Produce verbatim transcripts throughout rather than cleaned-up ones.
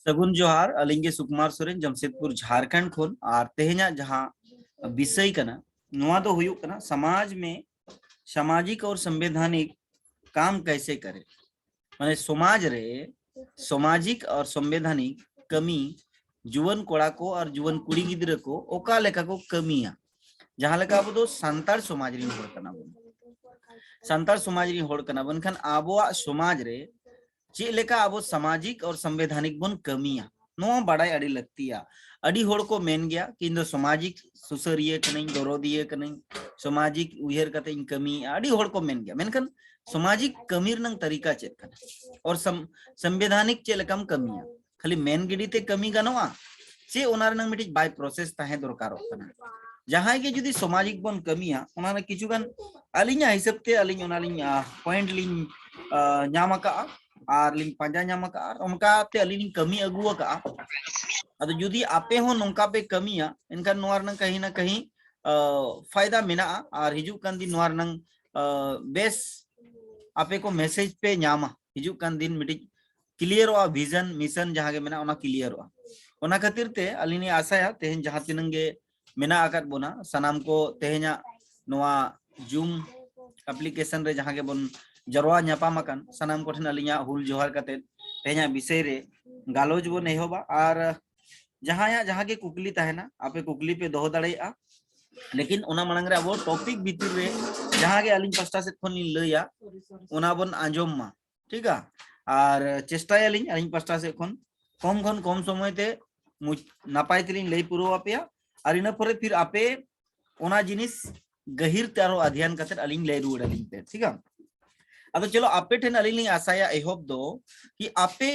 ᱥᱟᱹᱜᱩᱱ ᱡᱚᱦᱟᱨ, ᱟᱹᱞᱤᱧ ᱜᱮ ᱥᱩᱠᱩᱢᱟᱨ ᱥᱚᱨᱮᱱ, ᱡᱟᱢᱥᱮᱫᱽᱯᱩᱨ, ᱡᱷᱟᱨᱠᱷᱚᱸᱰ ᱠᱷᱚᱱ᱾ ᱟᱨ ᱛᱮᱦᱮᱧᱟᱜ ᱡᱟᱦᱟᱸ ᱵᱤᱥᱚᱭ ᱠᱟᱱᱟ, ᱱᱚᱣᱟ ᱫᱚ ᱦᱩᱭᱩᱜ ᱠᱟᱱᱟ ᱥᱚᱢᱟᱡᱽ ᱢᱮ ᱥᱟᱢᱟᱡᱤᱠ ᱟᱨ ᱥᱚᱝᱵᱤᱫᱷᱟᱱᱤᱠ ᱠᱟᱢ ᱠᱟᱭᱥᱮ ᱠᱟᱨᱮ, ᱢᱟᱱᱮ ᱥᱚᱢᱟᱡᱽ ᱨᱮ ᱥᱟᱢᱟᱡᱤᱠ ᱟᱨ ᱥᱚᱝᱵᱤᱫᱷᱟᱱᱤᱠ ᱠᱟᱹᱢᱤ ᱡᱩᱣᱟᱹᱱ ᱠᱚᱲᱟ ᱠᱚ ᱟᱨ ᱡᱩᱣᱟᱹᱱ ᱠᱩᱲᱤ ᱜᱤᱫᱽᱨᱟᱹ ᱠᱚ ᱚᱠᱟ ᱞᱮᱠᱟ ᱠᱚ ᱠᱟᱹᱢᱤᱭᱟ᱾ ᱡᱟᱦᱟᱸ ᱞᱮᱠᱟ ᱟᱵᱚ ᱫᱚ ᱥᱟᱱᱛᱟᱲ ᱥᱚᱢᱟᱡᱽ ᱨᱮᱱ ᱦᱚᱲ ᱠᱟᱱᱟ ᱵᱚᱱ, ᱥᱟᱱᱛᱟᱲ ᱥᱚᱢᱟᱡᱽ ᱨᱮᱱ ᱦᱚᱲ ᱠᱟᱱᱟ ᱵᱚᱱ, ᱮᱱᱠᱷᱟᱱ ᱟᱵᱚᱣᱟᱜ ᱥᱚᱢᱟᱡᱽ ᱨᱮ ᱪᱮᱫ ᱞᱮᱠᱟ ᱟᱵᱚ ᱥᱟᱢᱟᱡᱤᱠ ᱟᱨ ᱥᱚᱝᱵᱤᱫᱷᱟᱱᱤᱠ ᱵᱚᱱ ᱠᱟᱹᱢᱤᱭᱟ, ᱱᱚᱣᱟ ᱵᱟᱰᱟᱭ ᱟᱹᱰᱤ ᱞᱟᱹᱠᱛᱤᱭᱟ᱾ ᱟᱹᱰᱤ ᱦᱚᱲ ᱠᱚ ᱢᱮᱱ ᱜᱮᱭᱟ ᱠᱤ ᱤᱧ ᱫᱚ ᱥᱟᱢᱟᱡᱤᱠ ᱥᱩᱥᱟᱹᱨᱤᱭᱟᱹ ᱠᱟᱹᱱᱟᱹᱧ, ᱫᱚᱨᱚᱫᱤᱭᱟᱹ ᱠᱟᱹᱱᱟᱹᱧ, ᱥᱟᱢᱟᱡᱤᱠ ᱩᱭᱦᱟᱹᱨ ᱠᱟᱛᱮ ᱤᱧ ᱠᱟᱹᱢᱤᱭᱮᱫᱼᱟ, ᱟᱹᱰᱤ ᱦᱚᱲ ᱠᱚ ᱢᱮᱱ ᱜᱮᱭᱟ᱾ ᱢᱮᱱᱠᱷᱟᱱ ᱥᱟᱢᱟᱡᱤᱠ ᱠᱟᱹᱢᱤ ᱨᱮᱱᱟᱝ ᱛᱟᱹᱨᱤᱠᱟ ᱪᱮᱫ ᱠᱟᱱᱟ, ᱟᱨ ᱥᱚᱢ-, ᱥᱚᱝᱵᱤᱫᱷᱟᱱᱤᱠ ᱪᱮᱫ ᱞᱮᱠᱟᱢ ᱠᱟᱹᱢᱤᱭᱟ? ᱠᱷᱟᱹᱞᱤ ᱢᱮᱱ ᱜᱤᱰᱤ ᱛᱮ ᱠᱟᱹᱢᱤ ᱜᱟᱱᱚᱜᱼᱟ ᱥᱮ ᱚᱱᱟ ᱨᱮᱱᱟᱝ ᱢᱤᱫᱴᱤᱡ ᱵᱟᱭ ᱯᱨᱚᱥᱮᱥ ᱛᱟᱦᱮᱸ ᱫᱚᱨᱠᱟᱨᱚᱜ ᱠᱟᱱᱟ? ᱡᱟᱦᱟᱸᱭ ᱜᱮ ᱡᱩᱫᱤ ᱥᱟᱢᱟᱡᱤᱠ ᱵᱚᱱ ᱠᱟᱹᱢᱤᱭᱟ, ᱚᱱᱟ ᱨᱮ ᱠᱤᱪᱷᱩ ᱜᱟᱱ ᱟᱹᱞᱤᱧᱟᱜ ᱦᱤᱥᱟᱹᱵ ᱛᱮ ᱟᱹᱞᱤᱧ ᱚᱱᱟ ᱞᱤᱧ, ᱟᱸ, ᱯᱚᱭᱮᱱᱴ ᱞᱤᱧ, ᱟᱸ, ᱧᱟᱢ ᱟᱠᱟᱜᱼᱟ ᱟᱨ ᱞᱤᱧ ᱯᱟᱸᱡᱟ ᱧᱟᱢ ᱟᱠᱟᱜᱼᱟ, ᱟᱨ ᱚᱱᱠᱟ ᱛᱮ ᱟᱹᱞᱤᱧ ᱞᱤᱧ ᱠᱟᱹᱢᱤ ᱟᱹᱜᱩ ᱟᱠᱟᱜᱼᱟ᱾ ᱟᱫᱚ ᱡᱩᱫᱤ ᱟᱯᱮ ᱦᱚᱸ ᱱᱚᱝᱠᱟ ᱯᱮ ᱠᱟᱹᱢᱤᱭᱟ, ᱮᱱᱠᱷᱟᱱ ᱱᱚᱣᱟ ᱨᱮᱱᱟᱝ ᱠᱟᱹᱦᱤ ᱱᱟ ᱠᱟᱹᱦᱤ, ᱟᱸ, ᱯᱷᱟᱭᱫᱟ ᱢᱮᱱᱟᱜᱼᱟ ᱟᱨ ᱦᱤᱡᱩᱜ ᱠᱟᱱ ᱫᱤᱱ ᱱᱚᱣᱟ ᱨᱮᱱᱟᱝ, ᱟᱸ, ᱵᱮᱥ ᱟᱯᱮ ᱠᱚ ᱢᱮᱥᱮᱡᱽ ᱯᱮ ᱧᱟᱢᱟ᱾ ᱦᱤᱡᱩᱜ ᱠᱟᱱ ᱫᱤᱱ ᱢᱤᱫᱴᱤᱡ ᱠᱞᱤᱭᱟᱨᱚᱜᱼᱟ, ᱵᱷᱤᱡᱚᱱ ᱢᱤᱥᱚᱱ ᱡᱟᱦᱟᱸ ᱜᱮ ᱢᱮᱱᱟᱜᱼᱟ, ᱚᱱᱟ ᱠᱞᱤᱭᱟᱨᱚᱜᱼᱟ᱾ ᱚᱱᱟ ᱠᱷᱟᱹᱛᱤᱨ ᱛᱮ ᱟᱹᱞᱤᱧ ᱞᱤᱧ ᱟᱥᱟᱭᱟ ᱛᱮᱦᱮᱧ ᱡᱟᱦᱟᱸ ᱛᱤᱱᱟᱹᱝ ᱜᱮ ᱢᱮᱱᱟᱜ ᱟᱠᱟᱫ ᱵᱚᱱᱟ, ᱥᱟᱱᱟᱢ ᱠᱚ ᱛᱮᱦᱮᱧᱟᱜ ᱱᱚᱣᱟ ᱡᱩᱢ ᱮᱯᱞᱤᱠᱮᱥᱚᱱ ᱨᱮ ᱡᱟᱦᱟᱸ ᱜᱮᱵᱚᱱ ᱡᱟᱨᱣᱟ ᱧᱟᱯᱟᱢ ᱟᱠᱟᱱ, ᱥᱟᱱᱟᱢ ᱠᱚᱴᱷᱮᱱ ᱟᱹᱞᱤᱧᱟᱜ ᱦᱩᱞ ᱡᱚᱦᱟᱨ ᱠᱟᱛᱮ ᱛᱮᱦᱮᱧᱟᱜ ᱵᱤᱥᱚᱭ ᱨᱮ ᱜᱟᱞᱚᱪ ᱵᱚᱱ ᱮᱦᱚᱵᱟ᱾ ᱟᱨ ᱡᱟᱦᱟᱸᱭᱟᱜ ᱡᱟᱦᱟᱸ ᱜᱮ ᱠᱩᱠᱞᱤ ᱛᱟᱦᱮᱱᱟ, ᱟᱯᱮ ᱠᱩᱠᱞᱤ ᱯᱮ ᱫᱚᱦᱚ ᱫᱟᱲᱮᱭᱟᱜᱼᱟ᱾ ᱞᱮᱠᱤᱱ ᱚᱱᱟ ᱢᱟᱲᱟᱝ ᱨᱮ ᱟᱵᱚ ᱴᱚᱯᱤᱠ ᱵᱷᱤᱛᱤᱨ ᱨᱮ ᱡᱟᱦᱟᱸ ᱜᱮ ᱟᱹᱞᱤᱧ ᱯᱟᱥᱴᱟ ᱥᱮᱫ ᱠᱷᱚᱱ ᱞᱤᱧ ᱞᱟᱹᱭᱟ, ᱚᱱᱟ ᱵᱚᱱ ᱟᱸᱡᱚᱢ ᱢᱟ, ᱴᱷᱤᱠᱟ? ᱟᱨ ᱪᱮᱥᱴᱟᱭᱟᱞᱤᱧ ᱟᱹᱞᱤᱧ ᱯᱟᱥᱴᱟ ᱥᱮᱫ ᱠᱷᱚᱱ ᱠᱚᱢ ᱠᱷᱚᱱ ᱠᱚᱢ ᱥᱚᱢᱚᱭ ᱛᱮ ᱢᱩᱪ-, ᱱᱟᱯᱟᱭ ᱛᱮᱞᱤᱧ ᱞᱟᱹᱭ ᱯᱩᱨᱟᱹᱣ ᱟᱯᱮᱭᱟ᱾ ᱟᱨ ᱤᱱᱟᱹ ᱯᱚᱨᱮ ᱯᱷᱤᱨ ᱟᱯᱮ ᱚᱱᱟ ᱡᱤᱱᱤᱥ ᱜᱟᱹᱦᱤᱨ ᱛᱮ ᱟᱨᱦᱚᱸ ᱟᱫᱷᱭᱟᱱ ᱠᱟᱛᱮ ᱟᱹᱞᱤᱧ ᱞᱟᱹᱭ ᱨᱩᱣᱟᱹᱲ ᱟᱹᱞᱤᱧ ᱯᱮ, ᱴᱷᱤᱠᱟ? ᱟᱫᱚ ᱪᱚᱞᱚ, ᱟᱯᱮ ᱴᱷᱮᱱ ᱟᱹᱞᱤᱧ ᱞᱤᱧ ᱟᱥᱟᱭᱟ ᱮᱦᱚᱵ ᱫᱚ ᱠᱤ ᱟᱯᱮ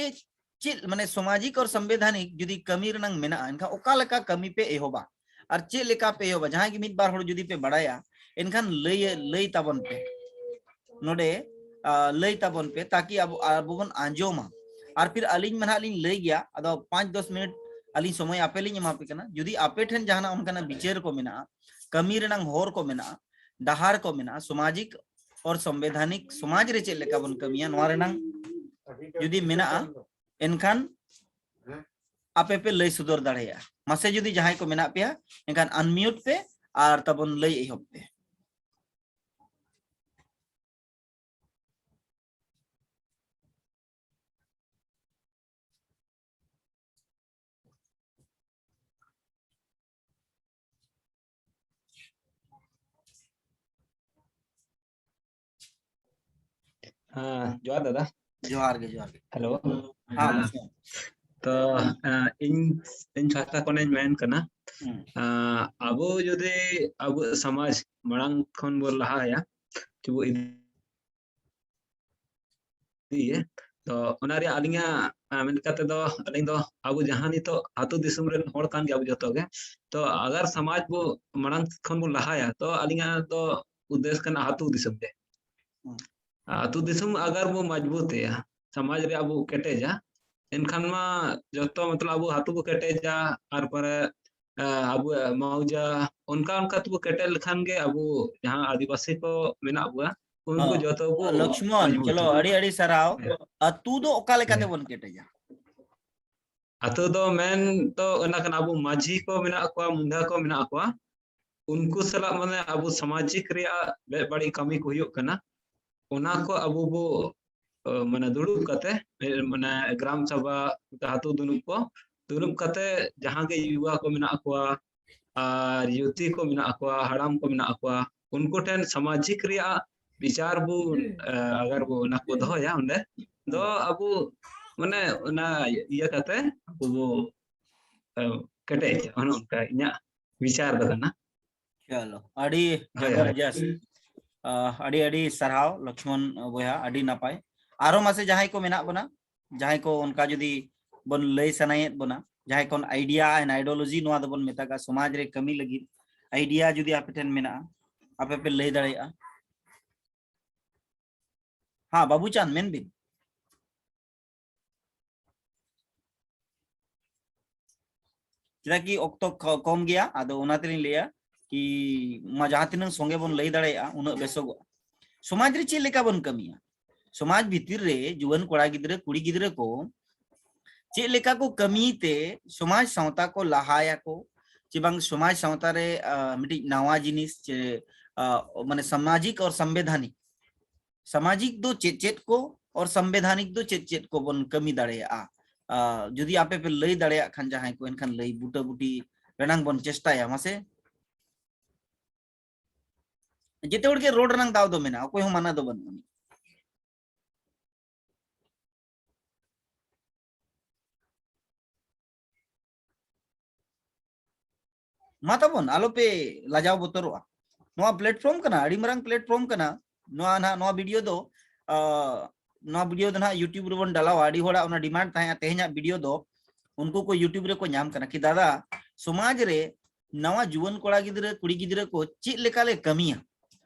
ᱪᱮᱫ, ᱢᱟᱱᱮ, ᱥᱟᱢᱟᱡᱤᱠ ᱟᱨ ᱥᱚᱝᱵᱤᱫᱷᱟᱱᱤᱠ ᱡᱩᱫᱤ ᱠᱟᱹᱢᱤ ᱨᱮᱱᱟᱝ ᱢᱮᱱᱟᱜᱼᱟ, ᱮᱱᱠᱷᱟᱱ ᱚᱠᱟ ᱞᱮᱠᱟ ᱠᱟᱹᱢᱤ ᱯᱮ ᱮᱦᱚᱵᱟ ᱟᱨ ᱪᱮᱫ ᱞᱮᱠᱟ ᱯᱮ ᱮᱦᱚᱵᱟ? ᱡᱟᱦᱟᱸᱭ ᱜᱮ ᱢᱤᱫ ᱵᱟᱨ ᱦᱚᱲ ᱡᱩᱫᱤ ᱯᱮ ᱵᱟᱲᱟᱭᱟ, ᱮᱱᱠᱷᱟᱱ ᱞᱟᱹᱭ, ᱞᱟᱹᱭ ᱛᱟᱵᱚᱱ ᱯᱮ᱾ ᱱᱚᱰᱮ, ᱟ, ᱞᱟᱹᱭ ᱛᱟᱵᱚᱱ ᱯᱮ, ᱛᱟᱠᱤ ᱟᱵᱚ, ᱟᱵᱚ ᱵᱚᱱ ᱟᱸᱡᱚᱢᱟ᱾ ᱟᱨ ᱯᱷᱤᱨ ᱟᱹᱞᱤᱧ ᱢᱟ ᱱᱟᱦᱟᱜ ᱞᱤᱧ ᱞᱟᱹᱭ ᱜᱮᱭᱟ, ᱟᱫᱚ ᱯᱟᱸᱪ ᱫᱚᱥ ᱢᱤᱱᱤᱴ ᱟᱹᱞᱤᱧ ᱥᱚᱢᱚᱭ ᱟᱯᱮ ᱞᱤᱧ ᱮᱢᱟ ᱯᱮ ᱠᱟᱱᱟ᱾ ᱡᱩᱫᱤ ᱟᱯᱮ ᱴᱷᱮᱱ ᱡᱟᱦᱟᱱᱟᱜ ᱚᱱᱠᱟᱱᱟᱜ ᱵᱤᱪᱟᱹᱨ ᱠᱚ ᱢᱮᱱᱟᱜᱼᱟ, ᱠᱟᱹᱢᱤ ᱨᱮᱱᱟᱝ ᱦᱚᱨ ᱠᱚ ᱢᱮᱱᱟᱜᱼᱟ, ᱰᱟᱦᱟᱨ ᱠᱚ ᱢᱮᱱᱟᱜᱼᱟ, ᱥᱟᱢᱟᱡᱤᱠ ᱟᱨ ᱥᱚᱝᱵᱤᱫᱷᱟᱱᱤᱠ ᱥᱚᱢᱟᱡᱽ ᱨᱮ ᱪᱮᱫ ᱞᱮᱠᱟ ᱵᱚᱱ ᱠᱟᱹᱢᱤᱭᱟ, ᱱᱚᱣᱟ ᱨᱮᱱᱟᱝ ᱡᱩᱫᱤ ᱢᱮᱱᱟᱜᱼᱟ, ᱮᱱᱠᱷᱟᱱ ᱟᱯᱮ ᱯᱮ ᱞᱟᱹᱭ ᱥᱚᱫᱚᱨ ᱫᱟᱲᱮᱭᱟᱜᱼᱟ᱾ ᱢᱟᱥᱮ ᱡᱩᱫᱤ ᱡᱟᱦᱟᱸᱭ ᱠᱚ ᱢᱮᱱᱟᱜ ᱯᱮᱭᱟ, ᱮᱱᱠᱷᱟᱱ unmute ᱯᱮ ᱟᱨ ᱛᱟᱵᱚᱱ ᱞᱟᱹᱭ ᱮᱦᱚᱵ ᱯᱮ᱾ ᱦᱮᱸ, ᱡᱚᱦᱟᱨ ᱫᱟᱫᱟ᱾ ᱡᱚᱦᱟᱨ ᱜᱮ, ᱡᱚᱦᱟᱨ ᱜᱮ᱾ ᱦᱮᱞᱳ᱾ ᱦᱮᱸ, ᱦᱮᱸ᱾ ᱢᱟᱥᱮ᱾ ᱛᱚ, ᱮᱸ, ᱤᱧ, ᱤᱧ ᱯᱟᱦᱴᱟ ᱠᱷᱚᱱᱤᱧ ᱢᱮᱱ ᱠᱟᱱᱟ, ᱦᱩᱸ᱾ ᱮᱸ, ᱟᱵᱚ ᱡᱩᱫᱤ ᱟᱵᱚ ᱥᱚᱢᱟᱡᱽ ᱢᱟᱲᱟᱝ ᱠᱷᱚᱱ ᱵᱚ ᱞᱟᱦᱟᱭᱟ, ᱪᱮᱵᱚ ᱤᱫᱤ-, ᱤᱫᱤᱭᱟ, ᱛᱚ ᱚᱱᱟ ᱨᱮᱭᱟᱜ ᱟᱹᱞᱤᱧᱟᱜ, ᱮᱸ, ᱢᱮᱱ ᱠᱟᱛᱮ ᱫᱚ, ᱟᱹᱞᱤᱧ ᱫᱚ ᱟᱵᱚ ᱡᱟᱦᱟᱸ ᱱᱤᱛᱚᱜ ᱟᱹᱛᱩ ᱫᱤᱥᱚᱢ ᱨᱮᱱ ᱦᱚᱲ ᱠᱟᱱ ᱜᱮᱭᱟ ᱵᱚ ᱡᱚᱛᱚ ᱜᱮ, ᱛᱚ ᱟᱜᱟᱨ ᱥᱚᱢᱟᱡᱽ ᱵᱚ ᱢᱟᱲᱟᱝ ᱠᱷᱚᱱ ᱵᱚ ᱞᱟᱦᱟᱭᱟ, ᱛᱚ ᱟᱹᱞᱤᱧᱟᱜ ᱫᱚ ᱩᱫᱽᱫᱮᱥ ᱠᱟᱱᱟ ᱟᱹᱛᱩ ᱫᱤᱥᱚᱢ ᱜᱮ᱾ ᱦᱩᱸ᱾ ᱟᱹᱛᱩ ᱫᱤᱥᱚᱢ ᱟᱜᱟᱨ ᱵᱚ ᱢᱚᱡᱽᱵᱩᱛᱮᱭᱟ, ᱥᱚᱢᱟᱡᱽ ᱨᱮ ᱟᱵᱚ ᱠᱮᱴᱮᱡᱟ, ᱮᱱᱠᱷᱟᱱ ᱢᱟ ᱡᱚᱛᱚ, ᱢᱚᱛᱞᱚᱵ, ᱟᱵᱚ ᱟᱹᱛᱩ ᱵᱚ ᱠᱮᱴᱮᱡᱟ, ᱟᱨ ᱯᱚᱨᱮ, ᱮ, ᱟᱵᱚ ᱢᱟᱣᱡᱟ, ᱚᱱᱠᱟ ᱚᱱᱠᱟ ᱛᱮᱵᱚ ᱠᱮᱴᱮᱡ ᱞᱮᱠᱷᱟᱱ ᱜᱮ ᱟᱵᱚ ᱡᱟᱦᱟᱸ ᱟᱹᱫᱤᱵᱟᱹᱥᱤ ᱠᱚ ᱢᱮᱱᱟᱜ ᱵᱚᱣᱟ, ᱩᱱᱠᱩ ᱦᱚᱸ᱾ ᱡᱚᱛᱚ ᱵᱚ ᱞᱚᱠᱥᱢᱚᱱ, ᱢᱚᱡᱽᱵᱩᱛ ᱪᱚᱞᱚ, ᱵᱚᱱᱟ᱾ ᱟᱹᱰᱤ ᱟᱹᱰᱤ ᱥᱟᱨᱦᱟᱣ᱾ ᱦᱮᱸ᱾ ᱟᱹᱛᱩ ᱫᱚ ᱚᱠᱟ ᱞᱮᱠᱟ ᱦᱮᱸ᱾ ᱛᱮᱵᱚᱱ ᱠᱮᱴᱮᱡᱟ? ᱟᱹᱛᱩ ᱫᱚ ᱢᱮᱱ ᱫᱚ ᱚᱱᱟ ᱠᱟᱱᱟ, ᱟᱵᱚ ᱢᱟᱹᱡᱷᱤ ᱠᱚ ᱢᱮᱱᱟᱜ ᱠᱚᱣᱟ, ᱢᱩᱸᱰᱷᱟ ᱠᱚ ᱢᱮᱱᱟᱜ ᱠᱚᱣᱟ, ᱩᱱᱠᱩ ᱥᱟᱞᱟᱜ ᱢᱟᱱᱮ ᱟᱵᱚ ᱥᱟᱢᱟᱡᱤᱠ ᱨᱮᱭᱟᱜ ᱵᱮ-ᱵᱟᱹᱲᱤᱡ ᱠᱟᱹᱢᱤ ᱠᱚ ᱦᱩᱭᱩᱜ ᱠᱟᱱᱟ, ᱚᱱᱟ ᱠᱚ ᱟᱵᱚ ᱵᱚ, ᱚ, ᱢᱟᱱᱮ ᱫᱩᱲᱩᱵ ᱠᱟᱛᱮ, ᱮ, ᱢᱟᱱᱮ ᱜᱨᱟᱢ ᱥᱟᱵᱷᱟ, ᱟᱹᱛᱩ ᱫᱩᱲᱩᱵ ᱠᱚ ᱫᱩᱲᱩᱵ ᱠᱟᱛᱮ ᱡᱟᱦᱟᱸ ᱜᱮ ᱭᱩᱵᱟ ᱠᱚ ᱢᱮᱱᱟᱜ ᱠᱚᱣᱟ ᱟᱨ ᱭᱩᱛᱤ ᱠᱚ ᱢᱮᱱᱟᱜ ᱠᱚᱣᱟ, ᱦᱟᱲᱟᱢ ᱠᱚ ᱢᱮᱱᱟᱜ ᱠᱚᱣᱟ, ᱩᱱᱠᱩ ᱴᱷᱮᱱ ᱥᱟᱢᱟᱡᱤᱠ ᱨᱮᱭᱟᱜ ᱵᱤᱪᱟᱨ ᱵᱚ, ᱮ, ᱟᱜᱟᱨ ᱵᱚ ᱚᱱᱟ ᱠᱚ ᱫᱚᱦᱚᱭᱟ ᱚᱸᱰᱮ, ᱫᱚ ᱦᱩᱸ᱾ ᱟᱵᱚ ᱢᱟᱱᱮ ᱚᱱᱟ ᱤᱭᱟᱹ ᱠᱟᱛᱮ ᱟᱵᱚ ᱵᱚ, ᱮ, ᱠᱮᱴᱮᱡᱟ, ᱚᱱᱮ ᱚᱱᱠᱟ ᱤᱧᱟᱹᱜ ᱵᱤᱪᱟᱨ ᱫᱚ ᱠᱟᱱᱟ᱾ ᱪᱚᱞᱚ, ᱟᱹᱰᱤ ᱦᱳᱭ, ᱦᱳᱭ᱾ ᱡᱚᱵᱚᱨᱡᱚᱥᱛ᱾ ᱟᱦ, ᱟᱹᱰᱤ ᱟᱹᱰᱤ ᱥᱟᱨᱦᱟᱣ ᱞᱚᱠᱥᱢᱚᱱ ᱵᱚᱭᱦᱟ, ᱟᱹᱰᱤ ᱱᱟᱯᱟᱭ᱾ ᱟᱨᱚ ᱢᱟᱥᱮ ᱡᱟᱦᱟᱸᱭ ᱠᱚ ᱢᱮᱱᱟᱜ ᱵᱚᱱᱟ, ᱡᱟᱦᱟᱸᱭ ᱠᱚ ᱚᱱᱠᱟ ᱡᱩᱫᱤ ᱵᱚᱱ ᱞᱟᱹᱭ ᱥᱟᱱᱟᱭᱮᱫ ᱵᱚᱱᱟ, ᱡᱟᱦᱟᱸᱭ ᱠᱷᱚᱱ idea and ideology ᱱᱚᱣᱟ ᱫᱚᱵᱚᱱ ᱢᱮᱛᱟᱜᱼᱟ, ᱥᱚᱢᱟᱡᱽ ᱨᱮ ᱠᱟᱹᱢᱤ ᱞᱟᱹᱜᱤᱫ idea ᱡᱩᱫᱤ ᱟᱯᱮ ᱴᱷᱮᱱ ᱢᱮᱱᱟᱜᱼᱟ, ᱟᱯᱮ ᱯᱮ ᱞᱟᱹᱭ ᱫᱟᱲᱮᱭᱟᱜᱼᱟ᱾ ᱦᱮᱸ, ᱵᱟᱹᱵᱩ ᱪᱟᱸᱫᱽ, ᱢᱮᱱ ᱵᱤᱱ᱾ ᱪᱮᱫᱟᱜ ᱠᱤ ᱚᱠᱛᱚ ᱠᱚ-, ᱠᱚᱢ ᱜᱮᱭᱟ, ᱟᱫᱚ ᱚᱱᱟ ᱛᱮᱞᱤᱧ ᱞᱟᱹᱭᱟ ᱠᱤ ᱢᱟ ᱡᱟᱦᱟᱸ ᱛᱤᱱᱟᱹᱜ ᱥᱚᱸᱜᱮ ᱵᱚᱱ ᱞᱟᱹᱭ ᱫᱟᱲᱮᱭᱟᱜᱼᱟ, ᱩᱱᱟᱹᱜ ᱵᱮᱥᱚᱜᱚᱜᱼᱟ᱾ ᱥᱚᱢᱟᱡᱽ ᱨᱮ ᱪᱮᱫ ᱞᱮᱠᱟ ᱵᱚᱱ ᱠᱟᱹᱢᱤᱭᱟ? ᱥᱚᱢᱟᱡᱽ ᱵᱷᱤᱛᱤᱨ ᱨᱮ ᱡᱩᱣᱟᱹᱱ ᱠᱚᱲᱟ ᱜᱤᱫᱽᱨᱟᱹ, ᱠᱩᱲᱤ ᱜᱤᱫᱽᱨᱟᱹ ᱠᱚ ᱪᱮᱫ ᱞᱮᱠᱟ ᱠᱚ ᱠᱟᱹᱢᱤ ᱛᱮ ᱥᱚᱢᱟᱡᱽ ᱥᱟᱶᱛᱟ ᱠᱚ ᱞᱟᱦᱟᱭᱟᱠᱚ, ᱪᱮ ᱵᱟᱝ ᱥᱚᱢᱟᱡᱽ ᱥᱟᱶᱛᱟ ᱨᱮ, ᱟ, ᱢᱤᱫᱴᱤᱡ ᱱᱟᱣᱟ ᱡᱤᱱᱤᱥ, ᱪᱮ, ᱟ, ᱢᱟᱱᱮ ᱥᱟᱢᱟᱡᱤᱠ ᱟᱨ ᱥᱚᱝᱵᱤᱫᱷᱟᱱᱤᱠ, ᱥᱟᱢᱟᱡᱤᱠ ᱫᱚ ᱪᱮᱫ ᱪᱮᱫ ᱠᱚ ᱟᱨ ᱥᱚᱝᱵᱤᱫᱷᱟᱱᱤᱠ ᱫᱚ ᱪᱮᱫ ᱪᱮᱫ ᱠᱚ ᱵᱚᱱ ᱠᱟᱹᱢᱤ ᱫᱟᱲᱮᱭᱟᱜᱼᱟ? ᱟ, ᱡᱩᱫᱤ ᱟᱯᱮ ᱯᱮ ᱞᱟᱹᱭ ᱫᱟᱲᱮᱭᱟᱜ ᱠᱷᱟᱱ ᱡᱟᱦᱟᱸᱭ ᱠᱚ, ᱮᱱᱠᱷᱟᱱ ᱞᱟᱹᱭ ᱵᱩᱴᱟᱹ ᱵᱩᱴᱤ ᱨᱮᱱᱟᱝ ᱵᱚᱱ ᱪᱮᱥᱴᱟᱭᱟ, ᱢᱟᱥᱮ᱾ ᱡᱮᱛᱮ ᱦᱚᱲ ᱜᱮ ᱨᱚᱲ ᱨᱮᱱᱟᱝ ᱫᱟᱣ ᱫᱚ ᱢᱮᱱᱟᱜᱼᱟ, ᱚᱠᱚᱭ ᱦᱚᱸ ᱢᱟᱱᱟ ᱫᱚ ᱵᱟᱹᱱᱩᱜ ᱟᱹᱱᱤᱡ᱾ ᱢᱟ ᱛᱟᱵᱚᱱ, ᱟᱞᱚᱯᱮ ᱞᱟᱡᱟᱣ ᱵᱚᱛᱚᱨᱚᱜᱼᱟ᱾ ᱱᱚᱣᱟ platform ᱠᱟᱱᱟ, ᱟᱹᱰᱤ ᱢᱟᱨᱟᱝ platform ᱠᱟᱱᱟ᱾ ᱱᱚᱣᱟ ᱱᱟᱦᱟᱜ, ᱱᱚᱣᱟ video ᱫᱚ, ᱟ, ᱱᱚᱣᱟ video ᱫᱚ ᱱᱟᱦᱟᱜ YouTube ᱨᱮᱵᱚᱱ ᱰᱟᱞᱟᱣᱟ᱾ ᱟᱹᱰᱤ ᱦᱚᱲᱟᱜ ᱚᱱᱟ demand ᱛᱟᱦᱮᱸᱜᱼᱟ ᱛᱮᱦᱮᱧᱟᱜ video ᱫᱚ, ᱩᱱᱠᱩ ᱠᱚ YouTube ᱨᱮᱠᱚ ᱧᱟᱢ ᱠᱟᱱᱟ ᱠᱤ, ᱫᱟᱫᱟ, ᱥᱚᱢᱟᱡᱽ ᱨᱮ ᱱᱟᱣᱟ ᱡᱩᱣᱟᱹᱱ ᱠᱚᱲᱟ ᱜᱤᱫᱽᱨᱟᱹ, ᱠᱩᱲᱤ ᱜᱤᱫᱽᱨᱟᱹ ᱠᱚ ᱪᱮᱫ ᱞᱮᱠᱟ ᱞᱮ ᱠᱟᱹᱢᱤᱭᱟ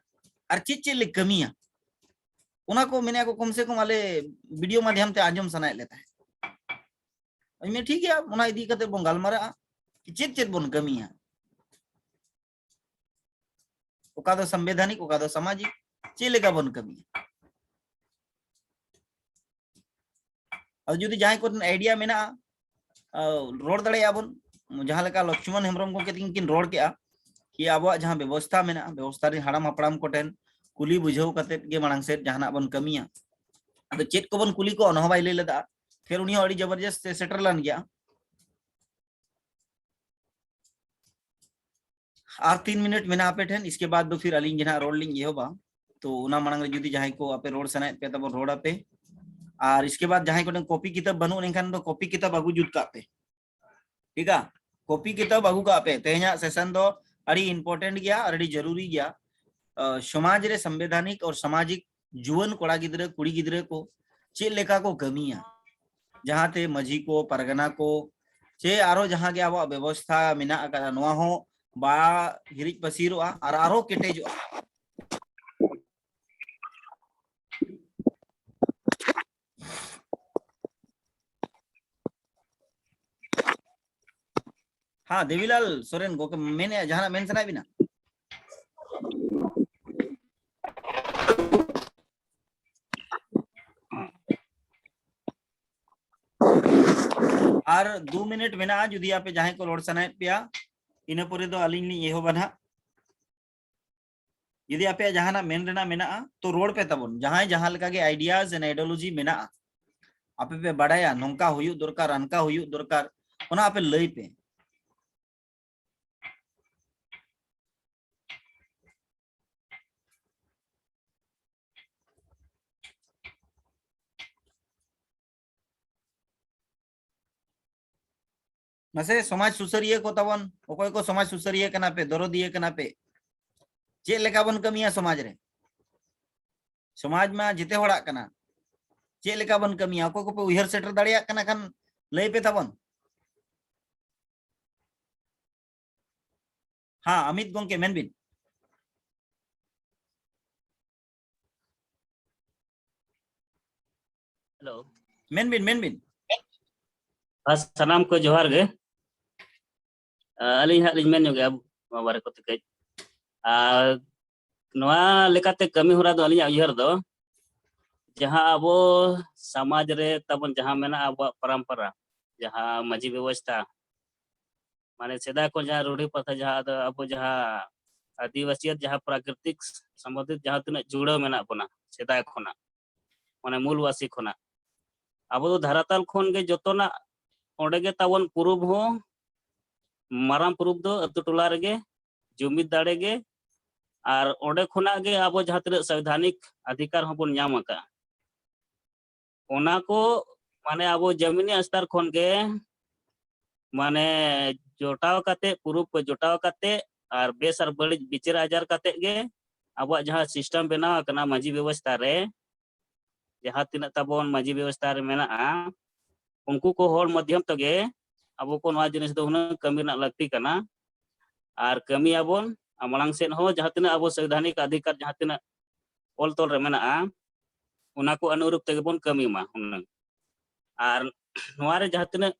ᱟᱨ ᱪᱮᱫ ᱪᱮᱫ ᱞᱮ ᱠᱟᱹᱢᱤᱭᱟ, ᱚᱱᱟ ᱠᱚ ᱢᱮᱱᱮᱫᱼᱟ ᱠᱚ, ᱠᱚᱢ ᱥᱮ ᱠᱚᱢ ᱟᱞᱮ video ᱢᱟᱫᱷᱭᱚᱢ ᱛᱮ ᱟᱸᱡᱚᱢ ᱥᱟᱱᱟᱭᱮᱫ ᱞᱮ ᱛᱟᱦᱮᱸᱫ᱾ ᱤᱧ ᱢᱮᱱ, ᱴᱷᱤᱠ ᱜᱮᱭᱟ, ᱚᱱᱟ ᱤᱫᱤ ᱠᱟᱛᱮ ᱵᱚᱱ ᱜᱟᱞᱢᱟᱨᱟᱜᱼᱟ, ᱪᱮᱫ ᱪᱮᱫ ᱵᱚᱱ ᱠᱟᱹᱢᱤᱭᱟ, ᱚᱠᱟ ᱫᱚ ᱥᱚᱝᱵᱤᱫᱷᱟᱱᱤᱠ, ᱚᱠᱟ ᱫᱚ ᱥᱟᱢᱟᱡᱤᱠ, ᱪᱮᱫ ᱞᱮᱠᱟ ᱵᱚᱱ ᱠᱟᱹᱢᱤᱭᱟ᱾ ᱟᱫᱚ ᱡᱩᱫᱤ ᱡᱟᱦᱟᱸᱭ ᱠᱚᱴᱷᱮᱱ idea ᱢᱮᱱᱟᱜᱼᱟ, ᱟ, ᱨᱚᱲ ᱫᱟᱲᱮᱭᱟᱜᱼᱟ ᱵᱚᱱ, ᱡᱟᱦᱟᱸ ᱞᱮᱠᱟ ᱞᱚᱠᱥᱢᱚᱱ ᱦᱮᱢᱵᱨᱚᱢ ᱜᱚᱢᱠᱮ ᱛᱟᱹᱠᱤᱱ ᱠᱤᱱ ᱨᱚᱲ ᱠᱮᱜᱼᱟ, ᱠᱤ ᱟᱵᱚᱣᱟᱜ ᱡᱟᱦᱟᱸ ᱵᱮᱵᱚᱥᱛᱷᱟ ᱢᱮᱱᱟᱜᱼᱟ, ᱵᱮᱵᱚᱥᱛᱷᱟ ᱨᱮᱱ ᱦᱟᱲᱟᱢ ᱦᱟᱯᱲᱟᱢ ᱠᱚᱴᱷᱮᱱ ᱠᱩᱞᱤ ᱵᱩᱡᱷᱟᱹᱣ ᱠᱟᱛᱮᱫ ᱜᱮ ᱢᱟᱲᱟᱝ ᱥᱮᱫ ᱡᱟᱦᱟᱱᱟᱜ ᱵᱚᱱ ᱠᱟᱹᱢᱤᱭᱟ᱾ ᱟᱫᱚ ᱪᱮᱫ ᱠᱚᱵᱚᱱ ᱠᱩᱞᱤ ᱠᱚᱣᱟ, ᱚᱱᱟ ᱦᱚᱸ ᱵᱟᱭ ᱞᱟᱹᱭ ᱞᱮᱫᱟ᱾ ᱯᱷᱤᱨ ᱩᱱᱤ ᱦᱚᱸ ᱟᱹᱰᱤ ᱡᱚᱵᱚᱨᱡᱚᱥᱛ ᱥᱮ ᱥᱮᱴᱮᱨ ᱞᱮᱱ ᱜᱮᱭᱟ᱾ ᱟᱨ ᱛᱤᱱ ᱢᱤᱱᱤᱴ ᱢᱮᱱᱟᱜᱼᱟ ᱟᱯᱮ ᱴᱷᱮᱱ, ᱤᱥᱠᱮ ᱵᱟᱫ ᱫᱚ ᱯᱷᱤᱨ ᱟᱹᱞᱤᱧ ᱜᱮ ᱱᱟᱦᱟᱜ ᱨᱚᱲ ᱞᱤᱧ ᱮᱦᱚᱵᱟ᱾ ᱛᱚ ᱚᱱᱟ ᱢᱟᱲᱟᱝ ᱨᱮ ᱡᱩᱫᱤ ᱡᱟᱦᱟᱸᱭ ᱠᱚ ᱟᱯᱮ ᱨᱚᱲ ᱥᱟᱱᱟᱭᱮᱫ ᱯᱮ ᱛᱟᱵᱚᱱ, ᱨᱚᱲ ᱟᱯᱮ᱾ ᱟᱨ ᱤᱥᱠᱮ ᱵᱟᱫ ᱡᱟᱦᱟᱸᱭ ᱠᱚᱴᱷᱮᱱ ᱠᱚᱯᱤ ᱠᱤᱛᱟᱹᱵ ᱵᱟᱹᱱᱩᱜ, ᱮᱱᱠᱷᱟᱱ ᱫᱚ ᱠᱚᱯᱤ ᱠᱤᱛᱟᱹᱵ ᱟᱹᱜᱩ ᱡᱩᱛ ᱠᱟᱜ ᱯᱮ᱾ ᱴᱷᱤᱠᱟ? ᱠᱚᱯᱤ ᱠᱤᱛᱟᱹᱵ ᱟᱹᱜᱩ ᱠᱟᱜ ᱯᱮ᱾ ᱛᱮᱦᱮᱧᱟᱜ ᱥᱮᱥᱚᱱ ᱫᱚ ᱟᱹᱰᱤ ᱤᱢᱯᱚᱨᱴᱮᱱᱴ ᱜᱮᱭᱟ ᱟᱨ ᱟᱹᱰᱤ ᱡᱟᱹᱨᱩᱨᱤ ᱜᱮᱭᱟ᱾ ᱟ, ᱥᱚᱢᱟᱡᱽ ᱨᱮ ᱥᱚᱝᱵᱤᱫᱷᱟᱱᱤᱠ ᱟᱨ ᱥᱟᱢᱟᱡᱤᱠ ᱡᱩᱣᱟᱹᱱ ᱠᱚᱲᱟ ᱜᱤᱫᱽᱨᱟᱹ, ᱠᱩᱲᱤ ᱜᱤᱫᱽᱨᱟᱹ ᱠᱚ ᱪᱮᱫ ᱞᱮᱠᱟ ᱠᱚ ᱠᱟᱹᱢᱤᱭᱟ, ᱡᱟᱦᱟᱸᱛᱮ ᱢᱟᱹᱡᱷᱤ ᱠᱚ, ᱯᱟᱨᱜᱟᱱᱟ ᱠᱚ, ᱪᱮ ᱟᱨᱚ ᱡᱟᱦᱟᱸ ᱜᱮ ᱟᱵᱚᱣᱟᱜ ᱵᱮᱵᱚᱥᱛᱷᱟ ᱢᱮᱱᱟᱜ ᱟᱠᱟᱫᱟ, ᱱᱚᱣᱟ ᱦᱚᱸ ᱵᱟ ᱦᱤᱨᱤᱡ ᱯᱟᱹᱥᱤᱨᱚᱜᱼᱟ ᱟᱨ ᱟᱨᱦᱚᱸ ᱠᱮᱴᱮᱡᱚᱜᱼᱟ᱾ ᱦᱮᱸ, ᱫᱮᱵᱤᱞᱟᱞ ᱥᱚᱨᱮᱱ ᱜᱚᱢᱠᱮ, ᱢᱮᱱᱮᱫᱼᱟ, ᱡᱟᱦᱟᱱᱟᱜ ᱢᱮᱱ ᱥᱟᱱᱟᱭᱮᱫ ᱵᱤᱱᱟ? ᱟᱨ ᱫᱩ ᱢᱤᱱᱤᱴ ᱢᱮᱱᱟᱜᱼᱟ, ᱡᱩᱫᱤ ᱟᱯᱮ ᱡᱟᱦᱟᱸᱭ ᱠᱚ ᱨᱚᱲ ᱥᱟᱱᱟᱭᱮᱫ ᱯᱮᱭᱟ, ᱤᱱᱟᱹ ᱯᱚᱨᱮ ᱫᱚ ᱟᱹᱞᱤᱧ ᱞᱤᱧ ᱮᱦᱚᱵᱟ ᱱᱟᱦᱟᱜ᱾ ᱡᱩᱫᱤ ᱟᱯᱮᱭᱟᱜ ᱡᱟᱦᱟᱱᱟᱜ ᱢᱮᱱ ᱨᱮᱱᱟᱜ ᱢᱮᱱᱟᱜᱼᱟ, ᱛᱚ ᱨᱚᱲ ᱯᱮ ᱛᱟᱵᱚᱱ, ᱡᱟᱦᱟᱸᱭ ᱡᱟᱦᱟᱸ ᱞᱮᱠᱟ ᱜᱮ ideas and ideology ᱢᱮᱱᱟᱜᱼᱟ, ᱟᱯᱮ ᱯᱮ ᱵᱟᱲᱟᱭᱟ ᱱᱚᱝᱠᱟ ᱦᱩᱭᱩᱜ ᱫᱚᱨᱠᱟᱨ, ᱚᱱᱠᱟ ᱦᱩᱭᱩᱜ ᱫᱚᱨᱠᱟᱨ, ᱚᱱᱟ ᱟᱯᱮ ᱞᱟᱹᱭ ᱯᱮ᱾ ᱢᱟᱥᱮ ᱥᱚᱢᱟᱡᱽ ᱥᱩᱥᱟᱹᱨᱤᱭᱟᱹ ᱠᱚ ᱛᱟᱵᱚᱱ, ᱚᱠᱚᱭ ᱠᱚ ᱥᱚᱢᱟᱡᱽ ᱥᱩᱥᱟᱹᱨᱤᱭᱟᱹ ᱠᱟᱱᱟ ᱯᱮ, ᱫᱚᱨᱚᱫᱤᱭᱟᱹ ᱠᱟᱱᱟ ᱯᱮ, ᱪᱮᱫ ᱞᱮᱠᱟ ᱵᱚᱱ ᱠᱟᱹᱢᱤᱭᱟ ᱥᱚᱢᱟᱡᱽ ᱨᱮ? ᱥᱚᱢᱟᱡᱽ ᱢᱟ ᱡᱮᱛᱮ ᱦᱚᱲᱟᱜ ᱠᱟᱱᱟ, ᱪᱮᱫ ᱞᱮᱠᱟ ᱵᱚᱱ ᱠᱟᱹᱢᱤᱭᱟ? ᱚᱠᱚᱭ ᱠᱚᱯᱮ ᱩᱭᱦᱟᱹᱨ ᱥᱮᱴᱮᱨ ᱫᱟᱲᱮᱭᱟᱜ ᱠᱟᱱᱟ ᱠᱷᱟᱱ ᱞᱟᱹᱭ ᱯᱮ ᱛᱟᱵᱚᱱ᱾ ᱦᱮᱸ, ᱟᱢᱤᱛ ᱜᱚᱝᱠᱮ, ᱢᱮᱱ ᱵᱤᱱ᱾ ᱦᱮᱞᱳ᱾ ᱢᱮᱱ ᱵᱤᱱ, ᱢᱮᱱ ᱵᱤᱱ᱾ ᱟᱨ ᱥᱟᱱᱟᱢ ᱠᱚ ᱡᱚᱦᱟᱨ ᱜᱮ᱾ ᱟᱹᱞᱤᱧ ᱦᱟᱸᱜ ᱞᱤᱧ ᱢᱮᱱ ᱧᱚᱜᱮᱜᱼᱟ ᱱᱚᱣᱟ ᱵᱟᱨᱮ ᱠᱚᱛᱮ ᱠᱟᱹᱡ᱾ ᱟᱨ ᱱᱚᱣᱟ ᱞᱮᱠᱟᱛᱮ ᱠᱟᱹᱢᱤ ᱦᱚᱨᱟ ᱫᱚ ᱟᱹᱞᱤᱧᱟᱜ ᱩᱭᱦᱟᱹᱨ ᱫᱚ, ᱡᱟᱦᱟᱸ ᱟᱵᱚ ᱥᱚᱢᱟᱡᱽ ᱨᱮ ᱛᱟᱵᱚᱱ ᱡᱟᱦᱟᱸ ᱢᱮᱱᱟᱜᱼᱟ ᱟᱵᱚᱣᱟᱜ ᱯᱚᱨᱚᱢᱯᱚᱨᱟ, ᱡᱟᱦᱟᱸ ᱢᱟᱹᱡᱷᱤ ᱵᱮᱵᱚᱥᱛᱷᱟ, ᱢᱟᱱᱮ ᱥᱮᱫᱟᱭ ᱠᱷᱚᱱ ᱡᱟᱦᱟᱸ ᱨᱩᱲᱦᱤ ᱯᱨᱚᱛᱷᱟ, ᱡᱟᱦᱟᱸ ᱫᱚ ᱟᱵᱚ ᱡᱟᱦᱟᱸ ᱟᱹᱫᱤᱵᱟᱹᱥᱤᱭᱟᱜ ᱡᱟᱦᱟᱸ ᱯᱨᱟᱠᱨᱤᱛᱤᱠ ᱥᱚᱢᱵᱚᱱᱫᱷᱤᱛ ᱡᱟᱦᱟᱸ ᱛᱤᱱᱟᱹᱜ ᱡᱩᱲᱟᱹᱣ ᱢᱮᱱᱟᱜ ᱵᱚᱱᱟ ᱥᱮᱫᱟᱭ ᱠᱷᱚᱱᱟᱜ, ᱢᱟᱱᱮ ᱢᱩᱞᱵᱟᱥᱤ ᱠᱷᱚᱱᱟᱜ, ᱟᱵᱚ ᱫᱚ ᱫᱷᱟᱨᱟᱛᱟᱞ ᱠᱷᱚᱱ ᱜᱮ ᱡᱚᱛᱚᱱᱟᱜ ᱚᱸᱰᱮ ᱜᱮ ᱛᱟᱵᱚᱱ ᱯᱩᱨᱩᱵ ᱦᱚᱸ, ᱢᱟᱨᱟᱝ ᱯᱩᱨᱩᱵ ᱫᱚ ᱟᱹᱛᱩ ᱴᱚᱞᱟ ᱨᱮᱜᱮ ᱡᱩᱢᱤᱫ ᱫᱟᱲᱮ ᱜᱮ, ᱟᱨ ᱚᱸᱰᱮ ᱠᱷᱚᱱᱟᱜ ᱜᱮ ᱟᱵᱚ ᱡᱟᱦᱟᱸ ᱛᱤᱱᱟᱹᱜ ᱥᱚᱝᱵᱤᱫᱷᱟᱱᱤᱠ ᱚᱫᱷᱤᱠᱟᱨ ᱦᱚᱸᱵᱚᱱ ᱧᱟᱢ ᱟᱠᱟᱫᱼᱟ᱾ ᱚᱱᱟ ᱠᱚ ᱢᱟᱱᱮ ᱟᱵᱚ ᱡᱟᱢᱤᱱᱤ ᱥᱛᱚᱨ ᱠᱷᱚᱱ ᱜᱮ ᱢᱟᱱᱮ ᱡᱚᱴᱟᱣ ᱠᱟᱛᱮ, ᱯᱩᱨᱩᱵ ᱠᱚ ᱡᱚᱴᱟᱣ ᱠᱟᱛᱮ ᱟᱨ ᱵᱮᱥ ᱟᱨ ᱵᱟᱹᱲᱤᱡ ᱵᱤᱪᱟᱹᱨ ᱟᱪᱟᱨ ᱠᱟᱛᱮ ᱜᱮ ᱟᱵᱚᱣᱟᱜ ᱡᱟᱦᱟᱸ system ᱵᱮᱱᱟᱣ ᱟᱠᱟᱱᱟ ᱢᱟᱹᱡᱷᱤ ᱵᱮᱵᱚᱥᱛᱷᱟ ᱨᱮ, ᱡᱟᱦᱟᱸ ᱛᱤᱱᱟᱹᱜ ᱛᱟᱵᱚᱱ ᱢᱟᱹᱡᱷᱤ ᱵᱮᱵᱚᱥᱛᱷᱟ ᱨᱮ ᱢᱮᱱᱟᱜᱼᱟ, ᱩᱱᱠᱩ ᱠᱚ ᱦᱚᱲ ᱢᱟᱫᱽᱫᱷᱚᱢ ᱛᱮᱜᱮ ᱟᱵᱚ ᱠᱚ ᱱᱚᱣᱟ ᱡᱤᱱᱤᱥ ᱫᱚ ᱦᱩᱱᱟᱹᱝ ᱠᱟᱹᱢᱤ ᱨᱮᱱᱟᱜ ᱞᱟᱹᱠᱛᱤ ᱠᱟᱱᱟ᱾ ᱟᱨ ᱠᱟᱹᱢᱤᱭᱟᱵᱚᱱ, ᱟᱨ ᱢᱟᱲᱟᱝ ᱥᱮᱫ ᱦᱚᱸ ᱡᱟᱦᱟᱸ ᱛᱤᱱᱟᱹᱜ ᱟᱵᱚ ᱥᱚᱝᱵᱤᱫᱷᱟᱱᱤᱠ ᱚᱫᱷᱤᱠᱟᱨ ᱡᱟᱦᱟᱸ ᱛᱤᱱᱟᱹᱜ ᱚᱞ ᱛᱚᱞ ᱨᱮ ᱢᱮᱱᱟᱜᱼᱟ, ᱚᱱᱟ ᱠᱚ ᱚᱱᱩᱨᱩᱯ ᱛᱮᱜᱮ ᱵᱚᱱ ᱠᱟᱹᱢᱤ ᱢᱟ ᱦᱩᱱᱟᱹᱝ᱾ ᱟᱨ ᱱᱚᱣᱟ ᱨᱮ ᱡᱟᱦᱟᱸ ᱛᱤᱱᱟᱹᱜ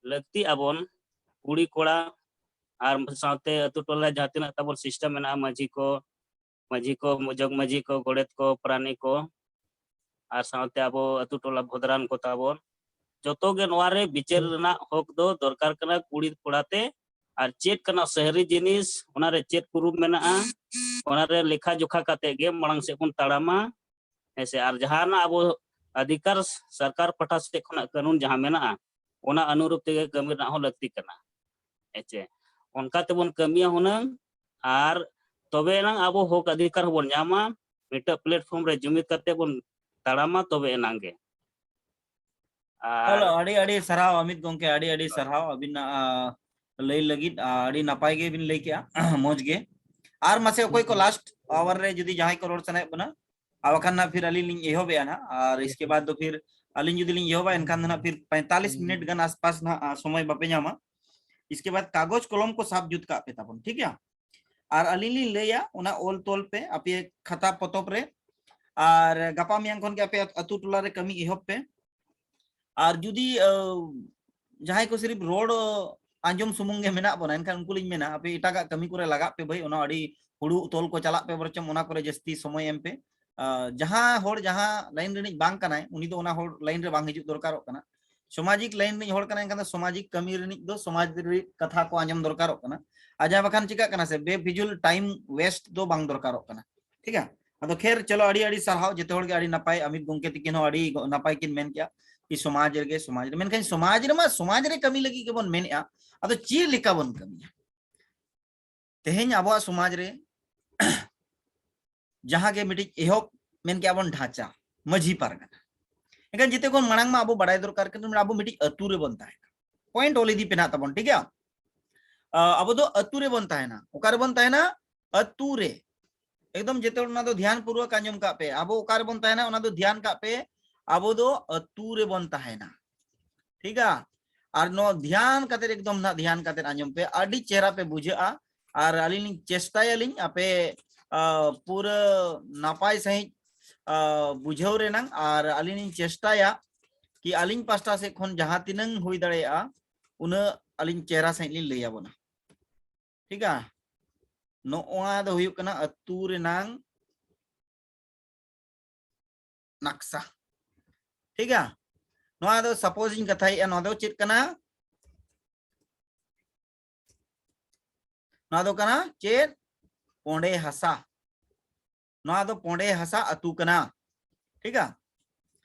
ᱞᱟᱹᱠᱛᱤ ᱟᱵᱚᱱ ᱠᱩᱲᱤ ᱠᱚᱲᱟ ᱟᱨ ᱥᱟᱶᱛᱮ ᱟᱹᱛᱩ ᱴᱚᱞᱟ ᱡᱟᱦᱟᱸ ᱛᱤᱱᱟᱹᱜ ᱛᱟᱵᱚᱱ system ᱢᱮᱱᱟᱜᱼᱟ, ᱢᱟᱹᱡᱷᱤ ᱠᱚ, ᱢᱟᱹᱡᱷᱤ ᱠᱚ, ᱡᱚᱜᱽ ᱢᱟᱹᱡᱷᱤ ᱠᱚ, ᱜᱚᱰᱮᱛ ᱠᱚ, ᱯᱟᱨᱟᱱᱤᱠ ᱠᱚ, ᱟᱨ ᱥᱟᱶᱛᱮ ᱟᱵᱚ ᱟᱹᱛᱩ ᱴᱚᱞᱟ ᱵᱷᱚᱫᱽᱨᱟᱱ ᱠᱚ ᱛᱟᱵᱚᱱ, ᱡᱚᱛᱚ ᱜᱮ ᱱᱚᱣᱟ ᱨᱮ ᱵᱤᱪᱟᱹᱨ ᱨᱮᱱᱟᱜ ᱦᱚᱠ ᱫᱚ ᱫᱚᱨᱠᱟᱨ ᱠᱟᱱᱟ ᱠᱩᱲᱤ ᱠᱚᱲᱟ ᱛᱮ᱾ ᱟᱨ ᱪᱮᱫ ᱠᱟᱱᱟ ᱥᱟᱹᱨᱤ ᱡᱤᱱᱤᱥ, ᱚᱱᱟ ᱨᱮ ᱪᱮᱫ ᱯᱨᱩᱯᱷ ᱢᱮᱱᱟᱜᱼᱟ, ᱚᱱᱟ ᱨᱮ ᱞᱮᱠᱷᱟ ᱡᱚᱠᱷᱟ ᱠᱟᱛᱮ ᱜᱮ ᱢᱟᱲᱟᱝ ᱥᱮᱫ ᱵᱚᱱ ᱛᱟᱲᱟᱢᱟ᱾ ᱦᱮᱸ ᱥᱮ? ᱟᱨ ᱡᱟᱦᱟᱱᱟᱜ ᱟᱵᱚ ᱚᱫᱷᱤᱠᱟᱨ ᱥᱚᱨᱠᱟᱨ ᱯᱟᱦᱴᱟ ᱥᱮᱫ ᱠᱷᱚᱱᱟᱜ ᱠᱟᱹᱱᱩᱱ ᱡᱟᱦᱟᱸ ᱢᱮᱱᱟᱜᱼᱟ, ᱚᱱᱟ ᱚᱱᱩᱨᱩᱯ ᱛᱮᱜᱮ ᱠᱟᱹᱢᱤ ᱨᱮᱱᱟᱜ ᱦᱚᱸ ᱞᱟᱹᱠᱛᱤ ᱠᱟᱱᱟ᱾ ᱦᱮᱸ ᱪᱮ? ᱚᱱᱠᱟ ᱛᱮᱵᱚᱱ ᱠᱟᱹᱢᱤᱭᱟ ᱦᱩᱱᱟᱹᱝ, ᱟᱨ ᱛᱚᱵᱮ ᱮᱱᱟᱝ ᱟᱵᱚ ᱦᱚᱠ ᱚᱫᱷᱤᱠᱟᱨ ᱦᱚᱸᱵᱚᱱ ᱧᱟᱢᱟ᱾ ᱢᱤᱫᱴᱟᱝ ᱯᱞᱮᱴᱯᱷᱚᱨᱢ ᱨᱮ ᱡᱩᱢᱤᱫ ᱠᱟᱛᱮ ᱵᱚᱱ ᱛᱟᱲᱟᱢᱟ, ᱛᱚᱵᱮ ᱮᱱᱟᱝ ᱜᱮ᱾ ᱟᱨ ᱦᱮᱞᱳ, ᱟᱹᱰᱤ ᱟᱹᱰᱤ ᱥᱟᱨᱦᱟᱣ ᱚᱢᱤᱛ ᱜᱚᱝᱠᱮ, ᱟᱹᱰᱤ ᱟᱹᱰᱤ ᱥᱟᱨᱦᱟᱣ ᱟᱹᱵᱤᱱᱟᱜ, ᱟ, ᱞᱟᱹᱭ ᱞᱟᱹᱜᱤᱫ, ᱟ, ᱟᱹᱰᱤ ᱱᱟᱯᱟᱭ ᱜᱮᱵᱤᱱ ᱞᱟᱹᱭ ᱠᱮᱜᱼᱟ᱾ ᱢᱚᱡᱽ ᱜᱮ᱾ ᱟᱨ ᱢᱟᱥᱮ ᱚᱠᱚᱭ ᱠᱚ ᱞᱟᱥᱴ ᱟᱣᱟᱨ ᱨᱮ ᱡᱩᱫᱤ ᱡᱟᱦᱟᱸᱭ ᱠᱚ ᱨᱚᱲ ᱥᱟᱱᱟᱭᱮᱫ ᱵᱚᱱᱟ, ᱟᱨ ᱵᱟᱠᱷᱟᱱ ᱱᱟᱜ ᱯᱷᱤᱨ ᱟᱹᱞᱤᱧ ᱞᱤᱧ ᱮᱦᱚᱵᱮᱜᱼᱟ ᱱᱟᱜ, ᱟᱨ ᱤᱥᱠᱮ ᱵᱟᱫ ᱫᱚ ᱯᱷᱤᱨ ᱟᱹᱞᱤᱧ ᱡᱩᱫᱤ ᱞᱤᱧ ᱮᱦᱚᱵᱟ ᱮᱱᱠᱷᱟᱱ ᱫᱚ ᱱᱟᱜ ᱯᱷᱤᱨ ᱯᱮᱸᱛᱟᱞᱤᱥ ᱢᱤᱱᱤᱴ ᱜᱟᱱ ᱟᱥᱯᱟᱥ ᱱᱟᱜ, ᱟ, ᱥᱚᱢᱚᱭ ᱵᱟᱯᱮ ᱧᱟᱢᱟ᱾ ᱤᱥᱠᱮ ᱵᱟᱫ ᱠᱟᱜᱚᱡᱽ ᱠᱚᱞᱚᱢ ᱠᱚ ᱥᱟᱵ ᱡᱩᱛ ᱠᱟᱜ ᱯᱮ ᱛᱟᱵᱚᱱ, ᱴᱷᱤᱠ ᱜᱮᱭᱟ? ᱟᱨ ᱟᱹᱞᱤᱧ ᱞᱤᱧ ᱞᱟᱹᱭᱟ, ᱚᱱᱟ ᱚᱞ ᱛᱚᱞ ᱯᱮ ᱟᱯᱮ ᱠᱷᱟᱛᱟ ᱯᱚᱛᱚᱵ ᱨᱮ, ᱟᱨ ᱜᱟᱯᱟ ᱢᱮᱭᱟᱝ ᱠᱷᱚᱱ ᱜᱮ ᱟᱯᱮ ᱟᱹᱛᱩ ᱴᱚᱞᱟ ᱨᱮ ᱠᱟᱹᱢᱤ ᱮᱦᱚᱵ ᱯᱮ᱾ ᱟᱨ ᱡᱩᱫᱤ, ᱟ, ᱡᱟᱦᱟᱸᱭ ᱠᱚ ᱥᱤᱨᱤᱯ ᱨᱚᱲ ᱟᱸᱡᱚᱢ ᱥᱩᱢᱩᱝ ᱜᱮ ᱢᱮᱱᱟᱜ ᱵᱚᱱᱟ, ᱮᱱᱠᱷᱟᱱ ᱩᱱᱠᱩ ᱞᱤᱧ ᱢᱮᱱᱟ, ᱟᱯᱮ ᱮᱴᱟᱜᱟᱜ ᱠᱟᱹᱢᱤ ᱠᱚᱨᱮ ᱞᱟᱜᱟᱜ ᱯᱮ ᱵᱷᱟᱹᱭ, ᱚᱱᱟ ᱟᱹᱰᱤ ᱦᱩᱲᱩ ᱛᱚᱞ ᱠᱚ ᱪᱟᱞᱟᱜ ᱯᱮ, ᱵᱚᱨᱪᱚᱢ ᱚᱱᱟ ᱠᱚᱨᱮ ᱡᱟᱹᱥᱛᱤ ᱥᱚᱢᱚᱭ ᱮᱢ ᱯᱮ᱾ ᱟ, ᱡᱟᱦᱟᱸ ᱦᱚᱲ ᱡᱟᱦᱟᱸ ᱞᱟᱭᱤᱱ ᱨᱤᱱᱤᱡ ᱵᱟᱝ ᱠᱟᱱᱟᱭ, ᱩᱱᱤ ᱫᱚ ᱚᱱᱟ ᱦᱚᱲ ᱞᱟᱭᱤᱱ ᱨᱮ ᱵᱟᱝ ᱦᱤᱡᱩᱜ ᱫᱚᱨᱠᱟᱨᱚᱜ ᱠᱟᱱᱟ᱾ ᱥᱟᱢᱟᱡᱤᱠ ᱞᱟᱭᱤᱱ ᱨᱤᱱᱤᱡ ᱦᱚᱲ ᱠᱟᱱᱟᱭ, ᱮᱱᱠᱷᱟᱱ ᱫᱚ ᱥᱟᱢᱟᱡᱤᱠ ᱠᱟᱹᱢᱤ ᱨᱤᱱᱤᱡ ᱫᱚ ᱥᱚᱢᱟᱡᱽ ᱨᱤᱱᱤᱡ ᱠᱟᱛᱷᱟ ᱠᱚ ᱟᱸᱡᱚᱢ ᱫᱚᱨᱠᱟᱨᱚᱜ ᱠᱟᱱᱟ᱾ ᱟᱨ ᱡᱟᱦᱟᱸ ᱵᱟᱠᱷᱟᱱ ᱪᱤᱠᱟᱹᱜ ᱠᱟᱱᱟ ᱥᱮ, ᱵᱮᱯᱷᱤᱡᱩᱞ ᱴᱟᱭᱤᱢ ᱣᱮᱥᱴ ᱫᱚ ᱵᱟᱝ ᱫᱚᱨᱠᱟᱨᱚᱜ ᱠᱟᱱᱟ᱾ ᱴᱷᱤᱠ ᱜᱮᱭᱟ? ᱟᱫᱚ ᱠᱷᱮᱨ, ᱪᱚᱞᱚ, ᱟᱹᱰᱤ ᱟᱹᱰᱤ ᱥᱟᱨᱦᱟᱣ ᱡᱚᱛᱚ ᱦᱚᱲ ᱜᱮ, ᱟᱹᱰᱤ ᱱᱟᱯᱟᱭ ᱟᱢᱤᱛ ᱜᱚᱝᱠᱮ ᱛᱤᱠᱤᱱ ᱦᱚᱸ ᱟᱹᱰᱤ ᱜᱚ-, ᱱᱟᱯᱟᱭ ᱠᱤᱱ ᱢᱮᱱ ᱠᱮᱜᱼᱟ ᱠᱤ ᱥᱚᱢᱟᱡᱽ ᱨᱮᱜᱮ, ᱥᱚᱢᱟᱡᱽ ᱨᱮ, ᱢᱮᱱᱠᱷᱟᱱ ᱥᱚᱢᱟᱡᱽ ᱨᱮᱢᱟ ᱥᱚᱢᱟᱡᱽ ᱨᱮ ᱠᱟᱹᱢᱤ ᱞᱟᱹᱜᱤᱫ ᱜᱮᱵᱚᱱ ᱢᱮᱱᱮᱜᱼᱟ᱾ ᱟᱫᱚ ᱪᱮᱫ ᱞᱮᱠᱟ ᱵᱚᱱ ᱠᱟᱹᱢᱤᱭᱟ? ᱛᱮᱦᱮᱧ ᱟᱵᱚᱣᱟᱜ ᱥᱚᱢᱟᱡᱽ ᱨᱮ ᱡᱟᱦᱟᱸ ᱜᱮ ᱢᱤᱫᱴᱤᱡ ᱮᱦᱚᱵ ᱢᱮᱱ ᱠᱮᱜᱼᱟ ᱵᱚᱱ ᱰᱷᱟᱸᱪᱟ, ᱢᱟᱹᱡᱷᱤ ᱯᱟᱨᱜᱟᱱᱟ᱾ ᱮᱱᱠᱷᱟᱱ ᱡᱮᱛᱮ ᱠᱷᱚᱱ ᱢᱟᱲᱟᱝ ᱢᱟ ᱟᱵᱚ ᱵᱟᱲᱟᱭ ᱫᱚᱨᱠᱟᱨ ᱠᱟᱱᱟ, ᱟᱵᱚ ᱢᱤᱫᱴᱤᱡ ᱟᱹᱛᱩ ᱨᱮᱵᱚᱱ ᱛᱟᱦᱮᱸ ᱠᱟᱱᱟ᱾ ᱯᱚᱭᱮᱱᱴ ᱚᱞ ᱤᱫᱤ ᱯᱮ ᱱᱟᱜ ᱛᱟᱵᱚᱱ, ᱴᱷᱤᱠ ᱜᱮᱭᱟ? ᱟ, ᱟᱵᱚ ᱫᱚ ᱟᱹᱛᱩ ᱨᱮᱵᱚᱱ ᱛᱟᱦᱮᱱᱟ᱾ ᱚᱠᱟ ᱨᱮᱵᱚᱱ ᱛᱟᱦᱮᱱᱟ? ᱟᱹᱛᱩ ᱨᱮ᱾ ᱮᱠᱫᱚᱢ ᱡᱮᱛᱮ ᱦᱚᱲ ᱚᱱᱟ ᱫᱚ ᱫᱷᱮᱭᱟᱱ ᱯᱩᱨᱣᱚᱠ ᱟᱸᱡᱚᱢ ᱠᱟᱜ ᱯᱮ᱾ ᱟᱵᱚ ᱚᱠᱟ ᱨᱮᱵᱚᱱ ᱛᱟᱦᱮᱱᱟ, ᱚᱱᱟ ᱫᱚ ᱫᱷᱮᱭᱟᱱ ᱠᱟᱜ ᱯᱮ᱾ ᱟᱵᱚ ᱫᱚ ᱟᱹᱛᱩ ᱨᱮᱵᱚᱱ ᱛᱟᱦᱮᱱᱟ᱾ ᱴᱷᱤᱠ ᱜᱮᱭᱟ? ᱟᱨ ᱱᱚᱣᱟ ᱫᱷᱮᱭᱟᱱ ᱠᱟᱛᱮ, ᱮᱠᱫᱚᱢ ᱱᱟᱜ ᱫᱷᱮᱭᱟᱱ ᱠᱟᱛᱮ ᱟᱸᱡᱚᱢ ᱯᱮ, ᱟᱹᱰᱤ ᱪᱮᱦᱨᱟ ᱯᱮ ᱵᱩᱡᱷᱟᱹᱜᱼᱟ᱾ ᱟᱨ ᱟᱹᱞᱤᱧ ᱞᱤᱧ ᱪᱮᱥᱴᱟᱭᱟᱞᱤᱧ ᱟᱯᱮ, ᱟ, ᱯᱩᱨᱟᱹ ᱱᱟᱯᱟᱭ ᱥᱟᱺᱦᱤᱡ, ᱟ, ᱵᱩᱡᱷᱟᱹᱣ ᱨᱮᱱᱟᱝ᱾ ᱟᱨ ᱟᱹᱞᱤᱧ ᱞᱤᱧ ᱪᱮᱥᱴᱟᱭᱟ ᱠᱤ ᱟᱹᱞᱤᱧ ᱯᱟᱥᱴᱟ ᱥᱮᱫ ᱠᱷᱚᱱ ᱡᱟᱦᱟᱸ ᱛᱤᱱᱟᱹᱝ ᱦᱩᱭ ᱫᱟᱲᱮᱭᱟᱜᱼᱟ, ᱩᱱᱟᱹᱜ ᱟᱹᱞᱤᱧ ᱪᱮᱦᱨᱟ ᱥᱟᱺᱦᱤᱡ ᱞᱤᱧ ᱞᱟᱹᱭ ᱟᱵᱚᱱᱟ᱾ ᱴᱷᱤᱠ ᱜᱮᱭᱟ? ᱱᱚᱜᱼᱚᱭ ᱫᱚ ᱦᱩᱭᱩᱜ ᱠᱟᱱᱟ ᱟᱹᱛᱩ ᱨᱮᱱᱟᱝ ᱱᱟᱠᱥᱟ᱾ ᱴᱷᱤᱠ ᱜᱮᱭᱟ? ᱱᱚᱣᱟ ᱫᱚ ᱥᱟᱯᱳᱡ ᱤᱧ ᱠᱟᱛᱷᱟᱭᱮᱫᱼᱟ, ᱱᱚᱣᱟ ᱫᱚ ᱪᱮᱫ ᱠᱟᱱᱟ? ᱱᱚᱣᱟ ᱫᱚ ᱠᱟᱱᱟ ᱪᱮᱫ? ᱯᱚᱸᱰᱮ ᱦᱟᱥᱟ᱾ ᱱᱚᱣᱟ ᱫᱚ ᱯᱚᱸᱰᱮ ᱦᱟᱥᱟ ᱟᱹᱛᱩ ᱠᱟᱱᱟ᱾ ᱴᱷᱤᱠᱟ?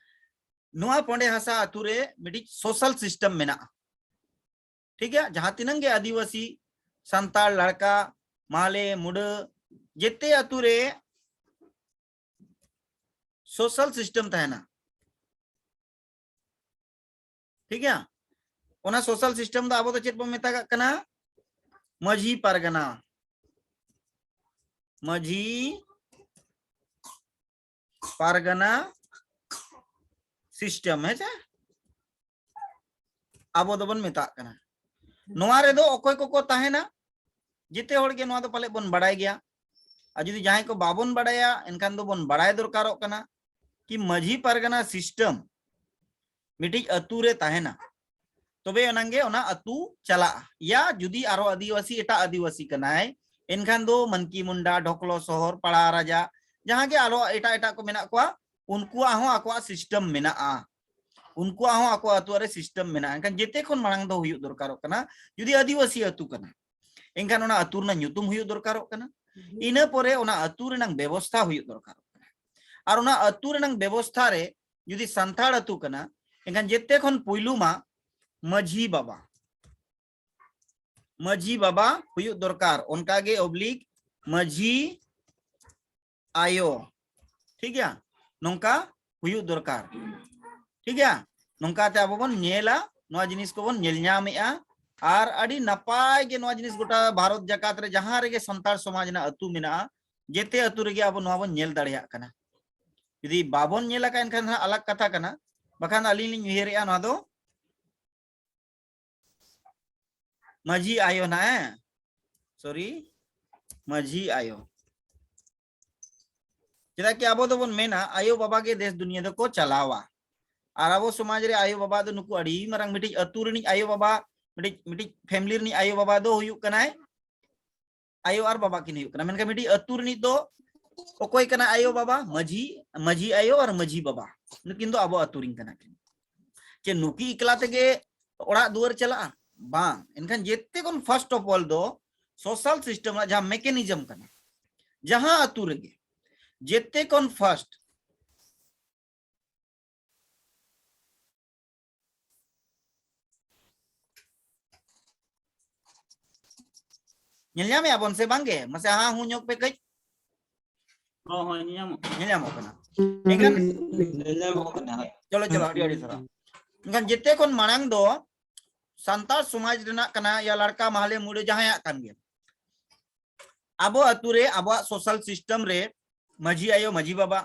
ᱱᱚᱣᱟ ᱯᱚᱸᱰᱮ ᱦᱟᱥᱟ ᱟᱹᱛᱩ ᱨᱮ ᱢᱤᱫᱴᱤᱡ ᱥᱳᱥᱟᱞ ᱥᱤᱥᱴᱮᱢ ᱢᱮᱱᱟᱜᱼᱟ᱾ ᱴᱷᱤᱠ ᱜᱮᱭᱟ? ᱡᱟᱦᱟᱸ ᱛᱤᱱᱟᱹᱝ ᱜᱮ ᱟᱹᱫᱤᱵᱟᱹᱥᱤ, ᱥᱟᱱᱛᱟᱲ, ᱞᱟᱲᱠᱟ, ᱢᱟᱦᱞᱮ, ᱢᱩᱰᱟᱹ, ᱡᱮᱛᱮ ᱟᱹᱛᱩ ᱨᱮ ᱥᱳᱥᱟᱞ ᱥᱤᱥᱴᱮᱢ ᱛᱟᱦᱮᱱᱟ᱾ ᱴᱷᱤᱠ ᱜᱮᱭᱟ? ᱚᱱᱟ ᱥᱳᱥᱟᱞ ᱥᱤᱥᱴᱮᱢ ᱫᱚ ᱟᱵᱚ ᱫᱚ ᱪᱮᱫ ᱵᱚᱱ ᱢᱮᱛᱟᱜᱟᱜ ᱠᱟᱱᱟ? ᱢᱟᱹᱡᱷᱤ ᱯᱟᱨᱜᱟᱱᱟ᱾ ᱢᱟᱹᱡᱷᱤ ᱯᱟᱨᱜᱟᱱᱟ ᱥᱤᱥᱴᱮᱢ, ᱦᱮᱸ ᱥᱮ? ᱟᱵᱚ ᱫᱚᱵᱚᱱ ᱢᱮᱛᱟᱜ ᱠᱟᱱᱟ᱾ ᱱᱚᱣᱟ ᱨᱮᱫᱚ ᱚᱠᱚᱭ ᱠᱚᱠᱚ ᱛᱟᱦᱮᱱᱟ? ᱡᱮᱛᱮ ᱦᱚᱲ ᱜᱮ ᱱᱚᱣᱟ ᱫᱚ ᱯᱟᱞᱮ ᱵᱚᱱ ᱵᱟᱲᱟᱭ ᱜᱮᱭᱟ᱾ ᱟᱨ ᱡᱩᱫᱤ ᱡᱟᱦᱟᱸᱭ ᱠᱚ ᱵᱟᱵᱚᱱ ᱵᱟᱲᱟᱭᱟ, ᱮᱱᱠᱷᱟᱱ ᱫᱚᱵᱚᱱ ᱵᱟᱲᱟᱭ ᱫᱚᱨᱠᱟᱨᱚᱜ ᱠᱟᱱᱟ ᱠᱤ ᱢᱟᱹᱡᱷᱤ ᱯᱟᱨᱜᱟᱱᱟ ᱥᱤᱥᱴᱮᱢ ᱢᱤᱫᱴᱤᱡ ᱟᱹᱛᱩ ᱨᱮ ᱛᱟᱦᱮᱱᱟ, ᱛᱚᱵᱮ ᱮᱱᱟᱝ ᱜᱮ ᱚᱱᱟ ᱟᱹᱛᱩ ᱪᱟᱞᱟᱜᱼᱟ᱾ ᱭᱟ ᱡᱩᱫᱤ ᱟᱨᱚ ᱟᱹᱫᱤᱵᱟᱹᱥᱤ, ᱮᱴᱟᱜ ᱟᱹᱫᱤᱵᱟᱹᱥᱤ ᱠᱟᱱᱟᱭ, ᱮᱱᱠᱷᱟᱱ ᱫᱚ ᱢᱟᱱᱠᱤ ᱢᱩᱱᱰᱟ, ᱰᱷᱚᱠᱞᱚ ᱥᱚᱦᱚᱨ, ᱯᱟᱲᱟ ᱨᱟᱡᱟ, ᱡᱟᱦᱟᱸ ᱜᱮ ᱟᱨᱚ ᱮᱴᱟᱜ ᱮᱴᱟᱜ ᱠᱚ ᱢᱮᱱᱟᱜ ᱠᱚᱣᱟ, ᱩᱱᱠᱩᱣᱟᱜ ᱦᱚᱸ ᱟᱠᱚᱣᱟᱜ ᱥᱤᱥᱴᱮᱢ ᱢᱮᱱᱟᱜᱼᱟ᱾ ᱩᱱᱠᱩᱣᱟᱜ ᱦᱚᱸ ᱟᱠᱚ ᱟᱹᱛᱩ ᱨᱮ ᱥᱤᱥᱴᱮᱢ ᱢᱮᱱᱟᱜᱼᱟ᱾ ᱮᱱᱠᱷᱟᱱ ᱡᱮᱛᱮ ᱠᱷᱚᱱ ᱢᱟᱲᱟᱝ ᱫᱚ ᱦᱩᱭᱩᱜ ᱫᱚᱨᱠᱟᱨᱚᱜ ᱠᱟᱱᱟ, ᱡᱩᱫᱤ ᱟᱹᱫᱤᱵᱟᱹᱥᱤ ᱟᱹᱛᱩ ᱠᱟᱱᱟ, ᱮᱱᱠᱷᱟᱱ ᱚᱱᱟ ᱟᱹᱛᱩ ᱨᱮᱱᱟᱜ ᱧᱩᱛᱩᱢ ᱦᱩᱭᱩᱜ ᱫᱚᱨᱠᱟᱨᱚᱜ ᱠᱟᱱᱟ᱾ ᱤᱱᱟᱹ ᱯᱚᱨᱮ ᱚᱱᱟ ᱟᱹᱛᱩ ᱨᱮᱱᱟᱜ ᱵᱮᱵᱚᱥᱛᱷᱟ ᱦᱩᱭᱩᱜ ᱫᱚᱨᱠᱟᱨᱚᱜ ᱠᱟᱱᱟ᱾ ᱟᱨ ᱚᱱᱟ ᱟᱹᱛᱩ ᱨᱮᱱᱟᱜ ᱵᱮᱵᱚᱥᱛᱷᱟ ᱨᱮ ᱡᱩᱫᱤ ᱥᱟᱱᱛᱟᱲ ᱟᱹᱛᱩ ᱠᱟᱱᱟ, ᱮᱱᱠᱷᱟᱱ ᱡᱮᱛᱮ ᱠᱷᱚᱱ ᱯᱩᱭᱞᱩ ᱢᱟ ᱢᱟᱹᱡᱷᱤ ᱵᱟᱵᱟ, ᱢᱟᱹᱡᱷᱤ ᱵᱟᱵᱟ ᱦᱩᱭᱩᱜ ᱫᱚᱨᱠᱟᱨ, ᱚᱱᱠᱟ ᱜᱮ ᱚᱵᱞᱤᱠ ᱢᱟᱹᱡᱷᱤ ᱟᱭᱳ᱾ ᱴᱷᱤᱠ ᱜᱮᱭᱟ? ᱱᱚᱝᱠᱟ ᱦᱩᱭᱩᱜ ᱫᱚᱨᱠᱟᱨ᱾ ᱴᱷᱤᱠ ᱜᱮᱭᱟ? ᱱᱚᱝᱠᱟ ᱛᱮ ᱟᱵᱚ ᱵᱚᱱ ᱧᱮᱞᱟ, ᱱᱚᱣᱟ ᱡᱤᱱᱤᱥ ᱠᱚᱵᱚᱱ ᱧᱮᱞ ᱧᱟᱢᱮᱜᱼᱟ᱾ ᱟᱨ ᱟᱹᱰᱤ ᱱᱟᱯᱟᱭ ᱜᱮ ᱱᱚᱣᱟ ᱡᱤᱱᱤᱥ ᱜᱚᱴᱟ ᱵᱷᱟᱨᱚᱛ ᱡᱟᱠᱟᱛ ᱨᱮ ᱡᱟᱦᱟᱸ ᱨᱮᱜᱮ ᱥᱟᱱᱛᱟᱲ ᱥᱚᱢᱟᱡᱽ ᱨᱮᱱᱟᱜ ᱟᱹᱛᱩ ᱢᱮᱱᱟᱜᱼᱟ, ᱡᱮᱛᱮ ᱟᱹᱛᱩ ᱨᱮᱜᱮ ᱟᱵᱚ ᱱᱚᱣᱟ ᱵᱚᱱ ᱧᱮᱞ ᱫᱟᱲᱮᱭᱟᱜ ᱠᱟᱱᱟ᱾ ᱡᱩᱫᱤ ᱵᱟᱵᱚᱱ ᱧᱮᱞ ᱟᱠᱟᱫ ᱮᱱᱠᱷᱟᱱ ᱦᱟᱸᱜ ᱟᱞᱟᱜᱽ ᱠᱟᱛᱷᱟ ᱠᱟᱱᱟ, ᱵᱟᱠᱷᱟᱱ ᱟᱹᱞᱤᱧ ᱞᱤᱧ ᱩᱭᱦᱟᱹᱨᱮᱜᱼᱟ ᱱᱚᱣᱟ ᱫᱚ ᱢᱟᱹᱡᱷᱤ ᱟᱭᱳ ᱱᱟᱦᱟᱜ, ᱦᱮᱸ? ᱥᱚᱨᱤ, ᱢᱟᱹᱡᱷᱤ ᱟᱭᱳ᱾ ᱪᱮᱫᱟᱜ ᱠᱤ ᱟᱵᱚ ᱫᱚᱵᱚᱱ ᱢᱮᱱᱟ ᱟᱭᱳ ᱵᱟᱵᱟ ᱜᱮ ᱫᱮᱥ ᱫᱩᱱᱤᱭᱟᱹ ᱫᱚᱠᱚ ᱪᱟᱞᱟᱣᱟ᱾ ᱟᱨ ᱟᱵᱚ ᱥᱚᱢᱟᱡᱽ ᱨᱮ ᱟᱭᱳ ᱵᱟᱵᱟ ᱫᱚ ᱱᱩᱠᱩ ᱟᱹᱰᱤ ᱢᱟᱨᱟᱝ ᱢᱤᱫᱴᱤᱡ ᱟᱹᱛᱩ ᱨᱤᱱᱤᱡ ᱟᱭᱳ ᱵᱟᱵᱟ, ᱢᱤᱫᱴᱤᱡ, ᱢᱤᱫᱴᱤᱡ ᱯᱷᱮᱢᱤᱞᱤ ᱨᱤᱱᱤᱡ ᱟᱭᱳ ᱵᱟᱵᱟ ᱫᱚ ᱦᱩᱭᱩᱜ ᱠᱟᱱᱟᱭ, ᱟᱭᱳ ᱟᱨ ᱵᱟᱵᱟ ᱠᱤᱱ ᱦᱩᱭᱩᱜ ᱠᱟᱱᱟ᱾ ᱢᱮᱱᱠᱷᱟᱱ ᱢᱤᱫᱴᱤᱡ ᱟᱹᱛᱩ ᱨᱤᱱᱤᱡ ᱫᱚ ᱚᱠᱚᱭ ᱠᱟᱱᱟ? ᱟᱭᱳ ᱵᱟᱵᱟ, ᱢᱟᱹᱡᱷᱤ, ᱢᱟᱹᱡᱷᱤ ᱟᱭᱳ ᱟᱨ ᱢᱟᱹᱡᱷᱤ ᱵᱟᱵᱟ, ᱱᱩᱠᱤᱱ ᱫᱚ ᱟᱵᱚ ᱟᱹᱛᱩ ᱨᱤᱱ ᱠᱟᱱᱟ ᱠᱤᱱ᱾ ᱪᱮ ᱱᱩᱠᱤ ᱮᱠᱞᱟ ᱛᱮᱜᱮ ᱚᱲᱟᱜ ᱫᱩᱣᱟᱹᱨ ᱪᱟᱞᱟᱜᱼᱟ? ᱵᱟᱝ᱾ ᱮᱱᱠᱷᱟᱱ ᱡᱮᱛᱮ ᱠᱷᱚᱱ first of all ᱫᱚ social system ᱨᱮᱱᱟᱜ ᱡᱟᱦᱟᱸ mechanism ᱠᱟᱱᱟ, ᱡᱟᱦᱟᱸ ᱟᱹᱛᱩ ᱨᱮᱜᱮ ᱡᱮᱛᱮ ᱠᱷᱚᱱ first ᱧᱮᱞ ᱧᱟᱢᱮᱜᱼᱟ ᱵᱚᱱ ᱥᱮ ᱵᱟᱝᱜᱮ? ᱢᱟᱥᱮ ᱦᱟᱸ ᱦᱩᱸ ᱧᱚᱜ ᱯᱮ ᱠᱟᱹᱡ᱾ ᱦᱚᱸ, ᱦᱚᱸ, ᱧᱮᱞ ᱧᱟᱢᱚᱜ ᱠᱟᱱᱟ᱾ ᱧᱮᱞ ᱧᱟᱢᱚᱜ ᱠᱟᱱᱟ᱾ ᱮᱱᱠᱷᱟᱱ ᱧᱮᱞ ᱧᱟᱢᱚᱜ ᱠᱟᱱᱟ, ᱦᱳᱭ᱾ ᱪᱚᱞᱚ, ᱪᱚᱞᱚ, ᱟᱹᱰᱤ, ᱟᱹᱰᱤ ᱥᱟᱨᱦᱟᱣ᱾ ᱮᱱᱠᱷᱟᱱ ᱡᱮᱛᱮ ᱠᱷᱚᱱ ᱢᱟᱲᱟᱝ ᱫᱚ ᱥᱟᱱᱛᱟᱲ ᱥᱚᱢᱟᱡᱽ ᱨᱮᱱᱟᱜ ᱠᱟᱱᱟ, ᱭᱟ ᱞᱟᱲᱠᱟ ᱢᱟᱦᱞᱮ ᱢᱩᱲᱮ ᱡᱟᱦᱟᱸᱭᱟᱜ ᱠᱟᱱ ᱜᱮ, ᱟᱵᱚ ᱟᱹᱛᱩ ᱨᱮ ᱟᱵᱚᱣᱟᱜ social system ᱨᱮ ᱢᱟᱹᱡᱷᱤ ᱟᱭᱳ, ᱢᱟᱹᱡᱷᱤ ᱵᱟᱵᱟ,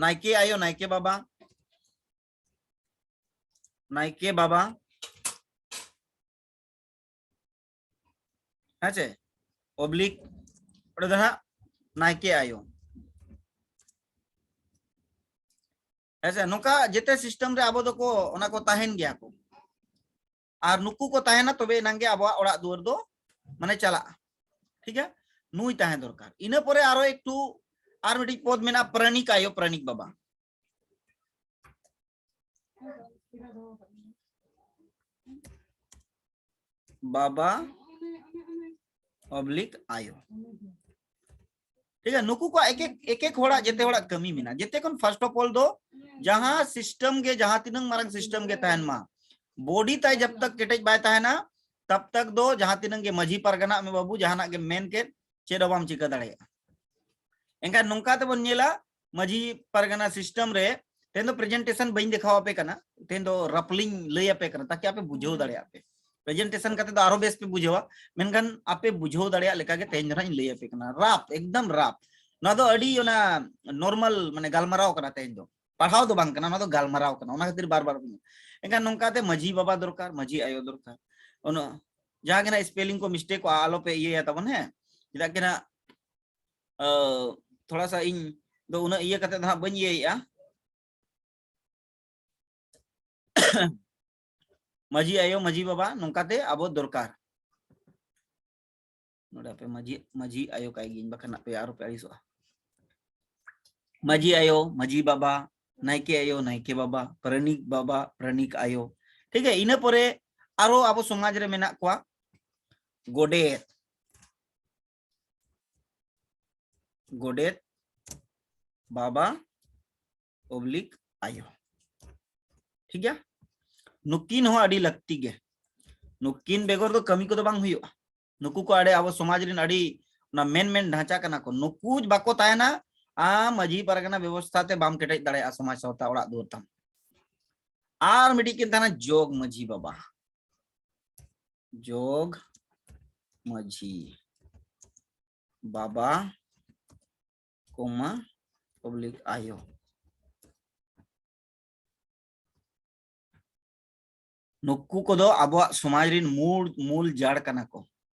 ᱱᱟᱭᱠᱮ ᱟᱭᱳ, ᱱᱟᱭᱠᱮ ᱵᱟᱵᱟ, ᱱᱟᱭᱠᱮ ᱵᱟᱵᱟ, ᱦᱮᱸ ᱪᱮ, oblique ᱚᱸᱰᱮ ᱫᱚ ᱦᱟᱸᱜ ᱱᱟᱭᱠᱮ ᱟᱭᱳ᱾ ᱦᱮᱸ ᱥᱮ, ᱱᱚᱝᱠᱟ ᱡᱮᱛᱮ system ᱨᱮ ᱟᱵᱚ ᱫᱚᱠᱚ, ᱚᱱᱟ ᱠᱚ ᱛᱟᱦᱮᱱ ᱜᱮᱭᱟ ᱠᱚ᱾ ᱟᱨ ᱱᱩᱠᱩ ᱠᱚ ᱛᱟᱦᱮᱱᱟ, ᱛᱚᱵᱮ ᱮᱱᱟᱝ ᱜᱮ ᱟᱵᱚᱣᱟᱜ ᱚᱲᱟᱜ ᱫᱩᱣᱟᱹᱨ ᱫᱚ ᱢᱟᱱᱮ ᱪᱟᱞᱟᱜᱼᱟ᱾ ᱴᱷᱤᱠ ᱜᱮᱭᱟ, ᱱᱩᱭ ᱛᱟᱦᱮᱸ ᱫᱚᱨᱠᱟᱨ᱾ ᱤᱱᱟᱹ ᱯᱚᱨᱮ ᱟᱨᱚ ᱮᱠᱴᱩ ᱟᱨ ᱢᱤᱫᱴᱤᱡ ᱯᱚᱫ ᱢᱮᱱᱟᱜᱼᱟ, ᱯᱨᱟᱱᱤᱠ ᱟᱭᱳ, ᱯᱨᱟᱱᱤᱠ ᱵᱟᱵᱟ᱾ ᱵᱟᱵᱟ oblique ᱟᱭᱳ᱾ ᱴᱷᱤᱠ ᱜᱮᱭᱟ, ᱱᱩᱠᱩ ᱠᱚᱣᱟᱜ ᱮᱠ ᱮᱠ, ᱮᱠ ᱮᱠ ᱦᱚᱲᱟᱜ, ᱡᱮᱛᱮ ᱦᱚᱲᱟᱜ ᱠᱟᱹᱢᱤ ᱢᱮᱱᱟᱜᱼᱟ᱾ ᱡᱮᱛᱮ ᱠᱷᱚᱱ first of all ᱫᱚ ᱡᱟᱦᱟᱸ system ᱜᱮ, ᱡᱟᱦᱟᱸ ᱛᱤᱱᱟᱹᱝ ᱢᱟᱨᱟᱝ system ᱜᱮ ᱛᱟᱦᱮᱱ ᱢᱟ, body ᱛᱟᱭ ᱡᱟᱵ ᱛᱟᱠ ᱠᱮᱴᱮᱡ ᱵᱟᱭ ᱛᱟᱦᱮᱱᱟ, ᱛᱟᱵ ᱛᱟᱠ ᱫᱚ ᱡᱟᱦᱟᱸ ᱛᱤᱱᱟᱹᱝ ᱜᱮ ᱢᱟᱹᱡᱷᱤ ᱯᱟᱨᱜᱟᱱᱟᱜ ᱢᱮ ᱵᱟᱹᱵᱩ, ᱡᱟᱦᱟᱱᱟᱜ ᱜᱮᱢ ᱢᱮᱱ ᱠᱮᱫ, ᱪᱮᱫ ᱦᱚᱸ ᱵᱟᱢ ᱪᱤᱠᱟᱹ ᱫᱟᱲᱮᱭᱟᱜᱼᱟ᱾ ᱮᱱᱠᱷᱟᱱ ᱱᱚᱝᱠᱟ ᱛᱮᱵᱚᱱ ᱧᱮᱞᱟ, ᱢᱟᱹᱡᱷᱤ ᱯᱟᱨᱜᱟᱱᱟ system ᱨᱮ ᱛᱮᱦᱮᱧ ᱫᱚ presentation ᱵᱟᱹᱧ ᱫᱮᱠᱷᱟᱣ ᱟᱯᱮ ᱠᱟᱱᱟ, ᱛᱮᱦᱮᱧ ᱫᱚ ᱨᱟᱯᱞᱤᱧ ᱞᱟᱹᱭ ᱟᱯᱮ ᱠᱟᱱᱟ, ᱛᱟᱠᱤ ᱟᱯᱮ ᱵᱩᱡᱷᱟᱹᱣ ᱫᱟᱲᱮᱭᱟᱜ ᱯᱮ᱾ Presentation ᱠᱟᱛᱮ ᱫᱚ ᱟᱨᱦᱚᱸ ᱵᱮᱥ ᱯᱮ ᱵᱩᱡᱷᱟᱹᱣᱟ, ᱢᱮᱱᱠᱷᱟᱱ ᱟᱯᱮ ᱵᱩᱡᱷᱟᱹᱣ ᱫᱟᱲᱮᱭᱟᱜ ᱞᱮᱠᱟ ᱜᱮ ᱛᱮᱦᱮᱧ ᱫᱚ ᱱᱟᱦᱟᱜ ᱤᱧ ᱞᱟᱹᱭ ᱟᱯᱮ ᱠᱟᱱᱟ᱾ ᱨᱟᱯ, ᱮᱠᱫᱚᱢ ᱨᱟᱯ᱾ ᱱᱚᱣᱟ ᱫᱚ ᱟᱹᱰᱤ ᱚᱱᱟ normal, ᱢᱟᱱᱮ ᱜᱟᱞᱢᱟᱨᱟᱣ ᱠᱟᱱᱟ ᱛᱮᱦᱮᱧ ᱫᱚ, ᱯᱟᱲᱦᱟᱣ ᱫᱚ ᱵᱟᱝ ᱠᱟᱱᱟ, ᱚᱱᱟ ᱫᱚ ᱜᱟᱞᱢᱟᱨᱟᱣ ᱠᱟᱱᱟ, ᱚᱱᱟ ᱠᱷᱟᱹᱛᱤᱨ ᱵᱟᱨ ᱵᱟᱨ᱾ ᱮᱱᱠᱷᱟᱱ ᱱᱚᱝᱠᱟᱛᱮ ᱢᱟᱹᱡᱷᱤ ᱵᱟᱵᱟ ᱫᱚᱨᱠᱟᱨ, ᱢᱟᱹᱡᱷᱤ ᱟᱭᱳ ᱫᱚᱨᱠᱟᱨ, ᱩᱱᱟᱹᱜ ᱡᱟᱦᱟᱸ ᱜᱮ ᱱᱟᱜ spelling ᱠᱚ mistake ᱠᱚᱜᱼᱟ, ᱟᱞᱚᱯᱮ ᱤᱭᱟᱹᱭᱟ ᱛᱟᱵᱚᱱ, ᱦᱮᱸ? ᱪᱮᱫᱟᱜ ᱠᱤ ᱱᱟᱜ, ᱟᱹ, ᱛᱷᱚᱲᱟ ᱥᱟ ᱤᱧ ᱫᱚ ᱩᱱᱟᱹᱜ ᱤᱭᱟᱹ ᱠᱟᱛᱮ ᱫᱚ ᱦᱟᱸᱜ ᱵᱟᱹᱧ ᱤᱭᱟᱹᱭᱮᱜᱼᱟ᱾ ᱢᱟᱹᱡᱷᱤ ᱟᱭᱳ, ᱢᱟᱹᱡᱷᱤ ᱵᱟᱵᱟ, ᱱᱚᱝᱠᱟᱛᱮ ᱟᱵᱚ ᱫᱚᱨᱠᱟᱨ᱾ ᱱᱚᱰᱮ ᱟᱯᱮ ᱢᱟᱹᱡᱷᱤ, ᱢᱟᱹᱡᱷᱤ ᱟᱭᱳ ᱠᱟᱭ ᱜᱤᱭᱟᱹᱧ, ᱵᱟᱠᱷᱟᱱ ᱟᱯᱮ ᱟᱨᱚ ᱯᱮ ᱟᱹᱲᱤᱥᱚᱜᱼᱟ᱾ ᱢᱟᱹᱡᱷᱤ ᱟᱭᱳ, ᱢᱟᱹᱡᱷᱤ ᱵᱟᱵᱟ, ᱱᱟᱭᱠᱮ ᱟᱭᱳ, ᱱᱟᱭᱠᱮ ᱵᱟᱵᱟ, ᱯᱟᱨᱟᱱᱤᱠ ᱵᱟᱵᱟ, ᱯᱟᱨᱟᱱᱤᱠ ᱟᱭᱳ᱾ ᱴᱷᱤᱠ ᱜᱮᱭᱟ, ᱤᱱᱟᱹ ᱯᱚᱨᱮ ᱟᱨᱚ ᱟᱵᱚ ᱥᱚᱢᱟᱡᱽ ᱨᱮ ᱢᱮᱱᱟᱜ ᱠᱚᱣᱟ ᱜᱚᱰᱮᱛ, ᱜᱚᱰᱮᱛ ᱵᱟᱵᱟ ᱚᱵᱞᱤᱠ ᱟᱭᱳ᱾ ᱴᱷᱤᱠ ᱜᱮᱭᱟ, ᱱᱩᱠᱤᱱ ᱦᱚᱸ ᱟᱹᱰᱤ ᱞᱟᱹᱠᱛᱤ ᱜᱮ᱾ ᱱᱩᱠᱤᱱ ᱵᱮᱜᱚᱨ ᱫᱚ ᱠᱟᱹᱢᱤ ᱠᱚᱫᱚ ᱵᱟᱝ ᱦᱩᱭᱩᱜᱼᱟ᱾ ᱱᱩᱠᱩ ᱠᱚ ᱟᱹᱰᱤ ᱟᱵᱚ ᱥᱚᱢᱟᱡᱽ ᱨᱮᱱ ᱟᱹᱰᱤ ᱚᱱᱟ ᱢᱮᱱ ᱢᱮᱱ ᱰᱷᱟᱸᱪᱟ ᱠᱟᱱᱟ ᱠᱚ᱾ ᱱᱩᱠᱩ ᱵᱟᱠᱚ ᱛᱟᱦᱮᱱᱟ, ᱟᱢ ᱢᱟᱹᱡᱷᱤ ᱯᱟᱨᱜᱟᱱᱟ ᱵᱮᱵᱚᱥᱛᱷᱟ ᱛᱮ ᱵᱟᱢ ᱠᱮᱴᱮᱡ ᱫᱟᱲᱮᱭᱟᱜᱼᱟ ᱥᱚᱢᱟᱡᱽ ᱥᱟᱶᱛᱟ ᱚᱲᱟᱜ ᱫᱩᱣᱟᱹᱨ ᱛᱟᱢ᱾ ᱟᱨ ᱢᱤᱫᱴᱤᱡ ᱠᱤᱱ ᱛᱟᱦᱮᱱᱟ ᱡᱚᱜᱽ ᱢᱟᱹᱡᱷᱤ ᱵᱟᱵᱟ, ᱡᱚᱜᱽ ᱢᱟᱹᱡᱷᱤ ᱵᱟᱵᱟ ᱠᱚᱢᱟ ᱚᱵᱞᱤᱠ ᱟᱭᱳ᱾ ᱱᱩᱠᱩ ᱠᱚᱫᱚ ᱟᱵᱚᱣᱟᱜ ᱥᱚᱢᱟᱡᱽ ᱨᱤᱱ ᱢᱩᱞ, ᱢᱩᱞ ᱡᱟᱲ ᱠᱟᱱᱟ ᱠᱚ,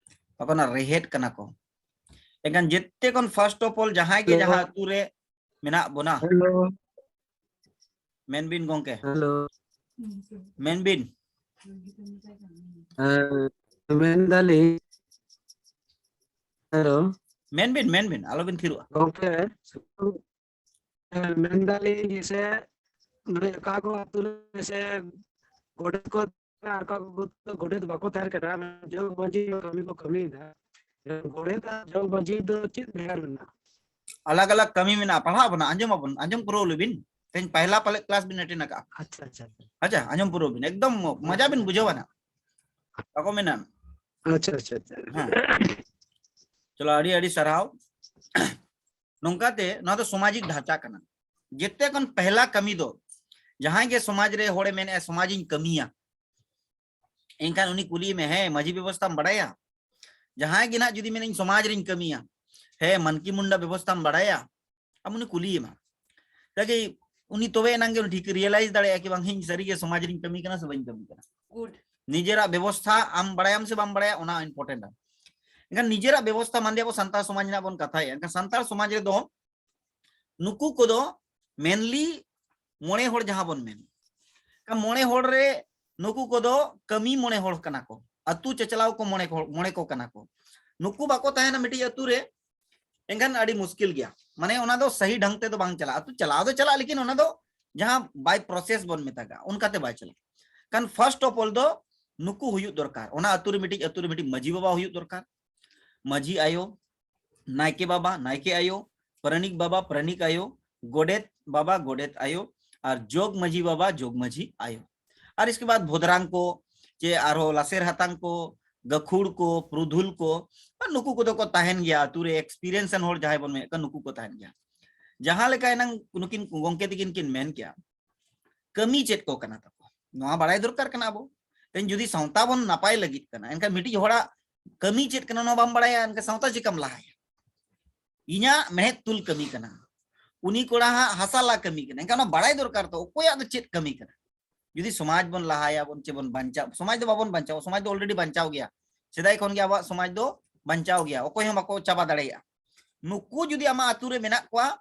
ᱵᱟᱠᱚ ᱚᱱᱟ ᱨᱮᱦᱮᱫ ᱠᱟᱱᱟ ᱠᱚ᱾ ᱮᱱᱠᱷᱟᱱ ᱡᱮᱛᱮ ᱠᱷᱚᱱ first of all ᱡᱟᱦᱟᱸᱭ ᱜᱮ ᱦᱮᱞᱳ᱾ ᱡᱟᱦᱟᱸ ᱟᱹᱛᱩ ᱨᱮ ᱢᱮᱱᱟᱜ ᱵᱚᱱᱟ, ᱦᱮᱞᱳ᱾ ᱢᱮᱱ ᱵᱤᱱ ᱜᱚᱝᱠᱮ᱾ ᱦᱮᱞᱳ᱾ ᱢᱮᱱ ᱵᱤᱱ᱾ ᱦᱮᱸ, ᱢᱮᱱ ᱫᱟᱞᱤᱧ, ᱦᱮᱞᱳ᱾ ᱢᱮᱱ ᱵᱤᱱ, ᱢᱮᱱ ᱵᱤᱱ, ᱟᱞᱚ ᱵᱤᱱ ᱛᱷᱤᱨᱚᱜᱼᱟ᱾ ᱜᱚᱝᱠᱮ, ᱦᱮᱸ, ᱢᱮᱱ ᱫᱟᱞᱤᱧ ᱡᱮ ᱥᱮ, ᱢᱟᱱᱮ, ᱚᱠᱟ ᱠᱚ ᱟᱹᱛᱩ ᱨᱮ ᱥᱮ ᱜᱚᱰᱮᱛ ᱠᱚ, ᱚᱠᱟ ᱠᱚ ᱜᱚᱰᱮᱛ ᱵᱟᱠᱚ ᱛᱟᱦᱮᱸ ᱠᱟᱱᱟ, ᱡᱚᱜᱽ ᱢᱟᱹᱡᱷᱤ ᱠᱟᱹᱢᱤ ᱠᱚ ᱠᱟᱹᱢᱤᱭᱮᱫᱟ᱾ ᱜᱚᱰᱮᱛ ᱟᱨ ᱡᱚᱜᱽ ᱢᱟᱹᱡᱷᱤ ᱫᱚ ᱪᱮᱫ ᱵᱷᱮᱜᱟᱨ ᱢᱮᱱᱟᱜᱼᱟ? ᱟᱞᱟᱜᱽ ᱟᱞᱟᱜᱽ ᱠᱟᱹᱢᱤ ᱢᱮᱱᱟᱜᱼᱟ, ᱯᱟᱲᱦᱟᱜ ᱟᱵᱚᱱ, ᱟᱸᱡᱚᱢ ᱟᱵᱚᱱ, ᱟᱸᱡᱚᱢ ᱯᱩᱨᱟᱹᱣ ᱞᱮᱵᱤᱱ᱾ ᱛᱮᱦᱮᱧ ᱯᱟᱦᱞᱟ ᱯᱟᱞᱮ class ᱵᱤᱱ attend ᱟᱠᱟᱫᱼᱟ᱾ ᱟᱪᱪᱷᱟ, ᱟᱪᱪᱷᱟ, ᱟᱪᱪᱷᱟ᱾ ᱟᱪᱪᱷᱟ, ᱟᱸᱡᱚᱢ ᱯᱩᱨᱟᱹᱣ ᱵᱤᱱ, ᱮᱠᱫᱚᱢ ᱢᱚᱡᱟ ᱵᱤᱱ ᱵᱩᱡᱷᱟᱹᱣᱟ ᱱᱟᱜ᱾ ᱵᱟᱠᱚ ᱢᱮᱱᱟ᱾ ᱟᱪᱪᱷᱟ, ᱟᱪᱪᱷᱟ, ᱟᱪᱪᱷᱟ᱾ ᱦᱮᱸ᱾ ᱪᱚᱞᱚ, ᱟᱹᱰᱤ ᱟᱹᱰᱤ ᱥᱟᱨᱦᱟᱣ᱾ ᱱᱚᱝᱠᱟᱛᱮ ᱱᱚᱣᱟ ᱫᱚ ᱥᱟᱢᱟᱡᱤᱠ ᱰᱷᱟᱸᱪᱟ ᱠᱟᱱᱟ᱾ ᱡᱮᱛᱮ ᱠᱷᱚᱱ ᱯᱟᱦᱞᱟ ᱠᱟᱹᱢᱤ ᱫᱚ ᱡᱟᱦᱟᱸᱭ ᱜᱮ ᱥᱚᱢᱟᱡᱽ ᱨᱮ ᱦᱚᱲᱮ ᱢᱮᱱᱮᱫᱼᱟ, "ᱥᱚᱢᱟᱡᱽ ᱤᱧ ᱠᱟᱹᱢᱤᱭᱟ", ᱮᱱᱠᱷᱟᱱ ᱩᱱᱤ ᱠᱩᱞᱤᱭᱮ ᱢᱮ, "ᱦᱮᱸ, ᱢᱟᱹᱡᱷᱤ ᱵᱮᱵᱚᱥᱛᱷᱟᱢ ᱵᱟᱲᱟᱭᱟ?" ᱡᱟᱦᱟᱸᱭ ᱜᱮ ᱱᱟᱜ ᱡᱩᱫᱤ ᱢᱮᱱᱟᱹᱧ, "ᱥᱚᱢᱟᱡᱽ ᱨᱤᱧ ᱠᱟᱹᱢᱤᱭᱟ", "ᱦᱮᱸ, ᱢᱟᱱᱠᱤ ᱢᱩᱱᱰᱟ ᱵᱮᱵᱚᱥᱛᱷᱟᱢ ᱵᱟᱲᱟᱭᱟ?" ᱟᱢ ᱩᱱᱤ ᱠᱩᱞᱤᱭᱮᱢᱟ᱾ ᱠᱟᱡᱮ ᱩᱱᱤ ᱛᱚᱵᱮ ᱮᱱᱟᱝ ᱜᱮ ᱩᱱᱤ ᱴᱷᱤᱠ realize ᱫᱟᱲᱮᱭᱟᱜᱼᱟ ᱠᱤ ᱵᱟᱝ, ᱤᱧ ᱥᱟᱹᱨᱤ ᱜᱮ ᱥᱚᱢᱟᱡᱽ ᱨᱤᱧ ᱠᱟᱹᱢᱤ ᱠᱟᱱᱟ ᱥᱮ ᱵᱟᱹᱧ ᱠᱟᱹᱢᱤ ᱠᱟᱱᱟ᱾ Good. ᱱᱤᱡᱮᱨᱟᱜ ᱵᱮᱵᱚᱥᱛᱷᱟ ᱟᱢ ᱵᱟᱲᱟᱭᱟᱢ ᱥᱮ ᱵᱟᱢ ᱵᱟᱲᱟᱭᱟ, ᱚᱱᱟ important ᱟ᱾ ᱮᱱᱠᱷᱟᱱ ᱱᱤᱡᱮᱨᱟᱜ ᱵᱮᱵᱚᱥᱛᱷᱟ ᱢᱟᱱᱮ ᱟᱵᱚ ᱥᱟᱱᱛᱟᱲ ᱥᱚᱢᱟᱡᱽ ᱨᱮᱱᱟᱜ ᱵᱚᱱ ᱠᱟᱛᱷᱟᱭᱟ᱾ ᱮᱱᱠᱷᱟᱱ ᱥᱟᱱᱛᱟᱲ ᱥᱚᱢᱟᱡᱽ ᱨᱮᱫᱚ ᱱᱩᱠᱩ ᱠᱚᱫᱚ mainly ᱢᱚᱬᱮ ᱦᱚᱲ ᱡᱟᱦᱟᱸ ᱵᱚᱱ ᱢᱮᱱ, ᱢᱚᱬᱮ ᱦᱚᱲ ᱨᱮ ᱱᱩᱠᱩ ᱠᱚᱫᱚ ᱠᱟᱹᱢᱤ ᱢᱚᱬᱮ ᱦᱚᱲ ᱠᱟᱱᱟ ᱠᱚ, ᱟᱹᱛᱩ ᱪᱟᱪᱞᱟᱣ ᱠᱚ ᱢᱚᱬᱮ ᱦᱚᱲ, ᱢᱚᱬᱮ ᱠᱚ ᱠᱟᱱᱟ ᱠᱚ᱾ ᱱᱩᱠᱩ ᱵᱟᱠᱚ ᱛᱟᱦᱮᱱᱟ ᱢᱤᱫᱴᱤᱡ ᱟᱹᱛᱩ ᱨᱮ, ᱮᱱᱠᱷᱟᱱ ᱟᱹᱰᱤ ᱢᱩᱥᱠᱤᱞ ᱜᱮᱭᱟ᱾ ᱢᱟᱱᱮ ᱚᱱᱟ ᱫᱚ ᱥᱟᱦᱤ ᱰᱷᱟᱝ ᱛᱮᱫᱚ ᱵᱟᱝ ᱪᱟᱞᱟᱜᱼᱟ᱾ ᱟᱹᱛᱩ ᱪᱟᱞᱟᱣ ᱫᱚ ᱪᱟᱞᱟᱜᱼᱟ, ᱞᱮᱠᱤᱱ ᱚᱱᱟ ᱫᱚ ᱡᱟᱦᱟᱸ by process ᱵᱚᱱ ᱢᱮᱛᱟᱜᱼᱟ, ᱚᱱᱠᱟᱛᱮ ᱵᱟᱭ ᱪᱟᱞᱟᱜᱼᱟ᱾ ᱠᱷᱟᱱ first of all ᱫᱚ ᱱᱩᱠᱩ ᱦᱩᱭᱩᱜ ᱫᱚᱨᱠᱟᱨ, ᱚᱱᱟ ᱟᱹᱛᱩ ᱨᱮ ᱢᱤᱫᱴᱤᱡ, ᱟᱹᱛᱩ ᱨᱮ ᱢᱤᱫᱴᱤᱡ ᱢᱟᱹᱡᱷᱤ ᱵᱟᱵᱟ ᱦᱩᱭᱩᱜ ᱫᱚᱨᱠᱟᱨ, ᱢᱟᱹᱡᱷᱤ ᱟᱭᱳ, ᱱᱟᱭᱠᱮ ᱵᱟᱵᱟ, ᱱᱟᱭᱠᱮ ᱟᱭᱳ, ᱯᱟᱨᱟᱱᱤᱠ ᱵᱟᱵᱟ, ᱯᱟᱨᱟᱱᱤᱠ ᱟᱭᱳ, ᱜᱚᱰᱮᱛ ᱵᱟᱵᱟ, ᱜᱚᱰᱮᱛ ᱟᱭᱳ, ᱟᱨ ᱡᱚᱜᱽ ᱢᱟᱹᱡᱷᱤ ᱵᱟᱵᱟ, ᱡᱚᱜᱽ ᱢᱟᱹᱡᱷᱤ ᱟᱭᱳ᱾ ᱟᱨ ᱤᱥᱠᱮ ᱵᱟᱫ ᱵᱷᱚᱫᱨᱟᱝ ᱠᱚ, ᱪᱮ ᱟᱨᱦᱚᱸ ᱞᱟᱥᱮᱨ ᱦᱟᱛᱟᱝ ᱠᱚ, ᱜᱟᱹᱠᱷᱩᱲ ᱠᱚ, ᱯᱨᱩᱫᱷᱩᱞ ᱠᱚ, ᱟᱨ ᱱᱩᱠᱩ ᱠᱚᱫᱚ ᱠᱚ ᱛᱟᱦᱮᱱ ᱜᱮᱭᱟ, ᱟᱹᱛᱩ ᱨᱮ experience ᱟᱱ ᱦᱚᱲ ᱡᱟᱦᱟᱸᱭ ᱵᱚᱱ ᱢᱮᱱᱮᱫ ᱠᱚᱣᱟ, ᱱᱩᱠᱩ ᱠᱚ ᱛᱟᱦᱮᱱ ᱜᱮᱭᱟ᱾ ᱡᱟᱦᱟᱸ ᱞᱮᱠᱟ ᱮᱱᱟᱝ ᱱᱩᱠᱤᱱ ᱜᱚᱝᱠᱮ ᱛᱟᱹᱠᱤᱱ ᱠᱤᱱ ᱢᱮᱱ ᱠᱮᱭᱟ, ᱠᱟᱹᱢᱤ ᱪᱮᱫ ᱠᱚ ᱠᱟᱱᱟ ᱛᱟᱠᱚ, ᱱᱚᱣᱟ ᱵᱟᱲᱟᱭ ᱫᱚᱨᱠᱟᱨ ᱠᱟᱱᱟ ᱟᱵᱚ᱾ ᱛᱮᱦᱮᱧ ᱡᱩᱫᱤ ᱥᱟᱶᱛᱟ ᱵᱚᱱ ᱱᱟᱯᱟᱭ ᱞᱟᱹᱜᱤᱫ ᱠᱟᱱᱟ, ᱮᱱᱠᱷᱟᱱ ᱢᱤᱫᱴᱤᱡ ᱦᱚᱲᱟᱜ ᱠᱟᱹᱢᱤ ᱪᱮᱫ ᱠᱟᱱᱟ ᱱᱚᱣᱟ ᱵᱟᱢ ᱵᱟᱲᱟᱭᱟ, ᱮᱱᱠᱷᱟᱱ ᱥᱟᱶᱛᱟ ᱪᱤᱠᱟᱢ ᱞᱟᱦᱟᱭᱟ? ᱤᱧᱟᱹᱜ ᱢᱮᱬᱦᱮᱫ ᱛᱩᱞ ᱠᱟᱹᱢᱤ ᱠᱟᱱᱟ, ᱩᱱᱤ ᱠᱚᱲᱟ ᱦᱟᱸᱜ ᱦᱟᱥᱟ ᱞᱟ ᱠᱟᱹᱢᱤ ᱠᱟᱱᱟ, ᱮᱱᱠᱷᱟᱱ ᱚᱱᱟ ᱵᱟᱲᱟᱭ ᱫᱚᱨᱠᱟᱨ ᱛᱚ, ᱚᱠᱚᱭᱟᱜ ᱫᱚ ᱪᱮᱫ ᱠᱟᱹᱢᱤ ᱠᱟᱱᱟ᱾ ᱡᱩᱫᱤ ᱥᱚᱢᱟᱡᱽ ᱵᱚᱱ ᱞᱟᱦᱟᱭᱟ ᱵᱚᱱ, ᱪᱮ ᱵᱚᱱ ᱵᱟᱧᱪᱟᱣ, ᱥᱚᱢᱟᱡᱽ ᱫᱚ ᱵᱟᱵᱚᱱ ᱵᱟᱧᱪᱟᱣᱟ, ᱥᱚᱢᱟᱡᱽ ᱫᱚ already ᱵᱟᱧᱪᱟᱣ ᱜᱮᱭᱟ᱾ ᱥᱮᱫᱟᱭ ᱠᱷᱚᱱ ᱜᱮ ᱟᱵᱚᱣᱟᱜ ᱥᱚᱢᱟᱡᱽ ᱫᱚ ᱵᱟᱧᱪᱟᱣ ᱜᱮᱭᱟ, ᱚᱠᱚᱭ ᱦᱚᱸ ᱵᱟᱠᱚ ᱪᱟᱵᱟ ᱫᱟᱲᱮᱭᱟᱜᱼᱟ᱾ ᱱᱩᱠᱩ ᱡᱩᱫᱤ ᱟᱢᱟᱜ ᱟᱹᱛᱩ ᱨᱮ ᱢᱮᱱᱟᱜ ᱠᱚᱣᱟ,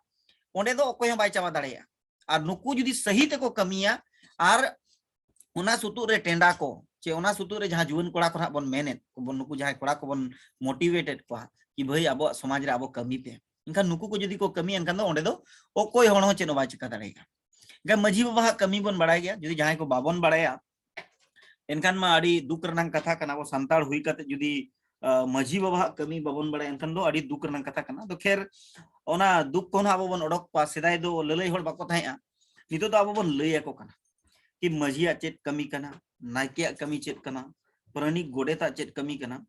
ᱚᱸᱰᱮ ᱫᱚ ᱚᱠᱚᱭ ᱦᱚᱸ ᱵᱟᱭ ᱪᱟᱵᱟ ᱫᱟᱲᱮᱭᱟᱜᱼᱟ᱾ ᱟᱨ ᱱᱩᱠᱩ ᱡᱩᱫᱤ ᱥᱟᱹᱦᱤ ᱛᱮᱠᱚ ᱠᱟᱹᱢᱤᱭᱟ, ᱟᱨ ᱚᱱᱟ ᱥᱩᱛᱩᱜ ᱨᱮ ᱴᱮᱸᱰᱟ ᱠᱚ, ᱪᱮ ᱚᱱᱟ ᱥᱩᱛᱩᱜ ᱨᱮ ᱡᱟᱦᱟᱸ ᱡᱩᱣᱟᱹᱱ ᱠᱚᱲᱟ ᱠᱚ ᱱᱟᱦᱟᱜ ᱵᱚᱱ ᱢᱮᱱᱮᱫ ᱠᱚ, ᱵᱚᱱ, ᱱᱩᱠᱩ ᱡᱟᱦᱟᱸᱭ ᱠᱚᱲᱟ ᱠᱚᱵᱚᱱ motivate ᱮᱫ ᱠᱚᱣᱟ ᱠᱤ ᱵᱷᱟᱹᱭ ᱟᱵᱚᱣᱟᱜ ᱥᱚᱢᱟᱡᱽ ᱨᱮ ᱟᱵᱚ ᱠᱟᱹᱢᱤ ᱯᱮ, ᱮᱱᱠᱷᱟᱱ ᱱᱩᱠᱩ ᱠᱚ ᱡᱩᱫᱤ ᱠᱚ ᱠᱟᱹᱢᱤᱭᱟ, ᱮᱱᱠᱷᱟᱱ ᱫᱚ ᱚᱸᱰᱮ ᱫᱚ ᱚᱠᱚᱭ ᱦᱚᱲ ᱦᱚᱸ ᱪᱮᱫ ᱦᱚᱸ ᱵᱟᱭ ᱪᱤᱠᱟ ᱫᱟᱲᱮᱭᱟᱜᱼᱟ᱾ ᱮᱱᱠᱷᱟᱱ ᱢᱟᱹᱡᱷᱤ ᱵᱟᱵᱟᱣᱟᱜ ᱠᱟᱹᱢᱤ ᱵᱚᱱ ᱵᱟᱲᱟᱭ ᱜᱮᱭᱟ, ᱡᱩᱫᱤ ᱡᱟᱦᱟᱸᱭ ᱠᱚ ᱵᱟᱵᱚᱱ ᱵᱟᱲᱟᱭᱟ, ᱮᱱᱠᱷᱟᱱ ᱢᱟ ᱟᱹᱰᱤ ᱫᱩᱠ ᱨᱮᱱᱟᱜ ᱠᱟᱛᱷᱟ ᱠᱟᱱᱟ᱾ ᱟᱵᱚ ᱥᱟᱱᱛᱟᱲ ᱦᱩᱭ ᱠᱟᱛᱮ ᱡᱩᱫᱤ, ᱟᱸ, ᱢᱟᱹᱡᱷᱤ ᱵᱟᱵᱟᱣᱟᱜ ᱠᱟᱹᱢᱤ ᱵᱟᱵᱚᱱ ᱵᱟᱲᱟᱭᱟ, ᱮᱱᱠᱷᱟᱱ ᱫᱚ ᱟᱹᱰᱤ ᱫᱩᱠ ᱨᱮᱱᱟᱜ ᱠᱟᱛᱷᱟ ᱠᱟᱱᱟ᱾ ᱟᱫᱚ ᱠᱷᱮᱨ, ᱚᱱᱟ ᱫᱩᱠ ᱠᱷᱚᱱ ᱦᱚᱸ ᱟᱵᱚ ᱵᱚᱱ ᱚᱰᱚᱠ ᱠᱚᱣᱟ᱾ ᱥᱮᱫᱟᱭ ᱫᱚ ᱞᱟᱹᱞᱟᱹᱭ ᱦᱚᱲ ᱵᱟᱠᱚ ᱛᱟᱦᱮᱸᱜᱼᱟ, ᱱᱤᱛᱚᱜ ᱫᱚ ᱟᱵᱚ ᱵᱚᱱ ᱞᱟᱹᱭ ᱟᱠᱚ ᱠᱟᱱᱟ ᱠᱤ ᱢᱟᱹᱡᱷᱤᱭᱟᱜ ᱪᱮᱫ ᱠᱟᱹᱢᱤ ᱠᱟᱱᱟ, ᱱᱟᱭᱠᱮᱭᱟᱜ ᱠᱟᱹᱢᱤ ᱪᱮᱫ ᱠᱟᱱᱟ, ᱯᱟᱨᱟᱱᱤᱠ ᱜᱚᱰᱮᱛᱟᱜ ᱪᱮᱫ ᱠᱟᱹᱢᱤ ᱠᱟᱱᱟ᱾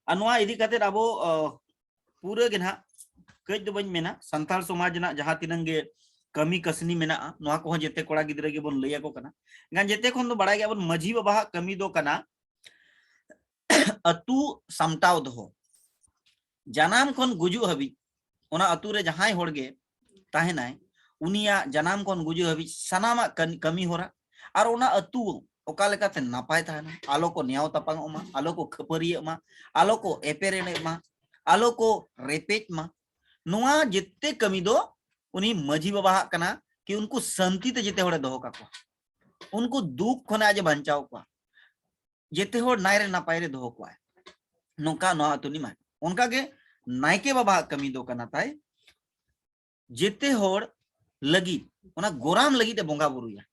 ᱟᱨ ᱱᱚᱣᱟ ᱤᱫᱤ ᱠᱟᱛᱮ ᱟᱵᱚ, ᱟᱸ, ᱯᱩᱨᱟᱹ ᱜᱮ ᱱᱟᱦᱟᱜ ᱠᱟᱹᱡ ᱫᱚ ᱵᱟᱹᱧ ᱢᱮᱱᱟ, ᱥᱟᱱᱛᱟᱲ ᱥᱚᱢᱟᱡᱽ ᱨᱮᱱᱟᱜ ᱡᱟᱦᱟᱸ ᱛᱤᱱᱟᱹᱝ ᱜᱮ ᱠᱟᱹᱢᱤ ᱠᱟᱹᱥᱱᱤ ᱢᱮᱱᱟᱜᱼᱟ, ᱱᱚᱣᱟ ᱠᱚᱦᱚᱸ ᱡᱮᱛᱮ ᱠᱚᱲᱟ ᱜᱤᱫᱽᱨᱟᱹ ᱜᱮᱵᱚᱱ ᱞᱟᱹᱭ ᱟᱠᱚ ᱠᱟᱱᱟ᱾ ᱮᱱᱠᱷᱟᱱ ᱡᱮᱛᱮ ᱠᱷᱚᱱ ᱫᱚ ᱵᱟᱲᱟᱭ ᱜᱮᱭᱟ ᱵᱚᱱ, ᱢᱟᱹᱡᱷᱤ ᱵᱟᱵᱟᱣᱟᱜ ᱠᱟᱹᱢᱤ ᱫᱚ ᱠᱟᱱᱟ ᱟᱹᱛᱩ ᱥᱟᱢᱴᱟᱣ ᱫᱚᱦᱚ᱾ ᱡᱟᱱᱟᱢ ᱠᱷᱚᱱ ᱜᱩᱡᱩᱜ ᱦᱟᱹᱵᱤᱡ ᱚᱱᱟ ᱟᱹᱛᱩ ᱨᱮ ᱡᱟᱦᱟᱸᱭ ᱦᱚᱲ ᱜᱮ ᱛᱟᱦᱮᱱᱟᱭ, ᱩᱱᱤᱭᱟᱜ ᱡᱟᱱᱟᱢ ᱠᱷᱚᱱ ᱜᱩᱡᱩᱜ ᱦᱟᱹᱵᱤᱡ ᱥᱟᱱᱟᱢᱟᱜ ᱠᱟᱹᱢᱤ, ᱠᱟᱹᱢᱤ ᱦᱚᱨᱟ ᱟᱨ ᱚᱱᱟ ᱟᱹᱛᱩ ᱚᱠᱟ ᱞᱮᱠᱟᱛᱮ ᱱᱟᱯᱟᱭ ᱛᱟᱦᱮᱱᱟ, ᱟᱞᱚ ᱠᱚ ᱱᱮᱭᱟᱣ ᱛᱟᱯᱟᱝᱚᱜ ᱢᱟ, ᱟᱞᱚ ᱠᱚ ᱠᱷᱟᱹᱯᱟᱹᱨᱤᱭᱟᱹᱜ ᱢᱟ, ᱟᱞᱚ ᱠᱚ ᱮᱯᱮᱨ ᱮᱱᱮᱡ ᱢᱟ, ᱟᱞᱚ ᱠᱚ ᱨᱮᱯᱮᱡ ᱢᱟ, ᱱᱚᱣᱟ ᱡᱮᱛᱮ ᱠᱟᱹᱢᱤ ᱫᱚ ᱩᱱᱤ ᱢᱟᱹᱡᱷᱤ ᱵᱟᱵᱟᱣᱟᱜ ᱠᱟᱱᱟ᱾ ᱠᱤ ᱩᱱᱠᱩ ᱥᱟᱱᱛᱤ ᱛᱮ ᱡᱮᱛᱮ ᱦᱚᱲᱮ ᱫᱚᱦᱚ ᱠᱟᱠᱚᱣᱟ, ᱩᱱᱠᱩ ᱫᱩᱠ ᱠᱷᱚᱱᱮ ᱟᱡ ᱮ ᱵᱟᱧᱪᱟᱣ ᱠᱚᱣᱟ, ᱡᱮᱛᱮ ᱦᱚᱲ ᱱᱟᱭ ᱨᱮ ᱱᱟᱯᱟᱭ ᱨᱮ ᱫᱚᱦᱚ ᱠᱚᱣᱟᱭ᱾ ᱱᱚᱝᱠᱟ ᱱᱚᱣᱟ ᱟᱹᱛᱩ ᱨᱤᱱᱤᱡ ᱢᱟ᱾ ᱚᱱᱠᱟ ᱜᱮ ᱱᱟᱭᱠᱮ ᱵᱟᱵᱟᱣᱟᱜ ᱠᱟᱹᱢᱤ ᱫᱚ ᱠᱟᱱᱟ ᱛᱟᱭ ᱡᱮᱛᱮ ᱦᱚᱲ ᱞᱟᱹᱜᱤᱫ, ᱚᱱᱟ ᱜᱚᱨᱟᱢ ᱞᱟᱹᱜᱤᱫ ᱮ ᱵᱚᱸᱜᱟ ᱵᱩᱨᱩᱭᱟ᱾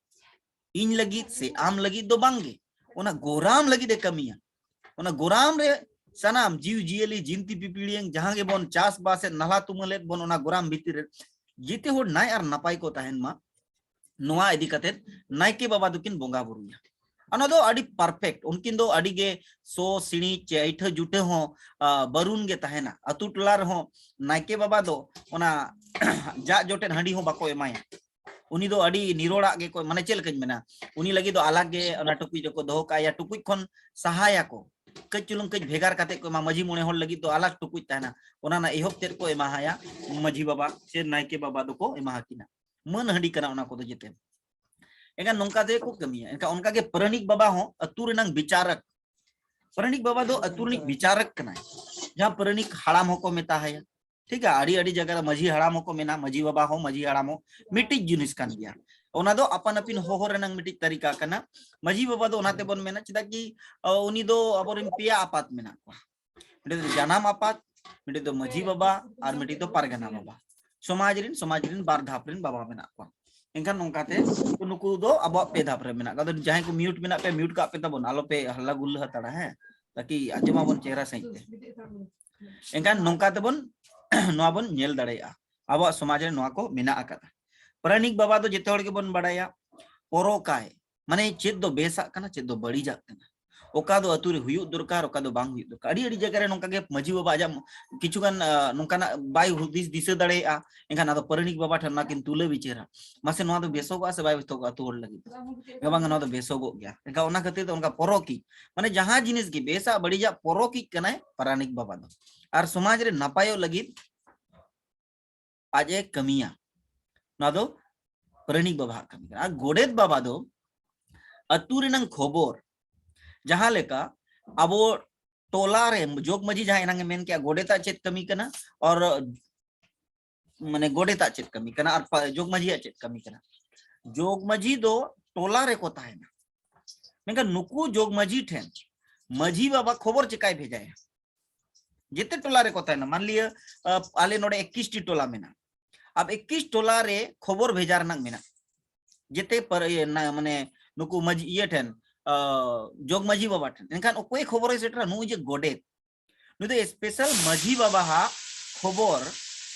ᱤᱧ ᱞᱟᱹᱜᱤᱫ ᱥᱮ ᱟᱢ ᱞᱟᱹᱜᱤᱫ ᱫᱚ ᱵᱟᱝᱜᱮ, ᱚᱱᱟ ᱜᱚᱨᱟᱢ ᱞᱟᱹᱜᱤᱫ ᱮ ᱠᱟᱹᱢᱤᱭᱟ᱾ ᱚᱱᱟ ᱜᱚᱨᱟᱢ ᱨᱮ ᱥᱟᱱᱟᱢ ᱡᱤᱣᱤ ᱡᱤᱭᱟᱹᱞᱤ, ᱡᱤᱱᱛᱤ ᱯᱤᱯᱤᱲᱤᱭᱟᱹᱝ ᱡᱟᱦᱟᱸ ᱜᱮᱵᱚᱱ ᱪᱟᱥ ᱵᱟᱥ ᱮᱫ, ᱱᱟᱞᱦᱟ ᱛᱩᱢᱟᱹᱞ ᱮᱫ ᱵᱚᱱ, ᱚᱱᱟ ᱜᱚᱨᱟᱢ ᱵᱷᱤᱛᱤᱨ ᱨᱮ ᱡᱮᱛᱮ ᱦᱚᱲ ᱱᱟᱭ ᱟᱨ ᱱᱟᱯᱟᱭ ᱠᱚ ᱛᱟᱦᱮᱱ ᱢᱟ, ᱱᱚᱣᱟ ᱤᱫᱤ ᱠᱟᱛᱮ ᱱᱟᱭᱠᱮ ᱵᱟᱵᱟ ᱫᱚᱠᱤᱱ ᱵᱚᱸᱜᱟ ᱵᱩᱨᱩᱭᱟ᱾ ᱚᱱᱟ ᱫᱚ ᱟᱹᱰᱤ perfect, ᱩᱱᱠᱤᱱ ᱫᱚ ᱟᱹᱰᱤ ᱜᱮ ᱥᱚ ᱥᱤᱬᱤᱡ ᱪᱮ ᱟᱹᱭᱴᱷᱟᱹ ᱡᱩᱴᱟᱹ ᱦᱚᱸ, ᱟ, ᱵᱟᱹᱨᱩᱱ ᱜᱮ ᱛᱟᱦᱮᱱᱟ᱾ ᱟᱹᱛᱩ ᱴᱚᱞᱟ ᱨᱮᱦᱚᱸ ᱱᱟᱭᱠᱮ ᱵᱟᱵᱟ ᱫᱚ ᱚᱱᱟ ᱡᱟᱜ ᱡᱚᱴᱮᱫ ᱦᱟᱺᱰᱤ ᱦᱚᱸ ᱵᱟᱠᱚ ᱮᱢᱟᱭᱟ᱾ ᱩᱱᱤ ᱫᱚ ᱟᱹᱰᱤ ᱱᱤᱨᱚᱲᱟᱜ ᱜᱮᱠᱚ, ᱢᱟᱱᱮ ᱪᱮᱫ ᱞᱮᱠᱟᱧ ᱢᱮᱱᱟ, ᱩᱱᱤ ᱞᱟᱹᱜᱤᱫ ᱫᱚ ᱟᱞᱟᱜᱽ ᱜᱮ ᱚᱱᱟ ᱴᱩᱠᱩᱡ ᱨᱮᱠᱚ ᱫᱚᱦᱚ ᱠᱟᱜᱼᱟ, ᱴᱩᱠᱩᱡ ᱠᱷᱚᱱ ᱥᱟᱦᱟᱭᱟᱠᱚ, ᱠᱟᱹᱡ ᱪᱩᱞᱩᱝ ᱠᱟᱹᱡ ᱵᱷᱮᱜᱟᱨ ᱠᱟᱛᱮ ᱠᱚ ᱮᱢᱟ᱾ ᱢᱟᱹᱡᱷᱤ ᱢᱚᱬᱮ ᱦᱚᱲ ᱞᱟᱹᱜᱤᱫ ᱫᱚ ᱟᱞᱟᱜᱽ ᱴᱩᱠᱩᱡ ᱛᱟᱦᱮᱱᱟ, ᱚᱱᱟ ᱨᱮᱱᱟᱜ ᱮᱦᱚᱵ ᱛᱮᱫ ᱠᱚ ᱮᱢᱟᱦᱟᱭᱟ ᱢᱟᱹᱡᱷᱤ ᱵᱟᱵᱟ ᱥᱮ ᱱᱟᱭᱠᱮ ᱵᱟᱵᱟ ᱫᱚᱠᱚ ᱮᱢᱟ ᱟᱹᱠᱤᱱᱟ᱾ ᱢᱟᱹᱱ ᱦᱟᱺᱰᱤ ᱠᱟᱱᱟ ᱚᱱᱟ ᱠᱚᱫᱚ ᱡᱮᱛᱮ᱾ ᱮᱱᱠᱷᱟᱱ ᱱᱚᱝᱠᱟ ᱛᱮᱠᱚ ᱠᱟᱹᱢᱤᱭᱟ᱾ ᱮᱱᱠᱷᱟᱱ ᱚᱱᱠᱟᱜᱮ ᱯᱟᱨᱟᱱᱤᱠ ᱵᱟᱵᱟ ᱦᱚᱸ ᱟᱹᱛᱩ ᱨᱮᱱᱟᱝ ᱵᱤᱪᱟᱨᱚᱠ, ᱯᱟᱨᱟᱱᱤᱠ ᱵᱟᱵᱟ ᱫᱚ ᱟᱹᱛᱩ ᱨᱤᱱᱤᱡ ᱵᱤᱪᱟᱨᱚᱠ ᱠᱟᱱᱟᱭ, ᱡᱟᱦᱟᱸ ᱯᱟᱨᱟᱱᱤᱠ ᱦᱟᱲᱟᱢ ᱦᱚᱸᱠᱚ ᱢᱮᱛᱟ ᱦᱟᱭᱟ᱾ ᱴᱷᱤᱠ ᱜᱮᱭᱟ, ᱟᱹᱰᱤ ᱟᱹᱰᱤ ᱡᱟᱭᱜᱟ ᱨᱮ ᱢᱟᱹᱡᱷᱤ ᱦᱟᱲᱟᱢ ᱦᱚᱸᱠᱚ ᱢᱮᱱᱟ, ᱢᱟᱹᱡᱷᱤ ᱵᱟᱵᱟ ᱦᱚᱸ, ᱢᱟᱹᱡᱷᱤ ᱦᱟᱲᱟᱢ ᱦᱚᱸ ᱢᱤᱫᱴᱤᱡ ᱡᱤᱱᱤᱥ ᱠᱟᱱ ᱜᱮᱭᱟ᱾ ᱚᱱᱟ ᱫᱚ ᱟᱯᱟᱱ ᱟᱹᱯᱤᱱ ᱦᱚᱦᱚ ᱨᱮᱱᱟᱝ ᱢᱤᱫᱴᱤᱡ ᱛᱟᱹᱨᱤᱠᱟ ᱠᱟᱱᱟ᱾ ᱢᱟᱹᱡᱷᱤ ᱵᱟᱵᱟ ᱫᱚ ᱚᱱᱟ ᱛᱮᱵᱚᱱ ᱢᱮᱱᱟ, ᱪᱮᱫᱟᱜ ᱠᱤ, ᱟ, ᱩᱱᱤ ᱫᱚ ᱟᱵᱚᱨᱮᱱ ᱯᱮᱭᱟ ᱟᱯᱟᱛ ᱢᱮᱱᱟᱜ ᱠᱚᱣᱟ᱾ ᱢᱤᱫᱴᱤᱡ ᱫᱚ ᱡᱟᱱᱟᱢ ᱟᱯᱟᱛ, ᱢᱤᱫᱴᱤᱡ ᱫᱚ ᱢᱟᱹᱡᱷᱤ ᱵᱟᱵᱟ, ᱟᱨ ᱢᱤᱫᱴᱤᱡ ᱫᱚ ᱯᱟᱨᱜᱟᱱᱟ ᱵᱟᱵᱟ᱾ ᱥᱚᱢᱟᱡᱽ ᱨᱤᱱ, ᱥᱚᱢᱟᱡᱽ ᱨᱤᱱ ᱵᱟᱨ ᱫᱷᱟᱯ ᱨᱤᱱ ᱵᱟᱵᱟ ᱢᱮᱱᱟᱜ ᱠᱚᱣᱟ᱾ ᱮᱱᱠᱷᱟᱱ ᱱᱚᱝᱠᱟᱛᱮ ᱱᱩᱠᱩ ᱫᱚ ᱟᱵᱚᱣᱟᱜ ᱯᱮ ᱫᱷᱟᱯ ᱨᱮ ᱢᱮᱱᱟᱜ ᱠᱚᱣᱟ᱾ ᱟᱫᱚ ᱡᱟᱦᱟᱸᱭ ᱠᱚ mute ᱢᱮᱱᱟᱜ ᱯᱮ, mute ᱠᱟᱜ ᱯᱮ ᱛᱟᱵᱚᱱ, ᱟᱞᱚᱯᱮ ᱦᱟᱞᱞᱟ ᱜᱩᱞᱞᱟᱹ ᱦᱟᱛᱟᱲᱟ, ᱦᱮᱸ, ᱛᱟᱠᱤ ᱟᱸᱡᱚᱢᱟᱵᱚᱱ ᱪᱮᱦᱨᱟ ᱥᱟᱺᱦᱤᱡ ᱛᱮ᱾ ᱮᱱᱠᱷᱟᱱ ᱱᱚᱝᱠᱟ ᱛᱮᱵᱚᱱ ᱱᱚᱣᱟ ᱵᱚᱱ ᱧᱮᱞ ᱫᱟᱲᱮᱭᱟᱜᱼᱟ, ᱟᱵᱚᱣᱟᱜ ᱥᱚᱢᱟᱡᱽ ᱨᱮ ᱱᱚᱣᱟ ᱠᱚ ᱢᱮᱱᱟᱜ ᱟᱠᱟᱫᱟ᱾ ᱯᱟᱨᱟᱱᱤᱠ ᱵᱟᱵᱟ ᱫᱚ ᱡᱚᱛᱚ ᱦᱚᱲ ᱜᱮᱵᱚᱱ ᱵᱟᱲᱟᱭᱟ, ᱯᱚᱨᱚᱠᱟᱭ, ᱢᱟᱱᱮ ᱪᱮᱫ ᱫᱚ ᱵᱮᱥᱟᱜ ᱠᱟᱱᱟ, ᱪᱮᱫ ᱫᱚ ᱵᱟᱹᱲᱤᱡᱟᱜ ᱠᱟᱱᱟ, ᱚᱠᱟ ᱫᱚ ᱟᱹᱛᱩ ᱨᱮ ᱦᱩᱭᱩᱜ ᱫᱚᱨᱠᱟᱨ, ᱚᱠᱟ ᱫᱚ ᱵᱟᱝ ᱦᱩᱭᱩᱜ ᱫᱚᱨᱠᱟᱨ᱾ ᱟᱹᱰᱤ ᱟᱹᱰᱤ ᱡᱟᱭᱜᱟ ᱨᱮ ᱱᱚᱝᱠᱟ ᱜᱮ ᱢᱟᱹᱡᱷᱤ ᱵᱟᱵᱟ ᱟᱡᱟᱜ ᱠᱤᱪᱷᱩ ᱜᱟᱱ, ᱟ, ᱱᱚᱝᱠᱟᱱᱟᱜ ᱵᱟᱭ ᱦᱩᱫᱤᱥ ᱫᱤᱥᱟᱹ ᱫᱟᱲᱮᱭᱟᱜᱼᱟ, ᱮᱱᱠᱷᱟᱱ ᱟᱫᱚ ᱯᱟᱨᱟᱱᱤᱠ ᱵᱟᱵᱟ ᱴᱷᱮᱱ ᱚᱱᱟ ᱠᱤᱱ ᱛᱩᱞᱟᱹ ᱵᱤᱪᱟᱹᱨᱟ, ᱢᱟᱥᱮ ᱱᱚᱣᱟ ᱫᱚ ᱵᱮᱥᱚᱜᱚᱜᱼᱟ ᱥᱮ ᱵᱟᱭ ᱵᱮᱥᱚᱜᱚᱜᱼᱟ ᱟᱹᱛᱩ ᱦᱚᱲ ᱞᱟᱹᱜᱤᱫ ᱫᱚ? ᱮᱱᱠᱷᱟᱱ ᱵᱟᱝ, ᱱᱚᱣᱟ ᱫᱚ ᱵᱮᱥᱚᱜᱚᱜ ᱜᱮᱭᱟ᱾ ᱮᱱᱠᱷᱟᱱ ᱚᱱᱟ ᱠᱷᱟᱹᱛᱤᱨ ᱛᱮ ᱚᱱᱠᱟ ᱯᱚᱨᱚᱠᱤᱡ, ᱢᱟᱱᱮ ᱡᱟᱦᱟᱸ ᱡᱤᱱᱤᱥ ᱜᱮ ᱵᱮᱥᱟᱜ ᱵᱟᱹᱲᱤᱡᱟᱜ ᱯᱚᱨᱚᱠᱤᱡ ᱠᱟᱱᱟᱭ ᱯᱟᱨᱟᱱᱤᱠ ᱵᱟᱵᱟ ᱫᱚ᱾ ᱟᱨ ᱥᱚᱢᱟᱡᱽ ᱨᱮ ᱱᱟᱯᱟᱭᱚᱜ ᱞᱟᱹᱜᱤᱫ ᱟᱡ ᱮ ᱠᱟᱹᱢᱤᱭᱟ, ᱱᱚᱣᱟ ᱫᱚ ᱯᱟᱨᱟᱱᱤᱠ ᱵᱟᱵᱟᱣᱟᱜ ᱠᱟᱹᱢᱤ ᱠᱟᱱᱟ᱾ ᱟᱨ ᱜᱚᱰᱮᱛ ᱵᱟᱵᱟ ᱫᱚ ᱟᱹᱛᱩ ᱨᱮᱱᱟᱝ ᱠᱷᱚᱵᱚᱨ, ᱡᱟᱦᱟᱸ ᱞᱮᱠᱟ ᱟᱵᱚ ᱴᱚᱞᱟ ᱨᱮ ᱡᱚᱜᱽ ᱢᱟᱹᱡᱷᱤ, ᱡᱟᱦᱟᱸ ᱮᱱᱟᱝ ᱮ ᱢᱮᱱ ᱠᱮᱜᱼᱟ, ᱜᱚᱰᱮᱛᱟᱜ ᱪᱮᱫ ᱠᱟᱹᱢᱤ ᱠᱟᱱᱟ, ᱟᱨ ᱢᱟᱱᱮ ᱜᱚᱰᱮᱛᱟᱜ ᱪᱮᱫ ᱠᱟᱹᱢᱤ ᱠᱟᱱᱟ, ᱟᱨ ᱯᱟ-, ᱡᱚᱜᱽ ᱢᱟᱹᱡᱷᱤᱭᱟᱜ ᱪᱮᱫ ᱠᱟᱹᱢᱤ ᱠᱟᱱᱟ? ᱡᱚᱜᱽ ᱢᱟᱹᱡᱷᱤ ᱫᱚ ᱴᱚᱞᱟ ᱨᱮᱠᱚ ᱛᱟᱦᱮᱱᱟ, ᱢᱮᱱᱠᱷᱟᱱ ᱱᱩᱠᱩ ᱡᱚᱜᱽ ᱢᱟᱹᱡᱷᱤ ᱴᱷᱮᱱ ᱢᱟᱹᱡᱷᱤ ᱵᱟᱵᱟ ᱠᱷᱚᱵᱚᱨ ᱪᱮᱠᱟᱭ ᱵᱷᱮᱡᱟᱭᱟ? ᱡᱮᱛᱮ ᱴᱚᱞᱟ ᱨᱮᱠᱚ ᱛᱟᱦᱮᱱᱟ᱾ ᱢᱟᱱ ᱞᱤᱭᱟᱹ, ᱟ, ᱟᱞᱮ ᱱᱚᱰᱮ ᱮᱠᱤᱥ ᱴᱤ ᱴᱚᱞᱟ ᱢᱮᱱᱟᱜᱼᱟ, ᱟᱵ ᱮᱠᱤᱥ ᱴᱚᱞᱟ ᱨᱮ ᱠᱷᱚᱵᱚᱨ ᱵᱷᱮᱡᱟ ᱨᱮᱱᱟᱜ ᱢᱮᱱᱟᱜ, ᱡᱮᱛᱮ ᱯᱟᱨ-, ᱤᱭᱟᱹ, ᱱᱟ-, ᱢᱟᱱᱮ ᱱᱩᱠᱩ ᱢᱟᱹᱡᱷᱤ ᱤᱭᱟᱹ ᱴᱷᱮᱱ, ᱟ, ᱡᱚᱜᱽ ᱢᱟᱹᱡᱷᱤ ᱵᱟᱵᱟ ᱴᱷᱮᱱ᱾ ᱮᱱᱠᱷᱟᱱ ᱚᱠᱚᱭ ᱠᱷᱚᱵᱚᱨᱮ ᱥᱮᱴᱮᱨᱟ? ᱱᱩᱭ ᱡᱮ ᱜᱚᱰᱮᱛ, ᱱᱩᱭ ᱫᱚ ᱥᱯᱮᱥᱟᱞ ᱢᱟᱹᱡᱷᱤ ᱵᱟᱵᱟ ᱦᱟᱜ ᱠᱷᱚᱵᱚᱨ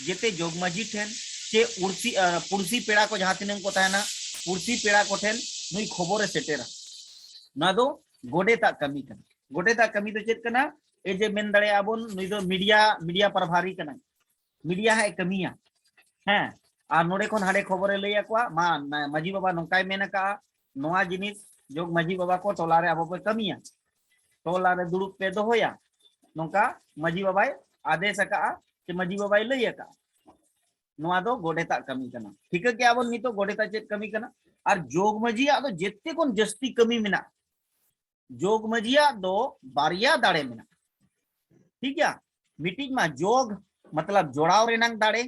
ᱡᱮᱛᱮ ᱡᱚᱜᱽ ᱢᱟᱹᱡᱷᱤ ᱴᱷᱮᱱ ᱪᱮ ᱩᱲᱥᱤ, ᱟ, ᱯᱩᱲᱥᱤ ᱯᱮᱲᱟ ᱠᱚ ᱡᱟᱦᱟᱸ ᱛᱤᱱᱟᱹᱜ ᱠᱚ ᱛᱟᱦᱮᱱᱟ, ᱯᱩᱲᱥᱤ ᱯᱮᱲᱟ ᱠᱚ ᱴᱷᱮᱱ ᱱᱩᱭ ᱠᱷᱚᱵᱚᱨᱮ ᱥᱮᱴᱮᱨᱟ᱾ ᱱᱚᱣᱟ ᱫᱚ ᱜᱚᱰᱮᱛᱟᱜ ᱠᱟᱹᱢᱤ ᱠᱟᱱᱟ᱾ ᱜᱚᱰᱮᱛᱟᱜ ᱠᱟᱹᱢᱤ ᱫᱚ ᱪᱮᱫ ᱠᱟᱱᱟ? ᱮ ᱡᱮ ᱢᱮᱱ ᱫᱟᱲᱮᱭᱟᱜᱼᱟ ᱵᱚᱱ, ᱱᱩᱭ ᱫᱚ ᱢᱤᱰᱤᱭᱟ, ᱢᱤᱰᱤᱭᱟ ᱯᱨᱚᱵᱷᱟᱨᱤ ᱠᱟᱱᱟᱭ, ᱢᱤᱰᱤᱭᱟ ᱦᱟᱸᱜ ᱮ ᱠᱟᱹᱢᱤᱭᱟ᱾ ᱦᱮᱸ, ᱟᱨ ᱱᱚᱰᱮ ᱠᱷᱚᱱ ᱦᱟᱸᱰᱮ ᱠᱷᱚᱵᱚᱨᱮ ᱞᱟᱹᱭ ᱟᱠᱚᱣᱟ, ᱢᱟ, ᱢᱟ-, ᱢᱟᱹᱡᱷᱤ ᱵᱟᱵᱟ ᱱᱚᱝᱠᱟᱭ ᱢᱮᱱ ᱟᱠᱟᱜᱼᱟ, ᱱᱚᱣᱟ ᱡᱤᱱᱤᱥ ᱡᱚᱜᱽ ᱢᱟᱹᱡᱷᱤ ᱵᱟᱵᱟ ᱠᱚ ᱴᱚᱞᱟ ᱨᱮ ᱟᱵᱚ ᱯᱮ ᱠᱟᱹᱢᱤᱭᱟ, ᱴᱚᱞᱟ ᱨᱮ ᱫᱩᱲᱩᱵ ᱯᱮ ᱫᱚᱦᱚᱭᱟ, ᱱᱚᱝᱠᱟ ᱢᱟᱹᱡᱷᱤ ᱵᱟᱵᱟᱭ ᱟᱫᱮᱥ ᱟᱠᱟᱜᱼᱟ, ᱥᱮ ᱢᱟᱹᱡᱷᱤ ᱵᱟᱵᱟᱭ ᱞᱟᱹᱭ ᱟᱠᱟᱜᱼᱟ᱾ ᱱᱚᱣᱟ ᱫᱚ ᱜᱚᱰᱮᱛᱟᱜ ᱠᱟᱹᱢᱤ ᱠᱟᱱᱟ᱾ ᱴᱷᱤᱠᱟᱹ ᱠᱮᱜᱼᱟ ᱵᱚᱱ ᱱᱤᱛᱚᱜ ᱜᱚᱰᱮᱛᱟᱜ ᱪᱮᱫ ᱠᱟᱹᱢᱤ ᱠᱟᱱᱟ? ᱟᱨ ᱡᱚᱜᱽ ᱢᱟᱹᱡᱷᱤᱭᱟᱜ ᱫᱚ ᱡᱮᱛᱮ ᱠᱷᱚᱱ ᱡᱟᱹᱥᱛᱤ ᱠᱟᱹᱢᱤ ᱢᱮᱱᱟᱜᱼᱟ᱾ ᱡᱚᱜᱽ ᱢᱟᱹᱡᱷᱤᱭᱟᱜ ᱫᱚ ᱵᱟᱨᱭᱟ ᱫᱟᱲᱮ ᱢᱮᱱᱟᱜᱼᱟ, ᱴᱷᱤᱠ ᱜᱮᱭᱟ? ᱢᱤᱫᱴᱤᱡ ᱢᱟ ᱡᱚᱜᱽ, ᱢᱚᱛᱞᱚᱵ ᱡᱚᱲᱟᱣ ᱨᱮᱱᱟᱝ ᱫᱟᱲᱮ,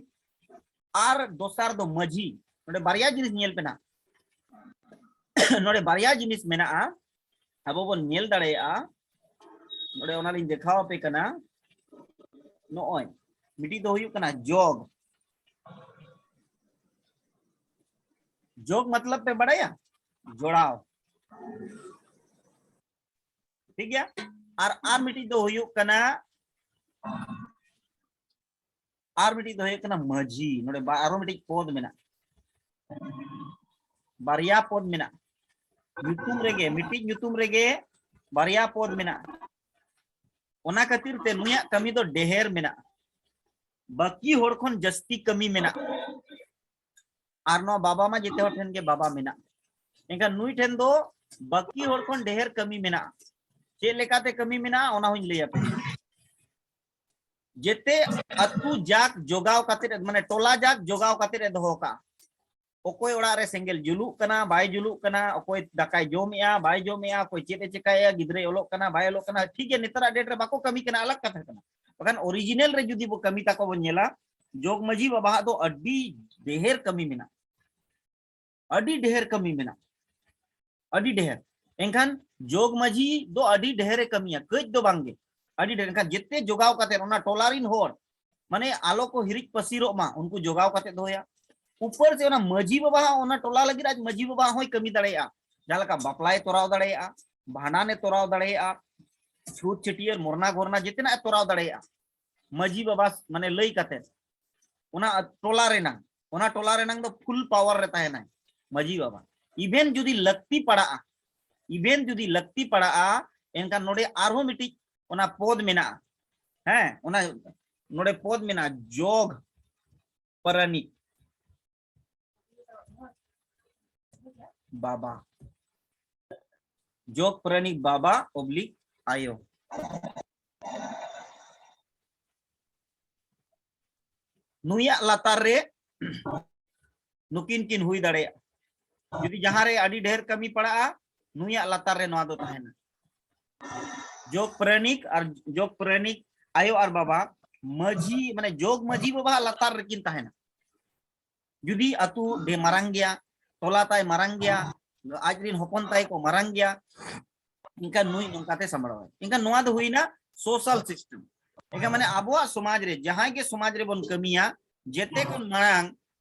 ᱟᱨ ᱫᱚᱥᱟᱨ ᱫᱚ ᱢᱟᱹᱡᱷᱤ᱾ ᱱᱚᱰᱮ ᱵᱟᱨᱭᱟ ᱡᱤᱱᱤᱥ ᱧᱮᱞ ᱯᱮ ᱱᱟᱜ, ᱱᱚᱰᱮ ᱵᱟᱨᱭᱟ ᱡᱤᱱᱤᱥ ᱢᱮᱱᱟᱜᱼᱟ, ᱟᱵᱚ ᱵᱚᱱ ᱧᱮᱞ ᱫᱟᱲᱮᱭᱟᱜᱼᱟ᱾ ᱱᱚᱰᱮ ᱚᱱᱟᱞᱤᱧ ᱫᱮᱠᱷᱟᱣ ᱟᱯᱮ ᱠᱟᱱᱟ᱾ ᱱᱚᱜᱼᱚᱭ ᱢᱤᱫᱴᱤᱡ ᱫᱚ ᱦᱩᱭᱩᱜ ᱠᱟᱱᱟ ᱡᱚᱜᱽ᱾ ᱡᱚᱜᱽ ᱢᱚᱛᱞᱚᱵ ᱯᱮ ᱵᱟᱲᱟᱭᱟ? ᱡᱚᱲᱟᱣ᱾ ᱴᱷᱤᱠ ᱜᱮᱭᱟ? ᱟᱨ, ᱟᱨ ᱢᱤᱫᱴᱤᱡ ᱫᱚ ᱦᱩᱭᱩᱜ ᱠᱟᱱᱟ, ᱟᱨ ᱢᱤᱫᱴᱤᱡ ᱫᱚ ᱦᱩᱭᱩᱜ ᱠᱟᱱᱟ ᱢᱟᱹᱡᱷᱤ᱾ ᱱᱚᱰᱮ ᱵᱟ-, ᱟᱨᱚ ᱢᱤᱫᱴᱤᱡ ᱯᱚᱫ ᱢᱮᱱᱟᱜᱼᱟ, ᱵᱟᱨᱭᱟ ᱯᱚᱫ ᱢᱮᱱᱟᱜᱼᱟ᱾ ᱧᱩᱛᱩᱢ ᱨᱮᱜᱮ, ᱢᱤᱫᱴᱤᱡ ᱧᱩᱛᱩᱢ ᱨᱮᱜᱮ ᱵᱟᱨᱭᱟ ᱯᱚᱫ ᱢᱮᱱᱟᱜᱼᱟ᱾ ᱚᱱᱟ ᱠᱷᱟᱹᱛᱤᱨ ᱛᱮ ᱱᱩᱭᱟᱜ ᱠᱟᱹᱢᱤ ᱫᱚ ᱰᱷᱮᱨ ᱢᱮᱱᱟᱜᱼᱟ, ᱵᱟᱹᱠᱤ ᱦᱚᱲ ᱠᱷᱚᱱ ᱡᱟᱹᱥᱛᱤ ᱠᱟᱹᱢᱤ ᱢᱮᱱᱟᱜᱼᱟ᱾ ᱟᱨ ᱱᱚᱣᱟ ᱵᱟᱵᱟ ᱢᱟ ᱡᱮᱛᱮ ᱦᱚᱲ ᱴᱷᱮᱱ ᱜᱮ ᱵᱟᱵᱟ ᱢᱮᱱᱟᱜᱼᱟ᱾ ᱮᱱᱠᱷᱟᱱ ᱱᱩᱭ ᱴᱷᱮᱱ ᱫᱚ ᱵᱟᱹᱠᱤ ᱦᱚᱲ ᱠᱷᱚᱱ ᱰᱷᱮᱨ ᱠᱟᱹᱢᱤ ᱢᱮᱱᱟᱜᱼᱟ᱾ ᱪᱮᱫ ᱞᱮᱠᱟᱛᱮ ᱠᱟᱹᱢᱤ ᱢᱮᱱᱟᱜᱼᱟ, ᱚᱱᱟ ᱦᱚᱸᱧ ᱞᱟᱹᱭ ᱟᱯᱮ ᱠᱟᱱᱟ᱾ ᱡᱮᱛᱮ ᱟᱹᱛᱩ ᱡᱟᱠ ᱡᱚᱜᱟᱣ ᱠᱟᱛᱮ, ᱢᱟᱱᱮ ᱴᱚᱞᱟ ᱡᱟᱠ ᱡᱚᱜᱟᱣ ᱠᱟᱛᱮ ᱮ ᱫᱚᱦᱚ ᱠᱟᱜᱼᱟ᱾ ᱚᱠᱚᱭ ᱚᱲᱟᱜ ᱨᱮ ᱥᱮᱸᱜᱮᱞ ᱡᱩᱞᱩᱜ ᱠᱟᱱᱟ, ᱵᱟᱭ ᱡᱩᱞᱩᱜ ᱠᱟᱱᱟ, ᱚᱠᱚᱭ ᱫᱟᱠᱟᱭ ᱡᱚᱢᱮᱜᱼᱟ, ᱵᱟᱭ ᱡᱚᱢᱮᱜᱼᱟ, ᱚᱠᱚᱭ ᱪᱮᱫ ᱮ ᱪᱮᱠᱟᱭᱮᱜᱼᱟ, ᱜᱤᱫᱽᱨᱟᱹᱭ ᱚᱞᱚᱜ ᱠᱟᱱᱟ, ᱵᱟᱭ ᱚᱞᱚᱜ ᱠᱟᱱᱟ᱾ ᱴᱷᱤᱠ ᱜᱮᱭᱟ, ᱱᱮᱛᱟᱨᱟᱜ date ᱨᱮ ᱵᱟᱠᱚ ᱠᱟᱹᱢᱤ ᱠᱟᱱᱟ, ᱟᱞᱟᱜᱽ ᱠᱟᱛᱷᱟ ᱠᱟᱱᱟ᱾ ᱵᱟᱠᱷᱟᱱ original ᱨᱮ ᱡᱩᱫᱤ ᱵᱚ ᱠᱟᱹᱢᱤ ᱛᱟᱠᱚ ᱵᱚᱱ ᱧᱮᱞᱟ, ᱡᱚᱜᱽ ᱢᱟᱹᱡᱷᱤ ᱵᱟᱵᱟᱣᱟᱜ ᱫᱚ ᱟᱹᱰᱤ ᱰᱷᱮᱨ ᱠᱟᱹᱢᱤ ᱢᱮᱱᱟᱜᱼᱟ, ᱟᱹᱰᱤ ᱰᱷᱮᱨ ᱠᱟᱹᱢᱤ ᱢᱮᱱᱟᱜᱼᱟ, ᱟᱹᱰᱤ ᱰᱷᱮᱨ᱾ ᱮᱱᱠᱷᱟᱱ ᱡᱚᱜᱽ ᱢᱟᱹᱡᱷᱤ ᱫᱚ ᱟᱹᱰᱤ ᱰᱷᱮᱨ ᱮ ᱠᱟᱹᱢᱤᱭᱟ, ᱠᱟᱹᱡ ᱫᱚ ᱵᱟᱝᱜᱮ, ᱟᱹᱰᱤ ᱰᱷᱮᱨ᱾ ᱮᱱᱠᱷᱟᱱ ᱡᱮᱛᱮ ᱡᱚᱜᱟᱣ ᱠᱟᱛᱮ ᱚᱱᱟ ᱴᱚᱞᱟ ᱨᱤᱱ ᱦᱚᱲ ᱢᱟᱱᱮ ᱟᱞᱚ ᱠᱚ ᱦᱤᱨᱤᱡ ᱯᱟᱹᱥᱤᱨᱚᱜ ᱢᱟ, ᱩᱱᱠᱩ ᱡᱚᱜᱟᱣ ᱠᱟᱛᱮ ᱫᱚᱦᱚᱭᱟ᱾ ᱩᱯᱟᱹᱨ ᱥᱮ ᱚᱱᱟ ᱢᱟᱹᱡᱷᱤ ᱵᱟᱵᱟ ᱦᱚᱸ ᱚᱱᱟ ᱴᱚᱞᱟ ᱞᱟᱹᱜᱤᱫ ᱟᱡ ᱢᱟᱹᱡᱷᱤ ᱵᱟᱵᱟ ᱦᱚᱸᱭ ᱠᱟᱹᱢᱤ ᱫᱟᱲᱮᱭᱟᱜᱼᱟ, ᱡᱟᱦᱟᱸ ᱞᱮᱠᱟ ᱵᱟᱯᱞᱟᱭ ᱛᱚᱨᱟᱣ ᱫᱟᱲᱮᱭᱟᱜᱼᱟ, ᱵᱷᱟᱸᱰᱟᱱᱮ ᱛᱚᱨᱟᱣ ᱫᱟᱲᱮᱭᱟᱜᱼᱟ, ᱪᱷᱩᱛ ᱪᱷᱟᱹᱴᱭᱟᱹᱨ ᱢᱚᱨᱱᱟ ᱜᱷᱚᱨᱱᱟ ᱡᱮᱛᱮᱱᱟᱜ ᱮ ᱛᱚᱨᱟᱣ ᱫᱟᱲᱮᱭᱟᱜᱼᱟ᱾ ᱢᱟᱹᱡᱷᱤ ᱵᱟᱵᱟ ᱢᱟᱱᱮ ᱞᱟᱹᱭ ᱠᱟᱛᱮ ᱚᱱᱟ ᱴᱚᱞᱟ ᱨᱮᱱᱟᱝ, ᱚᱱᱟ ᱴᱚᱞᱟ ᱨᱮᱱᱟᱝ ᱫᱚ ᱯᱷᱩᱞ ᱯᱟᱣᱟᱨ ᱨᱮ ᱛᱟᱦᱮᱱᱟᱭ ᱢᱟᱹᱡᱷᱤ ᱵᱟᱵᱟ᱾ ᱤᱵᱷᱮᱱ ᱡᱩᱫᱤ ᱞᱟᱹᱠᱛᱤ ᱯᱟᱲᱟᱜᱼᱟ, ᱤᱵᱷᱮᱱ ᱡᱩᱫᱤ ᱞᱟᱹᱠᱛᱤ ᱯᱟᱲᱟᱜᱼᱟ, ᱮᱱᱠᱷᱟᱱ ᱱᱚᱰᱮ ᱟᱨᱦᱚᱸ ᱢᱤᱫᱴᱤᱡ ᱚᱱᱟ ᱯᱚᱫ ᱢᱮᱱᱟᱜᱼᱟ᱾ ᱦᱮᱸ, ᱚᱱᱟ ᱱᱚᱰᱮ ᱯᱚᱫ ᱢᱮᱱᱟᱜᱼᱟ, ᱡᱚᱜᱽ ᱯᱟᱨᱟᱱᱤᱠ ᱵᱟᱵᱟ, ᱡᱚᱜᱽ ᱯᱟᱨᱟᱱᱤᱠ ᱵᱟᱵᱟ ᱚᱵᱽᱞᱤᱠ ᱟᱭᱳ᱾ ᱱᱩᱭᱟᱜ ᱞᱟᱛᱟᱨ ᱨᱮ ᱱᱩᱠᱤᱱ ᱠᱤᱱ ᱦᱩᱭ ᱫᱟᱲᱮᱭᱟᱜᱼᱟ᱾ ᱡᱩᱫᱤ ᱡᱟᱦᱟᱸ ᱨᱮ ᱟᱹᱰᱤ ᱰᱷᱮᱨ ᱠᱟᱹᱢᱤ ᱯᱟᱲᱟᱜᱼᱟ, ᱱᱩᱭᱟᱜ ᱞᱟᱛᱟᱨ ᱨᱮ ᱱᱚᱣᱟ ᱫᱚ ᱛᱟᱦᱮᱱᱟ᱾ ᱡᱚᱜᱽ ᱯᱟᱨᱟᱱᱤᱠ ᱟᱨ ᱡᱚᱜᱽ ᱯᱟᱨᱟᱱᱤᱠ ᱟᱭᱳ ᱟᱨ ᱵᱟᱵᱟ ᱢᱟᱹᱡᱷᱤ, ᱢᱟᱱᱮ ᱡᱚᱜᱽ ᱢᱟᱹᱡᱷᱤ ᱵᱟᱵᱟ ᱞᱟᱛᱟᱨ ᱨᱮᱠᱤᱱ ᱛᱟᱦᱮᱱᱟ᱾ ᱡᱩᱫᱤ ᱟᱹᱛᱩ ᱰᱮ ᱢᱟᱨᱟᱝ ᱜᱮᱭᱟ, ᱴᱚᱞᱟ ᱛᱟᱭ ᱢᱟᱨᱟᱝ ᱜᱮᱭᱟ, ᱟᱡ ᱨᱤᱱ ᱦᱚᱯᱚᱱ ᱛᱟᱭ ᱠᱚ ᱢᱟᱨᱟᱝ ᱜᱮᱭᱟ, ᱮᱱᱠᱷᱟᱱ ᱱᱩᱭ ᱱᱚᱝᱠᱟᱛᱮ ᱥᱟᱢᱵᱲᱟᱣᱟᱭ᱾ ᱮᱱᱠᱷᱟᱱ ᱱᱚᱣᱟ ᱫᱚ ᱦᱩᱭᱱᱟ social system᱾ ᱮᱱᱠᱷᱟᱱ ᱢᱟᱱᱮ ᱟᱵᱚᱣᱟᱜ ᱥᱚᱢᱟᱡᱽ ᱨᱮ ᱡᱟᱦᱟᱸᱭ ᱜᱮ ᱥᱚᱢᱟᱡᱽ ᱨᱮᱵᱚᱱ ᱠᱟᱹᱢᱤᱭᱟ, ᱡᱮᱛᱮ ᱠᱷᱚᱱ ᱢᱟᱲᱟᱝ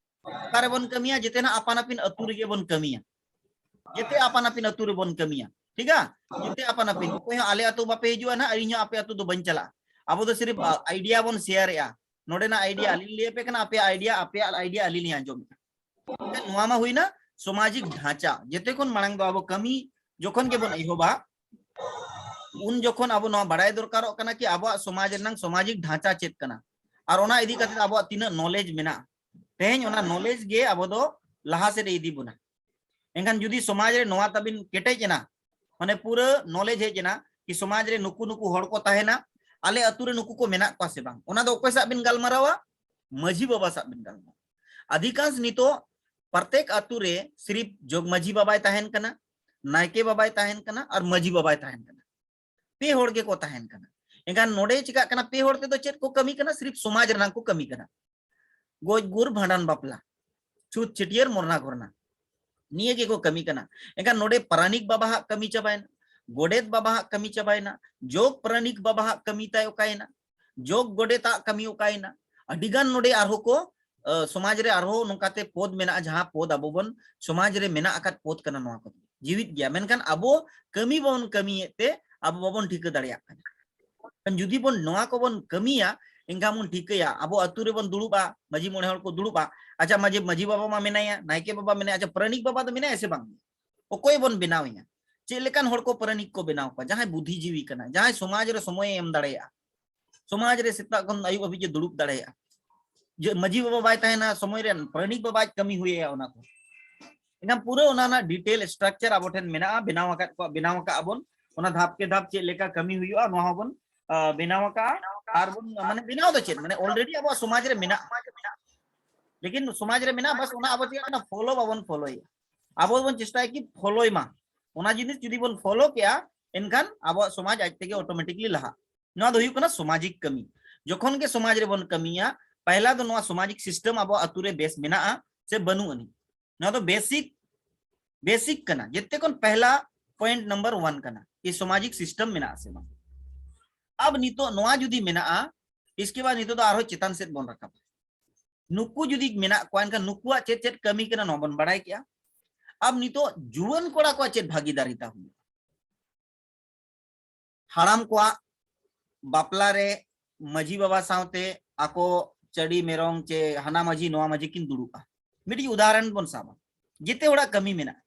ᱚᱠᱟ ᱨᱮᱵᱚᱱ ᱠᱟᱹᱢᱤᱭᱟ, ᱡᱮᱛᱮᱱᱟᱜ ᱟᱯᱟᱱ ᱟᱹᱯᱤᱱ ᱟᱹᱛᱩ ᱨᱮᱜᱮ ᱵᱚᱱ ᱠᱟᱹᱢᱤᱭᱟ᱾ ᱡᱮᱛᱮ ᱟᱯᱟᱱ ᱟᱹᱯᱤᱱ ᱟᱹᱛᱩ ᱨᱮᱵᱚᱱ ᱠᱟᱹᱢᱤᱭᱟ, ᱴᱷᱤᱠᱟ? ᱡᱮᱛᱮ ᱟᱯᱟᱱ ᱟᱹᱯᱤᱱ, ᱚᱠᱚᱭ ᱦᱚᱸ ᱟᱞᱮ ᱟᱹᱛᱩ ᱵᱟᱯᱮ ᱦᱤᱡᱩᱜᱼᱟ ᱱᱟᱦᱟᱜ, ᱤᱧ ᱦᱚᱸ ᱟᱯᱮ ᱟᱹᱛᱩ ᱫᱚ ᱵᱟᱹᱧ ᱪᱟᱞᱟᱜᱼᱟ᱾ ᱟᱵᱚ ᱫᱚ ᱥᱤᱨᱤᱯ idea ᱵᱚᱱ shareᱮᱜᱼᱟ᱾ ᱱᱚᱰᱮᱱᱟᱜ idea ᱟᱹᱞᱤᱧ ᱞᱤᱧ ᱞᱟᱹᱭ ᱟᱯᱮ ᱠᱟᱱᱟ, ᱟᱯᱮᱭᱟᱜ idea, ᱟᱯᱮᱭᱟᱜ idea ᱟᱹᱞᱤᱧ ᱞᱤᱧ ᱟᱸᱡᱚᱢᱮᱜᱼᱟ᱾ ᱱᱚᱣᱟ ᱢᱟ ᱦᱩᱭᱱᱟ ᱥᱟᱢᱟᱡᱤᱠ ᱰᱷᱟᱸᱪᱟ᱾ ᱡᱮᱛᱮ ᱠᱷᱚᱱ ᱢᱟᱲᱟᱝ ᱫᱚ ᱟᱵᱚ ᱠᱟᱹᱢᱤ ᱡᱚᱠᱷᱚᱱ ᱜᱮᱵᱚᱱ ᱮᱦᱚᱵᱟ, ᱩᱱ ᱡᱚᱠᱷᱚᱱ ᱟᱵᱚ ᱱᱚᱣᱟ ᱵᱟᱲᱟᱭ ᱫᱚᱨᱠᱟᱨᱚᱜ ᱠᱟᱱᱟ ᱠᱤ ᱟᱵᱚᱣᱟᱜ ᱥᱚᱢᱟᱡᱽ ᱨᱮᱱᱟᱝ ᱥᱟᱢᱟᱡᱤᱠ ᱰᱷᱟᱸᱪᱟ ᱪᱮᱫ ᱠᱟᱱᱟ, ᱟᱨ ᱚᱱᱟ ᱤᱫᱤ ᱠᱟᱛᱮ ᱟᱵᱚᱣᱟᱜ ᱛᱤᱱᱟᱹᱜ knowledge ᱢᱮᱱᱟᱜᱼᱟ᱾ ᱛᱮᱦᱮᱧ ᱚᱱᱟ knowledge ᱜᱮ ᱟᱵᱚ ᱫᱚ ᱞᱟᱦᱟ ᱥᱮᱫ ᱮ ᱤᱫᱤ ᱵᱚᱱᱟ᱾ ᱮᱱᱠᱷᱟᱱ ᱡᱩᱫᱤ ᱥᱚᱢᱟᱡᱽ ᱨᱮ ᱱᱚᱣᱟ ᱛᱟᱵᱤᱱ ᱠᱮᱴᱮᱡ ᱮᱱᱟ, ᱢᱟᱱᱮ ᱯᱩᱨᱟᱹ knowledge ᱦᱮᱡ ᱮᱱᱟ ᱠᱤ ᱥᱚᱢᱟᱡᱽ ᱨᱮ ᱱᱩᱠᱩ ᱱᱩᱠᱩ ᱦᱚᱲ ᱠᱚ ᱛᱟᱦᱮᱱᱟ, ᱟᱞᱮ ᱟᱹᱛᱩ ᱨᱮ ᱱᱩᱠᱩ ᱠᱚ ᱢᱮᱱᱟᱜ ᱠᱚᱣᱟ ᱥᱮ ᱵᱟᱝ, ᱚᱱᱟ ᱫᱚ ᱚᱠᱚᱭ ᱥᱟᱶ ᱵᱤᱱ ᱜᱟᱞᱢᱟᱨᱟᱣᱟ? ᱢᱟᱹᱡᱷᱤ ᱵᱟᱵᱟ ᱥᱟᱶ ᱵᱤᱱ ᱜᱟᱞᱢᱟᱨᱟᱣᱟ᱾ ᱟᱫᱷᱤᱠᱟᱝᱥ ᱱᱤᱛᱚᱜ ᱯᱨᱚᱛᱮᱠ ᱟᱹᱛᱩ ᱨᱮ ᱥᱤᱨᱤᱯ ᱡᱚᱜᱽ ᱢᱟᱹᱡᱷᱤ ᱵᱟᱵᱟᱭ ᱛᱟᱦᱮᱱ ᱠᱟᱱᱟ, ᱱᱟᱭᱠᱮ ᱵᱟᱵᱟᱭ ᱛᱟᱦᱮᱱ ᱠᱟᱱᱟ ᱟᱨ ᱢᱟᱹᱡᱷᱤ ᱵᱟᱵᱟᱭ ᱛᱟᱦᱮᱱ ᱠᱟᱱᱟ᱾ ᱯᱮ ᱦᱚᱲ ᱜᱮᱠᱚ ᱛᱟᱦᱮᱱ ᱠᱟᱱᱟ᱾ ᱮᱱᱠᱷᱟᱱ ᱱᱚᱰᱮ ᱪᱤᱠᱟᱜ ᱠᱟᱱᱟ? ᱯᱮ ᱦᱚᱲ ᱛᱮᱫᱚ ᱪᱮᱫ ᱠᱚ ᱠᱟᱹᱢᱤ ᱠᱟᱱᱟ? ᱥᱤᱨᱤᱯ ᱥᱚᱢᱟᱡᱽ ᱨᱮᱱᱟᱜ ᱠᱚ ᱠᱟᱹᱢᱤ ᱠᱟᱱᱟ᱾ ᱜᱚᱡ ᱜᱩᱨ, ᱵᱷᱟᱸᱰᱟᱱ, ᱵᱟᱯᱞᱟ, ᱪᱷᱩᱛ ᱪᱷᱟᱹᱴᱭᱟᱹᱨ, ᱢᱚᱨᱱᱟ ᱜᱷᱚᱨᱱᱟ, ᱱᱤᱭᱟᱹ ᱜᱮᱠᱚ ᱠᱟᱹᱢᱤ ᱠᱟᱱᱟ᱾ ᱮᱱᱠᱷᱟᱱ ᱱᱚᱰᱮ ᱯᱟᱨᱟᱱᱤᱠ ᱵᱟᱵᱟᱣᱟᱜ ᱠᱟᱹᱢᱤ ᱪᱟᱵᱟᱭᱮᱱᱟ, ᱜᱚᱰᱮᱛ ᱵᱟᱵᱟᱣᱟᱜ ᱠᱟᱹᱢᱤ ᱪᱟᱵᱟᱭᱮᱱᱟ, ᱡᱚᱜᱽ ᱯᱟᱨᱟᱱᱤᱠ ᱵᱟᱵᱟᱣᱟᱜ ᱠᱟᱹᱢᱤ ᱛᱟᱭ ᱚᱠᱟᱭᱮᱱᱟ? ᱡᱚᱜᱽ ᱜᱚᱰᱮᱛᱟᱜ ᱠᱟᱹᱢᱤ ᱚᱠᱟᱭᱮᱱᱟ? ᱟᱹᱰᱤ ᱜᱟᱱ ᱱᱚᱰᱮ ᱟᱨᱦᱚᱸ ᱠᱚ, ᱟ, ᱥᱚᱢᱟᱡᱽ ᱨᱮ ᱟᱨᱦᱚᱸ ᱱᱚᱝᱠᱟᱛᱮ ᱯᱚᱫ ᱢᱮᱱᱟᱜᱼᱟ, ᱡᱟᱦᱟᱸ ᱯᱚᱫ ᱟᱵᱚ ᱵᱚᱱ, ᱥᱚᱢᱟᱡᱽ ᱨᱮ ᱢᱮᱱᱟᱜ ᱟᱠᱟᱫ ᱯᱚᱫ ᱠᱟᱱᱟ, ᱱᱚᱣᱟ ᱠᱚ ᱡᱤᱣᱤᱫ ᱜᱮᱭᱟ, ᱢᱮᱱᱠᱷᱟᱱ ᱟᱵᱚ ᱠᱟᱹᱢᱤ ᱵᱟᱵᱚᱱ ᱠᱟᱹᱢᱤᱭᱮᱫ ᱛᱮ ᱟᱵᱚ ᱵᱟᱵᱚᱱ ᱴᱷᱤᱠᱟᱹ ᱫᱟᱲᱮᱭᱟᱜ ᱠᱟᱱᱟ᱾ ᱠᱷᱟᱱ ᱡᱩᱫᱤ ᱵᱚᱱ ᱱᱚᱣᱟ ᱠᱚᱵᱚᱱ ᱠᱟᱹᱢᱤᱭᱟ, ᱮᱱᱠᱷᱟᱱ ᱵᱚᱱ ᱴᱷᱤᱠᱟᱹᱭᱟ, ᱟᱵᱚ ᱟᱹᱛᱩ ᱨᱮᱵᱚᱱ ᱫᱩᱲᱩᱵᱼᱟ, ᱢᱟᱹᱡᱷᱤ ᱢᱚᱬᱮ ᱦᱚᱲ ᱠᱚ ᱫᱩᱲᱩᱵᱼᱟ, ᱟᱪᱪᱷᱟ, ᱢᱟᱹᱡᱷᱤ, ᱢᱟᱹᱡᱷᱤ ᱵᱟᱵᱟ ᱢᱟ ᱢᱮᱱᱟᱭᱟ, ᱱᱟᱭᱠᱮ ᱵᱟᱵᱟ ᱢᱮᱱᱟᱭᱟ, ᱟᱪᱪᱷᱟ, ᱯᱟᱨᱟᱱᱤᱠ ᱵᱟᱵᱟ ᱫᱚ ᱢᱮᱱᱟᱭᱟ ᱥᱮ ᱵᱟᱝ? ᱚᱠᱚᱭ ᱵᱚᱱ ᱵᱮᱱᱟᱣᱮᱭᱟ? ᱪᱮᱫ ᱞᱮᱠᱟᱱ ᱦᱚᱲ ᱠᱚ ᱯᱟᱨᱟᱱᱤᱠ ᱠᱚ ᱵᱮᱱᱟᱣ ᱠᱚᱣᱟ? ᱡᱟᱦᱟᱸᱭ ᱵᱩᱫᱽᱫᱷᱤᱡᱤᱵᱤ ᱠᱟᱱᱟᱭ, ᱡᱟᱦᱟᱸᱭ ᱥᱚᱢᱟᱡᱽ ᱨᱮ ᱥᱚᱢᱚᱭᱮ ᱮᱢ ᱫᱟᱲᱮᱭᱟᱜᱼᱟ, ᱥᱚᱢᱟᱡᱽ ᱨᱮ ᱥᱮᱛᱟᱜ ᱠᱷᱚᱱ ᱟᱹᱭᱩᱵ ᱦᱟᱹᱵᱤᱡ ᱮ ᱫᱩᱲᱩᱵ ᱫᱟᱲᱮᱭᱟᱜᱼᱟ᱾ ᱡᱮ ᱢᱟᱹᱡᱷᱤ ᱵᱟᱵᱟ ᱵᱟᱭ ᱛᱟᱦᱮᱱᱟ ᱥᱚᱢᱚᱭ ᱨᱮ, ᱯᱟᱨᱟᱱᱤᱠ ᱵᱟᱵᱟᱭ ᱠᱟᱹᱢᱤ ᱦᱩᱭᱟᱭᱟ ᱚᱱᱟ ᱠᱚ᱾ ᱮᱱᱠᱷᱟᱱ ᱯᱩᱨᱟᱹ ᱚᱱᱟ ᱨᱮᱱᱟᱜ detail structure ᱟᱵᱚ ᱴᱷᱮᱱ ᱢᱮᱱᱟᱜᱼᱟ, ᱵᱮᱱᱟᱣ ᱟᱠᱟᱫ ᱠᱚᱣᱟ, ᱵᱮᱱᱟᱣ ᱟᱠᱟᱫ ᱟᱵᱚᱱ᱾ ᱚᱱᱟ ᱫᱷᱟᱯ ᱠᱮ ᱫᱷᱟᱯ ᱪᱮᱫ ᱞᱮᱠᱟ ᱠᱟᱹᱢᱤ ᱦᱩᱭᱩᱜᱼᱟ, ᱱᱚᱣᱟ ᱦᱚᱸᱵᱚᱱ, ᱟ, ᱵᱮᱱᱟᱣ ᱟᱠᱟᱫᱼᱟ᱾ ᱟᱨ ᱵᱚᱱ, ᱢᱟᱱᱮ, ᱵᱮᱱᱟᱣ ᱫᱚ ᱪᱮᱫ, ᱢᱟᱱᱮ, already ᱟᱵᱚᱣᱟᱜ ᱥᱚᱢᱟᱡᱽ ᱨᱮ ᱢᱮᱱᱟᱜᱼᱟ, ᱞᱮᱠᱤᱱ ᱥᱚᱢᱟᱡᱽ ᱨᱮ ᱢᱮᱱᱟᱜᱼᱟ, ᱵᱟᱥ ᱚᱱᱟ ᱟᱵᱚ ᱪᱮᱫ ᱠᱟᱱᱟ, follow ᱵᱟᱵᱚᱱ followᱭᱟ᱾ ᱟᱵᱚ ᱵᱚᱱ ᱪᱮᱥᱴᱟᱭᱟ ᱠᱤ followᱭ ᱢᱟ, ᱚᱱᱟ ᱡᱤᱱᱤᱥ ᱡᱩᱫᱤ ᱵᱚᱱ follow ᱠᱮᱜᱼᱟ, ᱮᱱᱠᱷᱟᱱ ᱟᱵᱚᱣᱟᱜ ᱥᱚᱢᱟᱡᱽ ᱟᱡ ᱛᱮᱜᱮ automatically ᱞᱟᱦᱟᱜᱼᱟ᱾ ᱱᱚᱣᱟ ᱫᱚ ᱦᱩᱭᱩᱜ ᱠᱟᱱᱟ ᱥᱚᱢᱟᱡᱤᱠ ᱠᱟᱹᱢᱤ᱾ ᱡᱚᱠᱷᱚᱱ ᱜᱮ ᱥᱚᱢᱟᱡᱽ ᱨᱮᱵᱚᱱ ᱠᱟᱹᱢᱤᱭᱟ, ᱯᱟᱦᱞᱟ ᱫᱚ ᱱᱚᱣᱟ ᱥᱚᱢᱟᱡᱤᱠ system ᱟᱵᱚ ᱟᱛᱩ ᱨᱮ ᱵᱮᱥ ᱢᱮᱱᱟᱜᱼᱟ ᱥᱮ ᱵᱟᱹᱱᱩᱜ ᱟᱹᱱᱤᱡ, ᱱᱚᱣᱟ ᱫᱚ basic, basic ᱠᱟᱱᱟ, ᱡᱮᱛᱮ ᱠᱷᱚᱱ ᱯᱟᱦᱞᱟ point number one ᱠᱟᱱᱟ, ᱠᱤ ᱥᱚᱢᱟᱡᱤᱠ system ᱢᱮᱱᱟᱜᱼᱟ ᱥᱮ ᱵᱟᱝ᱾ ᱟᱵ ᱱᱤᱛᱚᱜ ᱱᱚᱣᱟ ᱡᱩᱫᱤ ᱢᱮᱱᱟᱜᱼᱟ, ᱤᱥᱠᱮ ᱵᱟᱫ ᱱᱤᱛᱚᱜ ᱫᱚ ᱟᱨᱦᱚᱸ ᱪᱮᱛᱟᱱ ᱥᱮᱫ ᱵᱚᱱ ᱨᱟᱠᱟᱵᱟ᱾ ᱱᱩᱠᱩ ᱡᱩᱫᱤ ᱢᱮᱱᱟᱜ ᱠᱚᱣᱟ, ᱮᱱᱠᱷᱟᱱ ᱱᱩᱠᱩᱣᱟᱜ ᱪᱮᱫ ᱪᱮᱫ ᱠᱟᱹᱢᱤ ᱠᱟᱱᱟ, ᱱᱚᱣᱟ ᱵᱚᱱ ᱵᱟᱲᱟᱭ ᱠᱮᱜᱼᱟ᱾ ᱟᱵ ᱱᱤᱛᱚᱜ ᱡᱩᱣᱟᱹᱱ ᱠᱚᱲᱟ ᱠᱚᱣᱟᱜ ᱪᱮᱫ ᱵᱷᱟᱹᱜᱤᱫᱟᱨᱤᱛᱟ ᱦᱩᱭᱩᱜᱼᱟ? ᱦᱟᱲᱟᱢ ᱠᱚᱣᱟᱜ ᱵᱟᱯᱞᱟ ᱨᱮ ᱢᱟᱹᱡᱷᱤ ᱵᱟᱵᱟ ᱥᱟᱶᱛᱮ ᱟᱠᱚ ᱪᱟᱹᱰᱤ ᱢᱮᱨᱚᱢ ᱪᱮ ᱦᱟᱱᱟ ᱢᱟᱹᱡᱷᱤ ᱱᱚᱣᱟ ᱢᱟᱹᱡᱷᱤ ᱠᱤᱱ ᱫᱩᱲᱩᱵᱼᱟ᱾ ᱢᱤᱫᱴᱤᱡ ᱩᱫᱟᱦᱚᱨᱚᱱ ᱵᱚᱱ ᱥᱟᱵᱟ, ᱡᱮᱛᱮ ᱦᱚᱲᱟᱜ ᱠᱟᱹᱢᱤ ᱢᱮᱱᱟᱜᱼᱟ,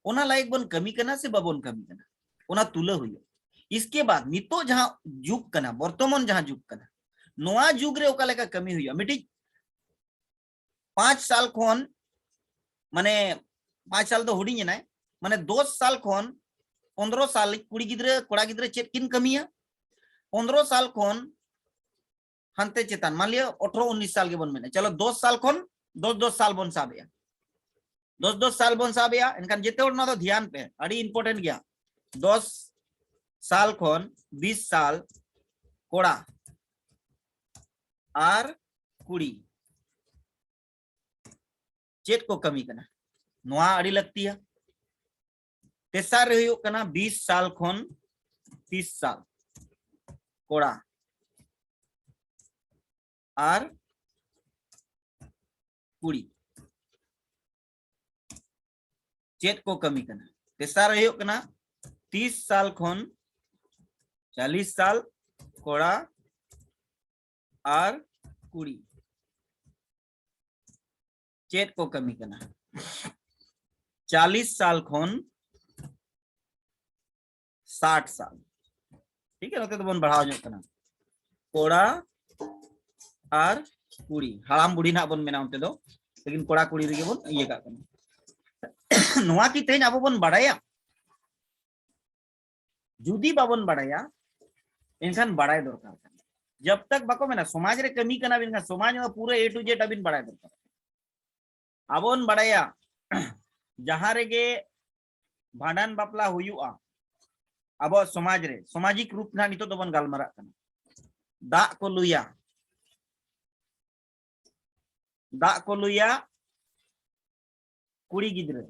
ᱚᱱᱟ ᱞᱟᱭᱮᱠ ᱵᱚᱱ ᱠᱟᱹᱢᱤ ᱠᱟᱱᱟ ᱥᱮ ᱵᱟᱵᱚᱱ ᱠᱟᱹᱢᱤ ᱠᱟᱱᱟ, ᱚᱱᱟ ᱛᱩᱞᱟᱹ ᱦᱩᱭᱩᱜᱼᱟ᱾ ᱤᱥᱠᱮ ᱵᱟᱫ ᱱᱤᱛᱚᱜ ᱡᱟᱦᱟᱸ ᱡᱩᱜᱽ ᱠᱟᱱᱟ, ᱵᱚᱨᱛᱚᱢᱟᱱ ᱡᱟᱦᱟᱸ ᱡᱩᱜᱽ ᱠᱟᱱᱟ, ᱱᱚᱣᱟ ᱡᱩᱜᱽ ᱨᱮ ᱚᱠᱟ ᱞᱮᱠᱟ ᱠᱟᱹᱢᱤ ᱦᱩᱭᱩᱜᱼᱟ? ᱢᱤᱫᱴᱤᱡ ᱯᱟᱸᱪ ᱥᱟᱞ ᱠᱷᱚᱱ, ᱢᱟᱱᱮ, ᱯᱟᱸᱪ ᱥᱟᱞ ᱫᱚ ᱦᱩᱰᱤᱧ ᱮᱱᱟᱭ, ᱢᱟᱱᱮ, ᱫᱚᱥ ᱥᱟᱞ ᱠᱷᱚᱱ ᱯᱚᱱᱫᱽᱨᱚ ᱥᱟᱞ ᱠᱩᱲᱤ ᱜᱤᱫᱽᱨᱟᱹ, ᱠᱚᱲᱟ ᱜᱤᱫᱽᱨᱟᱹ ᱪᱮᱫ ᱠᱤᱱ ᱠᱟᱹᱢᱤᱭᱟ? ᱯᱚᱱᱫᱽᱨᱚ ᱥᱟᱞ ᱠᱷᱚᱱ ᱦᱟᱱᱛᱮ ᱪᱮᱛᱟᱱ, ᱢᱟᱱ ᱞᱤᱭᱟ ᱟᱴᱷᱨᱚ ᱩᱱᱤᱥ ᱥᱟᱞ ᱜᱮᱵᱚᱱ ᱢᱮᱱᱟ, ᱪᱚᱞᱚ, ᱫᱚᱥ ᱥᱟᱞ ᱠᱷᱚᱱ, ᱫᱚᱥ ᱫᱚᱥ ᱥᱟᱞ ᱵᱚᱱ ᱥᱟᱵᱮᱜᱼᱟ, ᱫᱚᱥ ᱫᱚᱥ ᱥᱟᱞ ᱵᱚᱱ ᱥᱟᱵᱮᱜᱼᱟ᱾ ᱮᱱᱠᱷᱟᱱ ᱡᱮᱛᱮ ᱦᱚᱲ ᱱᱚᱣᱟ ᱫᱚ ᱫᱷᱮᱭᱟᱱ ᱯᱮ, ᱟᱹᱰᱤ important ᱜᱮᱭᱟ᱾ ᱫᱚᱥ ᱥᱟᱞ ᱠᱷᱚᱱ ᱵᱤᱥ ᱥᱟᱞ ᱠᱚᱲᱟ ᱟᱨ ᱠᱩᱲᱤ ᱪᱮᱫ ᱠᱚ ᱠᱟᱹᱢᱤ ᱠᱟᱱᱟ, ᱱᱚᱣᱟ ᱟᱹᱰᱤ ᱞᱟᱹᱠᱛᱤᱭᱟ᱾ ᱛᱮᱥᱟᱨ ᱨᱮ ᱦᱩᱭᱩᱜ ᱠᱟᱱᱟ ᱵᱤᱥ ᱥᱟᱞ ᱠᱷᱚᱱ ᱛᱤᱥ ᱥᱟᱞ ᱠᱚᱲᱟ ᱟᱨ ᱠᱩᱲᱤ᱾ ᱪᱮᱫ ᱠᱚ ᱠᱟᱹᱢᱤ ᱠᱟᱱᱟ? ᱛᱮᱥᱟᱨ ᱦᱩᱭᱩᱜ ᱠᱟᱱᱟ ᱛᱤᱥ ᱥᱟᱞ ᱠᱷᱚᱱ ᱪᱟᱞᱤᱥ ᱥᱟᱞ, ᱠᱚᱲᱟ ᱟᱨ ᱠᱩᱲᱤ᱾ ᱪᱮᱫ ᱠᱚ ᱠᱟᱹᱢᱤ ᱠᱟᱱᱟ? ᱪᱟᱞᱤᱥ ᱥᱟᱞ ᱠᱷᱚᱱ ᱥᱟᱴ ᱥᱟᱞ᱾ ᱴᱷᱤᱠ ᱜᱮᱭᱟ, ᱱᱚᱛᱮ ᱫᱚᱵᱚᱱ ᱵᱟᱲᱦᱟᱣ ᱧᱚᱜ ᱠᱟᱱᱟ, ᱠᱚᱲᱟ ᱟᱨ ᱠᱩᱲᱤ᱾ ᱦᱟᱲᱟᱢ ᱵᱩᱲᱦᱤ ᱱᱟᱜ ᱵᱚᱱ ᱢᱮᱱᱟ ᱚᱱᱛᱮ ᱫᱚ, ᱞᱮᱠᱤᱱ ᱠᱚᱲᱟ ᱠᱩᱲᱤ ᱨᱮᱜᱮ ᱵᱚᱱ ᱤᱭᱟᱹ ᱠᱟᱜ ᱠᱟᱱᱟ᱾ ᱱᱚᱣᱟ ᱠᱤ ᱛᱮᱦᱮᱧ ᱟᱵᱚ ᱵᱚᱱ ᱵᱟᱲᱟᱭᱟ? ᱡᱩᱫᱤ ᱵᱟᱵᱚᱱ ᱵᱟᱲᱟᱭᱟ, ᱮᱱᱠᱷᱟᱱ ᱵᱟᱲᱟᱭ ᱫᱚᱨᱠᱟᱨ ᱠᱟᱱᱟ᱾ ᱡᱟᱵ ᱛᱟᱠ ᱵᱟᱠᱚ ᱢᱮᱱᱟ ᱥᱚᱢᱟᱡᱽ ᱨᱮ ᱠᱟᱹᱢᱤ ᱠᱟᱱᱟ ᱵᱤᱱ ᱠᱷᱟᱱ, ᱥᱚᱢᱟᱡᱽ ᱨᱮᱱᱟᱜ ᱯᱩᱨᱟᱹ A to Z ᱟᱹᱵᱤᱱ ᱵᱟᱲᱟᱭ ᱫᱚᱨᱠᱟᱨ᱾ ᱟᱵᱚ ᱵᱚᱱ ᱵᱟᱲᱟᱭᱟ, ᱡᱟᱦᱟᱸ ᱨᱮᱜᱮ ᱵᱷᱟᱸᱰᱟᱱ ᱵᱟᱯᱞᱟ ᱦᱩᱭᱩᱜᱼᱟ ᱟᱵᱚᱣᱟᱜ ᱥᱚᱢᱟᱡᱽ ᱨᱮ, ᱥᱟᱢᱟᱡᱤᱠ ᱨᱩᱯ ᱱᱟᱜ ᱱᱤᱛᱚᱜ ᱫᱚᱵᱚᱱ ᱜᱟᱞᱢᱟᱨᱟᱜ ᱠᱟᱱᱟ, ᱫᱟᱜ ᱠᱚ ᱞᱩᱭᱟ, ᱫᱟᱜ ᱠᱚ ᱞᱩᱭᱟ ᱠᱩᱲᱤ ᱜᱤᱫᱽᱨᱟᱹ,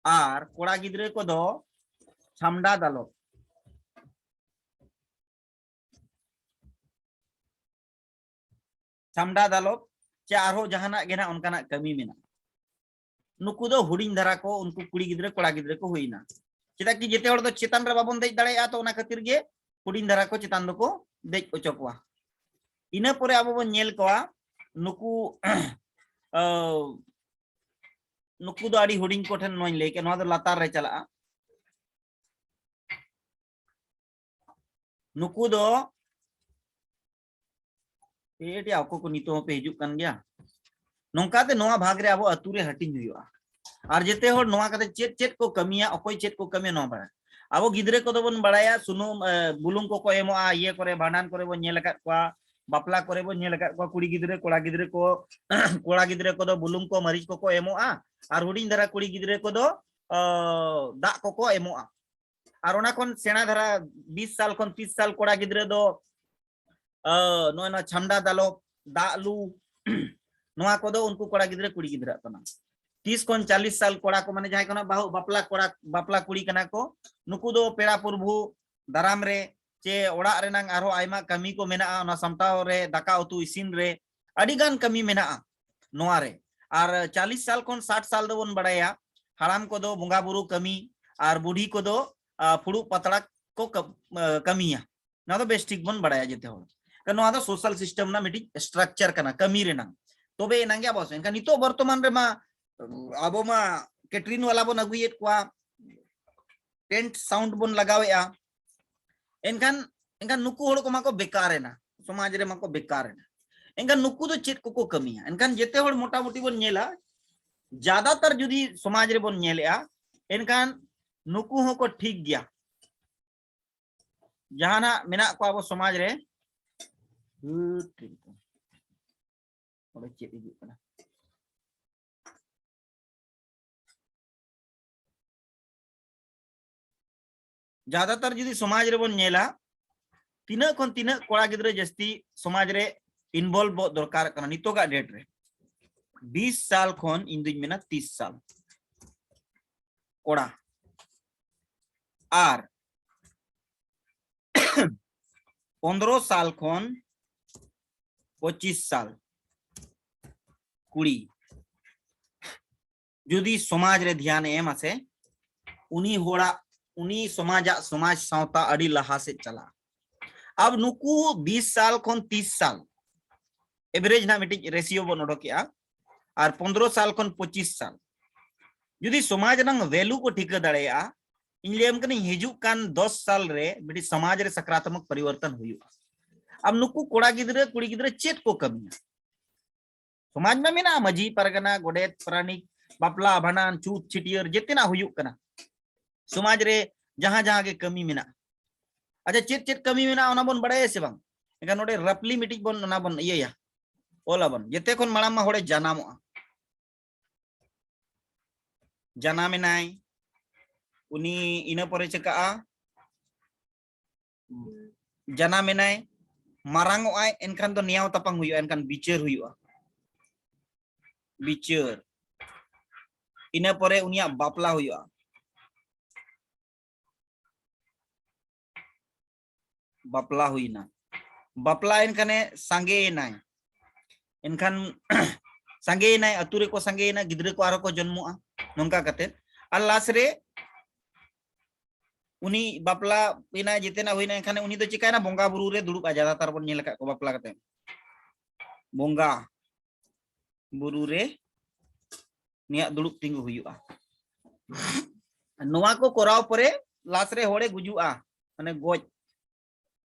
ᱟᱨ ᱠᱚᱲᱟ ᱜᱤᱫᱽᱨᱟᱹ ᱠᱚᱫᱚ ᱪᱷᱟᱢᱰᱟ ᱫᱟᱞᱚᱵ᱾ ᱪᱷᱟᱢᱰᱟ ᱫᱟᱞᱚᱵ ᱪᱮ ᱟᱨᱦᱚᱸ ᱡᱟᱦᱟᱱᱟᱜ ᱜᱮ ᱱᱟᱜ ᱚᱱᱠᱟᱱᱟᱜ ᱠᱟᱹᱢᱤ ᱢᱮᱱᱟᱜᱼᱟ᱾ ᱱᱩᱠᱩ ᱫᱚ ᱦᱩᱰᱤᱧ ᱫᱷᱟᱨᱟ ᱠᱚ, ᱩᱱᱠᱩ ᱠᱩᱲᱤ ᱜᱤᱫᱽᱨᱟᱹ ᱠᱚᱲᱟ ᱜᱤᱫᱽᱨᱟᱹ ᱠᱚ ᱦᱩᱭᱱᱟ᱾ ᱪᱮᱫᱟᱜ ᱠᱤ ᱡᱮᱛᱮ ᱦᱚᱲ ᱫᱚ ᱪᱮᱛᱟᱱ ᱨᱮ ᱵᱟᱵᱚᱱ ᱫᱮᱡ ᱫᱟᱲᱮᱭᱟᱜᱼᱟ, ᱛᱚ ᱚᱱᱟ ᱠᱷᱟᱹᱛᱤᱨ ᱜᱮ ᱦᱩᱰᱤᱧ ᱫᱷᱟᱨᱟ ᱠᱚ ᱪᱮᱛᱟᱱ ᱫᱚᱠᱚ ᱫᱮᱡ ᱦᱚᱪᱚ ᱠᱚᱣᱟ᱾ ᱤᱱᱟᱹ ᱯᱚᱨᱮ ᱟᱵᱚ ᱵᱚᱱ ᱧᱮᱞ ᱠᱚᱣᱟ ᱱᱩᱠᱩ ᱟᱹ, ᱱᱩᱠᱩ ᱫᱚ ᱟᱹᱰᱤ ᱦᱩᱰᱤᱧ ᱠᱚᱴᱷᱮᱱ ᱱᱚᱣᱟᱧ ᱞᱟᱹᱭ ᱠᱮᱫ, ᱱᱚᱣᱟ ᱫᱚ ᱞᱟᱛᱟᱨ ᱨᱮ ᱪᱟᱞᱟᱜᱼᱟ᱾ ᱱᱩᱠᱩ ᱫᱚ ᱮᱴᱤ ᱚᱠᱚᱭ ᱠᱚ ᱱᱤᱛᱚᱜ ᱦᱚᱸᱯᱮ ᱦᱤᱡᱩᱜ ᱠᱟᱱ ᱜᱮᱭᱟ? ᱱᱚᱝᱠᱟᱛᱮ ᱱᱚᱣᱟ ᱵᱷᱟᱜᱽ ᱨᱮ ᱟᱵᱚ ᱟᱹᱛᱩ ᱨᱮ ᱦᱟᱹᱴᱤᱧ ᱦᱩᱭᱩᱜᱼᱟ᱾ ᱟᱨ ᱡᱮᱛᱮ ᱦᱚᱲ ᱱᱚᱣᱟ ᱠᱟᱛᱮ ᱪᱮᱫ ᱪᱮᱫ ᱠᱚ ᱠᱟᱹᱢᱤᱭᱟ, ᱚᱠᱚᱭ ᱪᱮᱫ ᱠᱚ ᱠᱟᱹᱢᱤᱭᱟ, ᱱᱚᱣᱟ ᱵᱟᱲᱟᱭ᱾ ᱟᱵᱚ ᱜᱤᱫᱽᱨᱟᱹ ᱠᱚᱫᱚ ᱵᱚᱱ ᱵᱟᱲᱟᱭᱟ ᱥᱩᱱᱩᱢ, ᱮ, ᱵᱩᱞᱩᱝ ᱠᱚᱠᱚ ᱮᱢᱚᱜᱼᱟ, ᱤᱭᱟᱹ ᱠᱚᱨᱮ, ᱵᱷᱟᱸᱰᱟᱱ ᱠᱚᱨᱮ ᱵᱚᱱ ᱧᱮᱞ ᱟᱠᱟᱫ ᱠᱚᱣᱟ, ᱵᱟᱯᱞᱟ ᱠᱚᱨᱮ ᱵᱚᱱ ᱧᱮᱞ ᱟᱠᱟᱫ ᱠᱚᱣᱟ, ᱠᱩᱲᱤ ᱜᱤᱫᱽᱨᱟᱹ, ᱠᱚᱲᱟ ᱜᱤᱫᱽᱨᱟᱹ ᱠᱚ, ᱠᱚᱲᱟ ᱜᱤᱫᱽᱨᱟᱹ ᱠᱚᱫᱚ ᱵᱩᱞᱩᱝ ᱠᱚ, ᱢᱟᱹᱨᱤᱪ ᱠᱚᱠᱚ ᱮᱢᱚᱜᱼᱟ, ᱟᱨ ᱦᱩᱰᱤᱧ ᱫᱷᱟᱨᱟ ᱠᱩᱲᱤ ᱜᱤᱫᱽᱨᱟᱹ ᱠᱚᱫᱚ, ᱚ, ᱫᱟᱜ ᱠᱚᱠᱚ ᱮᱢᱚᱜᱼᱟ᱾ ᱟᱨ ᱚᱱᱟ ᱠᱷᱚᱱ ᱥᱮᱬᱟ ᱫᱷᱟᱨᱟ ᱵᱤᱥ ᱥᱟᱞ ᱠᱷᱚᱱ ᱛᱤᱥ ᱥᱟᱞ ᱠᱚᱲᱟ ᱜᱤᱫᱽᱨᱟᱹ ᱫᱚ, ᱚ, ᱱᱚᱜᱼᱚᱭ ᱱᱚᱣᱟ ᱪᱷᱟᱢᱰᱟ ᱫᱟᱞᱚᱵ, ᱫᱟᱜ ᱞᱩ, ᱱᱚᱣᱟ ᱠᱚᱫᱚ ᱩᱱᱠᱩ ᱠᱚᱲᱟ ᱜᱤᱫᱽᱨᱟᱹ ᱠᱩᱲᱤ ᱜᱤᱫᱽᱨᱟᱹ ᱠᱟᱱᱟ᱾ ᱛᱤᱥ ᱠᱷᱚᱱ ᱪᱟᱞᱤᱥ ᱥᱟᱞ ᱠᱚᱲᱟ ᱠᱚ, ᱢᱟᱱᱮ ᱡᱟᱦᱟᱸᱭ ᱠᱚ ᱱᱟᱜ ᱵᱟᱹᱦᱩ ᱵᱟᱯᱞᱟ ᱠᱚᱲᱟ, ᱵᱟᱯᱞᱟ ᱠᱩᱲᱤ ᱠᱟᱱᱟ ᱠᱚ, ᱱᱩᱠᱩ ᱫᱚ ᱯᱮᱲᱟ ᱯᱨᱚᱵᱷᱩ ᱫᱟᱨᱟᱢ ᱨᱮ, ᱪᱮ ᱚᱲᱟᱜ ᱨᱮᱱᱟᱝ ᱟᱨᱦᱚᱸ ᱟᱭᱢᱟ ᱠᱟᱹᱢᱤ ᱠᱚ ᱢᱮᱱᱟᱜᱼᱟ, ᱚᱱᱟ ᱥᱟᱢᱴᱟᱣ ᱨᱮ, ᱫᱟᱠᱟ ᱩᱛᱩ ᱤᱥᱤᱱ ᱨᱮ, ᱟᱹᱰᱤ ᱜᱟᱱ ᱠᱟᱹᱢᱤ ᱢᱮᱱᱟᱜᱼᱟ ᱱᱚᱣᱟ ᱨᱮ᱾ ᱟᱨ ᱪᱟᱞᱤᱥ ᱥᱟᱞ ᱠᱷᱚᱱ ᱥᱟᱴ ᱥᱟᱞ ᱫᱚᱵᱚᱱ ᱵᱟᱲᱟᱭᱟ, ᱦᱟᱲᱟᱢ ᱠᱚᱫᱚ ᱵᱚᱸᱜᱟ ᱵᱩᱨᱩ ᱠᱟᱹᱢᱤ ᱟᱨ ᱵᱩᱰᱷᱤ ᱠᱚᱫᱚ, ᱟ, ᱯᱷᱩᱲᱩᱜ ᱯᱟᱛᱲᱟ ᱠᱚ ᱠᱟᱹ-, ᱟ, ᱠᱟᱹᱢᱤᱭᱟ᱾ ᱱᱚᱣᱟ ᱫᱚ ᱵᱮᱥ ᱴᱷᱤᱠ ᱵᱚᱱ ᱵᱟᱲᱟᱭᱟ ᱡᱮᱛᱮ ᱦᱚᱲ᱾ ᱠᱟᱨᱚᱱ ᱱᱚᱣᱟ ᱫᱚ social system ᱨᱮᱱᱟᱜ ᱢᱤᱫᱴᱤᱡ structure ᱠᱟᱱᱟ ᱠᱟᱹᱢᱤ ᱨᱮᱱᱟᱝ᱾ ᱛᱚᱵᱮ ᱮᱱᱟᱝ ᱜᱮ ᱟᱵᱚ, ᱮᱱᱠᱷᱟᱱ ᱱᱤᱛᱚᱜ ᱵᱚᱨᱛᱚᱢᱟᱱ ᱨᱮᱢᱟ ᱟᱵᱚ ᱢᱟ catering ᱣᱟᱞᱟ ᱵᱚᱱ ᱟᱹᱜᱩᱭᱮᱫ ᱠᱚᱣᱟ, tent sound ᱵᱚᱱ ᱞᱟᱜᱟᱣᱮᱫᱼᱟ, ᱮᱱᱠᱷᱟᱱ, ᱮᱱᱠᱷᱟᱱ ᱱᱩᱠᱩ ᱦᱚᱲ ᱠᱚᱢᱟ ᱠᱚ ᱵᱮᱠᱟᱨ ᱮᱱᱟ, ᱥᱚᱢᱟᱡᱽ ᱨᱮᱢᱟ ᱠᱚ ᱵᱮᱠᱟᱨ ᱮᱱᱟ᱾ ᱮᱱᱠᱷᱟᱱ ᱱᱩᱠᱩ ᱫᱚ ᱪᱮᱫ ᱠᱚᱠᱚ ᱠᱟᱹᱢᱤᱭᱟ? ᱮᱱᱠᱷᱟᱱ ᱡᱮᱛᱮ ᱦᱚᱲ ᱢᱚᱴᱟᱢᱩᱴᱤ ᱵᱚᱱ ᱧᱮᱞᱟ, ᱡᱟᱫᱟᱛᱟᱨ ᱡᱩᱫᱤ ᱥᱚᱢᱟᱡᱽ ᱨᱮᱵᱚᱱ ᱧᱮᱞᱮᱜᱼᱟ, ᱮᱱᱠᱷᱟᱱ ᱱᱩᱠᱩ ᱦᱚᱸᱠᱚ ᱴᱷᱤᱠ ᱜᱮᱭᱟ᱾ ᱡᱟᱦᱟᱱᱟᱜ ᱢᱮᱱᱟᱜ ᱠᱚᱣᱟ ᱟᱵᱚ ᱥᱚᱢᱟᱡᱽ ᱨᱮ, ᱚᱸᱰᱮ ᱪᱮᱫ ᱦᱤᱡᱩᱜ ᱠᱟᱱᱟ? ᱡᱟᱫᱟᱛᱟᱨ ᱡᱩᱫᱤ ᱥᱚᱢᱟᱡᱽ ᱨᱮᱵᱚᱱ ᱧᱮᱞᱟ, ᱛᱤᱱᱟᱹᱜ ᱠᱷᱚᱱ ᱛᱤᱱᱟᱹᱜ ᱠᱚᱲᱟ ᱜᱤᱫᱽᱨᱟᱹ ᱡᱟᱹᱥᱛᱤ ᱥᱚᱢᱟᱡᱽ ᱨᱮ involve ᱵᱚ ᱫᱚᱨᱠᱟᱨ ᱠᱟᱱᱟ ᱱᱤᱛᱚᱜᱟᱜ date ᱨᱮ? ᱵᱤᱥ ᱥᱟᱞ ᱠᱷᱚᱱ, ᱤᱧ ᱫᱩᱧ ᱢᱮᱱᱟ, ᱛᱤᱥ ᱥᱟᱞ ᱠᱚᱲᱟ, ᱟᱨ ᱯᱚᱱᱫᱽᱨᱚ ᱥᱟᱞ ᱠᱷᱚᱱ ᱯᱚᱸᱪᱤᱥ ᱥᱟᱞ ᱠᱩᱲᱤ ᱡᱩᱫᱤ ᱥᱚᱢᱟᱡᱽ ᱨᱮ ᱫᱷᱮᱭᱟᱱ ᱮ ᱮᱢᱟ ᱥᱮ, ᱩᱱᱤ ᱦᱚᱲᱟᱜ, ᱩᱱᱤ ᱥᱚᱢᱟᱡᱟᱜ, ᱥᱚᱢᱟᱡᱽ ᱥᱟᱶᱛᱟ ᱟᱹᱰᱤ ᱞᱟᱦᱟ ᱥᱮᱫ ᱪᱟᱞᱟᱜᱼᱟ᱾ ᱟᱵ ᱱᱩᱠᱩ ᱵᱤᱥ ᱥᱟᱞ ᱠᱷᱚᱱ ᱛᱤᱥ ᱥᱟᱞ average ᱱᱟᱜ ᱢᱤᱫᱴᱤᱡ ratio ᱵᱚᱱ ᱚᱰᱚᱠᱮᱜᱼᱟ, ᱟᱨ ᱯᱚᱱᱫᱽᱨᱚ ᱥᱟᱞ ᱠᱷᱚᱱ ᱯᱚᱸᱪᱤᱥ ᱥᱟᱞ ᱡᱩᱫᱤ ᱥᱚᱢᱟᱡᱽ ᱨᱮᱱᱟᱝ value ᱠᱚ ᱴᱷᱤᱠᱟᱹ ᱫᱟᱲᱮᱭᱟᱜᱼᱟ, ᱤᱧ ᱞᱟᱹᱭᱟᱢ ᱠᱟᱹᱱᱟᱹᱧ, ᱦᱤᱡᱩᱜ ᱠᱟᱱ ᱫᱚᱥ ᱥᱟᱞ ᱨᱮ ᱢᱤᱫᱴᱤᱡ ᱥᱚᱢᱟᱡᱽ ᱨᱮ ᱥᱟᱠᱨᱟᱛᱢᱚᱠ ᱯᱚᱨᱤᱵᱚᱨᱛᱚᱱ ᱦᱩᱭᱩᱜᱼᱟ᱾ ᱟᱢ ᱱᱩᱠᱩ ᱠᱚᱲᱟ ᱜᱤᱫᱽᱨᱟᱹ, ᱠᱩᱲᱤ ᱜᱤᱫᱽᱨᱟᱹ ᱪᱮᱫ ᱠᱚ ᱠᱟᱹᱢᱤᱭᱟ? ᱥᱚᱢᱟᱡᱽ ᱢᱟ ᱢᱮᱱᱟᱜᱼᱟ, ᱢᱟᱹᱡᱷᱤ, ᱯᱟᱨᱜᱟᱱᱟ, ᱜᱚᱰᱮᱛ, ᱯᱟᱨᱟᱱᱤᱠ, ᱵᱟᱯᱞᱟ, ᱵᱷᱟᱸᱰᱟᱱ, ᱪᱷᱩᱛ, ᱪᱷᱟᱹᱴᱭᱟᱹᱨ, ᱡᱮᱛᱮᱱᱟᱜ ᱦᱩᱭᱩᱜ ᱠᱟᱱᱟ᱾ ᱥᱚᱢᱟᱡᱽ ᱨᱮ ᱡᱟᱦᱟᱸ ᱡᱟᱦᱟᱸ ᱜᱮ ᱠᱟᱹᱢᱤ ᱢᱮᱱᱟᱜᱼᱟ᱾ ᱟᱪᱪᱷᱟ, ᱪᱮᱫ ᱪᱮᱫ ᱠᱟᱹᱢᱤ ᱢᱮᱱᱟᱜᱼᱟ, ᱚᱱᱟ ᱵᱚᱱ ᱵᱟᱲᱟᱭᱟ ᱥᱮ ᱵᱟᱝ? ᱮᱱᱠᱷᱟᱱ ᱱᱚᱰᱮ roughly ᱢᱤᱫᱴᱤᱡ ᱵᱚᱱ, ᱚᱱᱟ ᱵᱚᱱ ᱤᱭᱟᱹᱭᱟ, ᱚᱞ ᱟᱵᱚᱱ᱾ ᱡᱮᱛᱮ ᱠᱷᱚᱱ ᱢᱟᱲᱟᱝ ᱢᱟ ᱦᱚᱲᱮ ᱡᱟᱱᱟᱢᱚᱜᱼᱟ, ᱡᱟᱱᱟᱢᱮᱱᱟᱭ, ᱩᱱᱤ ᱤᱱᱟᱹ ᱯᱚᱨᱮ ᱪᱤᱠᱟᱹᱜᱼᱟ? ᱡᱟᱱᱟᱢᱮᱱᱟᱭ, ᱢᱟᱨᱟᱝᱚᱜᱼᱟᱭ, ᱮᱱᱠᱷᱟᱱ ᱫᱚ ᱱᱮᱭᱟᱣ ᱛᱟᱯᱟᱢ ᱦᱩᱭᱩᱜᱼᱟ, ᱮᱱᱠᱷᱟᱱ ᱵᱤᱪᱟᱹᱨ ᱦᱩᱭᱩᱜᱼᱟ, ᱵᱤᱪᱟᱹᱨ᱾ ᱤᱱᱟᱹ ᱯᱚᱨᱮ ᱩᱱᱤᱭᱟᱜ ᱵᱟᱯᱞᱟ ᱦᱩᱭᱩᱜᱼᱟ᱾ ᱵᱟᱯᱞᱟ ᱦᱩᱭᱱᱟ, ᱵᱟᱯᱞᱟᱭᱮᱱ ᱠᱷᱟᱱᱮ ᱥᱟᱸᱜᱮᱭᱮᱱᱟᱭ, ᱮᱱᱠᱷᱟᱱ ᱥᱟᱸᱜᱮᱭᱮᱱᱟᱭ, ᱟᱹᱛᱩ ᱨᱮᱠᱚ ᱥᱟᱸᱜᱮᱭᱮᱱᱟ, ᱜᱤᱫᱽᱨᱟᱹ ᱠᱚ ᱟᱨᱦᱚᱸ ᱠᱚ ᱡᱚᱱᱢᱚᱜᱼᱟ, ᱱᱚᱝᱠᱟ ᱠᱟᱛᱮ᱾ ᱟᱨ ᱞᱟᱥ ᱨᱮ ᱩᱱᱤ ᱵᱟᱯᱞᱟ ᱮᱱᱟᱭ, ᱡᱮᱛᱮᱱᱟᱜ ᱦᱩᱭᱱᱟ, ᱮᱱᱠᱷᱟᱱ ᱩᱱᱤ ᱫᱚ ᱪᱤᱠᱟᱭᱱᱟ? ᱵᱚᱸᱜᱟ ᱵᱩᱨᱩ ᱨᱮ ᱫᱩᱲᱩᱵ ᱟᱭ᱾ ᱡᱟᱫᱟᱛᱟᱨ ᱵᱚᱱ ᱧᱮᱞ ᱟᱠᱟᱫ ᱠᱚ ᱵᱟᱯᱞᱟ ᱠᱟᱛᱮ ᱵᱚᱸᱜᱟ ᱵᱩᱨᱩ ᱨᱮ ᱩᱱᱤᱭᱟᱜ ᱫᱩᱲᱩᱵ ᱛᱤᱸᱜᱩ ᱦᱩᱭᱩᱜᱼᱟ᱾ ᱱᱚᱣᱟ ᱠᱚ ᱠᱚᱨᱟᱣ ᱯᱚᱨᱮ ᱞᱟᱥ ᱨᱮ ᱦᱚᱲᱮ ᱜᱩᱡᱩᱜᱼᱟ, ᱢᱟᱱᱮ ᱜᱚᱡ,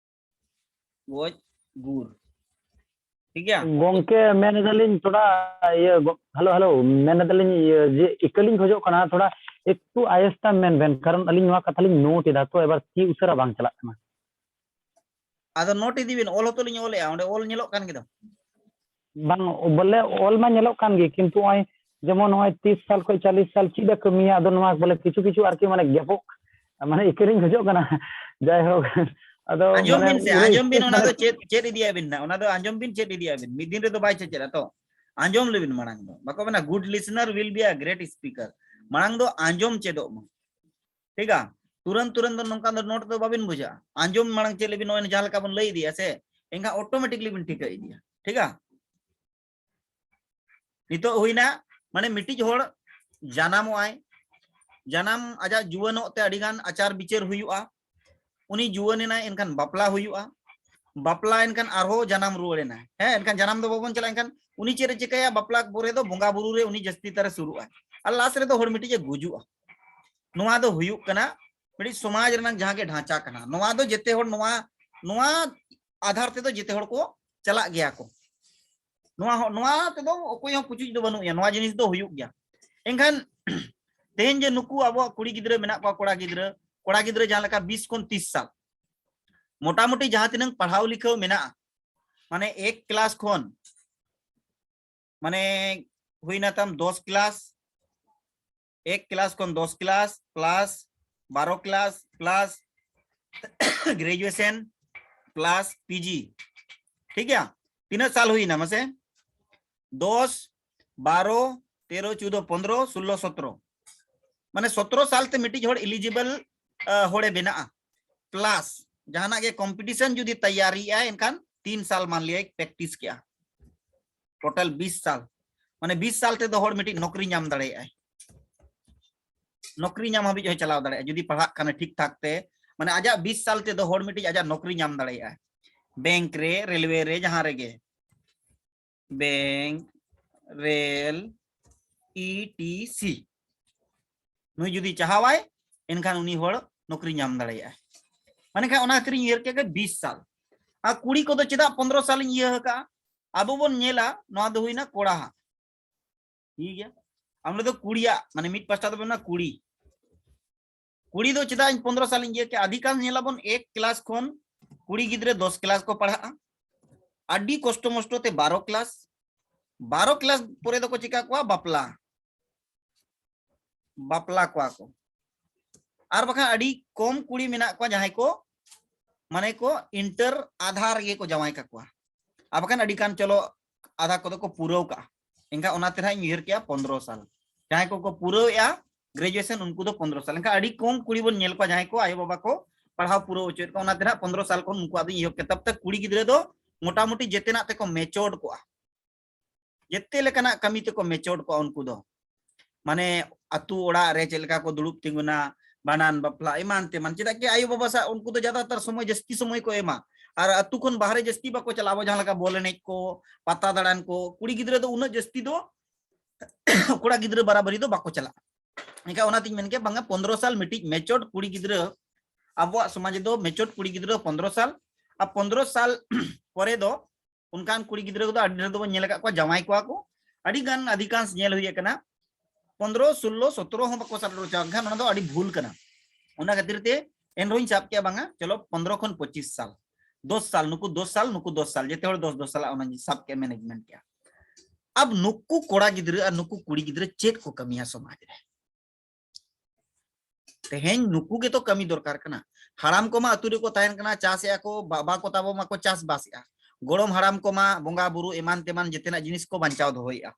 ᱜᱚᱡ ᱜᱩᱨ᱾ ᱴᱷᱤᱠ ᱜᱮᱭᱟ? ᱜᱚᱝᱠᱮ, ᱢᱮᱱ ᱮᱫᱟᱞᱤᱧ ᱛᱷᱚᱲᱟ, ᱤᱭᱟᱹ, ᱜᱚ-, ᱦᱮᱞᱳ, ᱦᱮᱞᱳ, ᱢᱮᱱ ᱮᱫᱟᱞᱤᱧ, ᱤᱭᱟᱹ, ᱡᱮ ᱤᱠᱟᱹᱞᱤᱧ ᱠᱷᱚᱡᱚᱜ ᱠᱟᱱᱟ, ᱛᱷᱚᱲᱟ ᱮᱠᱴᱩ ᱟᱭᱮᱥᱛᱟ ᱢᱮᱱ ᱵᱮᱱ, ᱠᱟᱨᱚᱱ ᱟᱹᱞᱤᱧ ᱱᱚᱣᱟ ᱠᱟᱛᱷᱟ ᱞᱤᱧ ᱱᱳᱴ ᱮᱫᱟ, ᱛᱚ ᱮᱵᱟᱨ ᱪᱮᱫ ᱩᱥᱟᱹᱨᱟ ᱵᱟᱝ ᱪᱟᱞᱟᱜ ᱠᱟᱱᱟ᱾ ᱟᱫᱚ ᱱᱳᱴ ᱤᱫᱤ ᱵᱤᱱ, ᱚᱞ ᱦᱚᱸᱛᱚ ᱞᱤᱧ ᱚᱞᱮᱜᱼᱟ, ᱚᱸᱰᱮ ᱚᱞ ᱧᱮᱞᱚᱜ ᱠᱟᱱ ᱜᱮᱫᱚ᱾ ᱵᱟᱝ, ᱵᱚᱞᱮ ᱚᱞ ᱢᱟ ᱧᱮᱞᱚᱜ ᱠᱟᱱ ᱜᱮ, ᱠᱤᱱᱛᱩ ᱱᱚᱜᱼᱚᱭ ᱡᱮᱢᱚᱱ ᱱᱚᱜᱼᱚᱭ ᱛᱤᱥ ᱥᱟᱞ ᱠᱷᱚᱱ ᱪᱚᱞᱞᱤᱥ ᱥᱟᱞ ᱪᱮᱫ ᱮ ᱠᱟᱹᱢᱤᱭᱟ, ᱟᱫᱚ ᱱᱚᱣᱟ ᱵᱚᱞᱮ ᱠᱤᱪᱷᱩ ᱠᱤᱪᱷᱩ ᱟᱨᱠᱤ ᱢᱟᱱᱮ ᱜᱮᱯᱚᱜ, ᱢᱟᱱᱮ ᱤᱠᱟᱹᱞᱤᱧ ᱠᱷᱚᱡᱚᱜ ᱠᱟᱱᱟ᱾ ᱡᱟᱭᱦᱳᱠ, ᱟᱫᱚ ᱟᱸᱡᱚᱢ ᱢᱟᱱᱮ ᱵᱤᱱ ᱥᱮ, ᱩᱱᱟᱹᱜ ᱟᱸᱡᱚᱢ ᱵᱤᱱ, ᱚᱱᱟ ᱢᱟᱱᱮ ᱫᱚ ᱪᱮᱫ ᱪᱮᱫ ᱤᱫᱤᱭᱟ ᱵᱤᱱ ᱱᱟᱜ, ᱚᱱᱟ ᱫᱚ ᱟᱸᱡᱚᱢ ᱵᱤᱱ, ᱪᱮᱫ ᱤᱫᱤᱭᱟ ᱵᱤᱱ, ᱢᱤᱫ ᱫᱤᱱ ᱨᱮᱫᱚ ᱵᱟᱭ ᱪᱮᱪᱮᱫᱟ᱾ ᱛᱚ ᱟᱸᱡᱚᱢ ᱞᱮᱵᱤᱱ ᱢᱟᱲᱟᱝ ᱫᱚ, ᱵᱟᱠᱚ ᱢᱮᱱᱟ good listener will be a great speaker, ᱢᱟᱲᱟᱝ ᱫᱚ ᱟᱸᱡᱚᱢ ᱪᱮᱫᱚᱜ ᱢᱟ᱾ ᱴᱷᱤᱠᱟ? ᱛᱩᱨᱟᱹᱱ ᱛᱩᱨᱟᱹᱱ ᱫᱚ ᱱᱚᱝᱠᱟ ᱫᱚ ᱱᱳᱴ ᱫᱚ ᱵᱟᱵᱤᱱ ᱵᱩᱡᱷᱟᱹᱜᱼᱟ᱾ ᱟᱸᱡᱚᱢ ᱢᱟᱲᱟᱝ ᱪᱮᱫ ᱞᱮᱵᱤᱱ, ᱱᱚᱜᱼᱚᱭ ᱡᱟᱦᱟᱸ ᱞᱮᱠᱟ ᱵᱚᱱ ᱞᱟᱹᱭ ᱤᱫᱤᱭᱟ ᱥᱮ, ᱮᱱᱠᱷᱟᱱ ᱚᱴᱳᱢᱮᱴᱤᱠᱞᱤ ᱵᱤᱱ ᱴᱷᱤᱠᱟᱹ ᱤᱫᱤᱭᱟ᱾ ᱴᱷᱤᱠᱟ? ᱱᱤᱛᱚᱜ ᱦᱩᱭᱱᱟ, ᱢᱟᱱᱮ ᱢᱤᱫᱴᱤᱡ ᱦᱚᱲ ᱡᱟᱱᱟᱢᱚᱜ ᱟᱭ, ᱡᱟᱱᱟᱢ ᱟᱡᱟᱜ ᱡᱩᱣᱟᱹᱱᱚᱜ ᱛᱮ ᱟᱹᱰᱤ ᱜᱟᱱ ᱟᱪᱟᱨ ᱵᱤᱪᱟᱹᱨ ᱦᱩᱭᱩᱜᱼᱟ, ᱩᱱᱤ ᱡᱩᱣᱟᱹᱱ ᱮᱱᱟᱭ, ᱮᱱᱠᱷᱟᱱ ᱵᱟᱯᱞᱟ ᱦᱩᱭᱩᱜᱼᱟ, ᱵᱟᱯᱞᱟ ᱮᱱᱠᱷᱟᱱ ᱟᱨᱦᱚᱸ ᱡᱟᱱᱟᱢ ᱨᱩᱣᱟᱹᱲ ᱮᱱᱟᱭ᱾ ᱦᱮᱸ, ᱮᱱᱠᱷᱟᱱ ᱡᱟᱱᱟᱢ ᱫᱚ ᱵᱟᱵᱚᱱ ᱪᱟᱞᱟᱜᱼᱟ, ᱮᱱᱠᱷᱟᱱ ᱩᱱᱤ ᱪᱮᱫ ᱮ ᱪᱤᱠᱟᱹᱭᱟ? ᱵᱟᱯᱞᱟ ᱯᱚᱨᱮ ᱫᱚ ᱵᱚᱸᱜᱟ ᱵᱩᱨᱩ ᱨᱮ ᱩᱱᱤ ᱡᱟᱹᱥᱛᱤ ᱛᱟᱨᱮ ᱥᱩᱨᱩᱜᱼᱟ, ᱟᱨ ᱞᱟᱥ ᱨᱮᱫᱚ ᱦᱚᱲ ᱢᱤᱫᱴᱤᱡ ᱮ ᱜᱩᱡᱩᱜᱼᱟ᱾ ᱱᱚᱣᱟ ᱫᱚ ᱦᱩᱭᱩᱜ ᱠᱟᱱᱟ ᱢᱤᱫᱴᱤᱡ ᱥᱚᱢᱟᱡᱽ ᱨᱮᱱᱟᱜ ᱡᱟᱦᱟᱸ ᱜᱮ ᱰᱷᱟᱸᱪᱟ ᱠᱟᱱᱟ, ᱱᱚᱣᱟ ᱫᱚ ᱡᱮᱛᱮ ᱦᱚᱲ ᱱᱚᱣᱟ, ᱱᱚᱣᱟ ᱟᱫᱷᱟᱨ ᱛᱮᱫᱚ ᱡᱮᱛᱮ ᱦᱚᱲ ᱠᱚ ᱪᱟᱞᱟᱜ ᱜᱮᱭᱟ ᱠᱚ᱾ ᱱᱚᱣᱟ ᱦᱚᱸ, ᱱᱚᱣᱟ ᱛᱮᱫᱚ ᱚᱠᱚᱭ ᱦᱚᱸ ᱯᱩᱪᱩᱡ ᱫᱚ ᱵᱟᱹᱱᱩᱜ ᱜᱮᱭᱟ, ᱱᱚᱣᱟ ᱡᱤᱱᱤᱥ ᱫᱚ ᱦᱩᱭᱩᱜ ᱜᱮᱭᱟ᱾ ᱮᱱᱠᱷᱟᱱ ᱛᱮᱦᱮᱧ ᱡᱮ ᱱᱩᱠᱩ ᱟᱵᱚᱣᱟᱜ ᱠᱩᱲᱤ ᱜᱤᱫᱽᱨᱟᱹ ᱢᱮᱱᱟᱜ ᱠᱚᱣᱟ, ᱠᱚᱲᱟ ᱜᱤᱫᱽᱨᱟᱹ, ᱠᱚᱲᱟ ᱜᱤᱫᱽᱨᱟᱹ ᱡᱟᱦᱟᱸ ᱞᱮᱠᱟ ᱵᱤᱥ ᱠᱷᱚᱱ ᱛᱤᱥ ᱥᱟᱞ, ᱢᱚᱴᱟᱢᱩᱴᱤ ᱡᱟᱦᱟᱸ ᱛᱤᱱᱟᱹᱝ ᱯᱟᱲᱦᱟᱣ ᱞᱤᱠᱷᱟᱹᱣ ᱢᱮᱱᱟᱜᱼᱟ, ᱢᱟᱱᱮ ᱮᱠ ᱠᱞᱟᱥ ᱠᱷᱚᱱ, ᱢᱟᱱᱮ ᱦᱩᱭᱱᱟ ᱛᱟᱢ ᱫᱚᱥ ᱠᱞᱟᱥ, ᱮᱠ ᱠᱞᱟᱥ ᱠᱷᱚᱱ ᱫᱚᱥ ᱠᱞᱟᱥ ᱯᱞᱟᱥ ᱵᱟᱨᱚ class plus graduation plus PG, ᱴᱷᱤᱠ ᱜᱮᱭᱟ? ᱛᱤᱱᱟᱹᱜ ᱥᱟᱞ ᱦᱩᱭᱱᱟ ᱢᱟᱥᱮ? ᱫᱚᱥ, ᱵᱟᱨᱚ, ᱛᱮᱨᱚ, ᱪᱳᱫᱚ, ᱯᱚᱱᱫᱽᱨᱚ, ᱥᱳᱞᱞᱳ, ᱥᱚᱛᱨᱚ, ᱢᱟᱱᱮ ᱥᱚᱛᱨᱚ ᱥᱟᱞ ᱛᱮ ᱢᱤᱫᱴᱤᱡ ᱦᱚᱲ ᱮᱞᱤᱡᱤᱵᱚᱞ ᱦᱚᱲᱮ ᱵᱮᱱᱟᱜᱼᱟ, ᱯᱞᱟᱥ ᱡᱟᱦᱟᱱᱟᱜ ᱜᱮ ᱠᱚᱢᱯᱤᱴᱤᱥᱚᱱ ᱡᱩᱫᱤ ᱛᱮᱭᱟᱨᱤᱭᱟᱭ, ᱮᱱᱠᱷᱟᱱ ᱛᱤᱱ ᱥᱟᱞ ᱢᱟᱱ ᱞᱤᱭᱟ ᱯᱨᱮᱠᱴᱤᱥ ᱠᱮᱜᱼᱟ, ᱴᱳᱴᱟᱞ ᱵᱤᱥ ᱥᱟᱞ, ᱢᱟᱱᱮ ᱵᱤᱥ ᱥᱟᱞ ᱛᱮᱫᱚ ᱦᱚᱲ ᱢᱤᱫᱴᱤᱡ ᱱᱚᱠᱨᱤ ᱧᱟᱢ ᱫᱟᱲᱮᱭᱟᱜᱼᱟᱭ᱾ ᱱᱚᱠᱨᱤ ᱧᱟᱢ ᱦᱟᱹᱵᱤᱡ ᱦᱚᱸᱭ ᱪᱟᱞᱟᱣ ᱫᱟᱲᱮᱭᱟᱜᱼᱟ ᱡᱩᱫᱤ ᱯᱟᱲᱦᱟᱜ ᱠᱷᱟᱱᱮ ᱴᱷᱤᱠ ᱴᱷᱟᱠ ᱛᱮ᱾ ᱢᱟᱱᱮ ᱟᱡᱟᱜ ᱵᱤᱥ ᱥᱟᱞ ᱛᱮᱫᱚ ᱦᱚᱲ ᱢᱤᱫᱴᱤᱡ ᱟᱡᱟᱜ ᱱᱚᱠᱨᱤ ᱧᱟᱢ ᱫᱟᱲᱮᱭᱟᱜᱼᱟ, ᱵᱮᱝᱠ ᱨᱮ, ᱨᱮᱞᱣᱮ ᱨᱮ, ᱡᱟᱦᱟᱸ ᱨᱮᱜᱮ, bank, rail, E T C. ᱱᱩᱭ ᱡᱩᱫᱤ ᱪᱟᱦᱟᱣᱟᱭ, ᱮᱱᱠᱷᱟᱱ ᱩᱱᱤ ᱦᱚᱲ ᱱᱚᱠᱨᱤ ᱧᱟᱢ ᱫᱟᱲᱮᱭᱟᱜᱼᱟ᱾ ᱢᱟᱱᱮ ᱠᱷᱟᱱ ᱚᱱᱟ ᱠᱷᱟᱹᱛᱤᱨᱤᱧ ᱩᱭᱦᱟᱹᱨ ᱠᱮᱫ ᱜᱮ ᱵᱤᱥ ᱥᱟᱞ᱾ ᱟᱨ ᱠᱩᱲᱤ ᱠᱚᱫᱚ ᱪᱮᱫᱟᱜ ᱯᱚᱱᱫᱽᱨᱚ ᱥᱟᱞᱤᱧ ᱤᱭᱟᱹ ᱟᱠᱟᱫᱼᱟ? ᱟᱵᱚ ᱵᱚᱱ ᱧᱮᱞᱟ, ᱱᱚᱣᱟ ᱫᱚ ᱦᱩᱭᱱᱟ ᱠᱚᱲᱟ ᱦᱟᱸᱜ, ᱴᱷᱤᱠ ᱜᱮᱭᱟ᱾ ᱟᱢ ᱫᱚ ᱠᱩᱲᱤᱭᱟᱜ, ᱢᱟᱱᱮ ᱢᱤᱫ ᱯᱟᱥᱴᱟ ᱫᱚ ᱢᱮᱱᱟ ᱠᱩᱲᱤ, ᱠᱩᱲᱤ ᱫᱚ ᱪᱮᱫᱟᱜ ᱤᱧ ᱯᱚᱱᱫᱽᱨᱚ ᱥᱟᱞᱤᱧ ᱤᱭᱟᱹ ᱠᱮᱫᱼᱟ? ᱟᱹᱰᱤ ᱜᱟᱱ ᱧᱮᱞᱟᱵᱚᱱ ᱮᱠ ᱠᱞᱟᱥ ᱠᱷᱚᱱ ᱠᱩᱲᱤ ᱜᱤᱫᱽᱨᱟᱹ ᱫᱚᱥ ᱠᱞᱟᱥ ᱠᱚ ᱯᱟᱲᱦᱟᱜᱼᱟ, ᱟᱹᱰᱤ ᱠᱚᱥᱴᱚ ᱢᱚᱥᱴᱚ ᱛᱮ ᱵᱟᱨᱚ ᱠᱞᱟᱥ, ᱵᱟᱨᱚ ᱠᱞᱟᱥ ᱯᱚᱨᱮ ᱫᱚᱠᱚ ᱪᱤᱠᱟ ᱠᱚᱣᱟ? ᱵᱟᱯᱞᱟ, ᱵᱟᱯᱞᱟ ᱠᱚᱣᱟ ᱠᱚ᱾ ᱟᱨ ᱵᱟᱠᱷᱟᱱ ᱟᱹᱰᱤ ᱠᱚᱢ ᱠᱩᱲᱤ ᱢᱮᱱᱟᱜ ᱠᱚᱣᱟ ᱡᱟᱦᱟᱸᱭ ᱠᱚ, ᱢᱟᱱᱮ ᱠᱚ ᱤᱱᱴᱟᱨ ᱟᱫᱷᱟ ᱨᱮᱜᱮ ᱠᱚ ᱡᱟᱶᱟᱭ ᱠᱟᱠᱚᱣᱟ, ᱟᱨ ᱵᱟᱠᱷᱟᱱ ᱟᱹᱰᱤ ᱜᱟᱱ ᱪᱚᱞᱚ ᱟᱫᱷᱟ ᱠᱚᱫᱚ ᱠᱚ ᱯᱩᱨᱟᱹᱣ ᱠᱟᱜᱼᱟ᱾ ᱮᱱᱠᱷᱟᱱ ᱚᱱᱟ ᱛᱮ ᱱᱟᱦᱟᱜ ᱤᱧ ᱩᱭᱦᱟᱹᱨ ᱠᱮᱜᱼᱟ ᱯᱚᱱᱫᱽᱨᱚ ᱥᱟᱞ᱾ ᱡᱟᱦᱟᱸᱭ ᱠᱚᱠᱚ ᱯᱩᱨᱟᱹᱣᱮᱜᱼᱟ ᱜᱨᱮᱡᱩᱭᱮᱥᱚᱱ, ᱩᱱᱠᱩ ᱫᱚ ᱯᱚᱱᱫᱽᱨᱚ ᱥᱟᱞ᱾ ᱮᱱᱠᱷᱟᱱ ᱟᱹᱰᱤ ᱠᱚᱢ ᱠᱩᱲᱤ ᱵᱚᱱ ᱧᱮᱞ ᱠᱚᱣᱟ ᱡᱟᱦᱟᱸᱭ ᱠᱚ ᱟᱭᱳ ᱵᱟᱵᱟ ᱠᱚ ᱯᱟᱲᱦᱟᱣ ᱯᱩᱨᱟᱹᱣ ᱦᱚᱪᱚᱭᱮᱫ ᱠᱚᱣᱟ᱾ ᱚᱱᱟ ᱛᱮ ᱱᱟᱦᱟᱜ ᱯᱚᱱᱫᱽᱨᱚ ᱥᱟᱞ ᱠᱷᱚᱱ ᱩᱱᱠᱩᱣᱟᱜ ᱫᱚᱧ ᱮᱦᱚᱵ ᱠᱮᱫᱟ᱾ ᱛᱟᱵ ᱛᱟᱠ ᱠᱩᱲᱤ ᱜᱤᱫᱽᱨᱟᱹ ᱫᱚ ᱢᱚᱴᱟᱢᱩᱴᱤ ᱡᱮᱛᱮᱱᱟᱜ ᱛᱮᱠᱚ ᱢᱮᱪᱚᱨᱰ ᱠᱚᱜᱼᱟ, ᱡᱮᱛᱮ ᱞᱮᱠᱟᱱᱟᱜ ᱠᱟᱹᱢᱤ ᱛᱮᱠᱚ ᱢᱮᱪᱚᱨᱰ ᱠᱚᱜᱼᱟ ᱩᱱᱠᱩ ᱫᱚ᱾ ᱢᱟᱱᱮ ᱟᱹᱛᱩ ᱚᱲᱟᱜ ᱨᱮ ᱪᱮᱫ ᱞᱮᱠᱟ ᱠᱚ ᱫᱩᱲᱩᱵ ᱛᱤᱸᱜᱩᱱᱟ, ᱵᱷᱟᱸᱰᱟᱱ, ᱵᱟᱯᱞᱟ, ᱮᱢᱟᱱ ᱛᱮᱢᱟᱱ᱾ ᱪᱮᱫᱟᱜ ᱠᱤ ᱟᱭᱳ ᱵᱟᱵᱟ ᱥᱟᱶ ᱩᱱᱠᱩ ᱫᱚ ᱡᱟᱫᱟᱛᱟᱨ ᱥᱚᱢᱚᱭ, ᱡᱟᱹᱥᱛᱤ ᱥᱚᱢᱚᱭ ᱠᱚ ᱮᱢᱟ, ᱟᱨ ᱟᱹᱛᱩ ᱠᱷᱚᱱ ᱵᱟᱦᱨᱮ ᱡᱟᱹᱥᱛᱤ ᱵᱟᱠᱚ ᱪᱟᱞᱟᱜᱼᱟ᱾ ᱟᱵᱚ ᱡᱟᱦᱟᱸ ᱞᱮᱠᱟ ᱵᱚᱞ ᱮᱱᱮᱡ ᱠᱚ, ᱯᱟᱛᱟ ᱫᱟᱬᱟᱱ ᱠᱚ, ᱠᱩᱲᱤ ᱜᱤᱫᱽᱨᱟᱹ ᱫᱚ ᱩᱱᱟᱹᱜ ᱡᱟᱹᱥᱛᱤ ᱫᱚ ᱠᱚᱲᱟ ᱜᱤᱫᱽᱨᱟᱹ ᱵᱟᱨᱟᱵᱟᱨᱤ ᱫᱚ ᱵᱟᱠᱚ ᱪᱟᱞᱟᱜᱼᱟ᱾ ᱮᱱᱠᱷᱟᱱ ᱚᱱᱟᱛᱤᱧ ᱢᱮᱱ ᱠᱮᱫ, ᱵᱟᱝᱟ, ᱯᱚᱱᱫᱽᱨᱚ ᱥᱟᱞ ᱢᱤᱫᱴᱤᱡ ᱢᱮᱪᱚᱨᱰ ᱠᱩᱲᱤ ᱜᱤᱫᱽᱨᱟᱹ, ᱟᱵᱚᱣᱟᱜ ᱥᱚᱢᱟᱡᱽ ᱨᱮᱫᱚ ᱢᱮᱪᱚᱨᱰ ᱠᱩᱲᱤ ᱜᱤᱫᱽᱨᱟᱹ ᱯᱚᱱᱫᱽᱨᱚ ᱥᱟᱞ, ᱟᱨ ᱯᱚᱱᱫᱽᱨᱚ ᱥᱟᱞ ᱯᱚᱨᱮ ᱫᱚ ᱚᱱᱠᱟᱱ ᱠᱩᱲᱤ ᱜᱤᱫᱽᱨᱟᱹ ᱠᱚᱫᱚ ᱟᱹᱰᱤ ᱰᱷᱮᱨ ᱫᱚᱵᱚᱱ ᱧᱮᱞ ᱟᱠᱟᱫ ᱠᱚᱣᱟ, ᱡᱟᱶᱟᱭ ᱠᱚᱣᱟ ᱠᱚ᱾ ᱟᱹᱰᱤ ᱜᱟᱱ ᱚᱫᱷᱤᱠᱟᱝᱥ ᱧᱮᱞ ᱦᱩᱭ ᱟᱠᱟᱱᱟ, ᱯᱚᱱᱫᱽᱨᱚ, ᱥᱳᱞᱞᱳ, ᱥᱚᱛᱨᱚ ᱦᱚᱸ ᱵᱟᱠᱚ ᱥᱮᱴᱮᱨ ᱦᱚᱪᱚ, ᱮᱱᱠᱷᱟᱱ ᱚᱱᱟ ᱫᱚ ᱟᱹᱰᱤ ᱵᱷᱩᱞ ᱠᱟᱱᱟ᱾ ᱚᱱᱟ ᱠᱷᱟᱹᱛᱤᱨ ᱛᱮ ᱮᱱᱨᱮᱦᱚᱸᱧ ᱥᱟᱵ ᱠᱮᱜᱼᱟ, ᱵᱟᱝᱟ, ᱪᱚᱞᱚ ᱯᱚᱱᱫᱽᱨᱚ ᱠᱷᱚᱱ ᱯᱚᱸᱪᱤᱥ ᱥᱟᱞ, ᱫᱚᱥ ᱥᱟᱞ, ᱱᱩᱠᱩ ᱫᱚᱥ ᱥᱟᱞ, ᱱᱩᱠᱩ ᱫᱚᱥ ᱥᱟᱞ, ᱡᱮᱛᱮ ᱦᱚᱲ ᱫᱚᱥ ᱫᱚᱥ ᱥᱟᱞᱟᱜ ᱚᱱᱟᱧ ᱥᱟᱵ ᱠᱮᱜᱼᱟ, ᱢᱮᱱᱮᱡᱽᱢᱮᱱᱴ ᱠᱮᱜᱼᱟ᱾ ᱟᱵ ᱱᱩᱠᱩ ᱠᱚᱲᱟ ᱜᱤᱫᱽᱨᱟᱹ ᱟᱨ ᱱᱩᱠᱩ ᱠᱩᱲᱤ ᱜᱤᱫᱽᱨᱟᱹ ᱪᱮᱫ ᱠᱚ ᱠᱟᱹᱢᱤᱭᱟ ᱥᱚᱢᱟᱡᱽ ᱨᱮ? ᱛᱮᱦᱮᱧ ᱱᱩᱠᱩ ᱜᱮᱛᱚ ᱠᱟᱹᱢᱤ ᱫᱚᱨᱠᱟᱨ ᱠᱟᱱᱟ᱾ ᱦᱟᱲᱟᱢ ᱠᱚᱢᱟ ᱟᱹᱛᱩ ᱨᱮᱠᱚ ᱛᱟᱦᱮᱱ ᱠᱟᱱᱟ, ᱪᱟᱥᱮᱜᱼᱟ ᱠᱚ, ᱵᱟᱵᱟ ᱠᱚ ᱛᱟᱵᱚ ᱢᱟᱠᱚ ᱪᱟᱥᱵᱟᱥᱮᱜᱼᱟ, ᱜᱚᱲᱚᱢ ᱦᱟᱲᱟᱢ ᱠᱚᱢᱟ ᱵᱚᱸᱜᱟ ᱵᱩᱨᱩ ᱮᱢᱟᱱ ᱛᱮᱢᱟᱱ ᱡᱮᱛᱮᱱᱟᱜ ᱡᱤᱱᱤᱥ ᱠᱚ ᱵᱟᱧᱪᱟᱣ ᱫᱚᱦᱚᱭᱮᱜᱼᱟ᱾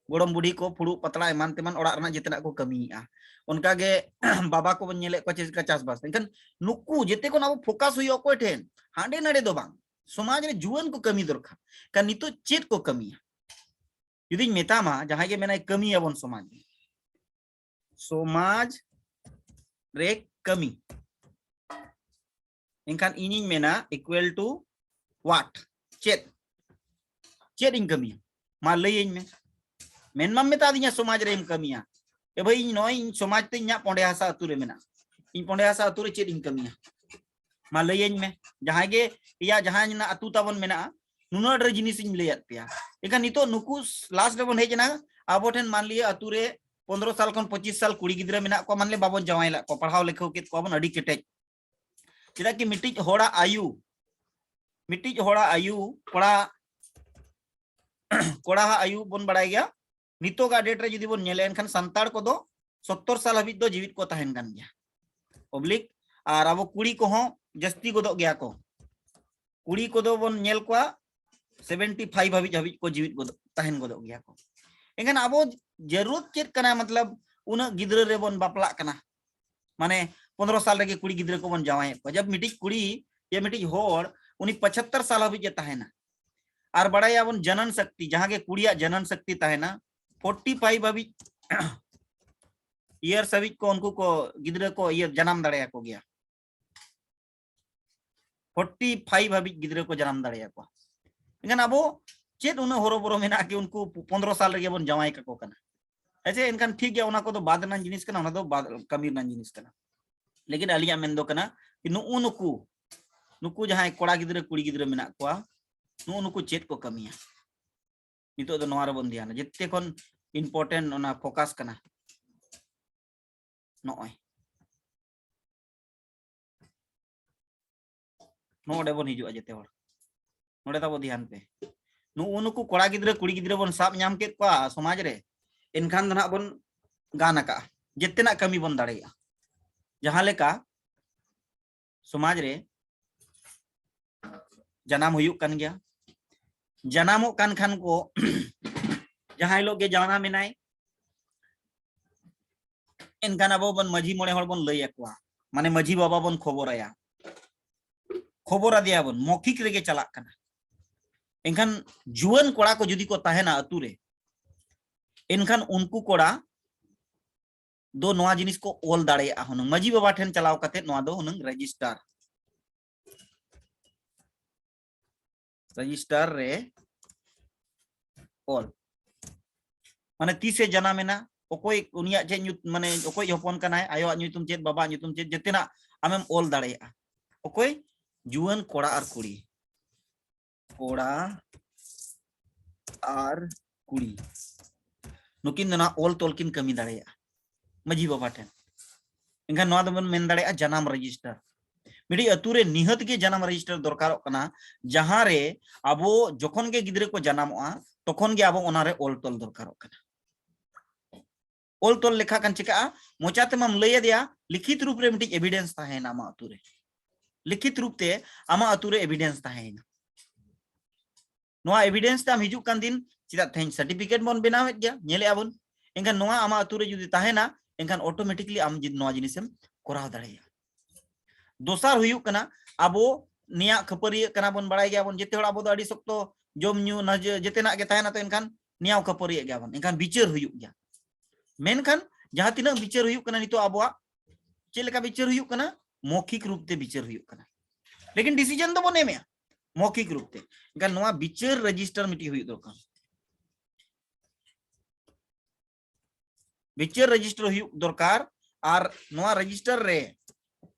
ᱜᱚᱲᱚᱢ ᱵᱩᱰᱷᱤ ᱠᱚ ᱯᱷᱩᱲᱩᱜ ᱯᱟᱛᱲᱟ ᱮᱢᱟᱱ ᱛᱮᱢᱟᱱ ᱚᱲᱟᱜ ᱨᱮᱱᱟᱜ ᱡᱮᱛᱮᱱᱟᱜ ᱠᱚ ᱠᱟᱹᱢᱤᱭᱮᱫᱼᱟ᱾ ᱚᱱᱠᱟᱜᱮ ᱵᱟᱵᱟ ᱠᱚᱵᱚᱱ ᱧᱮᱞᱮᱫ ᱠᱚᱣᱟ ᱪᱮᱫ ᱞᱮᱠᱟ ᱪᱟᱥᱵᱟᱥ᱾ ᱮᱱᱠᱷᱟᱱ ᱱᱩᱠᱩ ᱡᱮᱛᱮ ᱠᱷᱚᱱ ᱟᱵᱚ ᱯᱷᱳᱠᱟᱥ ᱦᱩᱭᱩᱜᱼᱟ ᱚᱠᱚᱭ ᱴᱷᱮᱱ? ᱦᱟᱸᱰᱮ ᱱᱟᱰᱮ ᱫᱚ ᱵᱟᱝ, ᱥᱚᱢᱟᱡᱽ ᱨᱮ ᱡᱩᱣᱟᱹᱱ ᱠᱚ ᱠᱟᱹᱢᱤ ᱫᱚᱨᱠᱟᱨ᱾ ᱠᱟᱨᱚᱱ ᱱᱤᱛᱚᱜ ᱪᱮᱫ ᱠᱚ ᱠᱟᱹᱢᱤᱭᱟ? ᱡᱩᱫᱤᱧ ᱢᱮᱛᱟᱢᱟ ᱡᱟᱦᱟᱸᱭ ᱜᱮ ᱢᱮᱱᱟᱭ ᱠᱟᱹᱢᱤᱭᱟᱵᱚᱱ ᱥᱚᱢᱟᱡᱽ ᱨᱮ, ᱥᱚᱢᱟᱡᱽ ᱨᱮ ᱠᱟᱹᱢᱤ, ᱮᱱᱠᱷᱟᱱ ᱤᱧᱤᱧ ᱢᱮᱱᱟ equal to what? ᱪᱮᱫ? ᱪᱮᱫ ᱤᱧ ᱠᱟᱹᱢᱤᱭᱟ? ᱢᱟ ᱞᱟᱹᱭᱟᱹᱧ ᱢᱮ᱾ ᱢᱮᱱ ᱢᱟᱢ ᱢᱮᱛᱟ ᱫᱤᱧᱟ ᱥᱚᱢᱟᱡᱽ ᱨᱮᱢ ᱠᱟᱹᱢᱤᱭᱟ᱾ ᱮ ᱵᱷᱟᱹᱭ, ᱤᱧ ᱱᱚᱜᱼᱚᱭ ᱤᱧ ᱥᱚᱢᱟᱡᱽ ᱛᱮ ᱤᱧᱟᱹᱜ ᱯᱚᱸᱰᱮ ᱦᱟᱥᱟ ᱟᱹᱛᱩ ᱨᱮ ᱢᱮᱱᱟᱜᱼᱟ, ᱤᱧ ᱯᱚᱸᱰᱮ ᱦᱟᱥᱟ ᱟᱹᱛᱩ ᱨᱮ ᱪᱮᱫ ᱤᱧ ᱠᱟᱹᱢᱤᱭᱟ? ᱢᱟ ᱞᱟᱹᱭᱟᱹᱧ ᱢᱮ᱾ ᱡᱟᱦᱟᱸᱭ ᱜᱮ ᱤᱭᱟ ᱡᱟᱦᱟᱸᱭ ᱨᱮᱱᱟᱜ ᱟᱹᱛᱩ ᱛᱟᱵᱚᱱ ᱢᱮᱱᱟᱜᱼᱟ, ᱱᱩᱱᱟᱹᱜ ᱰᱷᱮᱨ ᱡᱤᱱᱤᱥ ᱤᱧ ᱞᱟᱹᱭᱟᱫ ᱯᱮᱭᱟ᱾ ᱮᱱᱠᱷᱟᱱ ᱱᱤᱛᱚᱜ ᱱᱩᱠᱩ ᱞᱟᱥᱴ ᱨᱮᱵᱚᱱ ᱦᱮᱡ ᱮᱱᱟ᱾ ᱟᱵᱚ ᱴᱷᱮᱱ ᱢᱟᱱ ᱞᱤᱭᱟ ᱟᱹᱛᱩ ᱨᱮ ᱯᱚᱱᱫᱽᱨᱚ ᱥᱟᱞ ᱠᱷᱚᱱ ᱯᱚᱸᱪᱤᱥ ᱥᱟᱞ ᱠᱩᱲᱤ ᱜᱤᱫᱽᱨᱟᱹ ᱢᱮᱱᱟᱜ ᱠᱚᱣᱟ, ᱢᱟᱱᱞᱤᱭᱟ ᱵᱟᱵᱚᱱ ᱡᱟᱶᱟᱭ ᱞᱮᱫ ᱠᱚᱣᱟ, ᱯᱟᱲᱦᱟᱣ ᱞᱮᱠᱷᱟᱹᱣ ᱠᱮᱫ ᱠᱚᱣᱟ ᱵᱚᱱ ᱟᱹᱰᱤ ᱠᱮᱴᱮᱡ᱾ ᱪᱮᱫᱟᱜ ᱠᱤ ᱢᱤᱫᱴᱤᱡ ᱦᱚᱲᱟᱜ ᱟᱭᱩ, ᱢᱤᱫᱴᱤᱡ ᱦᱚᱲᱟᱜ ᱟᱭᱩ, ᱠᱚᱲᱟ, ᱠᱚᱲᱟᱣᱟᱜ ᱟᱭᱩ ᱵᱚᱱ ᱵᱟᱲᱟᱭ ᱜᱮᱭᱟ, ᱱᱤᱛᱚᱜᱟᱜ ᱰᱮᱴ ᱨᱮ ᱡᱩᱫᱤ ᱵᱚᱱ ᱧᱮᱞᱟ, ᱮᱱᱠᱷᱟᱱ ᱥᱟᱱᱛᱟᱲ ᱠᱚᱫᱚ ᱥᱚᱛᱛᱚᱨ ᱥᱟᱞ ᱦᱟᱹᱵᱤᱡ ᱫᱚ ᱡᱤᱣᱤᱫ ᱠᱚ ᱛᱟᱦᱮᱱ ᱠᱟᱱ ᱜᱮᱭᱟ᱾ ᱚᱵᱽᱞᱤᱠ, ᱟᱨ ᱟᱵᱚ ᱠᱩᱲᱤ ᱠᱚᱦᱚᱸ ᱡᱟᱹᱥᱛᱤ ᱜᱚᱫᱚᱜ ᱜᱮᱭᱟ ᱠᱚ᱾ ᱠᱩᱲᱤ ᱠᱚᱫᱚ ᱵᱚᱱ ᱧᱮᱞ ᱠᱚᱣᱟ ᱥᱮᱵᱷᱮᱱᱴᱤ ᱯᱷᱟᱭᱤᱵᱷ ᱦᱟᱹᱵᱤᱡ, ᱦᱟᱹᱵᱤᱡ ᱠᱚ ᱡᱤᱣᱤᱫ ᱜᱚᱫᱚᱜ, ᱛᱟᱦᱮᱱ ᱜᱚᱫᱚᱜ ᱜᱮᱭᱟ ᱠᱚ᱾ ᱮᱱᱠᱷᱟᱱ ᱟᱵᱚ ᱡᱟᱹᱨᱩᱲ ᱪᱮᱫ ᱠᱟᱱᱟ? ᱢᱚᱛᱞᱚᱵ, ᱩᱱᱟᱹᱜ ᱜᱤᱫᱽᱨᱟᱹ ᱨᱮᱵᱚᱱ ᱵᱟᱯᱞᱟᱜ ᱠᱟᱱᱟ, ᱢᱟᱱᱮ ᱯᱚᱱᱫᱽᱨᱚ ᱥᱟᱞ ᱨᱮᱜᱮ ᱠᱩᱲᱤ ᱜᱤᱫᱽᱨᱟᱹ ᱠᱚᱵᱚᱱ ᱡᱟᱶᱟᱭᱮᱫ ᱠᱚᱣᱟ᱾ ᱡᱟᱵ ᱢᱤᱫᱴᱤᱡ ᱠᱩᱲᱤ ᱭᱟ ᱢᱤᱫᱴᱤᱡ ᱦᱚᱲ ᱩᱱᱤ ᱯᱚᱸᱪᱟᱛᱛᱚᱨ ᱥᱟᱞ ᱦᱟᱹᱵᱤᱡ ᱮ ᱛᱟᱦᱮᱱᱟ, ᱟᱨ ᱵᱟᱲᱟᱭᱟᱵᱚᱱ ᱡᱟᱱᱟᱱ ᱥᱚᱠᱛᱤ, ᱡᱟᱦᱟᱸ ᱜᱮ ᱠᱩᱲᱤᱭᱟᱜ ᱡᱟᱱᱟᱱ ᱥᱚᱠᱛᱤ ᱛᱟᱦᱮᱱᱟ, ᱯᱷᱳᱨᱴᱤ ᱯᱷᱟᱭᱤᱵᱷ ᱦᱟᱹᱵᱤᱡ, ᱤᱭᱟᱨᱥ ᱦᱟᱹᱵᱤᱡ ᱠᱚ ᱩᱱᱠᱩ ᱠᱚ ᱜᱤᱫᱽᱨᱟᱹ ᱠᱚ ᱤᱭᱟᱹ ᱡᱟᱱᱟᱢ ᱫᱟᱲᱮᱭᱟᱠᱚ ᱜᱮᱭᱟ᱾ ᱯᱷᱳᱨᱴᱤ ᱯᱷᱟᱭᱤᱵᱷ ᱦᱟᱹᱵᱤᱡ ᱜᱤᱫᱽᱨᱟᱹ ᱠᱚ ᱡᱟᱱᱟᱢ ᱫᱟᱲᱮᱭᱟᱠᱚᱣᱟ᱾ ᱮᱱᱠᱷᱟᱱ ᱟᱵᱚ ᱪᱮᱫ ᱩᱱᱟᱹᱜ ᱦᱚᱨᱚᱵᱚᱨᱚ ᱢᱮᱱᱟᱜᱼᱟ ᱠᱤ ᱩᱱᱠᱩ ᱯᱚᱱᱫᱽᱨᱚ ᱥᱟᱞ ᱨᱮᱜᱮ ᱵᱚᱱ ᱡᱟᱶᱟᱭ ᱠᱟᱠᱚ ᱠᱟᱱᱟ? ᱦᱮᱸ ᱥᱮ? ᱮᱱᱠᱷᱟᱱ ᱴᱷᱤᱠ ᱜᱮᱭᱟ, ᱚᱱᱟ ᱠᱚᱫᱚ ᱵᱟᱫ ᱨᱮᱱᱟᱜ ᱡᱤᱱᱤᱥ ᱠᱟᱱᱟ, ᱚᱱᱟ ᱫᱚ ᱵᱟᱫ, ᱠᱟᱹᱢᱤ ᱨᱮᱱᱟᱜ ᱡᱤᱱᱤᱥ ᱠᱟᱱᱟ᱾ ᱞᱮᱠᱤᱱ ᱟᱹᱞᱤᱧᱟᱜ ᱢᱮᱱ ᱫᱚ ᱠᱟᱱᱟ ᱠᱤ ᱱᱩᱜᱼᱩ ᱱᱩᱠᱩ, ᱱᱩᱠᱩ ᱡᱟᱦᱟᱸᱭ ᱠᱚᱲᱟ ᱜᱤᱫᱽᱨᱟᱹ ᱠᱩᱲᱤ ᱜᱤᱫᱽᱨᱟᱹ ᱢᱮᱱᱟᱜ ᱠᱚᱣᱟ, ᱱᱩᱜᱼᱩ ᱱᱩᱠᱩ ᱪᱮᱫ ᱠᱚ ᱠᱟᱹᱢᱤᱭᱟ? ᱱᱤᱛᱚᱜ ᱫᱚ ᱱᱚᱣᱟ ᱨᱮᱵᱚᱱ ᱫᱷᱮᱭᱟᱱᱟ, ᱡᱮᱛᱮ ᱠᱷᱚᱱ ᱤᱢᱯᱚᱨᱴᱮᱱᱴ ᱚᱱᱟ ᱯᱷᱳᱠᱟᱥ ᱠᱟᱱᱟ᱾ ᱱᱚᱜᱼᱚᱭ ᱱᱚᱰᱮ ᱵᱚᱱ ᱦᱤᱡᱩᱜᱼᱟ ᱡᱮᱛᱮ ᱦᱚᱲ, ᱱᱚᱰᱮ ᱛᱟᱵᱚ ᱫᱷᱮᱭᱟᱱ ᱯᱮ᱾ ᱱᱩᱜᱼᱩ ᱱᱩᱠᱩ ᱠᱚᱲᱟ ᱜᱤᱫᱽᱨᱟᱹ ᱠᱩᱲᱤ ᱜᱤᱫᱽᱨᱟᱹ ᱵᱚᱱ ᱥᱟᱵ ᱧᱟᱢ ᱠᱮᱫ ᱠᱚᱣᱟ ᱥᱚᱢᱟᱡᱽ ᱨᱮ, ᱮᱱᱠᱷᱟᱱ ᱫᱚ ᱱᱟᱦᱟᱜ ᱵᱚᱱ ᱜᱟᱱ ᱟᱠᱟᱜᱼᱟ, ᱡᱮᱛᱮᱱᱟᱜ ᱠᱟᱹᱢᱤ ᱵᱚᱱ ᱫᱟᱲᱮᱭᱟᱜᱼᱟ᱾ ᱡᱟᱦᱟᱸ ᱞᱮᱠᱟ ᱥᱚᱢᱟᱡᱽ ᱨᱮ ᱡᱟᱱᱟᱢ ᱦᱩᱭᱩᱜ ᱠᱟᱱ ᱜᱮᱭᱟ, ᱡᱟᱱᱟᱢᱚᱜ ᱠᱟᱱ ᱠᱷᱟᱱ ᱠᱚ ᱡᱟᱦᱟᱸ ᱦᱤᱞᱳᱜ ᱜᱮ ᱡᱟᱱᱟᱢ ᱮᱱᱟᱭ, ᱮᱱᱠᱷᱟᱱ ᱟᱵᱚ ᱵᱚᱱ ᱢᱟᱹᱡᱷᱤ ᱢᱚᱬᱮ ᱦᱚᱲ ᱵᱚᱱ ᱞᱟᱹᱭ ᱟᱠᱚᱣᱟ, ᱢᱟᱱᱮ ᱢᱟᱹᱡᱷᱤ ᱵᱟᱵᱟ ᱵᱚᱱ ᱠᱷᱚᱵᱚᱨ ᱟᱭᱟ, ᱠᱷᱚᱵᱚᱨ ᱟᱫᱮᱭᱟ ᱵᱚᱱ, ᱢᱚᱠᱷᱤᱠ ᱨᱮᱜᱮ ᱪᱟᱞᱟᱜ ᱠᱟᱱᱟ᱾ ᱮᱱᱠᱷᱟᱱ ᱡᱩᱣᱟᱹᱱ ᱠᱚᱲᱟ ᱠᱚ ᱡᱩᱫᱤ ᱠᱚ ᱛᱟᱦᱮᱱᱟ ᱟᱹᱛᱩ ᱨᱮ, ᱮᱱᱠᱷᱟᱱ ᱩᱱᱠᱩ ᱠᱚᱲᱟ ᱫᱚ ᱱᱚᱣᱟ ᱡᱤᱱᱤᱥ ᱠᱚ ᱚᱞ ᱫᱟᱲᱮᱭᱟᱜᱼᱟ ᱦᱩᱱᱟᱹᱝ, ᱢᱟᱹᱡᱷᱤ ᱵᱟᱵᱟ ᱴᱷᱮᱱ ᱪᱟᱞᱟᱣ ᱠᱟᱛᱮ ᱱᱚᱣᱟ ᱫᱚ ᱦᱩᱱᱟᱹᱝ ᱨᱮᱡᱤᱥᱴᱟᱨ, ᱨᱮᱡᱤᱥᱴᱟᱨ ᱨᱮ ᱚᱞ, ᱢᱟᱱᱮ ᱛᱤᱥᱮ ᱡᱟᱱᱟᱢ ᱮᱱᱟ, ᱚᱠᱚᱭ ᱩᱱᱤᱭᱟᱜ ᱪᱮᱫ ᱧᱩᱛ-, ᱢᱟᱱᱮ ᱚᱠᱚᱭ ᱦᱚᱯᱚᱱ ᱠᱟᱱᱟᱭ, ᱟᱭᱳᱣᱟᱜ ᱧᱩᱛᱩᱢ ᱪᱮᱫ, ᱵᱟᱵᱟᱣᱟᱜ ᱧᱩᱛᱩᱢ ᱪᱮᱫ, ᱡᱮᱛᱮᱱᱟᱜ ᱟᱢᱮᱢ ᱚᱞ ᱫᱟᱲᱮᱭᱟᱜᱼᱟ᱾ ᱚᱠᱚᱭ? ᱡᱩᱣᱟᱹᱱ ᱠᱚᱲᱟ ᱟᱨ ᱠᱩᱲᱤ, ᱠᱚᱲᱟ ᱟᱨ ᱠᱩᱲᱤ, ᱱᱩᱠᱤᱱ ᱫᱚ ᱱᱟᱦᱟᱜ ᱚᱞ ᱛᱚᱞ ᱠᱤᱱ ᱠᱟᱹᱢᱤ ᱫᱟᱲᱮᱭᱟᱜᱼᱟ ᱢᱟᱹᱡᱷᱤ ᱵᱟᱵᱟ ᱴᱷᱮᱱ᱾ ᱮᱱᱠᱷᱟᱱ ᱱᱚᱣᱟ ᱫᱚᱵᱚᱱ ᱢᱮᱱ ᱫᱟᱲᱮᱭᱟᱜᱼᱟ ᱡᱟᱱᱟᱢ ᱨᱮᱡᱤᱥᱴᱟᱨ᱾ ᱢᱤᱫᱴᱤᱡ ᱟᱹᱛᱩ ᱨᱮ ᱱᱤᱦᱟᱹᱛ ᱜᱮ ᱡᱟᱱᱟᱢ ᱨᱮᱡᱤᱥᱴᱟᱨ ᱫᱚᱨᱠᱟᱨᱚᱜ ᱠᱟᱱᱟ, ᱡᱟᱦᱟᱸ ᱨᱮ ᱟᱵᱚ ᱡᱚᱠᱷᱚᱱ ᱜᱮ ᱜᱤᱫᱽᱨᱟᱹ ᱠᱚ ᱡᱟᱱᱟᱢᱚᱜᱼᱟ, ᱛᱚᱠᱷᱚᱱ ᱜᱮ ᱟᱵᱚ ᱚᱱᱟ ᱨᱮ ᱚᱞ ᱛᱚᱞ ᱫᱚᱨᱠᱟᱨᱚᱜ ᱠᱟᱱᱟ᱾ ᱚᱞ ᱛᱚᱞ ᱞᱮᱠᱷᱟ ᱠᱷᱟᱱ ᱪᱤᱠᱟᱹᱜᱼᱟ? ᱢᱚᱪᱟ ᱛᱮᱢᱟᱢ ᱞᱟᱹᱭ ᱟᱫᱮᱭᱟ, ᱞᱤᱠᱷᱤᱛ ᱨᱩᱯ ᱨᱮ ᱢᱤᱫᱴᱤᱡ ᱮᱵᱷᱤᱰᱮᱱᱥ ᱛᱟᱦᱮᱸᱭᱮᱱᱟ ᱟᱢᱟᱜ ᱟᱹᱛᱩ ᱨᱮ, ᱞᱤᱠᱷᱤᱛ ᱨᱩᱯ ᱛᱮ ᱟᱢᱟᱜ ᱟᱹᱛᱩ ᱨᱮ ᱮᱵᱷᱤᱰᱮᱱᱥ ᱛᱟᱦᱮᱸᱭᱮᱱᱟ᱾ ᱱᱚᱣᱟ ᱮᱵᱷᱤᱰᱮᱱᱥ ᱛᱮ ᱟᱢ ᱦᱤᱡᱩᱜ ᱠᱟᱱ ᱫᱤᱱ, ᱪᱮᱫᱟᱜ ᱛᱮᱦᱮᱧ ᱥᱟᱨᱴᱤᱯᱷᱤᱠᱮᱴ ᱵᱚᱱ ᱵᱮᱱᱟᱣᱮᱫ ᱜᱮᱭᱟ, ᱧᱮᱞᱮᱫᱼᱟ ᱵᱚᱱ, ᱮᱱᱠᱷᱟᱱ ᱱᱚᱣᱟ ᱟᱢᱟᱜ ᱟᱹᱛᱩ ᱨᱮ ᱡᱩᱫᱤ ᱛᱟᱦᱮᱱᱟ, ᱮᱱᱠᱷᱟᱱ ᱚᱴᱳᱢᱮᱴᱤᱠᱞᱤ ᱟᱢ ᱡᱩᱫᱤ ᱱᱚᱣᱟ ᱡᱤᱱᱤᱥᱮᱢ ᱠᱚᱨᱟᱣ ᱫᱟᱲᱮᱭᱟᱜᱼᱟ᱾ ᱫᱚᱥᱟᱨ ᱦᱩᱭᱩᱜ ᱠᱟᱱᱟ, ᱟᱵᱚ ᱱᱮᱭᱟᱜ ᱠᱷᱟᱹᱯᱟᱹᱨᱤᱭᱟᱹᱜ ᱠᱟᱱᱟ ᱵᱚᱱ, ᱵᱟᱲᱟᱭ ᱜᱮᱭᱟᱵᱚᱱ, ᱡᱮᱛᱮ ᱦᱚᱲ ᱟᱵᱚ ᱫᱚ ᱟᱹᱰᱤ ᱥᱚᱠᱛᱚ ᱡᱚᱢ ᱧᱩ ᱱᱟ-, ᱡᱮ-, ᱡᱮᱛᱮᱱᱟᱜ ᱜᱮ ᱛᱟᱦᱮᱱᱟ, ᱛᱚ ᱮᱱᱠᱷᱟᱱ ᱱᱮᱭᱟᱣ ᱠᱷᱟᱹᱯᱟᱹᱨᱤᱭᱟᱹᱜ ᱜᱮᱭᱟᱵᱚᱱ, ᱮᱱᱠᱷᱟᱱ ᱵᱤᱪᱟᱹᱨ ᱦᱩᱭᱩᱜ ᱜᱮᱭᱟ᱾ ᱢᱮᱱᱠᱷᱟᱱ ᱡᱟᱦᱟᱸ ᱛᱤᱱᱟᱹᱜ ᱵᱤᱪᱟᱹᱨ ᱦᱩᱭᱩᱜ ᱠᱟᱱᱟ ᱱᱤᱛᱚᱜ ᱟᱵᱚᱣᱟᱜ, ᱪᱮᱫ ᱞᱮᱠᱟ ᱵᱤᱪᱟᱹᱨ ᱦᱩᱭᱩᱜ ᱠᱟᱱᱟ? ᱢᱚᱠᱷᱤᱠ ᱨᱩᱯ ᱛᱮ ᱵᱤᱪᱟᱹᱨ ᱦᱩᱭᱩᱜ ᱠᱟᱱᱟ, ᱞᱮᱠᱤᱱ ᱰᱤᱥᱤᱡᱚᱱ ᱫᱚᱵᱚᱱ ᱮᱢᱮᱜᱼᱟ ᱢᱚᱠᱷᱤᱠ ᱨᱩᱯ ᱛᱮ᱾ ᱮᱱᱠᱷᱟᱱ ᱱᱚᱣᱟ ᱵᱤᱪᱟᱹᱨ ᱨᱮᱡᱤᱥᱴᱟᱨ ᱢᱤᱫᱴᱤᱡ ᱦᱩᱭᱩᱜ ᱫᱚᱨᱠᱟᱨ, ᱵᱤᱪᱟᱹᱨ ᱨᱮᱡᱤᱥᱴᱟᱨ ᱦᱩᱭᱩᱜ ᱫᱚᱨᱠᱟᱨ᱾ ᱟᱨ ᱱᱚᱣᱟ ᱨᱮᱡᱤᱥᱴᱟᱨ ᱨᱮ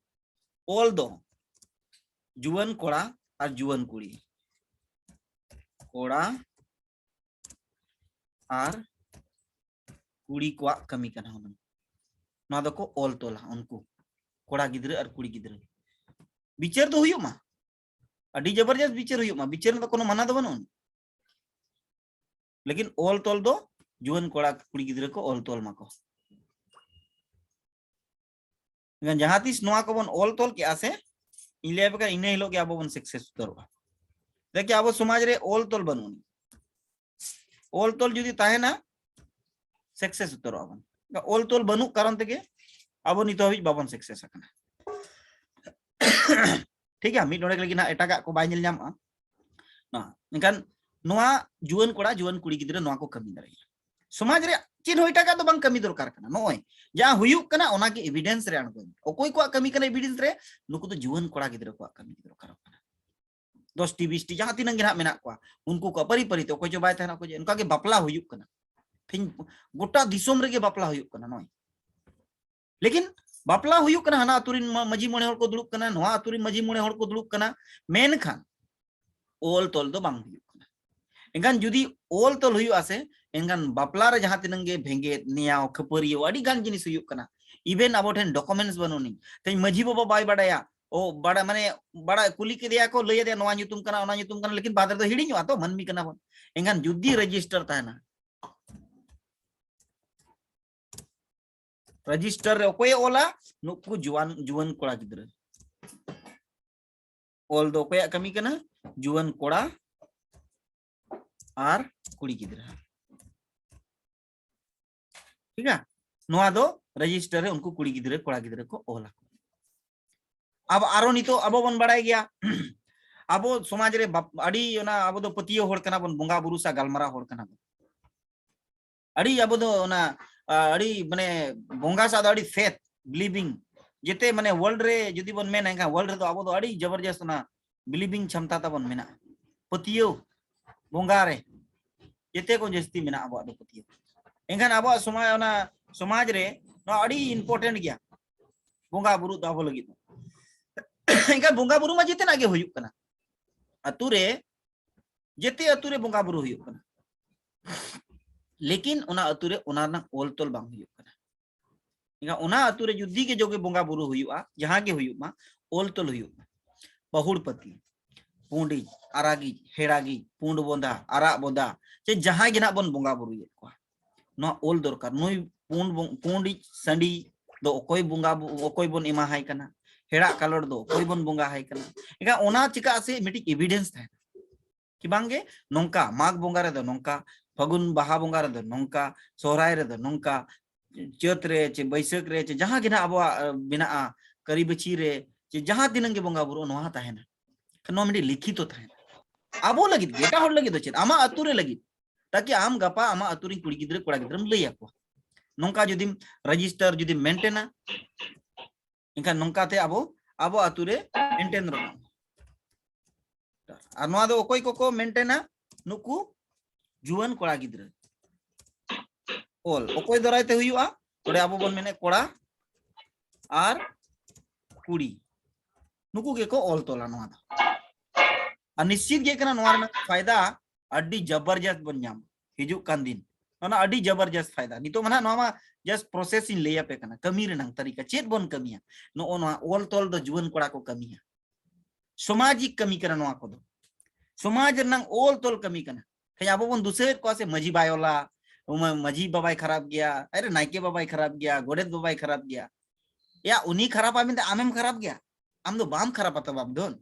ᱚᱞ ᱫᱚ ᱡᱩᱣᱟᱹᱱ ᱠᱚᱲᱟ ᱟᱨ ᱡᱩᱣᱟᱹᱱ ᱠᱩᱲᱤ, ᱠᱚᱲᱟ ᱟᱨ ᱠᱩᱲᱤ ᱠᱚᱣᱟᱜ ᱠᱟᱹᱢᱤ ᱠᱟᱱᱟ ᱦᱩᱱᱟᱹᱝ᱾ ᱱᱚᱣᱟ ᱫᱚᱠᱚ ᱚᱞ ᱛᱚᱞᱟ ᱩᱱᱠᱩ ᱠᱚᱲᱟ ᱜᱤᱫᱽᱨᱟᱹ ᱟᱨ ᱠᱩᱲᱤ ᱜᱤᱫᱽᱨᱟᱹ᱾ ᱵᱤᱪᱟᱹᱨ ᱫᱚ ᱦᱩᱭᱩᱜ ᱢᱟ, ᱟᱹᱰᱤ ᱡᱚᱵᱚᱨᱡᱚᱥᱛ ᱵᱤᱪᱟᱹᱨ ᱦᱩᱭᱩᱜ ᱢᱟ, ᱵᱤᱪᱟᱹᱨ ᱨᱮᱱᱟᱜ ᱫᱚ ᱠᱳᱱᱳ ᱢᱟᱱᱟ ᱫᱚ ᱵᱟᱹᱱᱩᱜᱼᱟ᱾ ᱞᱮᱠᱤᱱ ᱚᱞ ᱛᱚᱞ ᱫᱚ ᱡᱩᱣᱟᱹᱱ ᱠᱚᱲᱟ ᱠᱩᱲᱤ ᱜᱤᱫᱽᱨᱟᱹ ᱠᱚ ᱚᱞ ᱛᱚᱞ ᱢᱟᱠᱚ᱾ ᱮᱱᱠᱷᱟᱱ ᱡᱟᱦᱟᱸ ᱛᱤᱥ ᱱᱚᱣᱟ ᱠᱚᱵᱚᱱ ᱚᱞ ᱛᱚᱞ ᱠᱮᱜᱼᱟ ᱥᱮ, ᱤᱧ ᱞᱟᱹᱭ ᱟᱯᱮ ᱠᱟᱱᱟ, ᱤᱱᱟᱹ ᱦᱤᱞᱳᱜ ᱜᱮ ᱟᱵᱚ ᱵᱚᱱ ᱥᱟᱠᱥᱮᱥ ᱩᱛᱟᱹᱨᱚᱜᱼᱟ᱾ ᱫᱮᱠᱷᱤ, ᱟᱵᱚ ᱥᱚᱢᱟᱡᱽ ᱨᱮ ᱚᱞ ᱛᱚᱞ ᱵᱟᱹᱱᱩᱜ ᱟᱹᱱᱤᱡ᱾ ᱚᱞ ᱛᱚᱞ ᱡᱩᱫᱤ ᱛᱟᱦᱮᱱᱟ, ᱥᱟᱠᱥᱮᱥ ᱩᱛᱟᱹᱨᱚᱜᱼᱟ ᱵᱚᱱ᱾ ᱚᱞ ᱛᱚᱞ ᱵᱟᱹᱱᱩᱜ ᱠᱟᱨᱚᱱ ᱛᱮᱜᱮ ᱟᱵᱚ ᱱᱤᱛᱚᱜ ᱦᱟᱹᱵᱤᱡ ᱵᱟᱵᱚᱱ ᱥᱟᱠᱥᱮᱥ ᱟᱠᱟᱱᱟ᱾ ᱴᱷᱤᱠ ᱜᱮᱭᱟ, ᱢᱤᱫ ᱰᱚᱸᱰᱮᱠ ᱞᱟᱹᱜᱤᱫ ᱦᱟᱸᱜ ᱮᱴᱟᱜᱟᱜ ᱠᱚ ᱵᱟᱭ ᱧᱮᱞ ᱧᱟᱢᱚᱜᱼᱟ᱾ ᱱᱚᱣᱟ, ᱢᱮᱱᱠᱷᱟᱱ ᱱᱚᱣᱟ ᱡᱩᱣᱟᱹᱱ ᱠᱚᱲᱟ, ᱡᱩᱣᱟᱹᱱ ᱠᱩᱲᱤ ᱜᱤᱫᱽᱨᱟᱹ ᱱᱚᱣᱟ ᱠᱚ ᱠᱟᱹᱢᱤ ᱫᱟᱲᱮᱭᱟᱜᱼᱟ᱾ ᱥᱚᱢᱟᱡᱽ ᱨᱮᱭᱟᱜ ᱪᱮᱫ ᱦᱚᱸ ᱮᱴᱟᱜᱟᱜ ᱫᱚ ᱵᱟᱝ ᱠᱟᱹᱢᱤ ᱫᱚᱨᱠᱟᱨ ᱠᱟᱱᱟ᱾ ᱱᱚᱜᱼᱚᱭ ᱡᱟᱦᱟᱸ ᱦᱩᱭᱩᱜ ᱠᱟᱱᱟ, ᱚᱱᱟᱜᱮ ᱮᱵᱤᱰᱮᱱᱥ ᱨᱮ ᱟᱬᱜᱚᱭ ᱢᱮ᱾ ᱚᱠᱚᱭ ᱠᱚᱣᱟᱜ ᱠᱟᱹᱢᱤ ᱠᱟᱱᱟ ᱮᱵᱤᱰᱮᱱᱥ ᱨᱮ? ᱱᱩᱠᱩ ᱫᱚ ᱡᱩᱣᱟᱹᱱ ᱠᱚᱲᱟ ᱜᱤᱫᱽᱨᱟᱹ ᱠᱚᱣᱟᱜ ᱠᱟᱹᱢᱤ ᱫᱚᱨᱠᱟᱨᱚᱜ ᱠᱟᱱᱟ᱾ ᱫᱚᱥ ᱴᱤ ᱵᱤᱥ ᱴᱤ ᱡᱟᱦᱟᱸ ᱛᱤᱱᱟᱹᱜ ᱜᱮ ᱱᱟᱦᱟᱜ ᱢᱮᱱᱟᱜ ᱠᱚᱣᱟ, ᱩᱱᱠᱩ ᱠᱚ ᱯᱟᱹᱨᱤ ᱯᱟᱹᱨᱤ ᱛᱮ ᱚᱠᱚᱭ ᱪᱚ ᱵᱟᱭ ᱛᱟᱦᱮᱱᱟ, ᱚᱠᱚᱭ ᱪᱚ, ᱚᱱᱠᱟ ᱜᱮ ᱵᱟᱯᱞᱟ ᱦᱩᱭᱩᱜ ᱠᱟᱱᱟ᱾ ᱛᱮᱦᱮᱧ ᱜᱚᱴᱟ ᱫᱤᱥᱚᱢ ᱨᱮᱜᱮ ᱵᱟᱯᱞᱟ ᱦᱩᱭᱩᱜ ᱠᱟᱱᱟ ᱱᱚᱜᱼᱚᱭ᱾ ᱞᱮᱠᱤᱱ ᱵᱟᱯᱞᱟ ᱦᱩᱭᱩᱜ ᱠᱟᱱᱟ, ᱦᱟᱱᱟ ᱟᱛᱳ ᱨᱮᱱ ᱢᱟ-, ᱢᱟᱹᱡᱷᱤ ᱢᱚᱬᱮ ᱦᱚᱲ ᱠᱚ ᱫᱩᱲᱩᱵ ᱠᱟᱱᱟ, ᱱᱚᱣᱟ ᱟᱛᱳ ᱨᱮᱱ ᱢᱟᱹᱡᱷᱤ ᱢᱚᱬᱮ ᱦᱚᱲ ᱠᱚ ᱫᱩᱲᱩᱵ ᱠᱟᱱᱟ, ᱢᱮᱱᱠᱷᱟᱱ ᱚᱞ ᱛᱚᱞ ᱫᱚ ᱵᱟᱝ ᱦᱩᱭᱩᱜ ᱠᱟᱱᱟ᱾ ᱮᱱᱠᱷᱟᱱ ᱡᱩᱫᱤ ᱚᱞ ᱛᱚᱞ ᱦᱩᱭᱩᱜᱼᱟ ᱥᱮ, ᱮᱱᱠᱷᱟᱱ ᱵᱟᱯᱞᱟ ᱨᱮ ᱡᱟᱦᱟᱸ ᱛᱤᱱᱟᱹᱜ ᱜᱮ ᱵᱷᱮᱸᱜᱮᱫ, ᱱᱮᱭᱟᱣ, ᱠᱷᱟᱹᱯᱟᱹᱨᱤᱭᱟᱹᱣ, ᱟᱹᱰᱤ ᱜᱟᱱ ᱡᱤᱱᱤᱥ ᱦᱩᱭᱩᱜ ᱠᱟᱱᱟ᱾ ᱤᱵᱷᱮᱱ ᱟᱵᱚ ᱴᱷᱮᱱ ᱰᱚᱠᱩᱢᱮᱱᱴᱥ ᱵᱟᱹᱱᱩᱜ ᱟᱹᱱᱤᱡ᱾ ᱛᱮᱦᱮᱧ ᱢᱟᱹᱡᱷᱤ ᱵᱟᱵᱟ ᱵᱟᱭ ᱵᱟᱰᱟᱭᱟ, ᱚ, ᱵᱟᱰᱟᱭ, ᱢᱟᱱᱮ, ᱵᱟᱰᱟᱭ, ᱠᱩᱞᱤ ᱠᱮᱫᱮᱭᱟ ᱠᱚ, ᱞᱟᱹᱭ ᱟᱫᱮᱭᱟ, "ᱱᱚᱣᱟ ᱧᱩᱛᱩᱢ ᱠᱟᱱᱟ, ᱚᱱᱟ ᱧᱩᱛᱩᱢ ᱠᱟᱱᱟ", ᱞᱮᱠᱤᱱ ᱵᱟᱫ ᱨᱮᱫᱚ ᱦᱤᱲᱤᱧᱚᱜᱼᱟ ᱛᱚ, ᱢᱟᱹᱱᱢᱤ ᱠᱟᱱᱟ ᱵᱚᱱ᱾ ᱮᱱᱠᱷᱟᱱ ᱡᱩᱫᱤ ᱨᱮᱡᱤᱥᱴᱟᱨ ᱛᱟᱦᱮᱱᱟ, ᱨᱮᱡᱤᱥᱴᱟᱨ ᱨᱮ ᱚᱠᱚᱭᱮ ᱚᱞᱟ? ᱱᱩᱠᱩ ᱡᱩᱣᱟᱱ, ᱡᱩᱣᱟᱹᱱ ᱠᱚᱲᱟ ᱜᱤᱫᱽᱨᱟᱹ᱾ ᱚᱞ ᱫᱚ ᱚᱠᱚᱭᱟᱜ ᱠᱟᱹᱢᱤ ᱠᱟᱱᱟ? ᱡᱩᱣᱟᱹᱱ ᱠᱚᱲᱟ ᱟᱨ ᱠᱩᱲᱤ ᱜᱤᱫᱽᱨᱟᱹ᱾ ᱴᱷᱤᱠ ᱜᱮᱭᱟ, ᱱᱚᱣᱟ ᱫᱚ ᱨᱮᱡᱤᱥᱴᱟᱨ ᱨᱮ ᱩᱱᱠᱩ ᱠᱩᱲᱤ ᱜᱤᱫᱽᱨᱟᱹ, ᱠᱚᱲᱟ ᱜᱤᱫᱽᱨᱟᱹ ᱠᱚ ᱚᱞ ᱟᱠᱚ᱾ ᱟᱵᱚ ᱟᱨᱚ ᱱᱤᱛᱚᱜ ᱟᱵᱚ ᱵᱚᱱ ᱵᱟᱲᱟᱭ ᱜᱮᱭᱟ, ᱟᱵᱚ ᱥᱚᱢᱟᱡᱽ ᱨᱮ ᱵᱟᱯ-, ᱟᱹᱰᱤ ᱚᱱᱟ, ᱟᱵᱚ ᱫᱚ ᱯᱟᱹᱛᱭᱟᱹᱣ ᱦᱚᱲ ᱠᱟᱱᱟ ᱵᱚᱱ, ᱵᱚᱸᱜᱟ ᱵᱩᱨᱩ ᱥᱟᱶ ᱜᱟᱞᱢᱟᱨᱟᱣ ᱦᱚᱲ ᱠᱟᱱᱟ ᱵᱚᱱ᱾ ᱟᱹᱰᱤ ᱟᱵᱚ ᱫᱚ ᱚᱱᱟ, ᱟ, ᱟᱹᱰᱤ ᱢᱟᱱᱮ ᱵᱚᱸᱜᱟ ᱥᱟᱶ ᱫᱚ ᱟᱹᱰᱤ ᱯᱷᱮᱛᱷ, ᱵᱤᱞᱤᱵᱷᱤᱝ, ᱡᱮᱛᱮ ᱢᱟᱱᱮ ᱣᱟᱨᱞᱰ ᱨᱮ ᱡᱩᱫᱤ ᱵᱚᱱ ᱢᱮᱱᱟ, ᱮᱱᱠᱷᱟᱱ ᱣᱟᱨᱞᱰ ᱨᱮᱫᱚ ᱟᱵᱚ ᱫᱚ ᱟᱹᱰᱤ ᱡᱚᱵᱚᱨᱡᱚᱥᱛ ᱚᱱᱟ ᱵᱤᱞᱤᱵᱷᱤᱝ ᱪᱷᱟᱢᱛᱟ ᱛᱟᱵᱚᱱ ᱢᱮᱱᱟᱜᱼᱟ᱾ ᱯᱟᱹᱛᱭᱟᱹᱣ ᱵᱚᱸᱜᱟ ᱨᱮ ᱡᱮᱛᱮ ᱠᱚ ᱡᱟᱹᱥᱛᱤ ᱢᱮᱱᱟᱜᱼᱟ ᱟᱵᱚᱣᱟᱜ ᱫᱚ ᱯᱟᱹᱛᱭᱟᱹᱣ᱾ ᱮᱱᱠᱷᱟᱱ ᱟᱵᱚᱣᱟᱜ ᱥᱚᱢᱟᱡᱽ, ᱚᱱᱟ ᱥᱚᱢᱟᱡᱽ ᱨᱮ ᱱᱚᱣᱟ ᱟᱹᱰᱤ ᱤᱢᱯᱚᱨᱴᱮᱱᱴ ᱜᱮᱭᱟ ᱵᱚᱸᱜᱟ ᱵᱩᱨᱩ ᱫᱚ ᱟᱵᱚ ᱞᱟᱹᱜᱤᱫ ᱫᱚ᱾ ᱮᱱᱠᱷᱟᱱ ᱵᱚᱸᱜᱟ ᱵᱩᱨᱩ ᱢᱟ ᱡᱮᱛᱮᱱᱟᱜ ᱜᱮ ᱦᱩᱭᱩᱜ ᱠᱟᱱᱟ, ᱟᱹᱛᱩ ᱨᱮ, ᱡᱮᱛᱮ ᱟᱹᱛᱩ ᱨᱮ ᱵᱚᱸᱜᱟ ᱵᱩᱨᱩ ᱦᱩᱭᱩᱜ ᱠᱟᱱᱟ, ᱞᱮᱠᱤᱱ ᱚᱱᱟ ᱟᱹᱛᱩ ᱨᱮ ᱚᱱᱟ ᱨᱮᱱᱟᱜ ᱚᱞ ᱛᱚᱞ ᱵᱟᱝ ᱦᱩᱭᱩᱜ ᱠᱟᱱᱟ᱾ ᱮᱱᱠᱷᱟᱱ ᱚᱱᱟ ᱟᱹᱛᱩ ᱨᱮ ᱡᱩᱫᱤ ᱜᱮ ᱡᱚᱜᱮ ᱵᱚᱸᱜᱟ ᱵᱩᱨᱩ ᱦᱩᱭᱩᱜᱼᱟ, ᱡᱟᱦᱟᱸ ᱜᱮ ᱦᱩᱭᱩᱜ ᱢᱟ, ᱚᱞ ᱛᱚᱞ ᱦᱩᱭᱩᱜ ᱢᱟ᱾ ᱵᱟᱹᱦᱩᱲᱯᱟᱹᱛᱤ, ᱯᱩᱸᱰᱤᱡ, ᱟᱨᱟᱜᱤᱡ, ᱦᱮᱲᱟᱜᱤᱡ, ᱯᱩᱸᱰ ᱵᱚᱸᱫᱟ, ᱟᱨᱟᱜ ᱵᱚᱸᱫᱟ, ᱪᱮ ᱡᱟᱦᱟᱸᱭ ᱜᱮ ᱱᱟᱜ ᱵᱚᱱ ᱵᱚᱸᱜᱟ ᱵᱩᱨᱩᱭᱮᱫ ᱠᱚᱣᱟ, ᱱᱚᱣᱟ ᱚᱞ ᱫᱚᱨᱠᱟᱨ᱾ ᱱᱩᱭ ᱯᱩᱸᱰ ᱵᱚ-, ᱯᱩᱸᱰᱤᱡ ᱥᱟᱺᱰᱤ ᱫᱚ ᱚᱠᱚᱭ ᱵᱚᱸᱜᱟ ᱵᱚ-, ᱚᱠᱚᱭ ᱵᱚᱱ ᱮᱢᱟ ᱦᱟᱭ ᱠᱟᱱᱟ, ᱦᱮᱲᱟᱜ ᱠᱟᱞᱚᱴ ᱫᱚ ᱚᱠᱚᱭ ᱵᱚᱱ ᱵᱚᱸᱜᱟ ᱦᱟᱭ ᱠᱟᱱᱟ᱾ ᱮᱱᱠᱷᱟᱱ ᱚᱱᱟ ᱪᱤᱠᱟᱹᱜ ᱥᱮ ᱢᱤᱫᱴᱤᱡ ᱮᱵᱷᱤᱰᱮᱱᱥ ᱛᱟᱦᱮᱱᱟ᱾ ᱠᱤ ᱵᱟᱝᱜᱮ ᱱᱚᱝᱠᱟ ᱢᱟᱜᱽ ᱵᱚᱸᱜᱟ ᱨᱮᱫᱚ ᱱᱚᱝᱠᱟ, ᱯᱷᱟᱹᱜᱩᱱ ᱵᱟᱦᱟ ᱵᱚᱸᱜᱟ ᱨᱮᱫᱚ ᱱᱚᱝᱠᱟ, ᱥᱚᱦᱨᱟᱭ ᱨᱮᱫᱚ ᱱᱚᱝᱠᱟ, ᱪᱟᱹᱛ ᱨᱮ ᱪᱮ ᱵᱟᱹᱭᱥᱟᱹᱠᱷ ᱨᱮ ᱪᱮ ᱡᱟᱦᱟᱸ ᱜᱮ ᱱᱟᱦᱟᱜ ᱟᱵᱚᱣᱟᱜ ᱢᱮᱱᱟᱜᱼᱟ, ᱠᱟᱹᱨᱤ ᱵᱟᱹᱪᱷᱤ ᱨᱮ ᱪᱮ ᱡᱟᱦᱟᱸ ᱛᱤᱱᱟᱹᱜ ᱜᱮ ᱵᱚᱸᱜᱟ ᱵᱩᱨᱩ, ᱱᱚᱣᱟ ᱛᱟᱦᱮᱱᱟ᱾ ᱱᱚᱣᱟ ᱢᱤᱫᱴᱤᱡ ᱞᱤᱠᱷᱤᱛᱚ ᱛᱟᱦᱮᱱᱟ ᱟᱵᱚ ᱞᱟᱹᱜᱤᱫ ᱜᱮ, ᱮᱴᱟᱜ ᱦᱚᱲ ᱞᱟᱹᱜᱤᱫ ᱫᱚ ᱪᱮᱫ, ᱟᱢᱟᱜ ᱟᱹᱛᱩ ᱨᱮ ᱞᱟᱹᱜᱤᱫ, ᱛᱟᱠᱤ ᱟᱢ ᱜᱟᱯᱟ ᱟᱢᱟᱜ ᱟᱹᱛᱩ ᱨᱮᱱ ᱠᱩᱲᱤ ᱜᱤᱫᱽᱨᱟᱹ ᱠᱚᱲᱟ ᱜᱤᱫᱽᱨᱟᱹᱢ ᱞᱟᱹᱭ ᱟᱠᱚᱣᱟ᱾ ᱱᱚᱝᱠᱟ ᱡᱩᱫᱤᱢ ᱨᱮᱡᱤᱥᱴᱟᱨ ᱡᱩᱫᱤᱢ ᱢᱮᱱᱴᱮᱱᱟ, ᱮᱱᱠᱷᱟᱱ ᱱᱚᱝᱠᱟᱛᱮ ᱟᱵᱚ ᱟᱵᱚ ᱟᱹᱛᱩ ᱨᱮ ᱢᱮᱱᱴᱮᱱ ᱨᱚᱲᱟ᱾ ᱟᱨ ᱱᱚᱣᱟ ᱫᱚ ᱚᱠᱚᱭ ᱠᱚᱠᱚ ᱢᱮᱱᱴᱮᱱᱟ? ᱱᱩᱠᱩ ᱡᱩᱣᱟᱹᱱ ᱠᱚᱲᱟ ᱜᱤᱫᱽᱨᱟᱹ᱾ ᱚᱞ ᱚᱠᱚᱭ ᱫᱟᱨᱟᱭ ᱛᱮ ᱦᱩᱭᱩᱜᱼᱟ? ᱚᱸᱰᱮ ᱟᱵᱚ ᱵᱚᱱ ᱢᱮᱱᱮᱫ ᱠᱚᱲᱟ ᱟᱨ ᱠᱩᱲᱤ, ᱱᱩᱠᱩ ᱜᱮᱠᱚ ᱚᱞ ᱛᱚᱞᱟ ᱱᱚᱣᱟ ᱫᱚ᱾ ᱟᱨ ᱱᱤᱥᱪᱤᱛ ᱜᱮ ᱠᱟᱱᱟ, ᱱᱚᱣᱟ ᱨᱮᱱᱟᱜ ᱯᱷᱟᱭᱫᱟ ᱟᱹᱰᱤ ᱡᱚᱵᱚᱨᱡᱚᱥᱛ ᱵᱚᱱ ᱧᱟᱢᱟ ᱦᱤᱡᱩᱜ ᱠᱟᱱ ᱫᱤᱱ᱾ ᱚᱱᱟ ᱟᱹᱰᱤ ᱡᱚᱵᱚᱨᱡᱚᱥᱛ ᱯᱷᱟᱭᱫᱟ᱾ ᱱᱤᱛᱚᱜ ᱢᱟ ᱱᱟᱦᱟᱜ ᱱᱚᱣᱟ ᱢᱟ just process ᱤᱧ ᱞᱟᱹᱭ ᱟᱯᱮ ᱠᱟᱱᱟ, ᱠᱟᱹᱢᱤ ᱨᱮᱱᱟᱜ ᱛᱟᱹᱨᱤᱠᱟ ᱪᱮᱫ ᱵᱚᱱ ᱠᱟᱹᱢᱤᱭᱟ᱾ ᱱᱚᱜᱼᱚ ᱱᱚᱣᱟ ᱚᱞ ᱛᱚᱞ ᱫᱚ ᱡᱩᱣᱟᱹᱱ ᱠᱚᱲᱟ ᱠᱚ ᱠᱟᱹᱢᱤᱭᱟ, ᱥᱟᱢᱟᱡᱤᱠ ᱠᱟᱹᱢᱤ ᱠᱟᱱᱟ ᱱᱚᱣᱟ ᱠᱚᱫᱚ, ᱥᱚᱢᱟᱡᱽ ᱨᱮᱱᱟᱜ ᱚᱞ ᱛᱚᱞ ᱠᱟᱹᱢᱤ ᱠᱟᱱᱟ᱾ ᱛᱮᱦᱮᱧ ᱟᱵᱚ ᱵᱚᱱ ᱫᱩᱥᱟᱹᱭᱮᱫ ᱠᱚᱣᱟ ᱥᱮ, ᱢᱟᱹᱡᱷᱤ ᱵᱟᱭ ᱚᱞᱟ, ᱢᱟ-, ᱢᱟᱹᱡᱷᱤ ᱵᱟᱵᱟᱭ ᱠᱷᱟᱨᱟᱯ ᱜᱮᱭᱟ, ᱟᱨᱮ ᱱᱟᱭᱠᱮ ᱵᱟᱵᱟᱭ ᱠᱷᱟᱨᱟᱯ ᱜᱮᱭᱟ, ᱜᱚᱰᱮᱛ ᱵᱟᱵᱟᱭ ᱠᱷᱟᱨᱟᱯ ᱜᱮᱭᱟ᱾ ᱭᱟ, ᱩᱱᱤ ᱠᱷᱟᱨᱟᱯᱟ ᱢᱮᱱᱛᱮ ᱟᱢᱮᱢ ᱠᱷᱟᱨᱟᱯ ᱜᱮᱭᱟ? ᱟᱢ ᱫᱚ ᱵᱟᱢ ᱠᱷᱟᱨᱟᱯᱟ ᱛᱚ, ᱵᱟᱢ ᱫᱷᱚᱱ᱾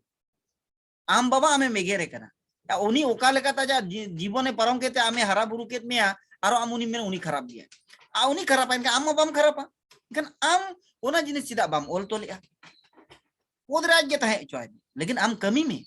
ᱟᱢ ᱵᱟᱵᱟ ᱟᱢᱮᱢ ᱮᱜᱮᱨᱮ ᱠᱟᱱᱟ᱾ ᱭᱟ, ᱩᱱᱤ ᱚᱠᱟ ᱞᱮᱠᱟᱛᱮ ᱟᱡᱟᱜ ᱡᱤ-, ᱡᱤᱵᱚᱱᱮ ᱯᱟᱨᱚᱢ ᱠᱮᱫ ᱛᱮ ᱟᱢᱮ ᱦᱟᱨᱟ ᱵᱩᱨᱩ ᱠᱮᱫ ᱢᱮᱭᱟ, ᱟᱨᱚ ᱟᱢ ᱩᱱᱤᱢ ᱢᱮᱱᱟ ᱩᱱᱤ ᱠᱷᱟᱨᱟᱯ ᱜᱮᱭᱟ᱾ ᱟᱨ ᱩᱱᱤ ᱠᱷᱟᱨᱟᱯᱟ, ᱮᱱᱠᱷᱟᱱ ᱟᱢ ᱢᱟ ᱵᱟᱢ ᱠᱷᱟᱨᱟᱯᱟ᱾ ᱮᱱᱠᱷᱟᱱ ᱟᱢ ᱚᱱᱟ ᱡᱤᱱᱤᱥ ᱪᱮᱫᱟᱜ ᱵᱟᱢ ᱚᱞ ᱛᱚᱞᱮᱜᱼᱟ? ᱯᱚᱫ ᱨᱮ ᱟᱡ ᱜᱮ ᱛᱟᱦᱮᱸ ᱦᱚᱪᱚᱣᱟᱭ ᱢᱮ, ᱞᱮᱠᱤᱱ ᱟᱢ ᱠᱟᱹᱢᱤ ᱢᱮ᱾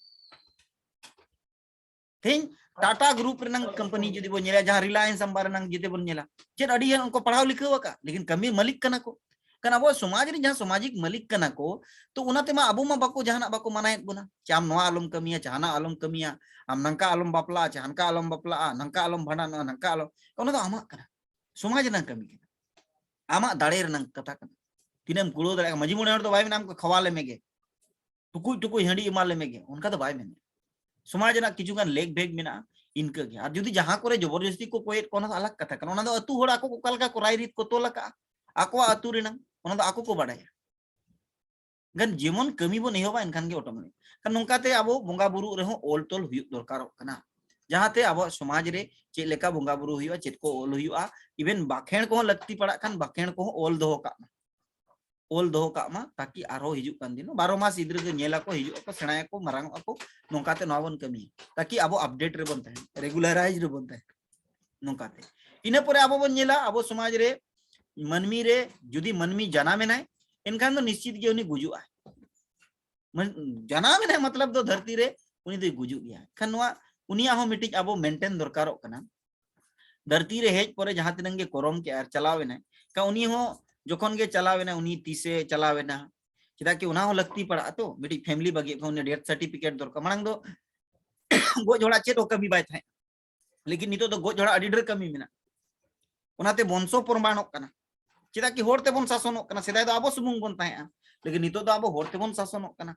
ᱛᱮᱦᱮᱧ ᱴᱟᱴᱟ ᱜᱨᱩᱯ ᱨᱮᱱᱟᱝ ᱠᱳᱢᱯᱟᱱᱤ ᱡᱩᱫᱤ ᱵᱚᱱ ᱧᱮᱞᱟ, ᱡᱟᱦᱟᱸ ᱨᱤᱞᱟᱭᱮᱱᱥ ᱟᱢᱵᱟᱱᱤ ᱨᱮᱱᱟᱝ ᱡᱩᱫᱤ ᱵᱚᱱ ᱧᱮᱞᱟ, ᱪᱮᱫ ᱟᱹᱰᱤ ᱜᱟᱱ ᱩᱱᱠᱩ ᱯᱟᱲᱦᱟᱣ ᱞᱤᱠᱷᱟᱹᱣ ᱟᱠᱟᱫ, ᱞᱮᱠᱤᱱ ᱠᱟᱹᱢᱤ ᱢᱟᱹᱞᱤᱠ ᱠᱟᱱᱟ ᱠᱚ᱾ ᱠᱟᱨᱚᱱ ᱟᱵᱚᱣᱟᱜ ᱥᱚᱢᱟᱡᱽ ᱨᱮ ᱡᱟᱦᱟᱸ ᱥᱟᱢᱟᱡᱤᱠ ᱢᱟᱹᱞᱤᱠ ᱠᱟᱱᱟ ᱠᱚ, ᱛᱚ ᱚᱱᱟᱛᱮ ᱢᱟ ᱟᱵᱚ ᱢᱟ ᱵᱟᱠᱚ, ᱡᱟᱦᱟᱱᱟᱜ ᱵᱟᱠᱚ ᱢᱟᱱᱟᱭᱮᱫ ᱵᱚᱱᱟ, ᱪᱮ ᱟᱢ ᱱᱚᱣᱟ ᱟᱞᱚᱢ ᱠᱟᱹᱢᱤᱭᱟ, ᱪᱮ ᱦᱟᱱᱟ ᱟᱞᱚᱢ ᱠᱟᱹᱢᱤᱭᱟ, ᱟᱢ ᱱᱚᱝᱠᱟ ᱟᱞᱚᱢ ᱵᱟᱯᱞᱟᱜᱼᱟ, ᱪᱮ ᱦᱟᱱᱠᱟ ᱟᱞᱚᱢ ᱵᱟᱯᱞᱟᱜᱼᱟ, ᱱᱚᱝᱠᱟ ᱟᱞᱚᱢ ᱵᱷᱟᱸᱰᱟᱱᱚᱜᱼᱟ, ᱱᱚᱝᱠᱟ ᱟᱞᱚᱢ, ᱚᱱᱟ ᱫᱚ ᱟᱢᱟᱜ ᱠᱟᱱᱟ, ᱥᱚᱢᱟᱡᱽ ᱨᱮᱱᱟᱜ ᱠᱟᱹᱢᱤ ᱠᱟᱱᱟ, ᱟᱢᱟᱜ ᱫᱟᱲᱮ ᱨᱮᱱᱟᱜ ᱠᱟᱛᱷᱟ ᱠᱟᱱᱟ᱾ ᱛᱤᱱᱟᱹᱜ ᱮᱢ ᱠᱩᱲᱟᱹᱣ ᱫᱟᱲᱮᱭᱟᱜᱼᱟ, ᱢᱟᱹᱡᱷᱤ ᱢᱚᱬᱮ ᱦᱚᱲ ᱫᱚ ᱵᱟᱭ ᱢᱮᱱᱟ ᱟᱢ ᱠᱚ ᱠᱷᱟᱣᱟ ᱞᱮ ᱢᱮᱜᱮ, ᱴᱩᱠᱩᱡ ᱴᱩᱠᱩᱡ ᱦᱟᱺᱰᱤ ᱮᱢᱟ ᱞᱮ ᱢᱮᱜᱮ, ᱚᱱᱠᱟ ᱫᱚ ᱵᱟᱭ ᱢᱮᱱᱟ᱾ ᱥᱚᱢᱟᱡᱽ ᱨᱮᱱᱟᱜ ᱠᱤᱪᱷᱩ ᱜᱟᱱ ᱞᱮᱠ ᱵᱷᱮᱠ ᱢᱮᱱᱟᱜᱼᱟ, ᱤᱱᱠᱟᱹ ᱜᱮ᱾ ᱟᱨ ᱡᱩᱫᱤ ᱡᱟᱦᱟᱸ ᱠᱚᱨᱮ ᱡᱚᱵᱚᱨᱡᱚᱥᱛᱤ ᱠᱚ ᱠᱚᱭᱮᱫ ᱠᱚᱣᱟ, ᱚᱱᱟ ᱫᱚ ᱟᱞᱟᱜᱽ ᱠᱟᱛᱷᱟ ᱠᱟᱱᱟ᱾ ᱚᱱᱟ ᱫᱚ ᱟᱹᱛᱩ ᱦᱚᱲ ᱟᱠᱚ ᱚᱠᱟ ᱞᱮᱠᱟ ᱠᱚ ᱨᱟᱭ ᱨᱤᱛ ᱠᱚ ᱛᱚᱞ ᱟᱠᱟᱜᱼᱟ ᱟᱠᱚᱣᱟᱜ ᱟᱹᱛᱩ ᱨᱮᱱᱟᱜ, ᱚᱱᱟ ᱫᱚ ᱟᱠᱚ ᱠᱚ ᱵᱟᱰᱟᱭᱟ᱾ ᱜᱟᱱ ᱡᱮᱢᱚᱱ ᱠᱟᱹᱢᱤ ᱵᱚᱱ ᱮᱦᱚᱵᱟ, ᱮᱱᱠᱷᱟᱱ ᱜᱮ ᱚᱴᱳᱢᱮᱴᱤᱠ᱾ ᱠᱷᱟᱱ ᱱᱚᱝᱠᱟᱛᱮ ᱟᱵᱚ ᱵᱚᱸᱜᱟ ᱵᱩᱨᱩ ᱨᱮᱦᱚᱸ ᱚᱞ ᱛᱚᱞ ᱦᱩᱭᱩᱜ ᱫᱚᱨᱠᱟᱨᱚᱜ ᱠᱟᱱᱟ, ᱡᱟᱦᱟᱸᱛᱮ ᱟᱵᱚᱣᱟᱜ ᱥᱚᱢᱟᱡᱽ ᱨᱮ ᱪᱮᱫ ᱞᱮᱠᱟ ᱵᱚᱸᱜᱟ ᱵᱩᱨᱩ ᱦᱩᱭᱩᱜᱼᱟ, ᱪᱮᱫ ᱠᱚ ᱚᱞ ᱦᱩᱭᱩᱜᱼᱟ, even ᱵᱟᱠᱷᱮᱬ ᱠᱚᱦᱚᱸ ᱞᱟᱹᱠᱛᱤ ᱯᱟᱲᱟᱜ ᱠᱷᱟᱱ ᱵᱟᱠᱷᱮᱬ ᱠᱚᱦᱚᱸ ᱚᱞ ᱫᱚᱦᱚ ᱠᱟᱜ ᱢᱟ, ᱚᱞ ᱫᱚᱦᱚ ᱠᱟᱜ ᱢᱟ, ᱛᱟᱠᱤ ᱟᱨᱦᱚᱸ ᱦᱤᱡᱩᱜ ᱠᱟᱱ ᱫᱤᱱ ᱵᱟᱨᱚ ᱢᱟᱥ ᱜᱤᱫᱽᱨᱟᱹ ᱠᱚ ᱧᱮᱞ ᱟᱠᱚ, ᱦᱤᱡᱩᱜ ᱟᱠᱚ, ᱥᱮᱬᱟᱭᱟᱠᱚ, ᱢᱟᱨᱟᱝ ᱚᱜ ᱟᱠᱚ, ᱱᱚᱝᱠᱟᱛᱮ ᱱᱚᱣᱟ ᱵᱚᱱ ᱠᱟᱹᱢᱤᱭᱟ, ᱛᱟᱠᱤ ᱟᱵᱚ ᱟᱯᱰᱮᱴ ᱨᱮᱵᱚᱱ ᱛᱟᱦᱮᱱ, ᱨᱮᱜᱩᱞᱟᱨᱟᱭᱤᱡᱽ ᱨᱮᱵᱚᱱ ᱛᱟᱦᱮᱱ᱾ ᱱᱚᱝᱠᱟᱛᱮ᱾ ᱤᱱᱟᱹ ᱯᱚᱨᱮ ᱟᱵᱚ ᱵᱚᱱ ᱧᱮᱞᱟ, ᱟᱵᱚ ᱥᱚᱢᱟᱡᱽ ᱨᱮ ᱢᱟᱹᱱᱢᱤ ᱨᱮ ᱡᱩᱫᱤ ᱢᱟᱹᱱᱢᱤ ᱡᱟᱱᱟᱢ ᱮᱱᱟᱭ, ᱮᱱᱠᱷᱟᱱ ᱫᱚ ᱱᱤᱥᱪᱤᱛ ᱜᱮ ᱩᱱᱤ ᱜᱩᱡᱩᱜᱼᱟᱭ᱾ ᱢᱟᱱ-, ᱡᱟᱱᱟᱢ ᱮᱱᱟᱭ ᱢᱚᱛᱞᱚᱵ ᱫᱚ ᱫᱷᱟᱹᱨᱛᱤ ᱨᱮ ᱩᱱᱤ ᱫᱚᱭ ᱜᱩᱡᱩᱜ ᱜᱮᱭᱟ᱾ ᱮᱱᱠᱷᱟᱱ ᱱᱚᱣᱟ ᱩᱱᱤᱭᱟᱜ ᱦᱚᱸ ᱢᱤᱫᱴᱤᱡ ᱟᱵᱚ maintain ᱫᱚᱨᱠᱟᱨᱚᱜ ᱠᱟᱱᱟ᱾ ᱫᱷᱟᱹᱨᱛᱤ ᱨᱮ ᱦᱮᱡ ᱯᱚᱨᱮ ᱡᱟᱦᱟᱸ ᱛᱤᱱᱟᱹᱜ ᱜᱮ ᱠᱚᱨᱚᱢ ᱠᱮᱜᱼᱟ ᱟᱨ ᱪᱟᱞᱟᱣ ᱮᱱᱟᱭ, ᱮᱱᱠᱷᱟᱱ ᱩᱱᱤ ᱦᱚᱸ ᱡᱚᱠᱷᱚᱱ ᱜᱮ ᱪᱟᱞᱟᱣ ᱮᱱᱟ, ᱩᱱᱤ ᱛᱤᱥᱮ ᱪᱟᱞᱟᱣ ᱮᱱᱟ, ᱪᱮᱫᱟᱜ ᱠᱤ ᱚᱱᱟ ᱦᱚᱸ ᱞᱟᱹᱠᱛᱤ ᱯᱟᱲᱟᱜᱼᱟ ᱛᱚ, ᱢᱤᱫᱴᱤᱡ family ᱵᱟᱹᱜᱤᱭᱟᱜ ᱠᱷᱟᱱ ᱩᱱᱤ death certificate ᱫᱚᱨᱠᱟᱨ᱾ ᱢᱟᱲᱟᱝ ᱫᱚ ᱜᱚᱡ ᱦᱚᱲᱟᱜ ᱪᱮᱫ ᱦᱚᱸ ᱠᱟᱹᱢᱤ ᱵᱟᱭ ᱛᱟᱦᱮᱸ, ᱞᱮᱠᱤᱱ ᱱᱤᱛᱚᱜ ᱫᱚ ᱜᱚᱡ ᱦᱚᱲᱟᱜ ᱟᱹᱰᱤ ᱰᱷᱮᱨ ᱠᱟᱹᱢᱤ ᱢᱮᱱᱟᱜᱼᱟ᱾ ᱚᱱᱟᱛᱮ ᱵᱚᱝᱥᱚ ᱯᱨᱚᱢᱟᱱᱚᱜ ᱠᱟᱱᱟ᱾ ᱪᱮᱫᱟᱜ ᱠᱤ ᱦᱚᱲ ᱛᱮᱵᱚᱱ ᱥᱟᱥᱚᱱᱚᱜ ᱠᱟᱱᱟ, ᱥᱮᱫᱟᱭ ᱫᱚ ᱟᱵᱚ ᱥᱩᱢᱩᱝ ᱵᱚᱱ ᱛᱟᱦᱮᱸᱜᱼᱟ, ᱞᱮᱠᱤᱱ ᱱᱤᱛᱚᱜ ᱫᱚ ᱟᱵᱚ ᱦᱚᱲ ᱛᱮᱵᱚᱱ ᱥᱟᱥᱚᱱᱚᱜ ᱠᱟᱱᱟ᱾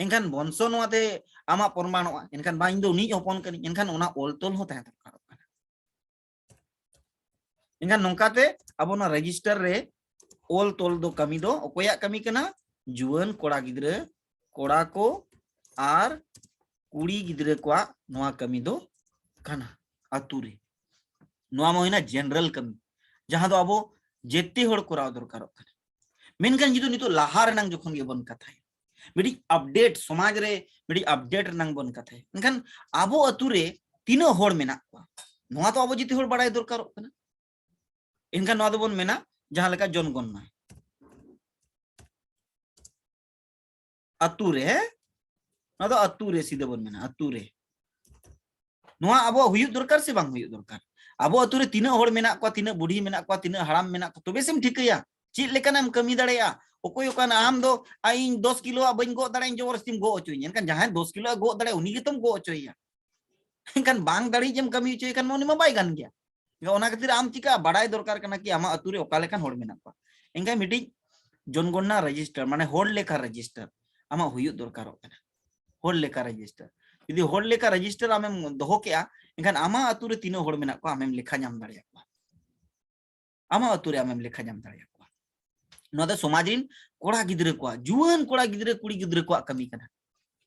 ᱮᱱᱠᱷᱟᱱ ᱵᱚᱝᱥᱚ ᱱᱚᱣᱟᱛᱮ ᱟᱢᱟᱜ ᱯᱨᱚᱢᱟᱱᱚᱜᱼᱟ, ᱮᱱᱠᱷᱟᱱ ᱵᱟᱝ, ᱤᱧ ᱫᱚ ᱩᱱᱤᱭᱤᱡ ᱦᱚᱯᱚᱱ ᱠᱟᱹᱱᱟᱹᱧ, ᱮᱱᱠᱷᱟᱱ ᱚᱱᱟ ᱚᱞ ᱛᱚᱞ ᱦᱚᱸ ᱛᱟᱦᱮᱸ ᱫᱚᱨᱠᱟᱨᱚᱜ ᱠᱟᱱᱟ᱾ ᱮᱱᱠᱷᱟᱱ ᱱᱚᱝᱠᱟᱛᱮ ᱟᱵᱚ ᱱᱚᱣᱟ register ᱨᱮ ᱚᱞ ᱛᱚᱞ ᱫᱚ ᱠᱟᱹᱢᱤ ᱫᱚ ᱚᱠᱚᱭᱟᱜ ᱠᱟᱹᱢᱤ ᱠᱟᱱᱟ? ᱡᱩᱣᱟᱹᱱ ᱠᱚᱲᱟ ᱜᱤᱫᱽᱨᱟᱹ, ᱠᱚᱲᱟ ᱠᱚ ᱟᱨ ᱠᱩᱲᱤ ᱜᱤᱫᱽᱨᱟᱹ ᱠᱚᱣᱟᱜ ᱱᱚᱣᱟ ᱠᱟᱹᱢᱤ ᱫᱚ ᱠᱟᱱᱟ ᱟᱛᱩ ᱨᱮ᱾ ᱱᱚᱣᱟ ᱢᱟ ᱦᱩᱭᱱᱟ general ᱠᱟᱹᱢᱤ, ᱡᱟᱦᱟᱸ ᱫᱚ ᱟᱵᱚ ᱡᱮᱛᱮ ᱦᱚᱲ ᱠᱚᱨᱟᱣ ᱫᱚᱨᱠᱟᱨᱚᱜ ᱠᱟᱱᱟ᱾ ᱢᱮᱱᱠᱷᱟᱱ ᱡᱩᱫᱤ ᱱᱤᱛᱚᱜ ᱞᱟᱦᱟ ᱨᱮᱱᱟᱝ ᱡᱚᱠᱷᱚᱱ ᱜᱮᱵᱚᱱ ᱠᱟᱛᱷᱟᱭᱟ, ᱢᱤᱫᱴᱤᱡ update, ᱥᱚᱢᱟᱡᱽ ᱨᱮ ᱢᱤᱫᱴᱤᱡ update ᱨᱮᱱᱟᱝ ᱵᱚᱱ ᱠᱟᱛᱷᱟᱭᱟ, ᱮᱱᱠᱷᱟᱱ ᱟᱵᱚ ᱟᱛᱩ ᱨᱮ ᱛᱤᱱᱟᱹᱜ ᱦᱚᱲ ᱢᱮᱱᱟᱜ ᱠᱚᱣᱟ, ᱱᱚᱣᱟ ᱛᱚ ᱟᱵᱚ ᱡᱮᱛᱮ ᱦᱚᱲ ᱵᱟᱲᱟᱭ ᱫᱚᱨᱠᱟᱨᱚᱜ ᱠᱟᱱᱟ᱾ ᱮᱱᱠᱷᱟᱱ ᱱᱚᱣᱟ ᱫᱚᱵᱚᱱ ᱢᱮᱱᱟ ᱡᱟᱦᱟᱸ ᱞᱮᱠᱟ ᱡᱚᱱᱜᱚᱱᱱᱟ᱾ ᱟᱛᱩ ᱨᱮ, ᱱᱚᱣᱟ ᱫᱚ ᱟᱛᱩ ᱨᱮ ᱥᱤᱫᱷᱟᱹ ᱵᱚᱱ ᱢᱮᱱᱟ, ᱟᱛᱩ ᱨᱮ᱾ ᱱᱚᱣᱟ ᱟᱵᱚᱣᱟᱜ ᱦᱩᱭᱩᱜ ᱫᱚᱨᱠᱟᱨ ᱥᱮ ᱵᱟᱝ ᱦᱩᱭᱩᱜ ᱫᱚᱨᱠᱟᱨ? ᱟᱵᱚ ᱟᱛᱩ ᱨᱮ ᱛᱤᱱᱟᱹᱜ ᱦᱚᱲ ᱢᱮᱱᱟᱜ ᱠᱚᱣᱟ, ᱛᱤᱱᱟᱹᱜ ᱵᱩᱰᱷᱤ ᱢᱮᱱᱟᱜ ᱠᱚᱣᱟ, ᱛᱤᱱᱟᱹᱜ ᱦᱟᱲᱟᱢ ᱢᱮᱱᱟᱜ ᱠᱚᱣᱟ, ᱛᱚᱵᱮ ᱥᱮᱢ ᱴᱷᱤᱠᱟᱹᱭᱟ ᱪᱮᱫ ᱞᱮᱠᱟᱱᱟᱜ ᱮᱢ ᱠᱟᱹᱢᱤ ᱫᱟᱲᱮᱭᱟᱜᱼᱟ᱾ ᱚᱠᱚᱭ ᱚᱠᱟᱱᱟᱜ, ᱟᱢ ᱫᱚ, "ᱟ, ᱤᱧ ᱫᱚᱥ ᱠᱤᱞᱳᱣᱟᱜ ᱵᱟᱹᱧ ᱜᱚᱜ ᱫᱟᱲᱮᱭᱟᱜᱼᱟ, ᱤᱧ ᱡᱚᱵᱚᱨᱫᱚᱥᱛᱤᱢ ᱜᱚᱜ ᱦᱚᱪᱚᱧᱟ", ᱮᱱᱠᱷᱟᱱ ᱡᱟᱦᱟᱸᱭ ᱫᱚᱥ ᱠᱤᱞᱳᱣᱟᱜ ᱜᱚᱜ ᱫᱟᱲᱮᱭᱟᱜᱼᱟ, ᱩᱱᱤ ᱜᱮᱛᱚᱢ ᱜᱚᱜ ᱦᱚᱪᱚᱭᱮᱭᱟ᱾ ᱮᱱᱠᱷᱟᱱ ᱵᱟᱝ ᱫᱟᱲᱮᱭᱟᱜ ᱮᱢ ᱠᱟᱹᱢᱤ ᱦᱚᱪᱚᱭᱮ ᱠᱷᱟᱱ ᱢᱟ ᱩᱱᱤ ᱢᱟ ᱵᱟᱭ ᱜᱟᱱ ᱜᱮᱭᱟ᱾ ᱚᱱᱟ ᱠᱷᱟᱹᱛᱤᱨ ᱟᱢ ᱪᱤᱠᱟ ᱵᱟᱰᱟᱭ ᱫᱚᱨᱠᱟᱨ ᱠᱟᱱᱟ ᱠᱤ ᱟᱢᱟᱜ ᱟᱛᱩ ᱨᱮ ᱚᱠᱟ ᱞᱮᱠᱟᱱ ᱦᱚᱲ ᱢᱮᱱᱟᱜ ᱠᱚᱣᱟ᱾ ᱮᱱᱠᱷᱟᱱ ᱢᱤᱫᱴᱤᱡ ᱡᱚᱱᱜᱚᱱᱱᱟ register, ᱢᱟᱱᱮ ᱦᱚᱲ ᱞᱮᱠᱷᱟ register ᱟᱢᱟᱜ ᱦᱩᱭᱩᱜ ᱫᱚᱨᱠᱟᱨᱚᱜ ᱠᱟᱱᱟ᱾ ᱦᱚᱲ ᱞᱮᱠᱷᱟ register, ᱡᱩᱫᱤ ᱦᱚᱲ ᱞᱮᱠᱷᱟ register ᱟᱢᱮᱢ ᱫᱚᱦᱚ ᱠᱮᱜᱼᱟ, ᱮᱱᱠᱷᱟᱱ ᱟᱢᱟᱜ ᱟᱛᱩ ᱨᱮ ᱛᱤᱱᱟᱹᱜ ᱦᱚᱲ ᱢᱮᱱᱟᱜ ᱠᱚᱣᱟ ᱟᱢᱮᱢ ᱞᱮᱠᱷᱟ ᱧᱟᱢ ᱫᱟᱲᱮᱭᱟᱜ ᱠᱚᱣᱟ᱾ ᱟᱢᱟᱜ ᱟᱛᱩ ᱨᱮ ᱟᱢᱮᱢ ᱞᱮᱠᱷᱟ ᱧᱟᱢ ᱫᱟᱲᱮᱭᱟᱠᱚᱣᱟ᱾ ᱱᱚᱣᱟ ᱫᱚ ᱥᱚᱢᱟᱡᱽ ᱨᱤᱱ ᱠᱚᱲᱟ ᱜᱤᱫᱽᱨᱟᱹ ᱠᱚᱣᱟᱜ, ᱡᱩᱣᱟᱹᱱ ᱠᱚᱲᱟ ᱜᱤᱫᱽᱨᱟᱹ ᱠᱩᱲᱤ ᱜᱤᱫᱽᱨᱟᱹ ᱠᱚᱣᱟᱜ ᱠᱟᱹᱢᱤ ᱠᱟᱱᱟ᱾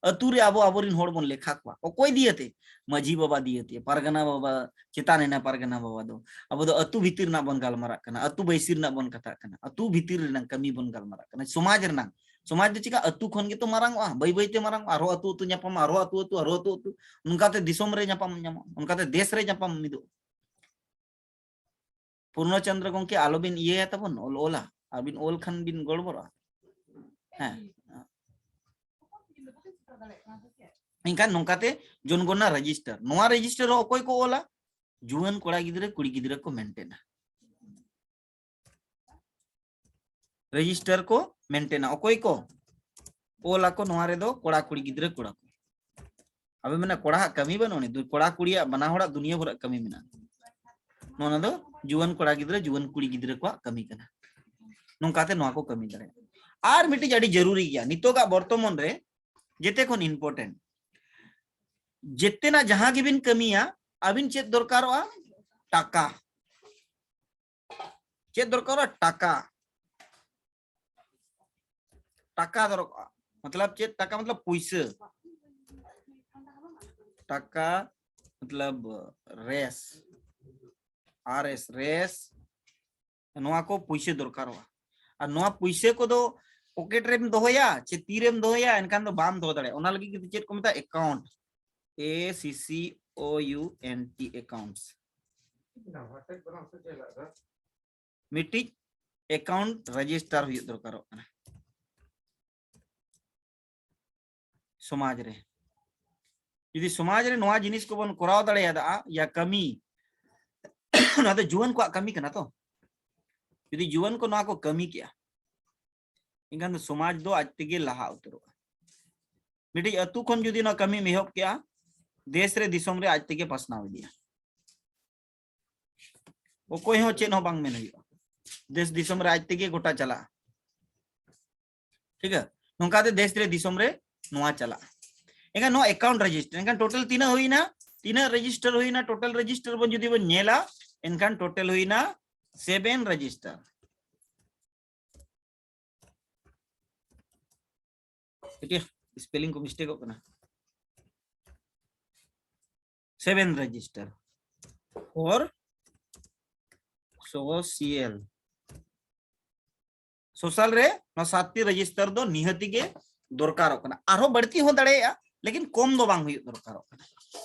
ᱟᱛᱩ ᱨᱮ ᱟᱵᱚ ᱟᱵᱚᱨᱤᱱ ᱦᱚᱲ ᱵᱚᱱ ᱞᱮᱠᱷᱟ ᱠᱚᱣᱟ᱾ ᱚᱠᱚᱭ ᱫᱤᱭᱮᱛᱮ? ᱢᱟᱹᱡᱷᱤ ᱵᱟᱵᱟ ᱫᱤᱭᱮᱛᱮ, ᱯᱟᱨᱜᱟᱱᱟ ᱵᱟᱵᱟ, ᱪᱮᱛᱟᱱ ᱮᱱᱟ ᱯᱟᱨᱜᱟᱱᱟ ᱵᱟᱵᱟ ᱫᱚ᱾ ᱟᱵᱚ ᱫᱚ ᱟᱹᱛᱩ ᱵᱷᱤᱛᱤᱨ ᱨᱮᱱᱟᱜ ᱵᱚᱱ ᱜᱟᱞᱢᱟᱨᱟᱜ ᱠᱟᱱᱟ, ᱟᱹᱛᱩ ᱵᱟᱹᱭᱥᱤ ᱨᱮᱱᱟᱜ ᱵᱚᱱ ᱠᱟᱛᱷᱟᱜ ᱠᱟᱱᱟ, ᱟᱹᱛᱩ ᱵᱷᱤᱛᱤᱨ ᱨᱮᱱᱟᱜ ᱠᱟᱹᱢᱤ ᱵᱚᱱ ᱜᱟᱞᱢᱟᱨᱟᱜ ᱠᱟᱱᱟ᱾ ᱥᱚᱢᱟᱡᱽ ᱨᱮᱱᱟᱜ, ᱥᱚᱢᱟᱡᱽ ᱫᱚ ᱪᱤᱠᱟ ᱟᱹᱛᱩ ᱠᱷᱚᱱ ᱜᱮᱛᱚ ᱢᱟᱨᱟᱝᱚᱜᱼᱟ, ᱵᱟᱹᱭ ᱵᱟᱹᱭ ᱛᱮ ᱢᱟᱨᱟᱝᱚᱜᱼᱟ, ᱟᱨᱦᱚᱸ ᱟᱹᱛᱩ ᱟᱹᱛᱩ ᱧᱟᱯᱟᱢᱟ, ᱟᱨᱦᱚᱸ ᱟᱹᱛᱩ ᱟᱹᱛᱩ, ᱟᱨᱦᱚᱸ ᱟᱹᱛᱩ ᱟᱹᱛᱩ, ᱚᱱᱠᱟᱛᱮ ᱫᱤᱥᱚᱢ ᱨᱮ ᱧᱟᱯᱟᱢ ᱧᱟᱢᱚᱜᱼᱟ, ᱚᱱᱠᱟᱛᱮ ᱫᱮᱥ ᱨᱮ ᱧᱟᱯᱟᱢ ᱢᱤᱫᱚᱜᱼᱟ᱾ ᱯᱩᱨᱱᱚ ᱪᱚᱱᱫᱨᱚ ᱜᱚᱝᱠᱮ, ᱟᱞᱚᱵᱤᱱ ᱤᱭᱟᱹᱭᱟ ᱛᱟᱵᱚᱱ, ᱚᱞ ᱚᱞᱟ, ᱟᱹᱵᱤᱱ ᱚᱞ ᱠᱷᱟᱱ ᱵᱤᱱ ᱜᱚᱲᱵᱚᱲᱚᱜᱼᱟ᱾ ᱦᱮᱸ, ᱮᱱᱠᱷᱟᱱ ᱱᱚᱝᱠᱟᱛᱮ ᱡᱚᱱᱜᱚᱱᱟ ᱨᱮᱡᱤᱥᱴᱟᱨ, ᱱᱚᱣᱟ ᱨᱮᱡᱤᱥᱴᱟᱨ ᱦᱚᱸ ᱚᱠᱚᱭ ᱠᱚ ᱚᱞᱟ? ᱡᱩᱣᱟᱹᱱ ᱠᱚᱲᱟ ᱜᱤᱫᱽᱨᱟᱹ, ᱠᱩᱲᱤ ᱜᱤᱫᱽᱨᱟᱹ ᱠᱚ ᱢᱮᱱᱴᱮᱱᱟ᱾ ᱨᱮᱡᱤᱥᱴᱟᱨ ᱠᱚ ᱢᱮᱱᱴᱮᱱᱟ᱾ ᱚᱠᱚᱭ ᱠᱚ ᱚᱞ ᱟᱠᱚ ᱱᱚᱣᱟ ᱨᱮᱫᱚ? ᱠᱚᱲᱟ ᱠᱩᱲᱤ ᱜᱤᱫᱽᱨᱟᱹ ᱠᱚᱲᱟ ᱠᱚ᱾ ᱟᱵᱮ ᱢᱮᱱᱟ ᱠᱚᱲᱟ ᱦᱟᱜ ᱠᱟᱹᱢᱤ ᱵᱟᱹᱱᱩᱜ ᱟᱹᱱᱤᱡ, ᱫᱩ-, ᱠᱚᱲᱟ ᱠᱩᱲᱤᱭᱟᱜ ᱵᱟᱱᱟ ᱦᱚᱲᱟᱜ ᱫᱩᱱᱤᱭᱟᱹ ᱵᱷᱚᱨᱟᱜ ᱠᱟᱹᱢᱤ ᱢᱮᱱᱟᱜᱼᱟ᱾ ᱱᱚᱣᱟ ᱫᱚ ᱡᱩᱣᱟᱹᱱ ᱠᱚᱲᱟ ᱜᱤᱫᱽᱨᱟᱹ, ᱡᱩᱣᱟᱹᱱ ᱠᱩᱲᱤ ᱜᱤᱫᱽᱨᱟᱹ ᱠᱚᱣᱟᱜ ᱠᱟᱹᱢᱤ ᱠᱟᱱᱟ᱾ ᱱᱚᱝᱠᱟᱛᱮ ᱱᱚᱣᱟ ᱠᱚ ᱠᱟᱹᱢᱤ ᱫᱟᱲᱮᱭᱟᱜᱼᱟ᱾ ᱟᱨ ᱢᱤᱫᱴᱤᱡ ᱟᱹᱰᱤ ᱡᱟᱹᱨᱩᱨᱤ ᱜᱮᱭᱟ ᱱᱤᱛᱚᱜᱟᱜ ᱵᱚᱨᱛᱚᱢᱟᱱ ᱨᱮ, ᱡᱮᱛᱮ ᱠᱷᱚᱱ important, ᱡᱮᱛᱮᱱᱟᱜ ᱡᱟᱦᱟᱸ ᱜᱮᱵᱤᱱ ᱠᱟᱹᱢᱤᱭᱟ, ᱟᱹᱵᱤᱱ ᱪᱮᱫ ᱫᱚᱨᱠᱟᱨᱚᱜᱼᱟ? ᱴᱟᱠᱟ᱾ ᱪᱮᱫ ᱫᱚᱨᱠᱟᱨᱚᱜᱼᱟ? ᱴᱟᱠᱟ᱾ ᱴᱟᱠᱟ ᱫᱚᱨᱠᱟᱨ, ᱢᱚᱛᱞᱚᱵ ᱪᱮᱫ? ᱴᱟᱠᱟ ᱢᱚᱛᱞᱚᱵ ᱯᱩᱭᱥᱟᱹ, ᱴᱟᱠᱟ ᱢᱚᱛᱞᱚᱵ ᱨᱮᱥ, ᱟᱨ ᱮᱥ, ᱨᱮᱥ, ᱱᱚᱣᱟ ᱠᱚ ᱯᱩᱭᱥᱟᱹ ᱫᱚᱨᱠᱟᱨᱚᱜᱼᱟ᱾ ᱟᱨ ᱱᱚᱣᱟ ᱯᱩᱭᱥᱟᱹ ᱠᱚᱫᱚ ᱯᱚᱠᱮᱴ ᱨᱮᱢ ᱫᱚᱦᱚᱭᱟ ᱪᱮ ᱛᱤᱨᱮᱢ ᱫᱚᱦᱚᱭᱟ? ᱮᱱᱠᱷᱟᱱ ᱫᱚ ᱵᱟᱢ ᱫᱚᱦᱚ ᱫᱟᱲᱮᱭᱟᱜᱼᱟ᱾ ᱚᱱᱟ ᱞᱟᱹᱜᱤᱫ ᱛᱮ ᱪᱮᱫ ᱠᱚ ᱢᱮᱛᱟᱜᱼᱟ? ᱮᱠᱟᱣᱩᱱᱴ, ᱮ ᱥᱤ ᱥᱤ ᱳ ᱭᱩ ᱮᱱ ᱴᱤ, ᱮᱠᱟᱣᱩᱱᱴᱥ᱾ ᱢᱤᱫᱴᱤᱡ ᱮᱠᱟᱣᱩᱱᱴ ᱨᱮᱡᱤᱥᱴᱟᱨ ᱦᱩᱭᱩᱜ ᱫᱚᱨᱠᱟᱨᱚᱜ ᱠᱟᱱᱟ᱾ ᱥᱚᱢᱟᱡᱽ ᱨᱮ ᱡᱩᱫᱤ ᱥᱚᱢᱟᱡᱽ ᱨᱮ ᱱᱚᱣᱟ ᱡᱤᱱᱤᱥ ᱠᱚᱵᱚᱱ ᱠᱚᱨᱟᱣ ᱫᱟᱲᱮᱭᱟᱫᱟ, ᱭᱟ ᱠᱟᱹᱢᱤ, ᱱᱚᱣᱟ ᱫᱚ ᱡᱩᱣᱟᱹᱱ ᱠᱚᱣᱟᱜ ᱠᱟᱹᱢᱤ ᱠᱟᱱᱟ ᱛᱚ᱾ ᱡᱩᱫᱤ ᱡᱩᱣᱟᱹᱱ ᱠᱚ ᱱᱚᱣᱟ ᱠᱚ ᱠᱟᱹᱢᱤ ᱠᱮᱜᱼᱟ, ᱮᱱᱠᱷᱟᱱ ᱫᱚ ᱥᱚᱢᱟᱡᱽ ᱫᱚ ᱟᱡ ᱛᱮᱜᱮ ᱞᱟᱦᱟ ᱩᱛᱟᱹᱨᱚᱜᱼᱟ᱾ ᱢᱤᱫᱴᱤᱡ ᱟᱹᱛᱩ ᱠᱷᱚᱱ ᱡᱩᱫᱤ ᱱᱚᱣᱟ ᱠᱟᱹᱢᱤᱢ ᱮᱦᱚᱵ ᱠᱮᱜᱼᱟ, ᱫᱮᱥ ᱨᱮ ᱫᱤᱥᱚᱢ ᱨᱮ ᱟᱡ ᱛᱮᱜᱮ ᱯᱟᱥᱱᱟᱣ ᱤᱫᱤᱜᱼᱟ᱾ ᱚᱠᱚᱭ ᱦᱚᱸ ᱪᱮᱫ ᱦᱚᱸ ᱵᱟᱝ ᱢᱮᱱ ᱦᱩᱭᱩᱜᱼᱟ᱾ ᱫᱮᱥ ᱫᱤᱥᱚᱢ ᱨᱮ ᱟᱡ ᱛᱮᱜᱮ ᱜᱚᱴᱟ ᱪᱟᱞᱟᱜᱼᱟ᱾ ᱴᱷᱤᱠ ᱜᱮᱭᱟ, ᱱᱚᱝᱠᱟᱛᱮ ᱫᱮᱥ ᱨᱮ ᱫᱤᱥᱚᱢ ᱨᱮ ᱱᱚᱣᱟ ᱪᱟᱞᱟᱜᱼᱟ᱾ ᱮᱱᱠᱷᱟᱱ ᱱᱚᱣᱟ ᱮᱠᱟᱣᱩᱱᱴ ᱨᱮᱡᱤᱥᱴᱟᱨ, ᱮᱱᱠᱷᱟᱱ ᱴᱳᱴᱟᱞ ᱛᱤᱱᱟᱹᱜ ᱦᱩᱭᱱᱟ? ᱛᱤᱱᱟᱹᱜ ᱨᱮᱡᱤᱥᱴᱟᱨ ᱦᱩᱭᱱᱟ? ᱴᱳᱴᱟᱞ ᱨᱮᱡᱤᱥᱴᱟᱨ ᱵᱚᱱ ᱡᱩᱫᱤ ᱵᱚᱱ ᱧᱮᱞᱟ, ᱮᱱᱠᱷᱟᱱ ᱴᱳᱴᱟᱞ ᱦᱩᱭᱱᱟ ᱥᱮᱵᱷᱮᱱ ᱨᱮᱡᱤᱥᱴᱟᱨ᱾ ᱴᱷᱤᱠ ᱜᱮᱭᱟ, ᱥᱯᱮᱞᱤᱝ ᱠᱚ ᱢᱤᱥᱴᱮᱠᱚᱜ ᱠᱟᱱᱟ᱾ Seven register for social. Social ᱨᱮ ᱱᱚᱣᱟ ᱥᱟᱛᱴᱤ ᱨᱮᱡᱤᱥᱴᱟᱨ ᱫᱚ ᱱᱤᱦᱟᱹᱛᱤ ᱜᱮ ᱫᱚᱨᱠᱟᱨᱚᱜ ᱠᱟᱱᱟ᱾ ᱟᱨᱦᱚᱸ ᱵᱟᱹᱲᱛᱤ ᱦᱚᱸ ᱫᱟᱲᱮᱭᱟᱜᱼᱟ, ᱞᱮᱠᱤᱱ ᱠᱚᱢ ᱫᱚ ᱵᱟᱝ ᱦᱩᱭᱩᱜ ᱫᱚᱨᱠᱟᱨᱚᱜ ᱠᱟᱱᱟ᱾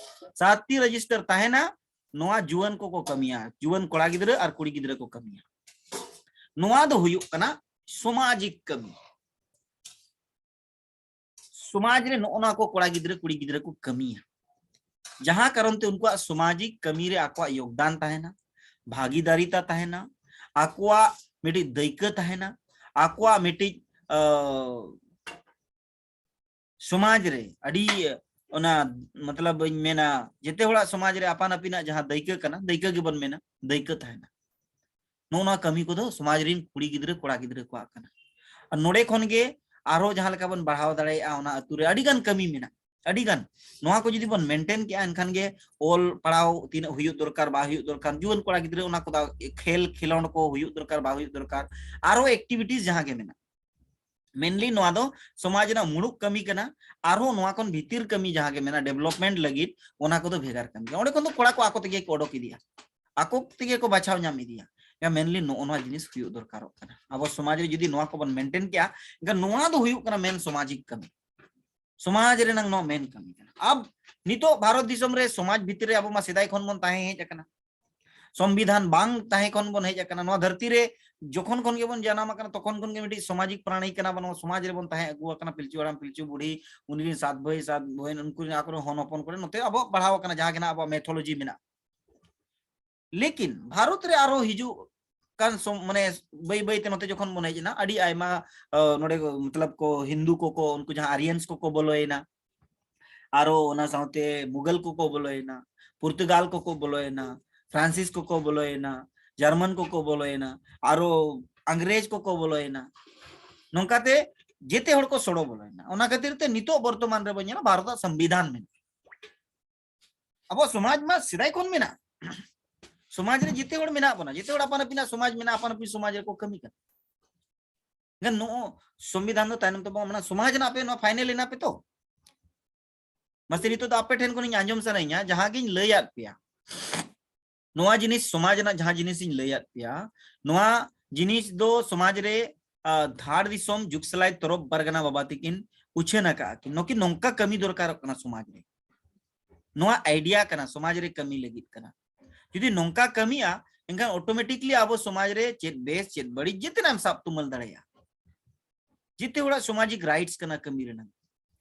ᱥᱟᱛᱴᱤ ᱨᱮᱡᱤᱥᱴᱟᱨ ᱛᱟᱦᱮᱱᱟ, ᱱᱚᱣᱟ ᱡᱩᱣᱟᱹᱱ ᱠᱚᱠᱚ ᱠᱟᱹᱢᱤᱭᱟ, ᱡᱩᱣᱟᱹᱱ ᱠᱚᱲᱟ ᱜᱤᱫᱽᱨᱟᱹ ᱟᱨ ᱠᱩᱲᱤ ᱜᱤᱫᱽᱨᱟᱹ ᱠᱚ ᱠᱟᱹᱢᱤᱭᱟ᱾ ᱱᱚᱣᱟ ᱫᱚ ᱦᱩᱭᱩᱜ ᱠᱟᱱᱟ ᱥᱟᱢᱟᱡᱤᱠ ᱠᱟᱹᱢᱤ᱾ ᱥᱚᱢᱟᱡᱽ ᱨᱮ ᱱᱚᱜᱼᱚ ᱱᱚᱣᱟ ᱠᱚ ᱠᱚᱲᱟ ᱜᱤᱫᱽᱨᱟᱹ ᱠᱩᱲᱤ ᱜᱤᱫᱽᱨᱟᱹ ᱠᱚ ᱠᱟᱹᱢᱤᱭᱟ, ᱡᱟᱦᱟᱸ ᱠᱟᱨᱚᱱ ᱛᱮ ᱩᱱᱠᱩᱣᱟᱜ ᱥᱟᱢᱟᱡᱤᱠ ᱠᱟᱹᱢᱤ ᱨᱮ ᱟᱠᱚᱣᱟᱜ ᱭᱳᱜᱽᱫᱟᱱ ᱛᱟᱦᱮᱱᱟ, ᱵᱷᱟᱜᱤᱫᱟᱨᱤᱛᱟ ᱛᱟᱦᱮᱱᱟ, ᱟᱠᱚᱣᱟᱜ ᱢᱤᱫᱴᱤᱡ ᱫᱟᱹᱭᱠᱟᱹ ᱛᱟᱦᱮᱱᱟ, ᱟᱠᱚᱣᱟᱜ ᱢᱤᱫᱴᱤᱡ ᱥᱚᱢᱟᱡᱽ ᱨᱮ ᱟᱹᱰᱤ ᱚᱱᱟ ᱢᱚᱛᱞᱚᱵ ᱤᱧ ᱢᱮᱱᱟ ᱡᱮᱛᱮ ᱦᱚᱲᱟᱜ ᱥᱚᱢᱟᱡᱽ ᱨᱮ ᱟᱯᱟᱱ ᱟᱹᱯᱤᱱᱟᱜ ᱡᱟᱦᱟᱸ ᱫᱟᱹᱭᱠᱟᱹ ᱠᱟᱱᱟ, ᱫᱟᱹᱭᱠᱟᱹ ᱜᱮᱵᱚᱱ ᱢᱮᱱᱟ, ᱫᱟᱹᱭᱠᱟᱹ ᱛᱟᱦᱮᱱᱟ᱾ ᱱᱚᱜᱼᱚ ᱱᱚᱣᱟ ᱠᱟᱹᱢᱤ ᱠᱚᱫᱚ ᱥᱚᱢᱟᱡᱽ ᱨᱮᱱ ᱠᱩᱲᱤ ᱜᱤᱫᱽᱨᱟᱹ ᱠᱚᱲᱟ ᱜᱤᱫᱽᱨᱟᱹ ᱠᱚᱣᱟᱜ ᱠᱟᱱᱟ᱾ ᱟᱨ ᱱᱚᱰᱮ ᱠᱷᱚᱱ ᱜᱮ ᱟᱨᱦᱚᱸ ᱡᱟᱦᱟᱸ ᱞᱮᱠᱟ ᱵᱚᱱ ᱵᱟᱲᱦᱟᱣ ᱫᱟᱲᱮᱭᱟᱜᱼᱟ, ᱚᱱᱟ ᱟᱹᱛᱩ ᱨᱮ ᱟᱹᱰᱤ ᱜᱟᱱ ᱠᱟᱹᱢᱤ ᱢᱮᱱᱟᱜᱼᱟ, ᱟᱹᱰᱤ ᱜᱟᱱ᱾ ᱱᱚᱣᱟ ᱠᱚ ᱡᱩᱫᱤ ᱵᱚᱱ ᱢᱮᱱᱴᱮᱱ ᱠᱮᱜᱼᱟ, ᱮᱱᱠᱷᱟᱱ ᱜᱮ ᱚᱞ ᱯᱟᱲᱦᱟᱣ ᱛᱤᱱᱟᱹᱜ ᱦᱩᱭᱩᱜ ᱫᱚᱨᱠᱟᱨ, ᱵᱟᱝ ᱦᱩᱭᱩᱜ ᱫᱚᱨᱠᱟᱨ, ᱡᱩᱣᱟᱹᱱ ᱠᱚᱲᱟ ᱜᱤᱫᱽᱨᱟᱹ ᱚᱱᱟ ᱠᱚᱫᱚ ᱠᱷᱮᱞ ᱠᱷᱮᱞᱳᱸᱰ ᱠᱚ ᱦᱩᱭᱩᱜ ᱫᱚᱨᱠᱟᱨ, ᱵᱟᱝ ᱦᱩᱭᱩᱜ ᱫᱚᱨᱠᱟᱨ, ᱟᱨᱦᱚᱸ ᱮᱠᱴᱤᱵᱷᱤᱴᱤᱥ ᱡᱟᱦᱟᱸ ᱜᱮ ᱢᱮᱱᱟᱜᱼᱟ᱾ ᱢᱮᱱᱞᱤ ᱱᱚᱣᱟ ᱫᱚ ᱥᱚᱢᱟᱡᱽ ᱨᱮᱱᱟᱜ ᱢᱩᱲᱩᱫ ᱠᱟᱹᱢᱤ ᱠᱟᱱᱟ᱾ ᱟᱨᱦᱚᱸ ᱱᱚᱣᱟ ᱠᱷᱚᱱ ᱵᱷᱤᱛᱤᱨ ᱠᱟᱹᱢᱤ ᱡᱟᱦᱟᱸ ᱜᱮ ᱢᱮᱱᱟᱜᱼᱟ, ᱰᱮᱵᱷᱞᱚᱯᱢᱮᱱᱴ ᱞᱟᱹᱜᱤᱫ, ᱚᱱᱟ ᱠᱚᱫᱚ ᱵᱷᱮᱜᱟᱨ ᱠᱟᱹᱢᱤ ᱠᱟᱱᱟ᱾ ᱚᱸᱰᱮ ᱠᱷᱚᱱ ᱫᱚ ᱠᱚᱲᱟ ᱠᱚ ᱟᱠᱚ ᱛᱮᱜᱮ ᱠᱚ ᱚᱰᱚᱠ ᱤᱫᱤᱭᱟ, ᱟᱠᱚ ᱛᱮᱜᱮ ᱠᱚ ᱵᱟᱪᱷᱟᱣ ᱧᱟᱢ ᱤᱫᱤᱭᱟ᱾ ᱢᱮᱱᱞᱤ ᱱᱚᱜᱼᱚ ᱱᱚᱣᱟ ᱡᱤᱱᱤᱥ ᱦᱩᱭᱩᱜ ᱫᱚᱨᱠᱟᱨᱚᱜ ᱠᱟᱱᱟ᱾ ᱟᱵᱚ ᱥᱚᱢᱟᱡᱽ ᱨᱮ ᱡᱩᱫᱤ ᱱᱚᱣᱟ ᱠᱚᱵᱚᱱ ᱢᱮᱱᱴᱮᱱ ᱠᱮᱜᱼᱟ, ᱮᱱᱠᱷᱟᱱ ᱱᱚᱣᱟ ᱫᱚ ᱦᱩᱭᱩᱜ ᱠᱟᱱᱟ ᱢᱮᱱ ᱥᱚᱢᱟᱡᱤᱠ ᱠᱟᱹᱢᱤ᱾ ᱥᱚᱢᱟᱡᱽ ᱨᱮᱱᱟᱝ ᱱᱚᱣᱟ ᱢᱮᱱ ᱠᱟᱹᱢᱤ ᱠᱟᱱᱟ᱾ ᱟᱵ ᱱᱤᱛᱚᱜ ᱵᱷᱟᱨᱚᱛ ᱫᱤᱥᱚᱢ ᱨᱮ ᱥᱚᱢᱟᱡᱽ ᱵᱷᱤᱛᱨᱤ ᱨᱮ ᱟᱵᱚ ᱢᱟ ᱥᱮᱫᱟᱭ ᱠᱷᱚᱱ ᱵᱚᱱ ᱛᱟᱦᱮᱸ ᱦᱮᱡ ᱟᱠᱟᱱᱟ, ᱥᱚᱝᱵᱤᱫᱷᱟᱱ ᱵᱟᱝ ᱛᱟᱦᱮᱸ ᱠᱷᱚᱱ ᱵᱚᱱ ᱦᱮᱡ ᱟᱠᱟᱱᱟ᱾ ᱱᱚᱣᱟ ᱫᱷᱟᱹᱨᱛᱤ ᱨᱮ ᱡᱚᱠᱷᱚᱱ ᱠᱷᱚᱱ ᱜᱮᱵᱚᱱ ᱡᱟᱱᱟᱢ ᱟᱠᱟᱱᱟ, ᱛᱚᱠᱷᱚᱱ ᱠᱷᱚᱱ ᱜᱮ ᱢᱤᱫᱴᱤᱡ ᱥᱟᱢᱟᱡᱤᱠ ᱯᱨᱟᱬᱤ ᱠᱟᱱᱟ ᱵᱚᱱ᱾ ᱱᱚᱣᱟ ᱥᱚᱢᱟᱡᱽ ᱨᱮᱵᱚᱱ ᱛᱟᱦᱮᱸ ᱟᱹᱜᱩ ᱟᱠᱟᱱᱟ᱾ ᱯᱤᱞᱪᱩ ᱦᱟᱲᱟᱢ, ᱯᱤᱞᱪᱩ ᱵᱩᱲᱦᱤ, ᱩᱱᱤ ᱨᱮᱱ ᱥᱟᱛ ᱵᱷᱟᱹᱭ, ᱥᱟᱛ ᱵᱚᱦᱤᱱ, ᱩᱱᱠᱩ ᱨᱮᱱ ᱟᱠᱚ ᱨᱮᱱ ᱦᱚᱱ ᱦᱚᱯᱚᱱ ᱠᱚᱨᱮ, ᱱᱚᱛᱮ ᱟᱵᱚᱣᱟᱜ ᱵᱟᱲᱦᱟᱣ ᱟᱠᱟᱱᱟ, ᱡᱟᱦᱟᱸ ᱜᱮ ᱱᱟᱜ ᱟᱵᱚᱣᱟᱜ ᱢᱮᱛᱷᱳᱞᱚᱡᱤ ᱢᱮᱱᱟᱜᱼᱟ᱾ ᱞᱮᱠᱤᱱ ᱵᱷᱟᱨᱚᱛ ᱨᱮ ᱟᱨᱦᱚᱸ ᱦᱤᱡᱩᱜ ᱠᱟᱱ ᱥᱚᱢ-, ᱢᱟᱱᱮ ᱵᱟᱹᱭ ᱵᱟᱹᱭ ᱛᱮ ᱱᱚᱛᱮ ᱡᱚᱠᱷᱚᱱ ᱵᱚᱱ ᱦᱮᱡ ᱮᱱᱟ, ᱟᱹᱰᱤ ᱟᱭᱢᱟ, ᱟ, ᱱᱚᱰᱮ ᱢᱚᱛᱞᱚᱵ ᱠᱚ ᱦᱤᱱᱫᱩ ᱠᱚᱠᱚ, ᱩᱱᱠᱩ ᱡᱟᱦᱟᱸ ᱟᱨᱤᱭᱟᱱᱥ ᱠᱚᱠᱚ ᱵᱚᱞᱚᱭᱮᱱᱟ, ᱟᱨᱚ ᱚᱱᱟ ᱥᱟᱶᱛᱮ ᱢᱩᱜᱟᱞ ᱠᱚᱠᱚ ᱵᱚᱞᱚᱭᱮᱱᱟ, ᱯᱩᱨᱛᱩᱜᱟᱞ ᱠᱚᱠᱚ ᱵᱚᱞᱚᱭᱮᱱᱟ, ᱯᱷᱨᱟᱱᱥᱤᱥ ᱠᱚᱠᱚ ᱵᱚᱞᱚᱭᱮᱱᱟ, ᱡᱟᱨᱢᱟᱱ ᱠᱚᱠᱚ ᱵᱚᱞᱚᱭᱮᱱᱟ, ᱟᱨᱚ ᱟᱝᱨᱮᱡᱽ ᱠᱚᱠᱚ ᱵᱚᱞᱚᱭᱮᱱᱟ᱾ ᱱᱚᱝᱠᱟᱛᱮ ᱡᱮᱛᱮ ᱦᱚᱲ ᱠᱚ ᱥᱚᱲᱚ ᱵᱚᱞᱚᱭᱮᱱᱟ᱾ ᱚᱱᱟ ᱠᱷᱟᱹᱛᱤᱨ ᱛᱮ ᱱᱤᱛᱚᱜ ᱵᱚᱨᱛᱚᱢᱟᱱ ᱨᱮᱵᱚᱱ ᱧᱮᱞᱟ ᱵᱷᱟᱨᱚᱛᱟᱜ ᱥᱚᱝᱵᱤᱫᱷᱟᱱ ᱢᱮᱱᱟᱜᱼᱟ᱾ ᱟᱵᱚᱣᱟᱜ ᱥᱚᱢᱟᱡᱽ ᱢᱟ ᱥᱮᱫᱟᱭ ᱠᱷᱚᱱ ᱢᱮᱱᱟᱜᱼᱟ᱾ ᱥᱚᱢᱟᱡᱽ ᱨᱮ ᱡᱮᱛᱮ ᱦᱚᱲ ᱢᱮᱱᱟᱜ ᱵᱚᱱᱟ, ᱡᱮᱛᱮ ᱦᱚᱲ ᱟᱯᱟᱱ ᱟᱹᱯᱤᱱᱟᱜ ᱥᱚᱢᱟᱡᱽ ᱢᱮᱱᱟᱜᱼᱟ, ᱟᱯᱟᱱ ᱟᱹᱯᱤᱱ ᱥᱚᱢᱟᱡᱽ ᱨᱮᱠᱚ ᱠᱟᱹᱢᱤ ᱠᱟᱱᱟ᱾ ᱮᱱᱠᱷᱟᱱ ᱱᱚᱜᱼᱚ ᱥᱚᱝᱵᱤᱫᱷᱟᱱ ᱫᱚ ᱛᱟᱭᱱᱚᱢ ᱛᱮ ᱵᱟᱝ, ᱢᱟᱱᱮ ᱥᱚᱢᱟᱡᱽ ᱨᱮᱱᱟᱜ ᱟᱯᱮ ᱱᱚᱣᱟ ᱯᱷᱟᱭᱱᱮᱞ ᱮᱱᱟ ᱯᱮ ᱛᱚ? ᱢᱟᱥᱮ ᱱᱤᱛᱚᱜ ᱫᱚ ᱟᱯᱮ ᱴᱷᱮᱱ ᱠᱷᱚᱱᱤᱧ ᱟᱸᱡᱚᱢ ᱥᱟᱱᱟᱧᱟ, ᱡᱟᱦᱟᱸ ᱜᱤᱧ ᱞᱟᱹᱭᱟᱫ ᱯᱮᱭᱟ, ᱱᱚᱣᱟ ᱡᱤᱱᱤᱥ, ᱥᱚᱢᱟᱡᱽ ᱨᱮᱱᱟᱜ ᱡᱟᱦᱟᱸ ᱡᱤᱱᱤᱥ ᱤᱧ ᱞᱟᱹᱭᱟᱫ ᱯᱮᱭᱟ, ᱱᱚᱣᱟ ᱡᱤᱱᱤᱥ ᱫᱚ ᱥᱚᱢᱟᱡᱽ ᱨᱮ, ᱟ, ᱫᱷᱟᱲ ᱫᱤᱥᱚᱢ ᱡᱩᱜᱽᱥᱟᱞᱟᱭ ᱛᱚᱨᱚᱯ ᱯᱟᱨᱜᱟᱱᱟ ᱵᱟᱵᱟ ᱛᱤᱠᱤᱱ ᱩᱪᱷᱟᱹᱱ ᱟᱠᱟᱫᱼᱟ ᱠᱤᱱ᱾ ᱱᱩᱠᱤᱱ ᱱᱚᱝᱠᱟ ᱠᱟᱹᱢᱤ ᱫᱚᱨᱠᱟᱨᱚᱜ ᱠᱟᱱᱟ ᱥᱚᱢᱟᱡᱽ ᱨᱮ᱾ ᱱᱚᱣᱟ ᱟᱭᱰᱤᱭᱟ ᱠᱟᱱᱟ, ᱥᱚᱢᱟᱡᱽ ᱨᱮ ᱠᱟᱹᱢᱤ ᱞᱟᱹᱜᱤᱫ ᱠᱟᱱᱟ᱾ ᱡᱩᱫᱤ ᱱᱚᱝᱠᱟ ᱠᱟᱹᱢᱤᱜᱼᱟ, ᱮᱱᱠᱷᱟᱱ automatically ᱟᱵᱚ ᱥᱚᱢᱟᱡᱽ ᱨᱮ ᱪᱮᱫ ᱵᱮᱥ ᱪᱮᱫ ᱵᱟᱹᱲᱤᱡ ᱡᱮᱛᱮᱱᱟᱜ ᱮᱢ ᱥᱟᱵ ᱛᱩᱢᱟᱹᱞ ᱫᱟᱲᱮᱭᱟᱜᱼᱟ᱾ ᱡᱮᱛᱮ ᱦᱚᱲᱟᱜ ᱥᱟᱢᱟᱡᱤᱠ rights ᱠᱟᱱᱟ ᱠᱟᱹᱢᱤ ᱨᱮᱱᱟᱜ᱾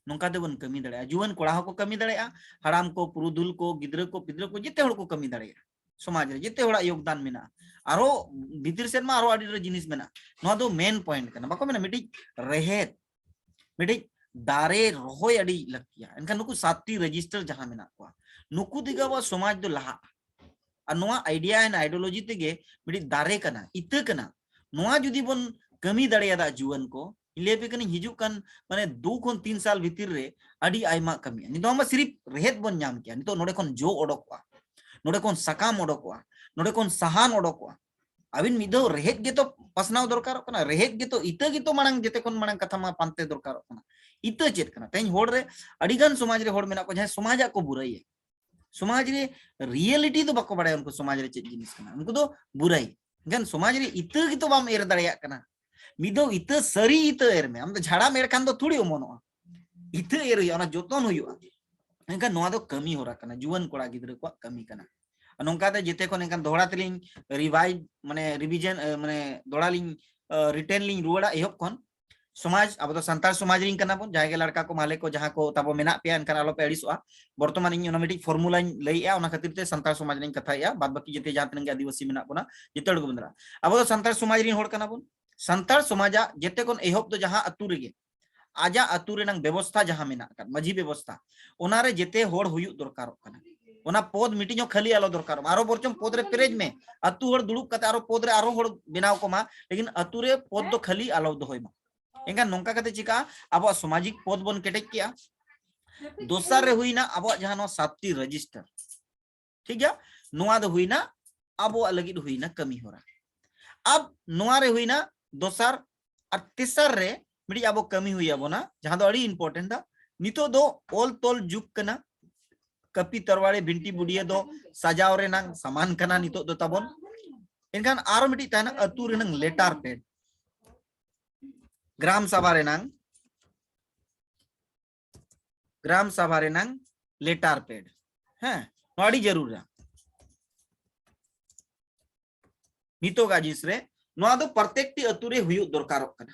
ᱱᱚᱝᱠᱟ ᱛᱮᱵᱚᱱ ᱠᱟᱹᱢᱤ ᱫᱟᱲᱮᱭᱟᱜᱼᱟ᱾ ᱡᱩᱣᱟᱹᱱ ᱠᱚᱲᱟ ᱦᱚᱸᱠᱚ ᱠᱟᱹᱢᱤ ᱫᱟᱲᱮᱭᱟᱜᱼᱟ, ᱦᱟᱲᱟᱢ ᱠᱚ, ᱯᱩᱨᱩᱫᱷᱩᱞ ᱠᱚ, ᱜᱤᱫᱽᱨᱟᱹ ᱠᱚ, ᱯᱤᱫᱽᱨᱟᱹ ᱠᱚ, ᱡᱮᱛᱮ ᱦᱚᱲ ᱠᱚ ᱠᱟᱹᱢᱤ ᱫᱟᱲᱮᱭᱟᱜᱼᱟ᱾ ᱥᱚᱢᱟᱡᱽ ᱨᱮ ᱡᱮᱛᱮ ᱦᱚᱲᱟᱜ ᱭᱳᱜᱽᱫᱟᱱ ᱢᱮᱱᱟᱜᱼᱟ᱾ ᱟᱨᱚ ᱵᱷᱤᱛᱤᱨ ᱥᱮᱫ ᱢᱟ ᱟᱨᱚ ᱟᱹᱰᱤ ᱰᱷᱮᱨ ᱡᱤᱱᱤᱥ ᱢᱮᱱᱟᱜᱼᱟ᱾ ᱱᱚᱣᱟ ᱫᱚ main point ᱠᱟᱱᱟ᱾ ᱵᱟᱠᱚ ᱢᱮᱱᱟ ᱢᱤᱫᱴᱤᱡ ᱨᱮᱦᱮᱫ, ᱢᱤᱫᱴᱤᱡ ᱫᱟᱨᱮ ᱨᱚᱦᱚᱭ ᱟᱹᱰᱤ ᱞᱟᱹᱠᱛᱤᱭᱟ᱾ ᱮᱱᱠᱷᱟᱱ ᱱᱩᱠᱩ ᱥᱟᱛᱴᱤ register ᱡᱟᱦᱟᱸ ᱢᱮᱱᱟᱜ ᱠᱚᱣᱟ, ᱱᱩᱠᱩ ᱛᱮᱜᱮ ᱟᱵᱚᱣᱟᱜ ᱥᱚᱢᱟᱡᱽ ᱫᱚ ᱞᱟᱦᱟᱜᱼᱟ᱾ ᱟᱨ ᱱᱚᱣᱟ idea and ideology ᱛᱮᱜᱮ ᱢᱤᱫᱴᱤᱡ ᱫᱟᱨᱮ ᱠᱟᱱᱟ, ᱤᱛᱟᱹ ᱠᱟᱱᱟ᱾ ᱱᱚᱣᱟ ᱡᱩᱫᱤ ᱵᱚᱱ ᱠᱟᱹᱢᱤ ᱫᱟᱲᱮᱭᱟᱫᱟ ᱡᱩᱣᱟᱹᱱ ᱠᱚ, ᱤᱧ ᱞᱟᱹᱭ ᱟᱯᱮ ᱠᱟᱹᱱᱟᱹᱧ, ᱦᱤᱡᱩᱜ ᱠᱟᱱ ᱢᱟᱱᱮ ᱫᱩ ᱠᱷᱚᱱ ᱛᱤᱱ ᱥᱟᱞ ᱵᱷᱤᱛᱤᱨ ᱨᱮ ᱟᱹᱰᱤ ᱟᱭᱢᱟ ᱠᱟᱹᱢᱤ᱾ ᱱᱤᱛᱚᱜ ᱢᱟ ᱥᱤᱨᱤᱯ ᱨᱮᱦᱮᱫ ᱵᱚᱱ ᱧᱟᱢ ᱠᱮᱭᱟ, ᱱᱤᱛᱚᱜ ᱱᱚᱰᱮ ᱠᱷᱚᱱ ᱡᱚ ᱚᱰᱚᱠᱚᱜᱼᱟ, ᱱᱚᱰᱮ ᱠᱷᱚᱱ ᱥᱟᱠᱟᱢ ᱚᱰᱚᱠᱚᱜᱼᱟ, ᱱᱚᱰᱮ ᱠᱷᱚᱱ ᱥᱟᱦᱟᱱ ᱚᱰᱚᱠᱚᱜᱼᱟ᱾ ᱟᱹᱵᱤᱱ ᱢᱤᱫ ᱫᱷᱟᱣ ᱨᱮᱦᱮᱫ ᱜᱮᱛᱚ ᱯᱟᱥᱱᱟᱣ ᱫᱚᱨᱠᱟᱨᱚᱜ ᱠᱟᱱᱟ, ᱨᱮᱦᱮᱫ ᱜᱮᱛᱚ, ᱤᱛᱟᱹ ᱜᱮᱛᱚ ᱢᱟᱲᱟᱝ ᱡᱮᱛᱮ ᱠᱷᱚᱱ ᱢᱟᱲᱟᱝ ᱠᱟᱛᱷᱟ ᱢᱟ ᱯᱟᱱᱛᱮ ᱫᱚᱨᱠᱟᱨᱚᱜ ᱠᱟᱱᱟ᱾ ᱤᱛᱟᱹ ᱪᱮᱫ ᱠᱟᱱᱟ? ᱛᱮᱦᱮᱧ ᱦᱚᱲ ᱨᱮ ᱟᱹᱰᱤ ᱜᱟᱱ ᱥᱚᱢᱟᱡᱽ ᱨᱮ ᱦᱚᱲ ᱢᱮᱱᱟᱜ ᱠᱚᱣᱟ ᱡᱟᱦᱟᱸᱭ ᱥᱚᱢᱟᱡᱟᱜ ᱠᱚ ᱵᱩᱨᱟᱹᱭᱟ, ᱥᱚᱢᱟᱡᱽ ᱨᱮ reality ᱫᱚ ᱵᱟᱠᱚ ᱵᱟᱲᱟᱭᱟ ᱩᱱᱠᱩ ᱥᱚᱢᱟᱡᱽ ᱨᱮ ᱪᱮᱫ ᱡᱤᱱᱤᱥ ᱠᱟᱱᱟ, ᱩᱱᱠᱩ ᱫᱚ ᱵᱩᱨᱟᱹᱭ᱾ ᱮᱱᱠᱷᱟᱱ ᱥᱚᱢᱟᱡᱽ ᱨᱮ ᱤᱛᱟᱹ ᱜᱮᱛᱚ ᱵᱟᱢ ᱮᱨ ᱫᱟᱲᱮᱭᱟᱜ ᱠᱟᱱᱟ᱾ ᱢᱤᱫ ᱫᱷᱟᱣ ᱤᱛᱟᱹ, ᱥᱟᱹᱨᱤ ᱤᱛᱟᱹ ᱮᱨ ᱢᱮ, ᱟᱢ ᱫᱚ ᱡᱷᱟᱲᱟᱢ ᱮᱨ ᱠᱷᱟᱱ ᱫᱚ ᱛᱷᱩᱲᱤ ᱚᱢᱚᱱᱚᱜᱼᱟ᱾ ᱤᱛᱟᱹ ᱮᱨ ᱦᱩᱭᱩᱜᱼᱟ, ᱚᱱᱟ ᱡᱚᱛᱚᱱ ᱦᱩᱭᱩᱜᱼᱟ᱾ ᱮᱱᱠᱷᱟᱱ ᱱᱚᱣᱟ ᱫᱚ ᱠᱟᱹᱢᱤ ᱦᱚᱨᱟ ᱠᱟᱱᱟ, ᱡᱩᱣᱟᱹᱱ ᱠᱚᱲᱟ ᱜᱤᱫᱽᱨᱟᱹ ᱠᱚᱣᱟᱜ ᱠᱟᱹᱢᱤ ᱠᱟᱱᱟ᱾ ᱟᱨ ᱱᱚᱝᱠᱟᱛᱮ ᱡᱮᱛᱮ ᱠᱷᱚᱱ ᱮᱱᱠᱷᱟᱱ ᱫᱚᱦᱲᱟ ᱛᱮᱞᱤᱧ revise, ᱢᱟᱱᱮ revision, ᱮ, ᱢᱟᱱᱮ ᱫᱚᱦᱲᱟ ᱞᱤᱧ, ᱮ, return ᱞᱤᱧ ᱨᱩᱣᱟᱹᱲᱟ ᱮᱦᱚᱵ ᱠᱷᱚᱱ᱾ ᱥᱚᱢᱟᱡᱽ, ᱟᱵᱚ ᱫᱚ ᱥᱟᱱᱛᱟᱲ ᱥᱚᱢᱟᱡᱽ ᱨᱮᱱ ᱠᱟᱱᱟ ᱵᱚᱱ, ᱡᱟᱦᱟᱸᱭ ᱜᱮ ᱞᱟᱲᱠᱟ ᱠᱚ, ᱢᱟᱦᱞᱮ ᱠᱚ, ᱡᱟᱦᱟᱸ ᱠᱚ ᱛᱟᱵᱚ ᱢᱮᱱᱟᱜ ᱯᱮᱭᱟ, ᱮᱱᱠᱷᱟᱱ ᱟᱞᱚᱯᱮ ᱟᱹᱲᱤᱥᱚᱜᱼᱟ᱾ ᱵᱚᱨᱛᱚᱢᱟᱱ ᱤᱧ ᱚᱱᱟ ᱢᱤᱫᱴᱤᱡ formulaᱧ ᱞᱟᱹᱭᱮᱜᱼᱟ, ᱚᱱᱟ ᱠᱷᱟᱹᱛᱤᱨ ᱛᱮ ᱥᱟᱱᱛᱟᱲ ᱥᱚᱢᱟᱡᱽ ᱨᱮᱧ ᱠᱟᱛᱷᱟᱭᱮᱜᱼᱟ, ᱵᱟᱫ ᱵᱟᱹᱠᱤ ᱡᱮᱛᱮ ᱡᱟᱦᱟᱸ ᱛᱤᱱᱟᱹᱜ ᱜᱮ ᱟᱹᱫᱤᱵᱟᱹᱥᱤ ᱢᱮᱱᱟᱜ ᱵᱚᱱᱟ, ᱡᱮᱛᱮ ᱦᱚᱲ ᱜᱮᱵᱚᱱ ᱫᱟᱲᱮᱭᱟᱜᱼᱟ᱾ ᱟᱵᱚ ᱫᱚ ᱥᱟᱱᱛᱟᱲ ᱥᱚᱢᱟᱡᱽ ᱨᱮᱱ ᱦᱚᱲ ᱠᱟᱱᱟ ᱵᱚᱱ᱾ ᱥᱟᱱᱛᱟᱲ ᱥᱚᱢᱟᱡᱟᱜ ᱡᱮᱛᱮ ᱠᱷᱚᱱ ᱮᱦᱚᱵ ᱫᱚ ᱡᱟᱦᱟᱸ ᱟᱹᱛᱩ ᱨᱮᱜᱮ ᱟᱡᱟᱜ ᱟᱹᱛᱩ ᱨᱮᱱᱟᱝ ᱵᱮᱵᱚᱥᱛᱷᱟ ᱡᱟᱦᱟᱸ ᱢᱮᱱᱟᱜ ᱟᱠᱟᱫ, ᱢᱟᱹᱡᱷᱤ ᱵᱮᱵᱚᱥᱛᱷᱟ, ᱚᱱᱟᱨᱮ ᱡᱮᱛᱮ ᱦᱚᱲ ᱦᱩᱭᱩᱜ ᱫᱚᱨᱠᱟᱨᱚᱜ ᱠᱟᱱᱟ᱾ ᱚᱱᱟ ᱯᱚᱫ ᱢᱤᱫᱴᱤᱡ ᱦᱚᱸ ᱠᱷᱟᱹᱞᱤ ᱟᱞᱚ ᱫᱚᱨᱠᱟᱨᱚᱜ ᱢᱟ᱾ ᱟᱨᱚ ᱵᱚᱨᱪᱚᱝ ᱯᱚᱫ ᱨᱮ ᱯᱮᱨᱮᱡ ᱢᱮ, ᱟᱹᱛᱩ ᱦᱚᱲ ᱫᱩᱲᱩᱵ ᱠᱟᱛᱮ ᱟᱨᱚ ᱯᱚᱫ ᱨᱮ ᱟᱨᱚ ᱦᱚᱲ ᱵᱮᱱᱟᱣ ᱠᱚᱢᱟ, ᱞᱮᱠᱤᱱ ᱟᱹᱛᱩ ᱨᱮ ᱯᱚᱫ ᱫᱚ ᱠᱷᱟᱹᱞᱤ ᱟᱞᱚ ᱫᱚᱦᱚᱭ ᱢᱟ᱾ ᱮᱱᱠᱷᱟᱱ ᱱᱚᱝᱠᱟ ᱠᱟᱛᱮ ᱪᱤᱠᱟᱜᱼᱟ, ᱟᱵᱚᱣᱟᱜ ᱥᱟᱢᱟᱡᱤᱠ ᱯᱚᱫ ᱵᱚᱱ ᱠᱮᱴᱮᱡ ᱠᱮᱜᱼᱟ᱾ ᱫᱚᱥᱟᱨ ᱨᱮ ᱦᱩᱭᱱᱟ ᱟᱵᱚᱣᱟᱜ ᱡᱟᱦᱟᱸ ᱱᱚᱣᱟ ᱥᱟᱛᱴᱤ register, ᱴᱷᱤᱠ ᱜᱮᱭᱟ, ᱱᱚᱣᱟ ᱫᱚ ᱦᱩᱭᱱᱟ ᱟᱵᱚᱣᱟᱜ ᱞᱟᱹᱜᱤᱫ ᱦᱩᱭᱱᱟ ᱠᱟᱹᱢᱤ ᱦᱚᱨᱟ᱾ ᱟᱵ ᱱᱚᱣᱟ ᱨᱮ ᱦᱩᱭᱱᱟ ᱫᱚᱥᱟᱨ᱾ ᱟᱨ ᱛᱮᱥᱟᱨ ᱨᱮ ᱢᱤᱫᱴᱤᱡ ᱟᱵᱚ ᱠᱟᱹᱢᱤ ᱦᱩᱭ ᱟᱵᱚᱱᱟ, ᱡᱟᱦᱟᱸ ᱫᱚ ᱟᱹᱰᱤ important ᱟ᱾ ᱱᱤᱛᱚᱜ ᱫᱚ ᱚᱞ ᱛᱚᱞ ᱡᱩᱜᱽ ᱠᱟᱱᱟ, ᱠᱟᱹᱯᱤ ᱛᱟᱨᱣᱟᱲᱤ ᱵᱷᱤᱱᱴᱤ ᱵᱩᱰᱤᱭᱟᱹ ᱫᱚ ᱥᱟᱡᱟᱣ ᱨᱮᱱᱟᱝ ᱥᱟᱢᱟᱱ ᱠᱟᱱᱟ ᱱᱤᱛᱚᱜ ᱫᱚ ᱛᱟᱵᱚᱱ᱾ ᱮᱱᱠᱷᱟᱱ ᱟᱨᱚ ᱢᱤᱫᱴᱤᱡ ᱛᱟᱦᱮᱱᱟ ᱟᱹᱛᱩ ᱨᱮᱱᱟᱝ letter pad, ᱜᱨᱟᱢ ᱥᱟᱵᱷᱟ ᱨᱮᱱᱟᱝ, ᱜᱨᱟᱢ ᱥᱟᱵᱷᱟ ᱨᱮᱱᱟᱝ letter pad᱾ ᱦᱮᱸ, ᱱᱚᱣᱟ ᱟᱹᱰᱤ ᱡᱟᱹᱨᱩᱲᱟ᱾ ᱱᱤᱛᱚᱜᱟᱜ ᱡᱤᱱᱤᱥ ᱨᱮ ᱱᱚᱣᱟ ᱫᱚ ᱯᱨᱚᱛᱮᱠᱴᱤ ᱟᱹᱛᱩ ᱨᱮ ᱦᱩᱭᱩᱜ ᱫᱚᱨᱠᱟᱨᱚᱜ ᱠᱟᱱᱟ᱾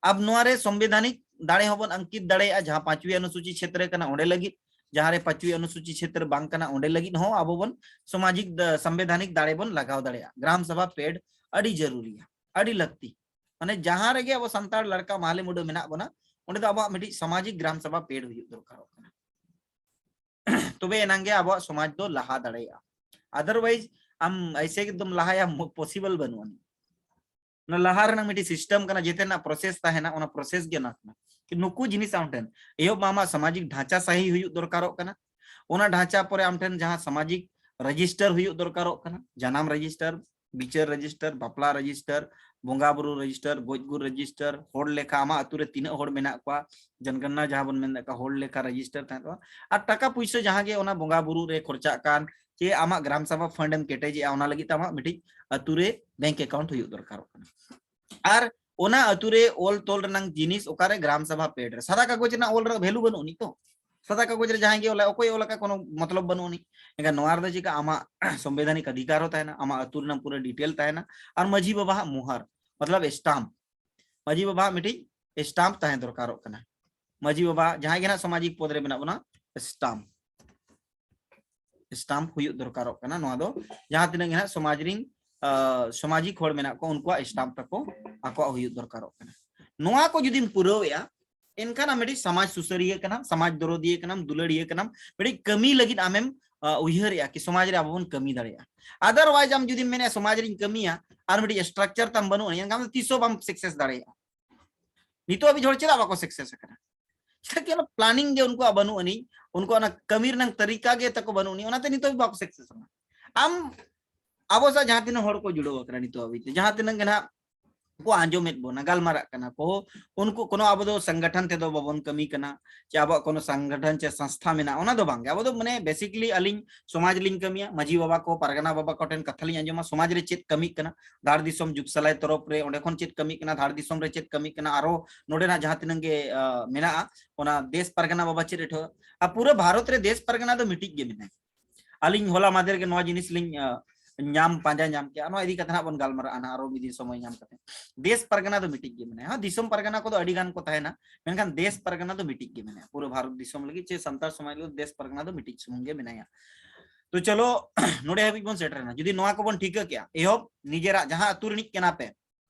ᱟᱵ ᱱᱚᱣᱟ ᱨᱮ ᱥᱚᱝᱵᱤᱫᱷᱟᱱᱤᱠ ᱫᱟᱲᱮ ᱦᱚᱸᱵᱚᱱ ᱟᱝᱠᱤᱛ ᱫᱟᱲᱮᱭᱟᱜᱼᱟ, ᱡᱟᱦᱟᱸ ᱯᱟᱸᱪᱣᱤ ᱚᱱᱩᱥᱩᱪᱤ ᱪᱷᱮᱛᱨᱚ ᱠᱟᱱᱟ ᱚᱸᱰᱮ ᱞᱟᱹᱜᱤᱫ, ᱡᱟᱦᱟᱸ ᱨᱮ ᱯᱟᱸᱪᱣᱤ ᱚᱱᱩᱥᱩᱪᱤ ᱪᱷᱮᱛᱨᱚ ᱵᱟᱝ ᱠᱟᱱᱟ ᱚᱸᱰᱮ ᱞᱟᱹᱜᱤᱫ ᱦᱚᱸ ᱟᱵᱚ ᱵᱚᱱ ᱥᱟᱢᱟᱡᱤᱠ ᱫᱟ-, ᱥᱚᱝᱵᱤᱫᱷᱟᱱᱤᱠ ᱫᱟᱲᱮ ᱵᱚᱱ ᱞᱟᱜᱟᱣ ᱫᱟᱲᱮᱭᱟᱜᱼᱟ᱾ ᱜᱨᱟᱢ ᱥᱟᱵᱷᱟ ᱯᱮᱰ ᱟᱹᱰᱤ ᱡᱟᱹᱨᱩᱨᱤᱭᱟ, ᱟᱹᱰᱤ ᱞᱟᱹᱠᱛᱤ᱾ ᱢᱟᱱᱮ ᱡᱟᱦᱟᱸ ᱨᱮᱜᱮ ᱟᱵᱚ ᱥᱟᱱᱛᱟᱲ ᱞᱟᱲᱠᱟ ᱢᱟᱦᱞᱮ ᱢᱩᱰᱟᱹ ᱢᱮᱱᱟᱜ ᱵᱚᱱᱟ, ᱚᱸᱰᱮ ᱫᱚ ᱟᱵᱚᱣᱟᱜ ᱢᱤᱫᱴᱤᱡ ᱥᱟᱢᱟᱡᱤᱠ ᱜᱨᱟᱢ ᱥᱟᱵᱷᱟ ᱯᱮᱰ ᱦᱩᱭᱩᱜ ᱫᱚᱨᱠᱟᱨᱚᱜ ᱠᱟᱱᱟ᱾ ᱛᱚᱵᱮ ᱮᱱᱟᱝ ᱜᱮ ᱟᱵᱚᱣᱟᱜ ᱥᱚᱢᱟᱡᱽ ᱫᱚ ᱞᱟᱦᱟ ᱫᱟᱲᱮᱭᱟᱜᱼᱟ᱾ Otherwise ᱟᱢ ᱮᱭᱥᱮ ᱮᱠᱫᱚᱢ ᱞᱟᱦᱟᱭᱟ, possible ᱵᱟᱹᱱᱩᱜ ᱟᱹᱱᱤᱡ᱾ ᱚᱱᱟ ᱞᱟᱦᱟ ᱨᱮᱱᱟᱜ ᱢᱤᱫᱴᱤᱡ system ᱠᱟᱱᱟ, ᱡᱮᱛᱮ ᱨᱮᱱᱟᱜ process ᱛᱟᱦᱮᱱᱟ, ᱚᱱᱟ process ᱜᱮ ᱚᱱᱟ ᱠᱟᱱᱟ᱾ ᱱᱩᱠᱩ ᱡᱤᱱᱤᱥ ᱟᱢ ᱴᱷᱮᱱ ᱮᱦᱚᱵ ᱢᱟ ᱟᱢᱟᱜ ᱥᱟᱢᱟᱡᱤᱠ ᱰᱷᱟᱸᱪᱟ ᱥᱟᱦᱤ ᱦᱩᱭᱩᱜ ᱫᱚᱨᱠᱟᱨᱚᱜ ᱠᱟᱱᱟ᱾ ᱚᱱᱟ ᱰᱷᱟᱸᱪᱟ ᱯᱚᱨᱮ ᱟᱢ ᱴᱷᱮᱱ ᱡᱟᱦᱟᱸ ᱥᱟᱢᱟᱡᱤᱠ register ᱦᱩᱭᱩᱜ ᱫᱚᱨᱠᱟᱨᱚᱜ ᱠᱟᱱᱟ, ᱡᱟᱱᱟᱢ register, ᱵᱤᱪᱟᱹᱨ register, ᱵᱟᱯᱞᱟ register, ᱵᱚᱸᱜᱟ ᱵᱩᱨᱩ register, ᱜᱚᱡ ᱜᱩᱨ register, ᱦᱚᱲ ᱞᱮᱠᱷᱟ, ᱟᱢᱟᱜ ᱟᱹᱛᱩ ᱨᱮ ᱛᱤᱱᱟᱹᱜ ᱦᱚᱲ ᱢᱮᱱᱟᱜ ᱠᱚᱣᱟ, ᱡᱚᱱᱜᱚᱱᱱᱟ ᱡᱟᱦᱟᱸ ᱵᱚᱱ ᱢᱮᱱ ᱠᱟᱜ ᱦᱚᱲ ᱞᱮᱠᱷᱟ register ᱛᱟᱦᱮᱸ ᱠᱚᱜᱼᱟ, ᱟᱨ ᱴᱟᱠᱟ ᱯᱩᱭᱥᱟᱹ ᱡᱟᱦᱟᱸ ᱜᱮ ᱚᱱᱟ ᱵᱚᱸᱜᱟ ᱵᱩᱨᱩ ᱨᱮ ᱠᱷᱚᱨᱪᱟᱜ ᱠᱟᱱ, ᱪᱮ ᱟᱢᱟᱜ ᱜᱨᱟᱢ ᱥᱟᱵᱷᱟ fund ᱮᱢ ᱠᱮᱴᱮᱡᱮᱜᱼᱟ, ᱚᱱᱟ ᱞᱟᱹᱜᱤᱫ ᱛᱮ ᱟᱢᱟᱜ ᱢᱤᱫᱴᱤᱡ ᱟᱹᱛᱩ ᱨᱮ bank account ᱦᱩᱭᱩᱜ ᱫᱚᱨᱠᱟᱨᱚᱜ ᱠᱟᱱᱟ᱾ ᱟᱨ ᱚᱱᱟ ᱟᱹᱛᱩ ᱨᱮ ᱚᱞ ᱛᱚᱞ ᱨᱮᱱᱟᱜ ᱡᱤᱱᱤᱥ ᱚᱠᱟᱨᱮ ᱜᱨᱟᱢ ᱥᱟᱵᱷᱟ ᱯᱮᱰ ᱨᱮ, ᱥᱟᱫᱟ ᱠᱟᱜᱚᱡᱽ ᱨᱮᱱᱟᱜ ᱚᱞ ᱨᱮ value ᱵᱟᱹᱱᱩᱜ ᱟᱹᱱᱤᱡ ᱛᱚ᱾ ᱥᱟᱫᱟ ᱠᱟᱜᱚᱡᱽ ᱨᱮ ᱡᱟᱦᱟᱸᱭ ᱜᱮ ᱚᱞᱟ, ᱚᱠᱚᱭ ᱚᱞ ᱟᱠᱟᱫ ᱠᱳᱱᱳ ᱢᱚᱛᱞᱚᱵ ᱵᱟᱹᱱᱩᱜ ᱟᱹᱱᱤᱡ᱾ ᱮᱱᱠᱷᱟᱱ ᱱᱚᱣᱟ ᱨᱮᱫᱚ ᱪᱤᱠᱟ, ᱟᱢᱟᱜ ᱥᱚᱝᱵᱤᱫᱷᱟᱱᱤᱠ ᱚᱫᱷᱤᱠᱟᱨ ᱦᱚᱸ ᱛᱟᱦᱮᱱᱟ, ᱟᱢᱟᱜ ᱟᱹᱛᱩ ᱨᱮᱱᱟᱜ ᱯᱩᱨᱟᱹ detail ᱛᱟᱦᱮᱱᱟ, ᱟᱨ ᱢᱟᱹᱡᱷᱤ ᱵᱟᱵᱟᱣᱟᱜ ᱢᱩᱦᱟᱨ, ᱢᱚᱛᱞᱚᱵ stamp, ᱢᱟᱹᱡᱷᱤ ᱵᱟᱵᱟᱣᱟᱜ ᱢᱤᱫᱴᱤᱡ stamp ᱛᱟᱦᱮᱸ ᱫᱚᱨᱠᱟᱨᱚᱜ ᱠᱟᱱᱟ᱾ ᱢᱟᱹᱡᱷᱤ ᱵᱟᱵᱟ ᱡᱟᱦᱟᱸᱭ ᱜᱮ ᱱᱟᱜ ᱥᱟᱢᱟᱡᱤᱠ ᱯᱚᱫ ᱨᱮ ᱢᱮᱱᱟᱜ ᱵᱚᱱᱟ, stamp, stamp ᱦᱩᱭᱩᱜ ᱫᱚᱨᱠᱟᱨᱚᱜ ᱠᱟᱱᱟ᱾ ᱱᱚᱣᱟ ᱫᱚ ᱡᱟᱦᱟᱸ ᱛᱤᱱᱟᱹᱜ ᱜᱮ ᱱᱟᱜ ᱥᱚᱢᱟᱡᱽ ᱨᱤᱱ, ᱟ, ᱥᱟᱢᱟᱡᱤᱠ ᱦᱚᱲ ᱢᱮᱱᱟᱜ ᱠᱚᱣᱟ, ᱩᱱᱠᱩᱣᱟᱜ stamp ᱛᱟᱠᱚ ᱟᱠᱚᱣᱟᱜ ᱦᱩᱭᱩᱜ ᱫᱚᱨᱠᱟᱨᱚᱜ ᱠᱟᱱᱟ᱾ ᱱᱚᱣᱟ ᱠᱚ ᱡᱩᱫᱤᱢ ᱯᱩᱨᱟᱹᱣᱮᱜᱼᱟ, ᱮᱱᱠᱷᱟᱱ ᱟᱢ ᱢᱤᱫᱴᱤᱡ ᱥᱚᱢᱟᱡᱽ ᱥᱩᱥᱟᱹᱨᱤᱭᱟᱹ ᱠᱟᱱᱟᱢ, ᱥᱚᱢᱟᱡᱽ ᱫᱚᱨᱚᱫᱤᱭᱟᱹ ᱠᱟᱱᱟᱢ, ᱫᱩᱞᱟᱹᱲᱤᱭᱟᱹ ᱠᱟᱱᱟᱢ, ᱢᱤᱫᱴᱤᱡ ᱠᱟᱹᱢᱤ ᱞᱟᱹᱜᱤᱫ ᱟᱢᱮᱢ, ᱟ, ᱩᱭᱦᱟᱹᱨᱮᱜᱼᱟ ᱠᱤ ᱥᱚᱢᱟᱡᱽ ᱨᱮ ᱟᱵᱚ ᱵᱚᱱ ᱠᱟᱹᱢᱤ ᱫᱟᱲᱮᱭᱟᱜᱼᱟ᱾ Otherwise ᱟᱢ ᱡᱩᱫᱤᱢ ᱢᱮᱱᱮᱜᱼᱟ ᱥᱚᱢᱟᱡᱽ ᱨᱤᱧ ᱠᱟᱹᱢᱤᱭᱟ ᱟᱨ ᱢᱤᱫᱴᱤᱡ structure ᱛᱟᱢ ᱵᱟᱹᱱᱩᱜᱼᱟ, ᱮᱱᱠᱷᱟᱱ ᱫᱚ ᱛᱤᱥ ᱦᱚᱸ ᱵᱟᱢ success ᱫᱟᱲᱮᱭᱟᱜᱼᱟ᱾ ᱱᱤᱛᱚᱜ ᱦᱟᱹᱵᱤᱡ ᱦᱚᱲ ᱪᱮᱫᱟᱜ ᱵᱟᱠᱚ success ᱟᱠᱟᱱᱟ? ᱪᱮᱫᱟᱜ ᱠᱤ ᱚᱱᱟ planning ᱜᱮ ᱩᱱᱠᱩᱣᱟᱜ ᱵᱟᱹᱱᱩᱜ ᱟᱹᱱᱤᱡ, ᱩᱱᱠᱩᱣᱟᱜ ᱚᱱᱟ ᱠᱟᱹᱢᱤ ᱨᱮᱱᱟᱜ ᱛᱟᱹᱨᱤᱠᱟ ᱜᱮ ᱛᱟᱠᱚ ᱵᱟᱹᱱᱩᱜ ᱟᱹᱱᱤᱡ, ᱚᱱᱟᱛᱮ ᱱᱤᱛᱚᱜ ᱦᱟᱹᱵᱤᱡ ᱵᱟᱠᱚ success ᱟᱠᱟᱱᱟ᱾ ᱟᱢ ᱟᱵᱚ ᱥᱟᱶ ᱡᱟᱦᱟᱸ ᱛᱤᱱᱟᱹᱜ ᱦᱚᱲ ᱠᱚ ᱡᱩᱲᱟᱹᱣ ᱟᱠᱟᱱᱟ ᱱᱤᱛᱚᱜ ᱦᱟᱹᱵᱤᱡ ᱛᱮ, ᱡᱟᱦᱟᱸ ᱛᱤᱱᱟᱹᱜ ᱜᱮ ᱱᱟᱦᱟᱜ ᱠᱚ ᱟᱸᱡᱚᱢᱮᱫ ᱵᱚᱱᱟ, ᱜᱟᱞᱢᱟᱨᱟᱜ ᱠᱟᱱᱟ ᱠᱚ, ᱩᱱᱠᱩ ᱠᱳᱱᱳ ᱟᱵᱚ ᱫᱚ ᱥᱚᱝᱜᱚᱴᱷᱚᱱ ᱛᱮᱫᱚ ᱵᱟᱵᱚᱱ ᱠᱟᱹᱢᱤ ᱠᱟᱱᱟ, ᱪᱮ ᱟᱵᱚᱣᱟᱜ ᱠᱳᱱᱳ ᱥᱚᱝᱜᱚᱴᱷᱚᱱ ᱪᱮ ᱥᱚᱝᱥᱛᱷᱟ ᱢᱮᱱᱟᱜᱼᱟ, ᱚᱱᱟ ᱫᱚ ᱵᱟᱝᱜᱮ᱾ ᱟᱵᱚ ᱫᱚ ᱢᱟᱱᱮ basically ᱟᱹᱞᱤᱧ ᱥᱚᱢᱟᱡᱽ ᱞᱤᱧ ᱠᱟᱹᱢᱤᱭᱟ, ᱢᱟᱹᱡᱷᱤ ᱵᱟᱵᱟ ᱠᱚ, ᱯᱟᱨᱜᱟᱱᱟ ᱵᱟᱵᱟ ᱠᱚ ᱴᱷᱮᱱ ᱠᱟᱛᱷᱟ ᱞᱤᱧ ᱟᱸᱡᱚᱢᱟ, ᱥᱚᱢᱟᱡᱽ ᱨᱮ ᱪᱮᱫ ᱠᱟᱹᱢᱤᱜ ᱠᱟᱱᱟ, ᱫᱷᱟᱲ ᱫᱤᱥᱚᱢ ᱡᱩᱜᱽ ᱥᱟᱞᱟᱭ ᱛᱚᱨᱚᱯ ᱨᱮ, ᱚᱸᱰᱮ ᱠᱷᱚᱱ ᱪᱮᱫ ᱠᱟᱹᱢᱤᱜ ᱠᱟᱱᱟ, ᱫᱷᱟᱲ ᱫᱤᱥᱚᱢ ᱨᱮ ᱪᱮᱫ ᱠᱟᱹᱢᱤᱜ ᱠᱟᱱᱟ, ᱟᱨᱚ ᱱᱚᱰᱮᱱᱟᱜ ᱡᱟᱦᱟᱸ ᱛᱤᱱᱟᱹᱜ ᱜᱮ, ᱟ, ᱢᱮᱱᱟᱜᱼᱟ, ᱚᱱᱟ ᱫᱮᱥ ᱯᱟᱨᱜᱟᱱᱟ ᱵᱟᱵᱟ ᱪᱮᱫ ᱮ ᱴᱷᱟᱹᱣ-, ᱟᱨ ᱯᱩᱨᱟᱹ ᱵᱷᱟᱨᱚᱛ ᱨᱮ ᱫᱮᱥ ᱯᱟᱨᱜᱟᱱᱟ ᱫᱚ ᱢᱤᱫᱴᱤᱡ ᱜᱮ ᱢᱮᱱᱟᱭᱟ᱾ ᱟᱹᱞᱤᱧ ᱦᱚᱞᱟ ᱢᱟᱫᱷᱮᱨ ᱜᱮ ᱱᱚᱣᱟ ᱡᱤᱱᱤᱥ ᱞᱤᱧ, ᱟ, ᱧᱟᱢ, ᱯᱟᱸᱡᱟ ᱧᱟᱢ ᱠᱮᱜᱼᱟ, ᱱᱚᱣᱟ ᱤᱫᱤ ᱠᱟᱛᱮ ᱦᱟᱸᱜ ᱵᱚᱱ ᱜᱟᱞᱢᱟᱨᱟᱜᱼᱟ ᱱᱟᱦᱟᱜ ᱟᱨᱚ ᱢᱤᱫ ᱫᱤᱱ ᱥᱚᱢᱚᱭ ᱧᱟᱢ ᱠᱟᱛᱮ᱾ ᱫᱮᱥ ᱯᱟᱨᱜᱟᱱᱟ ᱫᱚ ᱢᱤᱫᱴᱤᱡ ᱜᱮ ᱢᱮᱱᱟᱭᱟ᱾ ᱦᱮᱸ, ᱫᱤᱥᱚᱢ ᱯᱟᱨᱜᱟᱱᱟ ᱠᱚᱫᱚ ᱟᱹᱰᱤ ᱜᱟᱱ ᱠᱚ ᱛᱟᱦᱮᱱᱟ, ᱢᱮᱱᱠᱷᱟᱱ ᱫᱮᱥ ᱯᱟᱨᱜᱟᱱᱟ ᱫᱚ ᱢᱤᱫᱴᱤᱡ ᱜᱮ ᱢᱮᱱᱟᱭᱟ ᱯᱩᱨᱟᱹ ᱵᱷᱟᱨᱚᱛ ᱫᱤᱥᱚᱢ ᱞᱟᱹᱜᱤᱫ, ᱪᱮ ᱥᱟᱱᱛᱟᱲ ᱥᱚᱢᱟᱡᱽ ᱞᱟᱹᱜᱤᱫ ᱫᱮᱥ ᱯᱟᱨᱜᱟᱱᱟ ᱫᱚ ᱢᱤᱫᱴᱤᱡ ᱥᱩᱢᱩᱝ ᱜᱮ ᱢᱮᱱᱟᱭᱟ᱾ ᱛᱚ ᱪᱚᱞᱚ, ᱱᱚᱰᱮ ᱦᱟᱹᱵᱤᱡ ᱵᱚᱱ ᱥᱮᱴᱮᱨᱮᱱᱟ᱾ ᱡᱩᱫᱤ ᱱᱚᱣᱟ ᱠᱚᱵᱚᱱ ᱴᱷᱤᱠᱟᱹ ᱠᱮᱜᱼᱟ, ᱮᱦᱚᱵ ᱱᱤᱡᱮᱨᱟᱜ ᱡᱟᱦᱟᱸ ᱟᱹᱛᱩ ᱨᱤᱱᱤᱡ ᱠᱟᱱᱟ ᱯᱮ,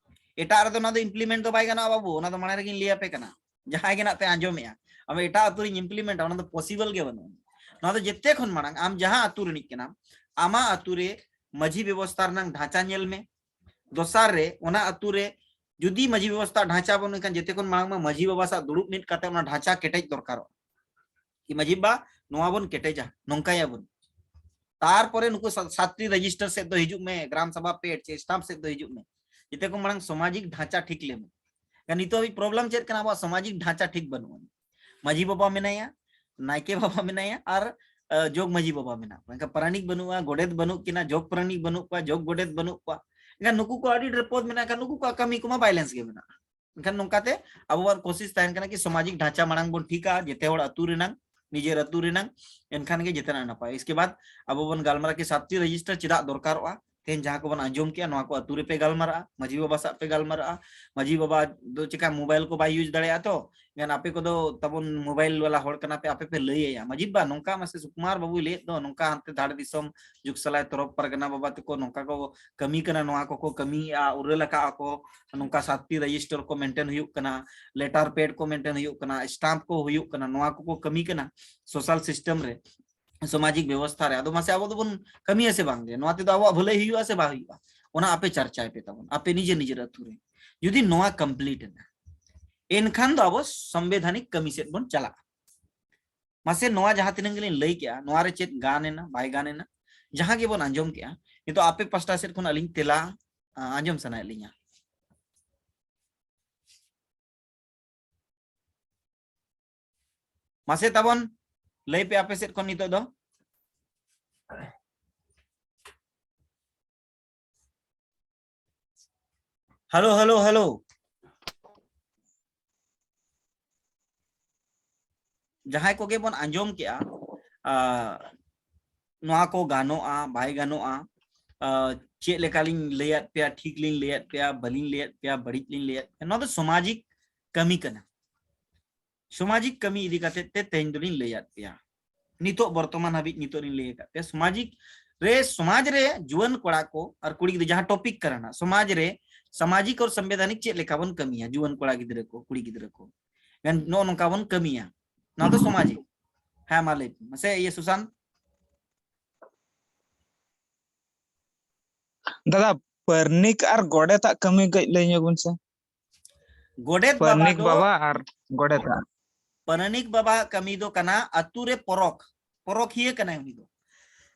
ᱮᱴᱟᱜ ᱨᱮᱫᱚ ᱱᱚᱣᱟ ᱫᱚ implement ᱫᱚ ᱵᱟᱭ ᱜᱟᱱᱚᱜᱼᱟ ᱵᱟᱹᱵᱩ, ᱚᱱᱟ ᱫᱚ ᱢᱟᱲᱟᱝ ᱨᱮᱜᱤᱧ ᱞᱟᱹᱭ ᱟᱯᱮ ᱠᱟᱱᱟ᱾ ᱡᱟᱦᱟᱸᱭ ᱜᱮ ᱱᱟᱜ ᱯᱮ ᱟᱸᱡᱚᱢᱮᱜᱼᱟ, ᱟᱢ ᱮᱴᱟᱜ ᱟᱹᱛᱩ ᱨᱤᱧ implement ᱟ, ᱚᱱᱟ ᱫᱚ possible ᱜᱮ ᱵᱟᱹᱱᱩᱜᱼᱟ᱾ ᱱᱚᱣᱟ ᱫᱚ ᱡᱮᱛᱮ ᱠᱷᱚᱱ ᱢᱟᱲᱟᱝ ᱟᱢ ᱡᱟᱦᱟᱸ ᱟᱹᱛᱩ ᱨᱤᱱᱤᱡ ᱠᱟᱱᱟᱢ, ᱟᱢᱟᱜ ᱟᱹᱛᱩ ᱨᱮ ᱢᱟᱹᱡᱷᱤ ᱵᱮᱵᱚᱥᱛᱷᱟ ᱨᱮᱱᱟᱜ ᱰᱷᱟᱸᱪᱟ ᱧᱮᱞ ᱢᱮ᱾ ᱫᱚᱥᱟᱨ ᱨᱮ, ᱚᱱᱟ ᱟᱹᱛᱩ ᱨᱮ ᱡᱩᱫᱤ ᱢᱟᱹᱡᱷᱤ ᱵᱮᱵᱚᱥᱛᱷᱟ ᱰᱷᱟᱸᱪᱟ ᱵᱟᱹᱱᱩᱜ ᱠᱷᱟᱱ, ᱡᱮᱛᱮ ᱠᱷᱚᱱ ᱢᱟᱲᱟᱝ ᱢᱟ ᱢᱟᱹᱡᱷᱤ ᱵᱟᱵᱟ ᱥᱟᱶ ᱫᱩᱲᱩᱵ ᱢᱤᱫ ᱠᱟᱛᱮ ᱚᱱᱟ ᱰᱷᱟᱸᱪᱟ ᱠᱮᱴᱮᱡ ᱫᱚᱨᱠᱟᱨᱚᱜᱼᱟ᱾ ᱠᱤ ᱢᱟᱹᱡᱷᱤ ᱵᱟᱵᱟ, ᱱᱚᱣᱟ ᱵᱚᱱ ᱠᱮᱴᱮᱡᱟ, ᱱᱚᱝᱠᱟᱭᱟᱵᱚᱱ᱾ ᱛᱟᱨᱯᱚᱨᱮ ᱱᱩᱠᱩ ᱥᱟ-, ᱥᱟᱛᱴᱤ ᱨᱮᱡᱤᱥᱴᱟᱨ ᱥᱮᱫ ᱫᱚ ᱦᱤᱡᱩᱜ ᱢᱮ, ᱜᱨᱟᱢ ᱥᱟᱵᱷᱟ ᱯᱮᱰ ᱪᱮ ᱥᱴᱟᱢᱯ ᱥᱮᱫ ᱫᱚ ᱦᱤᱡᱩᱜ ᱢᱮ᱾ ᱡᱮᱛᱮ ᱠᱷᱚᱱ ᱢᱟᱲᱟᱝ ᱥᱟᱢᱟᱡᱤᱠ ᱰᱷᱟᱸᱪᱟ ᱴᱷᱤᱠ ᱞᱮᱢ᱾ ᱮᱱᱠᱷᱟᱱ ᱱᱤᱛᱚᱜ ᱦᱟᱹᱵᱤᱡ problem ᱪᱮᱫ ᱠᱟᱱᱟ? ᱟᱵᱚᱣᱟᱜ ᱥᱟᱢᱟᱡᱤᱠ ᱰᱷᱟᱸᱪᱟ ᱴᱷᱤᱠ ᱵᱟᱹᱱᱩᱜᱼᱟ᱾ ᱢᱟᱹᱡᱷᱤ ᱵᱟᱵᱟ ᱢᱮᱱᱟᱭᱟ, ᱱᱟᱭᱠᱮ ᱵᱟᱵᱟ ᱢᱮᱱᱟᱭᱟ, ᱟᱨ, ᱟ, ᱡᱚᱜᱽ ᱢᱟᱹᱡᱷᱤ ᱵᱟᱵᱟ ᱢᱮᱱᱟᱜ ᱠᱚᱣᱟ᱾ ᱮᱱᱠᱷᱟᱱ ᱯᱟᱨᱟᱱᱤᱠ ᱵᱟᱹᱱᱩᱜᱼᱟ, ᱜᱚᱰᱮᱛ ᱵᱟᱹᱱᱩᱜ ᱠᱤᱱᱟ, ᱡᱚᱜᱽ ᱯᱟᱨᱟᱱᱤᱠ ᱵᱟᱹᱱᱩᱜ ᱠᱚᱣᱟ, ᱡᱚᱜᱽ ᱜᱚᱰᱮᱛ ᱵᱟᱹᱱᱩᱜ ᱠᱚᱣᱟ᱾ ᱮᱱᱠᱷᱟᱱ ᱱᱩᱠᱩ ᱠᱚ ᱟᱹᱰᱤ ᱰᱷᱮᱨ ᱯᱚᱫᱽ ᱢᱮᱱᱟᱜ ᱠᱷᱟᱱ ᱱᱩᱠᱩ ᱠᱚᱣᱟᱜ ᱠᱟᱹᱢᱤ ᱠᱚᱢᱟ violence ᱜᱮ ᱢᱮᱱᱟᱜᱼᱟ᱾ ᱮᱱᱠᱷᱟᱱ ᱱᱚᱝᱠᱟᱛᱮ ᱟᱵᱚᱣᱟᱜ ᱠᱳᱥᱤᱥ ᱛᱟᱦᱮᱱ ᱠᱟᱱᱟ ᱠᱤ ᱥᱟᱢᱟᱡᱤᱠ ᱰᱷᱟᱸᱪᱟ ᱢᱟᱲᱟᱝ ᱵᱚᱱ ᱴᱷᱤᱠᱟ, ᱡᱮᱛᱮ ᱦᱚᱲ ᱟᱹᱛᱩ ᱨᱮᱱᱟᱝ, ᱱᱤᱡᱮᱨ ᱟᱹᱛᱩ ᱨᱮᱱᱟᱝ, ᱮᱱᱠᱷᱟᱱ ᱜᱮ ᱡᱮᱛᱮᱱᱟᱜ ᱱᱟᱯᱟᱭ᱾ ᱤᱥᱠᱮ ᱵᱟᱫ ᱟᱵᱚ ᱵᱚᱱ ᱜᱟᱞᱢᱟᱨᱟᱣᱟ ᱠᱤ ᱥᱟᱛᱴᱤ ᱨᱮᱡᱤᱥᱴᱟᱨ ᱪᱮᱫᱟᱜ ᱫᱚᱨᱠᱟᱨᱚᱜᱼᱟ᱾ ᱛᱮᱦᱮᱧ ᱡᱟᱦᱟᱸ ᱠᱚᱵᱚᱱ ᱟᱸᱡᱚᱢ ᱠᱮᱜᱼᱟ, ᱱᱚᱣᱟ ᱠᱚ ᱟᱹᱛᱩ ᱨᱮᱯᱮ ᱜᱟᱞᱢᱟᱨᱟᱜᱼᱟ, ᱢᱟᱹᱡᱷᱤ ᱵᱟᱵᱟ ᱥᱟᱶ ᱯᱮ ᱜᱟᱞᱢᱟᱨᱟᱜᱼᱟ᱾ ᱢᱟᱹᱡᱷᱤ ᱵᱟᱵᱟ ᱫᱚ ᱪᱮᱠᱟ ᱢᱳᱵᱟᱭᱤᱞ ᱠᱚ ᱵᱟᱭ use ᱫᱟᱲᱮᱭᱟᱜᱼᱟ ᱛᱚ, ᱮᱱᱠᱷᱟᱱ ᱟᱯᱮ ᱠᱚᱫᱚ ᱛᱟᱵᱚᱱ ᱢᱳᱵᱟᱭᱤᱞ ᱵᱟᱞᱟ ᱦᱚᱲ ᱠᱟᱱᱟ ᱯᱮ, ᱟᱯᱮ ᱯᱮ ᱞᱟᱹᱭ ᱟᱭᱟ, "ᱢᱟᱹᱡᱷᱤ ᱵᱟᱵᱟ, ᱱᱚᱝᱠᱟ ᱢᱟᱥᱮ ᱥᱩᱠᱩᱢᱟᱨ ᱵᱟᱹᱵᱩᱭ ᱞᱟᱹᱭᱮᱫ ᱫᱚ, ᱱᱚᱝᱠᱟ ᱦᱟᱱᱛᱮ ᱫᱷᱟᱲ ᱫᱤᱥᱚᱢ ᱡᱩᱜᱽ ᱥᱟᱞᱟᱭ ᱛᱚᱨᱚᱯ ᱯᱟᱨᱜᱟᱱᱟ ᱵᱟᱵᱟ ᱛᱮᱠᱚ ᱱᱚᱝᱠᱟ ᱠᱚ ᱠᱟᱹᱢᱤ ᱠᱟᱱᱟ, ᱱᱚᱣᱟ ᱠᱚᱠᱚ ᱠᱟᱹᱢᱤᱭᱮᱫᱼᱟ, ᱩᱨᱟᱹᱞ ᱟᱠᱟᱫᱼᱟ ᱠᱚ, ᱱᱚᱝᱠᱟ ᱥᱟᱛᱴᱤ ᱨᱮᱡᱤᱥᱴᱟᱨ ᱠᱚ ᱢᱮᱱᱴᱮᱱ ᱦᱩᱭᱩᱜ ᱠᱟᱱᱟ, ᱞᱮᱴᱟᱨ ᱯᱮᱰ ᱠᱚ ᱢᱮᱱᱴᱮᱱ ᱦᱩᱭᱩᱜ ᱠᱟᱱᱟ, ᱥᱴᱟᱢᱯ ᱠᱚ ᱦᱩᱭᱩᱜ ᱠᱟᱱᱟ, ᱱᱚᱣᱟ ᱠᱚᱠᱚ ᱠᱟᱹᱢᱤ ᱠᱟᱱᱟ ᱥᱳᱥᱟᱞ ᱥᱤᱥᱴᱮᱢ ᱨᱮ, ᱥᱟᱢᱟᱡᱤᱠ ᱵᱮᱵᱚᱥᱛᱷᱟ ᱨᱮ᱾ ᱟᱫᱚ ᱢᱟᱥᱮ ᱟᱵᱚ ᱫᱚᱵᱚᱱ ᱠᱟᱹᱢᱤᱭᱟ ᱥᱮ ᱵᱟᱝ ᱜᱮ? ᱱᱚᱣᱟ ᱛᱮᱫᱚ ᱟᱵᱚᱣᱟᱜ ᱵᱷᱟᱹᱞᱟᱹᱭ ᱦᱩᱭᱩᱜᱼᱟ ᱥᱮ ᱵᱟᱝ ᱦᱩᱭᱩᱜᱼᱟ? ᱚᱱᱟ ᱟᱯᱮ ᱪᱟᱨᱪᱟᱭ ᱯᱮ ᱛᱟᱵᱚᱱ, ᱟᱯᱮ ᱱᱤᱡᱮ ᱱᱤᱡᱮᱨ ᱟᱹᱛᱩ ᱨᱮ᱾ ᱡᱩᱫᱤ ᱱᱚᱣᱟ complete ᱮᱱᱟ, ᱮᱱᱠᱷᱟᱱ ᱫᱚ ᱟᱵᱚ ᱥᱚᱝᱵᱤᱫᱷᱟᱱᱤᱠ ᱠᱟᱹᱢᱤ ᱥᱮᱫ ᱵᱚᱱ ᱪᱟᱞᱟᱜᱼᱟ᱾ ᱢᱟᱥᱮ ᱱᱚᱣᱟ ᱡᱟᱦᱟᱸ ᱛᱤᱱᱟᱹᱜ ᱜᱮᱞᱤᱧ ᱞᱟᱹᱭ ᱠᱮᱜᱼᱟ, ᱱᱚᱣᱟ ᱨᱮ ᱪᱮᱫ ᱜᱟᱱ ᱮᱱᱟ, ᱵᱟᱭ ᱜᱟᱱ ᱮᱱᱟ? ᱡᱟᱦᱟᱸ ᱜᱮᱵᱚᱱ ᱟᱸᱡᱚᱢ ᱠᱮᱜᱼᱟ, ᱱᱤᱛᱚᱜ ᱟᱯᱮ ᱯᱟᱥᱴᱟ ᱥᱮᱫ ᱠᱷᱚᱱ ᱟᱹᱞᱤᱧ ᱛᱮᱞᱟ, ᱟ, ᱟᱸᱡᱚᱢ ᱥᱟᱱᱟᱭᱮᱫ ᱞᱤᱧᱟ᱾ ᱢᱟᱥᱮ ᱛᱟᱵᱚᱱ ᱞᱟᱹᱭ ᱯᱮ ᱟᱯᱮ ᱥᱮᱫ ᱠᱷᱚᱱ ᱱᱤᱛᱚᱜ ᱫᱚ᱾ Hello, hello, hello. ᱡᱟᱦᱟᱸᱭ ᱠᱚᱜᱮ ᱵᱚᱱ ᱟᱸᱡᱚᱢ ᱠᱮᱜᱼᱟ, ᱟ, ᱱᱚᱣᱟ ᱠᱚ ᱜᱟᱱᱚᱜᱼᱟ, ᱵᱟᱭ ᱜᱟᱱᱚᱜᱼᱟ, ᱟᱸ, ᱪᱮᱫ ᱞᱮᱠᱟᱞᱤᱧ ᱞᱟᱹᱭᱟᱫ ᱯᱮᱭᱟ, ᱴᱷᱤᱠ ᱞᱤᱧ ᱞᱟᱹᱭᱟᱫ ᱯᱮᱭᱟ, ᱵᱟᱹᱞᱤᱧ ᱞᱟᱹᱭᱟᱫ ᱯᱮᱭᱟ, ᱵᱟᱹᱲᱤᱡ ᱞᱤᱧ ᱞᱟᱹᱭᱟᱫ ᱯᱮᱭᱟ, ᱱᱚᱣᱟ ᱫᱚ ᱥᱟᱢᱟᱡᱤᱠ ᱠᱟᱹᱢᱤ ᱠᱟᱱᱟ᱾ ᱥᱟᱢᱟᱡᱤᱠ ᱠᱟᱹᱢᱤ ᱤᱫᱤ ᱠᱟᱛᱮ ᱛᱮ ᱛᱮᱦᱮᱧ ᱫᱚᱞᱤᱧ ᱞᱟᱹᱭᱟᱫ ᱯᱮᱭᱟ᱾ ᱱᱤᱛᱚᱜ ᱵᱚᱨᱛᱚᱢᱟᱱ ᱦᱟᱹᱵᱤᱡ ᱱᱤᱛᱚᱜ ᱞᱤᱧ ᱞᱟᱹᱭ ᱟᱠᱟᱫ ᱯᱮᱭᱟ, ᱥᱟᱢᱟᱡᱤᱠ ᱨᱮ, ᱥᱚᱢᱟᱡᱽ ᱨᱮ ᱡᱩᱣᱟᱹᱱ ᱠᱚᱲᱟ ᱠᱚ ᱟᱨ ᱠᱩᱲᱤ ᱜᱤᱫᱽᱨᱟᱹ, ᱡᱟᱦᱟᱸ ᱴᱚᱯᱤᱠ ᱠᱟᱱᱟ ᱱᱟᱜ, ᱥᱚᱢᱟᱡᱽ ᱨᱮ ᱥᱟᱢᱟᱡᱤᱠ ᱟᱨ ᱥᱚᱝᱵᱤᱫᱷᱟᱱᱤᱠ ᱪᱮᱫ ᱞᱮᱠᱟ ᱵᱚᱱ ᱠᱟᱹᱢᱤᱭᱟ, ᱡᱩᱣᱟᱹᱱ ᱠᱚᱲᱟ ᱜᱤᱫᱽᱨᱟᱹ ᱠᱚ, ᱠᱩᱲᱤ ᱜᱤᱫᱽᱨᱟᱹ ᱠᱚ, ᱱᱚᱜᱼᱚ ᱱᱚᱝᱠᱟ ᱵᱚᱱ ᱠᱟᱹᱢᱤᱭᱟ, ᱱᱚᱣᱟ ᱫᱚ ᱥᱟᱢᱟᱡᱤᱠ᱾ ᱦᱮᱸ, ᱢᱟ ᱞᱟᱹᱭ ᱢᱮ ᱢᱟᱥᱮ, ᱤᱭᱟᱹ ᱥᱩᱥᱟᱱᱛ᱾ ᱫᱟᱫᱟ, ᱯᱟᱨᱱᱤᱠ ᱟᱨ ᱜᱚᱰᱮᱛᱟᱜ ᱠᱟᱹᱢᱤ ᱠᱟᱹᱡ ᱞᱟᱹᱭ ᱧᱚᱜ ᱵᱚᱱ ᱥᱮ᱾ ᱜᱚᱰᱮᱛ ᱵᱟᱵᱟ ᱯᱟᱨᱱᱤᱠ ᱫᱚ, ᱵᱟᱵᱟ ᱟᱨ ᱜᱚᱰᱮᱛᱟᱜ᱾ ᱯᱟᱨᱟᱱᱤᱠ ᱵᱟᱵᱟᱣᱟᱜ ᱠᱟᱹᱢᱤ ᱫᱚ ᱠᱟᱱᱟ ᱟᱹᱛᱩ ᱨᱮ ᱯᱚᱨᱚᱠ, ᱯᱚᱨᱚᱠᱷᱤᱭᱟᱹ ᱠᱟᱱᱟᱭ ᱩᱱᱤ ᱫᱚ᱾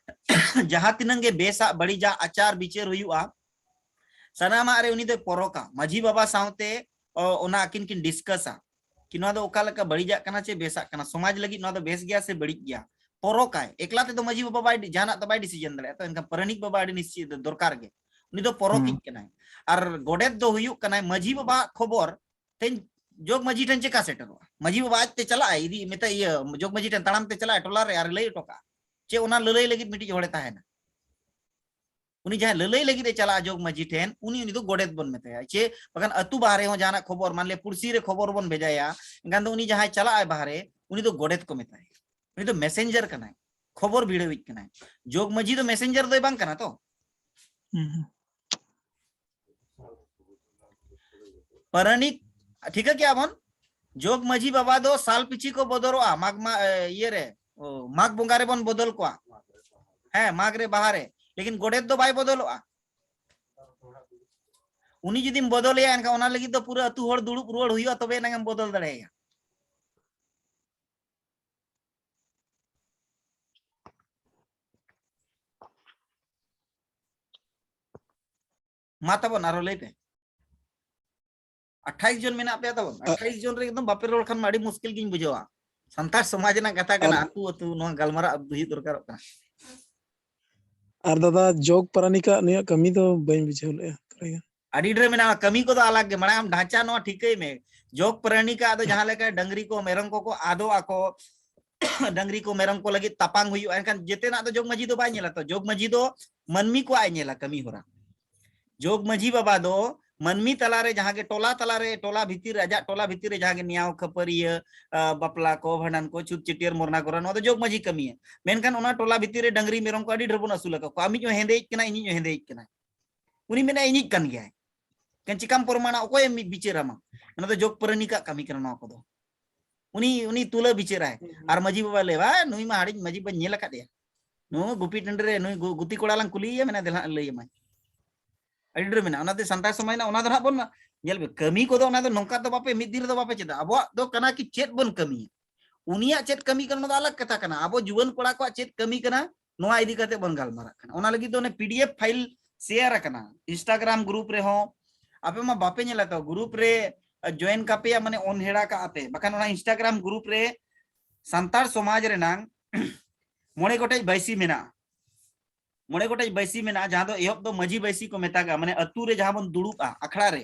ᱡᱟᱦᱟᱸ ᱛᱤᱱᱟᱹᱝ ᱜᱮ ᱵᱮᱥᱟᱜ ᱵᱟᱹᱲᱤᱡᱟᱜ ᱟᱪᱟᱨ ᱵᱤᱪᱟᱹᱨ ᱦᱩᱭᱩᱜᱼᱟ, ᱥᱟᱱᱟᱢᱟᱜ ᱨᱮ ᱩᱱᱤ ᱫᱚᱭ ᱯᱚᱨᱚᱠᱟ᱾ ᱢᱟᱹᱡᱷᱤ ᱵᱟᱵᱟ ᱥᱟᱶᱛᱮ, ᱚ, ᱚᱱᱟ ᱟᱹᱠᱤᱱ ᱠᱤᱱ ᱰᱤᱥᱠᱟᱥᱟ ᱠᱤ ᱱᱚᱣᱟ ᱫᱚ ᱚᱠᱟ ᱞᱮᱠᱟ ᱵᱟᱹᱲᱤᱡᱟᱜ ᱠᱟᱱᱟ ᱪᱮ ᱵᱮᱥᱟᱜ ᱠᱟᱱᱟ, ᱥᱚᱢᱟᱡᱽ ᱞᱟᱹᱜᱤᱫ ᱱᱚᱣᱟ ᱫᱚ ᱵᱮᱥ ᱜᱮᱭᱟ ᱥᱮ ᱵᱟᱹᱲᱤᱡ ᱜᱮᱭᱟ, ᱯᱚᱨᱚᱠᱟᱭ᱾ ᱮᱠᱞᱟ ᱛᱮᱫᱚ ᱢᱟᱹᱡᱷᱤ ᱵᱟᱵᱟ ᱵᱟᱭ, ᱡᱟᱦᱟᱱᱟᱜ ᱫᱚ ᱵᱟᱭ ᱰᱤᱥᱤᱡᱚᱱ ᱫᱟᱲᱮᱭᱟᱜᱼᱟ᱾ ᱛᱚ ᱮᱱᱠᱷᱟᱱ ᱯᱟᱨᱟᱱᱤᱠ ᱵᱟᱵᱟ ᱟᱹᱰᱤ ᱱᱤᱥᱪᱤᱛ ᱫᱚᱨᱠᱟᱨ ᱜᱮ, ᱩᱱᱤ ᱫᱚ ᱯᱚᱨᱚᱠᱤᱡ ᱦᱩᱸ᱾ ᱠᱟᱱᱟᱭ᱾ ᱟᱨ ᱜᱚᱰᱮᱛ ᱫᱚ ᱦᱩᱭᱩᱜ ᱠᱟᱱᱟᱭ ᱢᱟᱹᱡᱷᱤ ᱵᱟᱵᱟᱣᱟᱜ ᱠᱷᱚᱵᱚᱨ ᱛᱮᱦᱮᱧ ᱡᱚᱜᱽ ᱢᱟᱹᱡᱷᱤ ᱴᱷᱮᱱ ᱪᱮᱠᱟ ᱥᱮᱴᱮᱨᱚᱜᱼᱟ? ᱢᱟᱹᱡᱷᱤ ᱵᱟᱵᱟ ᱟᱡᱛᱮ ᱪᱟᱞᱟᱜᱼᱟᱭ, ᱤᱫᱤ ᱢᱮᱛᱟᱭ, ᱤᱭᱟᱹ, ᱡᱚᱜᱽ ᱢᱟᱹᱡᱷᱤ ᱴᱷᱮᱱ ᱛᱟᱲᱟᱢ ᱛᱮ ᱪᱟᱞᱟᱜᱼᱟᱭ ᱴᱚᱞᱟ ᱨᱮ ᱟᱨ ᱞᱟᱹᱭ ᱦᱚᱴᱚ ᱠᱟᱜᱼᱟ᱾ ᱪᱮ ᱚᱱᱟ ᱞᱟᱹᱞᱟᱹᱭ ᱞᱟᱹᱜᱤᱫ ᱢᱤᱫᱴᱤᱡ ᱦᱚᱲᱮ ᱛᱟᱦᱮᱱᱟ? ᱩᱱᱤ ᱡᱟᱦᱟᱸᱭ ᱞᱟᱹᱞᱟᱹᱭ ᱞᱟᱹᱜᱤᱫ ᱮ ᱪᱟᱞᱟᱜᱼᱟ ᱡᱚᱜᱽ ᱢᱟᱹᱡᱷᱤ ᱴᱷᱮᱱ, ᱩᱱᱤ, ᱩᱱᱤ ᱫᱚ ᱜᱚᱰᱮᱛ ᱵᱚᱱ ᱢᱮᱛᱟᱭᱟ᱾ ᱪᱮ ᱵᱟᱠᱷᱟᱱ ᱟᱹᱛᱩ ᱵᱟᱦᱨᱮ ᱦᱚᱸ ᱡᱟᱦᱟᱱᱟᱜ ᱠᱷᱚᱵᱚᱨ, ᱢᱟᱱᱞᱤᱭᱟ ᱯᱩᱲᱥᱤ ᱨᱮ ᱠᱷᱚᱵᱚᱨ ᱵᱚᱱ ᱵᱷᱮᱡᱟᱭᱟ, ᱮᱱᱠᱷᱟᱱ ᱫᱚ ᱩᱱᱤ ᱡᱟᱦᱟᱸᱭ ᱪᱟᱞᱟᱜᱼᱟᱭ ᱵᱟᱦᱨᱮ, ᱩᱱᱤ ᱫᱚ ᱜᱚᱰᱮᱛ ᱠᱚ ᱢᱮᱛᱟᱭᱟ᱾ ᱩᱱᱤ ᱫᱚ ᱢᱮᱥᱮᱧᱡᱟᱨ ᱠᱟᱱᱟᱭ, ᱠᱷᱚᱵᱚᱨ ᱵᱷᱤᱲᱟᱹᱣᱤᱡ ᱠᱟᱱᱟᱭ᱾ ᱡᱚᱜᱽ ᱢᱟᱹᱡᱷᱤ ᱫᱚ ᱢᱮᱥᱮᱧᱡᱟᱨ ᱫᱚᱭ ᱵᱟᱝ ᱠᱟᱱᱟ ᱛᱚ᱾ ᱦᱩᱸ, ᱦᱩᱸ᱾ ᱯᱟᱨᱟᱱᱤᱠ, ᱴᱷᱤᱠᱟᱹ ᱠᱮᱜᱼᱟ ᱵᱚᱱ? ᱡᱚᱜᱽ ᱢᱟᱹᱡᱷᱤ ᱵᱟᱵᱟ ᱫᱚ ᱥᱟᱞ ᱯᱤᱪᱷᱤ ᱠᱚ ᱵᱚᱫᱚᱞᱚᱜᱼᱟ, ᱢᱟᱜᱽ ᱢᱟ-, ᱮ, ᱤᱭᱟᱹ ᱨᱮ, ᱚ, ᱢᱟᱜᱽ ᱵᱚᱸᱜᱟ ᱨᱮᱵᱚᱱ ᱵᱚᱫᱚᱞ ᱠᱚᱣᱟ᱾ ᱦᱮᱸ, ᱢᱟᱜᱽ ᱨᱮ, ᱵᱟᱦᱟ ᱨᱮ᱾ ᱞᱮᱠᱤᱱ ᱜᱚᱰᱮᱛ ᱫᱚ ᱵᱟᱭ ᱵᱚᱫᱚᱞᱚᱜᱼᱟ᱾ ᱩᱱᱤ ᱡᱩᱫᱤᱢ ᱵᱚᱫᱚᱞᱮᱭᱟ, ᱮᱱᱠᱷᱟᱱ ᱚᱱᱟ ᱞᱟᱹᱜᱤᱫ ᱫᱚ ᱯᱩᱨᱟᱹ ᱟᱹᱛᱩ ᱦᱚᱲ ᱫᱩᱲᱩᱵ ᱨᱩᱣᱟᱹᱲ ᱦᱩᱭᱩᱜᱼᱟ, ᱛᱚᱵᱮ ᱮᱱᱟᱝ ᱮᱢ ᱵᱚᱫᱚᱞ ᱫᱟᱲᱮᱭᱟᱭᱟ᱾ ᱢᱟ ᱛᱟᱵᱚᱱ, ᱟᱨᱚ ᱞᱟᱹᱭ ᱯᱮ᱾ ᱟᱴᱷᱟᱭᱤᱥ ᱡᱚᱱ ᱢᱮᱱᱟᱜ ᱯᱮᱭᱟ ᱛᱟᱵᱚᱱ᱾ ᱟ- ᱟᱴᱷᱟᱭᱤᱥ ᱡᱚᱱ ᱨᱮ ᱮᱠᱫᱚᱢ ᱵᱟᱯᱮ ᱨᱚᱲ ᱠᱷᱟᱱ ᱢᱟ ᱟᱹᱰᱤ ᱢᱩᱥᱠᱤᱞ ᱜᱤᱧ ᱵᱩᱡᱷᱟᱹᱣᱟ᱾ ᱥᱟᱱᱛᱟᱲ ᱥᱚᱢᱟᱡᱽ ᱨᱮᱱᱟᱜ ᱠᱟᱛᱷᱟ ᱠᱟᱱᱟ, ᱟᱨ ᱟᱹᱛᱩ ᱟᱹᱛᱩ ᱱᱚᱣᱟ ᱜᱟᱞᱢᱟᱨᱟᱣ ᱦᱩᱭᱩᱜ ᱫᱚᱨᱠᱟᱨᱚᱜ ᱠᱟᱱᱟ᱾ ᱟᱨ ᱫᱟᱫᱟ, ᱡᱚᱜᱽ ᱯᱟᱨᱟᱱᱤᱠᱟᱜ ᱱᱩᱭᱟᱜ ᱠᱟᱹᱢᱤ ᱫᱚ ᱵᱟᱹᱧ ᱵᱩᱡᱷᱟᱹᱣ ᱞᱮᱜᱼᱟ᱾ ᱟᱹᱰᱤ ᱰᱷᱮᱨ ᱢᱮᱱᱟᱜᱼᱟ, ᱠᱟᱹᱢᱤ ᱠᱚᱫᱚ ᱟᱞᱟᱜᱽ ᱜᱮ᱾ ᱢᱟᱲᱟᱝ ᱟᱢ ᱰᱷᱟᱸᱪᱟ ᱱᱚᱣᱟ ᱴᱷᱤᱠᱟᱹᱭ ᱢᱮ, ᱡᱚᱜᱽ ᱯᱟᱨᱟᱱᱤᱠᱟᱜ ᱫᱚ ᱡᱟᱦᱟᱸ ᱞᱮᱠᱟ ᱰᱟᱹᱝᱨᱤ ᱠᱚ ᱢᱮᱨᱚᱢ ᱠᱚᱠᱚ ᱟᱫᱚᱜ ᱟᱠᱚ, ᱰᱟᱹᱝᱨᱤ ᱠᱚ ᱢᱮᱨᱚᱢ ᱠᱚ ᱞᱟᱹᱜᱤᱫ ᱛᱟᱯᱟᱝ ᱦᱩᱭᱩᱜᱼᱟ, ᱮᱱᱠᱷᱟᱱ ᱡᱮᱛᱮᱱᱟᱜ ᱫᱚ ᱡᱚᱜᱽ ᱢᱟᱹᱡᱷᱤ ᱫᱚ ᱵᱟᱭ ᱧᱮᱞᱟ᱾ ᱛᱚ ᱡᱚᱜᱽ ᱢᱟᱹᱡᱷᱤ ᱫᱚ ᱢᱟᱹᱱᱢᱤ ᱠᱚᱣᱟᱜ ᱮ ᱧᱮᱞᱟ ᱠᱟᱹᱢᱤ ᱦᱚᱨᱟ᱾ ᱡᱚᱜᱽ ᱢᱟᱹᱡᱷᱤ ᱵᱟᱵᱟ ᱫᱚ ᱢᱟᱹᱱᱢᱤ ᱛᱟᱞᱟᱨᱮ ᱡᱟᱦᱟᱸ ᱜᱮ ᱴᱚᱞᱟ ᱛᱟᱞᱟᱨᱮ, ᱴᱚᱞᱟ ᱵᱷᱤᱛᱤᱨ ᱨᱮ, ᱟᱡᱟᱜ ᱴᱚᱞᱟ ᱵᱷᱤᱛᱤᱨ ᱨᱮ ᱡᱟᱦᱟᱸ ᱜᱮ ᱱᱮᱭᱟᱣ ᱠᱷᱟᱹᱯᱟᱹᱨᱤᱭᱟᱹ, ᱟ, ᱵᱟᱯᱞᱟ ᱠᱚ, ᱵᱷᱟᱸᱰᱟᱱ ᱠᱚ, ᱪᱷᱩᱛ ᱪᱷᱟᱹᱴᱭᱟᱹᱨ, ᱢᱚᱨᱱᱟ ᱠᱚᱨᱟ, ᱱᱚᱣᱟ ᱫᱚ ᱡᱚᱜᱽ ᱢᱟᱹᱡᱷᱤ ᱠᱟᱹᱢᱤᱭᱟ᱾ ᱢᱮᱱᱠᱷᱟᱱ ᱚᱱᱟ ᱴᱚᱞᱟ ᱵᱷᱤᱛᱤᱨ ᱨᱮ ᱰᱟᱝᱨᱤ ᱢᱮᱨᱚᱢ ᱠᱚ ᱟᱹᱰᱤ ᱰᱷᱮᱨ ᱵᱚᱱ ᱟᱹᱥᱩᱞ ᱟᱠᱟᱫ ᱠᱚᱣᱟ, ᱟᱢᱤᱡ ᱦᱚᱸ ᱦᱮᱸᱫᱮᱭᱤᱡ ᱠᱟᱱᱟᱭ, ᱤᱧᱤᱡ ᱦᱚᱸ ᱦᱮᱸᱫᱮᱭᱤᱡ ᱠᱟᱱᱟᱭ, ᱩᱱᱤ ᱢᱮᱱᱟ ᱤᱧᱤᱡ ᱠᱟᱱ ᱜᱮᱭᱟᱭ᱾ ᱮᱱᱠᱷᱟᱱ ᱪᱤᱠᱟᱢ ᱯᱨᱚᱢᱟᱱᱟ? ᱚᱠᱚᱭᱮ ᱢᱤᱫ ᱵᱤᱪᱟᱹᱨ ᱟᱢᱟ? ᱚᱱᱟ ᱫᱚ ᱡᱚᱜᱽ ᱯᱟᱹᱨᱟᱹᱱᱤᱠᱟᱜ ᱠᱟᱹᱢᱤ ᱠᱟᱱᱟ ᱱᱚᱣᱟ ᱠᱚᱫᱚ᱾ ᱩᱱᱤ, ᱩᱱᱤ ᱛᱩᱞᱟᱹ ᱵᱤᱪᱟᱹᱨᱟᱭ᱾ ᱦᱩᱸ᱾ ᱟᱨ ᱢᱟᱹᱡᱷᱤ ᱵᱟᱵᱟ ᱞᱟᱹᱭᱟ, "ᱵᱟ, ᱱᱩᱭ ᱢᱟ ᱦᱟᱹᱲᱤᱧ ᱢᱟᱹᱡᱷᱤ ᱵᱟᱹᱧ ᱧᱮᱞ ᱟᱠᱟᱫᱮᱭᱟ, ᱱᱩᱭ ᱜᱩᱯᱤ ᱴᱟᱺᱰᱤ ᱨᱮ, ᱱᱩᱭ ᱜᱩ-, ᱜᱩᱛᱤ ᱠᱚᱲᱟ ᱞᱟᱝ ᱠᱩᱞᱤᱭᱮᱭᱟ, ᱢᱮᱱᱟ ᱫᱮᱞᱟ ᱦᱟᱸᱜ ᱞᱟᱹᱭ ᱟᱢᱟᱭ᱾" ᱟᱹᱰᱤ ᱰᱷᱮᱨ ᱢᱮᱱᱟᱜᱼᱟ᱾ ᱚᱱᱟᱛᱮ ᱥᱟᱱᱛᱟᱲ ᱥᱚᱢᱟᱡᱽ ᱨᱮᱱᱟᱜ ᱚᱱᱟ ᱫᱚ ᱱᱟᱦᱟᱜ ᱵᱚᱱ ᱧᱮᱞ ᱵᱮ-, ᱠᱟᱹᱢᱤ ᱠᱚᱫᱚ ᱚᱱᱟ ᱫᱚ ᱱᱚᱝᱠᱟ ᱫᱚ ᱵᱟᱯᱮ, ᱢᱤᱫ ᱫᱤᱱ ᱨᱮᱫᱚ ᱵᱟᱯᱮ ᱪᱮᱫᱟ᱾ ᱟᱵᱚᱣᱟᱜ ᱫᱚ ᱠᱟᱱᱟ ᱠᱤ ᱪᱮᱫ ᱵᱚᱱ ᱠᱟᱹᱢᱤᱭᱟ, ᱩᱱᱤᱭᱟᱜ ᱪᱮᱫ ᱠᱟᱹᱢᱤ ᱠᱟᱱᱟ, ᱚᱱᱟ ᱫᱚ ᱟᱞᱟᱜᱽ ᱠᱟᱛᱷᱟ ᱠᱟᱱᱟ᱾ ᱟᱵᱚ ᱡᱩᱣᱟᱹᱱ ᱠᱚᱲᱟ ᱠᱚᱣᱟᱜ ᱪᱮᱫ ᱠᱟᱹᱢᱤ ᱠᱟᱱᱟ, ᱱᱚᱣᱟ ᱤᱫᱤ ᱠᱟᱛᱮ ᱵᱚᱱ ᱜᱟᱞᱢᱟᱨᱟᱜ ᱠᱟᱱᱟ᱾ ᱚᱱᱟ ᱞᱟᱹᱜᱤᱫ ᱫᱚ ᱚᱱᱮ P D F file share ᱟᱠᱟᱱᱟ Instagram group ᱨᱮᱦᱚᱸ᱾ ᱟᱯᱮ ᱢᱟ ᱵᱟᱯᱮ ᱧᱮᱞᱟ ᱛᱚ, group ᱨᱮ join ᱠᱟᱯᱮᱭᱟ ᱢᱟᱱᱮ ᱚᱱᱦᱮᱲᱟ ᱠᱟᱜᱼᱟ ᱯᱮ, ᱵᱟᱠᱷᱟᱱ ᱚᱱᱟ Instagram group ᱨᱮ ᱥᱟᱱᱛᱟᱲ ᱥᱚᱢᱟᱡᱽ ᱨᱮᱱᱟᱝ ᱢᱚᱬᱮ ᱜᱚᱴᱮᱡ ᱵᱟᱹᱭᱥᱤ ᱢᱮᱱᱟᱜᱼᱟ᱾ ᱢᱚᱬᱮ ᱜᱚᱴᱮᱡ ᱵᱟᱹᱭᱥᱤ ᱢᱮᱱᱟᱜᱼᱟ, ᱡᱟᱦᱟᱸ ᱫᱚ ᱮᱦᱚᱵ ᱫᱚ ᱢᱟᱹᱡᱷᱤ ᱵᱟᱹᱭᱥᱤ ᱠᱚ ᱢᱮᱛᱟᱜᱼᱟ, ᱢᱟᱱᱮ ᱟᱹᱛᱩ ᱨᱮ ᱡᱟᱦᱟᱸ ᱵᱚᱱ ᱫᱩᱲᱩᱵᱼᱟ ᱟᱠᱷᱲᱟ ᱨᱮ,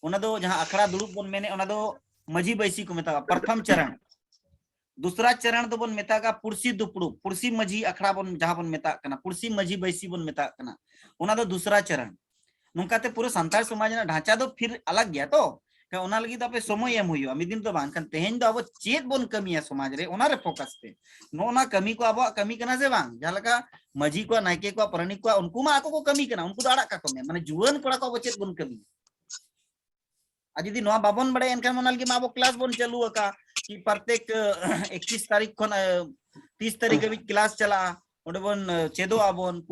ᱚᱱᱟ ᱫᱚ ᱡᱟᱦᱟᱸ ᱟᱠᱷᱲᱟ ᱫᱩᱲᱩᱵ ᱵᱚᱱ ᱢᱮᱱᱮᱫ, ᱚᱱᱟ ᱫᱚ ᱢᱟᱹᱡᱷᱤ ᱵᱟᱹᱭᱥᱤ ᱠᱚ ᱢᱮᱛᱟᱜᱼᱟ, ᱯᱨᱚᱛᱷᱚᱢ ᱪᱚᱨᱚᱬ᱾ ᱫᱩᱥᱨᱟ ᱪᱚᱨᱚᱬ ᱫᱚᱵᱚᱱ ᱢᱮᱛᱟᱜᱼᱟ ᱯᱩᱲᱥᱤ ᱫᱩᱯᱲᱩᱵ, ᱯᱩᱲᱥᱤ ᱢᱟᱹᱡᱷᱤ ᱟᱠᱷᱲᱟ ᱵᱚᱱ, ᱡᱟᱦᱟᱸ ᱵᱚᱱ ᱢᱮᱛᱟᱜ ᱠᱟᱱᱟ, ᱯᱩᱲᱥᱤ ᱢᱟᱹᱡᱷᱤ ᱵᱟᱹᱭᱥᱤ ᱵᱚᱱ ᱢᱮᱛᱟᱜ ᱠᱟᱱᱟ, ᱚᱱᱟ ᱫᱚ ᱫᱩᱥᱨᱟ ᱪᱚᱨᱚᱬ᱾ ᱱᱚᱝᱠᱟᱛᱮ ᱯᱩᱨᱟᱹ ᱥᱟᱱᱛᱟᱲ ᱥᱚᱢᱟᱡᱽ ᱨᱮᱱᱟᱜ ᱰᱷᱟᱸᱪᱟ ᱫᱚ ᱯᱷᱤᱨ ᱟᱞᱟᱜᱽ ᱜᱮᱭᱟ ᱛᱚ᱾ ᱚᱱᱟ ᱞᱟᱹᱜᱤᱫ ᱫᱚ ᱟᱯᱮ ᱥᱚᱢᱚᱭ ᱮᱢ ᱦᱩᱭᱩᱜᱼᱟ᱾ ᱢᱤᱫ ᱫᱤᱱ ᱫᱚ ᱵᱟᱝ, ᱠᱷᱟᱱ ᱛᱮᱦᱮᱧ ᱫᱚ ᱟᱵᱚ ᱪᱮᱫ ᱵᱚᱱ ᱠᱟᱹᱢᱤᱭᱟ ᱥᱚᱢᱟᱡᱽ ᱨᱮ, ᱚᱱᱟ ᱨᱮ focus ᱯᱮ᱾ ᱱᱚᱜᱼᱚ ᱱᱟ ᱠᱟᱹᱢᱤ ᱠᱚ ᱟᱵᱚᱣᱟᱜ ᱠᱟᱹᱢᱤ ᱠᱟᱱᱟ ᱥᱮ ᱵᱟᱝ? ᱡᱟᱦᱟᱸ ᱞᱮᱠᱟ ᱢᱟᱹᱡᱷᱤ ᱠᱚᱣᱟᱜ, ᱱᱟᱭᱠᱮ ᱠᱚᱣᱟᱜ, ᱯᱟᱨᱟᱱᱤᱠ ᱠᱚᱣᱟᱜ, ᱩᱱᱠᱩ ᱢᱟ ᱟᱠᱚ ᱠᱚ ᱠᱟᱹᱢᱤ ᱠᱟᱱᱟ, ᱩᱱᱠᱩ ᱫᱚ ᱟᱲᱟᱜ ᱠᱟᱠᱚ ᱢᱮ᱾ ᱢᱟᱱᱮ ᱡᱩᱣᱟᱹᱱ ᱠᱚᱲᱟ ᱠᱚ ᱟᱵᱚ ᱪᱮᱫ ᱵᱚᱱ ᱠᱟᱹᱢᱤᱭᱟ? ᱟᱨ ᱡᱩᱫᱤ ᱱᱚᱣᱟ ᱵᱟᱵᱚᱱ ᱵᱟᱲᱟᱭᱟ, ᱮᱱᱠᱷᱟᱱ ᱚᱱᱟ ᱞᱟᱹᱜᱤᱫ ᱢᱟ ᱟᱵᱚ class ᱵᱚᱱ ᱪᱟᱹᱞᱩ ᱟᱠᱟᱫ ᱠᱤ ᱯᱨᱚᱛᱮᱠ, ᱟᱸ, ᱮᱠᱛᱨᱤᱥ ᱛᱟᱹᱨᱤᱠᱷ ᱠᱷᱚᱱ, ᱟᱸ, ᱛᱤᱥ ᱛᱟᱹᱨᱤᱠᱷ ᱦᱟᱹᱵᱤᱡ class ᱪᱟᱞᱟᱜᱼᱟ, ᱚᱸᱰᱮ ᱵᱚᱱ, ᱟᱸ, ᱪᱮᱫᱚᱜ ᱟᱵᱚᱱ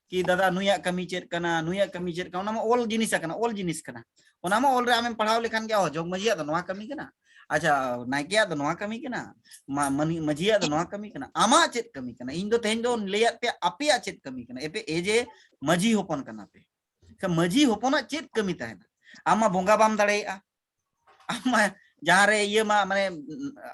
ᱠᱤ ᱫᱟᱫᱟ ᱱᱩᱭᱟᱜ ᱠᱟᱹᱢᱤ ᱪᱮᱫ ᱠᱟᱱᱟ, ᱱᱩᱭᱟᱜ ᱠᱟᱹᱢᱤ ᱪᱮᱫ ᱠᱟᱱᱟ, ᱚᱱᱟ ᱢᱟ ᱚᱞ ᱡᱤᱱᱤᱥ ᱟᱠᱟᱱᱟ, ᱚᱞ ᱡᱤᱱᱤᱥ ᱠᱟᱱᱟ᱾ ᱚᱱᱟ ᱢᱟ ᱚᱞ ᱨᱮ ᱟᱢᱮᱢ ᱯᱟᱲᱦᱟᱣ ᱞᱮᱠᱷᱟᱱ ᱜᱮ, ᱚ, ᱡᱚᱜᱽ ᱢᱟᱹᱡᱷᱤᱭᱟᱜ ᱫᱚ ᱱᱚᱣᱟ ᱠᱟᱹᱢᱤ ᱠᱟᱱᱟ, ᱟᱪᱪᱷᱟ, ᱱᱟᱭᱠᱮᱭᱟᱜ ᱫᱚ ᱱᱚᱣᱟ ᱠᱟᱹᱢᱤ ᱠᱟᱱᱟ, ᱢᱟ-, ᱢᱟᱹᱱᱤ-, ᱢᱟᱹᱡᱷᱤᱭᱟᱜ ᱫᱚ ᱱᱚᱣᱟ ᱠᱟᱹᱢᱤ ᱠᱟᱱᱟ᱾ ᱟᱢᱟᱜ ᱪᱮᱫ ᱠᱟᱹᱢᱤ ᱠᱟᱱᱟ? ᱤᱧ ᱫᱚ ᱛᱮᱦᱮᱧ ᱫᱚ ᱞᱟᱹᱭᱟᱫ ᱯᱮᱭᱟ ᱟᱯᱮᱭᱟᱜ ᱪᱮᱫ ᱠᱟᱹᱢᱤ ᱠᱟᱱᱟ᱾ ᱮᱯᱮ ᱮ ᱡᱮ ᱢᱟᱹᱡᱷᱤ ᱦᱚᱯᱚᱱ ᱠᱟᱱᱟ ᱯᱮ, ᱠᱷᱟᱱ ᱢᱟᱹᱡᱷᱤ ᱦᱚᱯᱚᱱᱟᱜ ᱪᱮᱫ ᱠᱟᱹᱢᱤ ᱛᱟᱦᱮᱱᱟ? ᱟᱢ ᱢᱟ ᱵᱚᱸᱜᱟ ᱵᱟᱢ ᱫᱟᱲᱮᱭᱟᱜᱼᱟ, ᱟᱢ ᱢᱟ ᱡᱟᱦᱟᱸ ᱨᱮ ᱤᱭᱟᱹ ᱢᱟ, ᱢᱟᱱᱮ,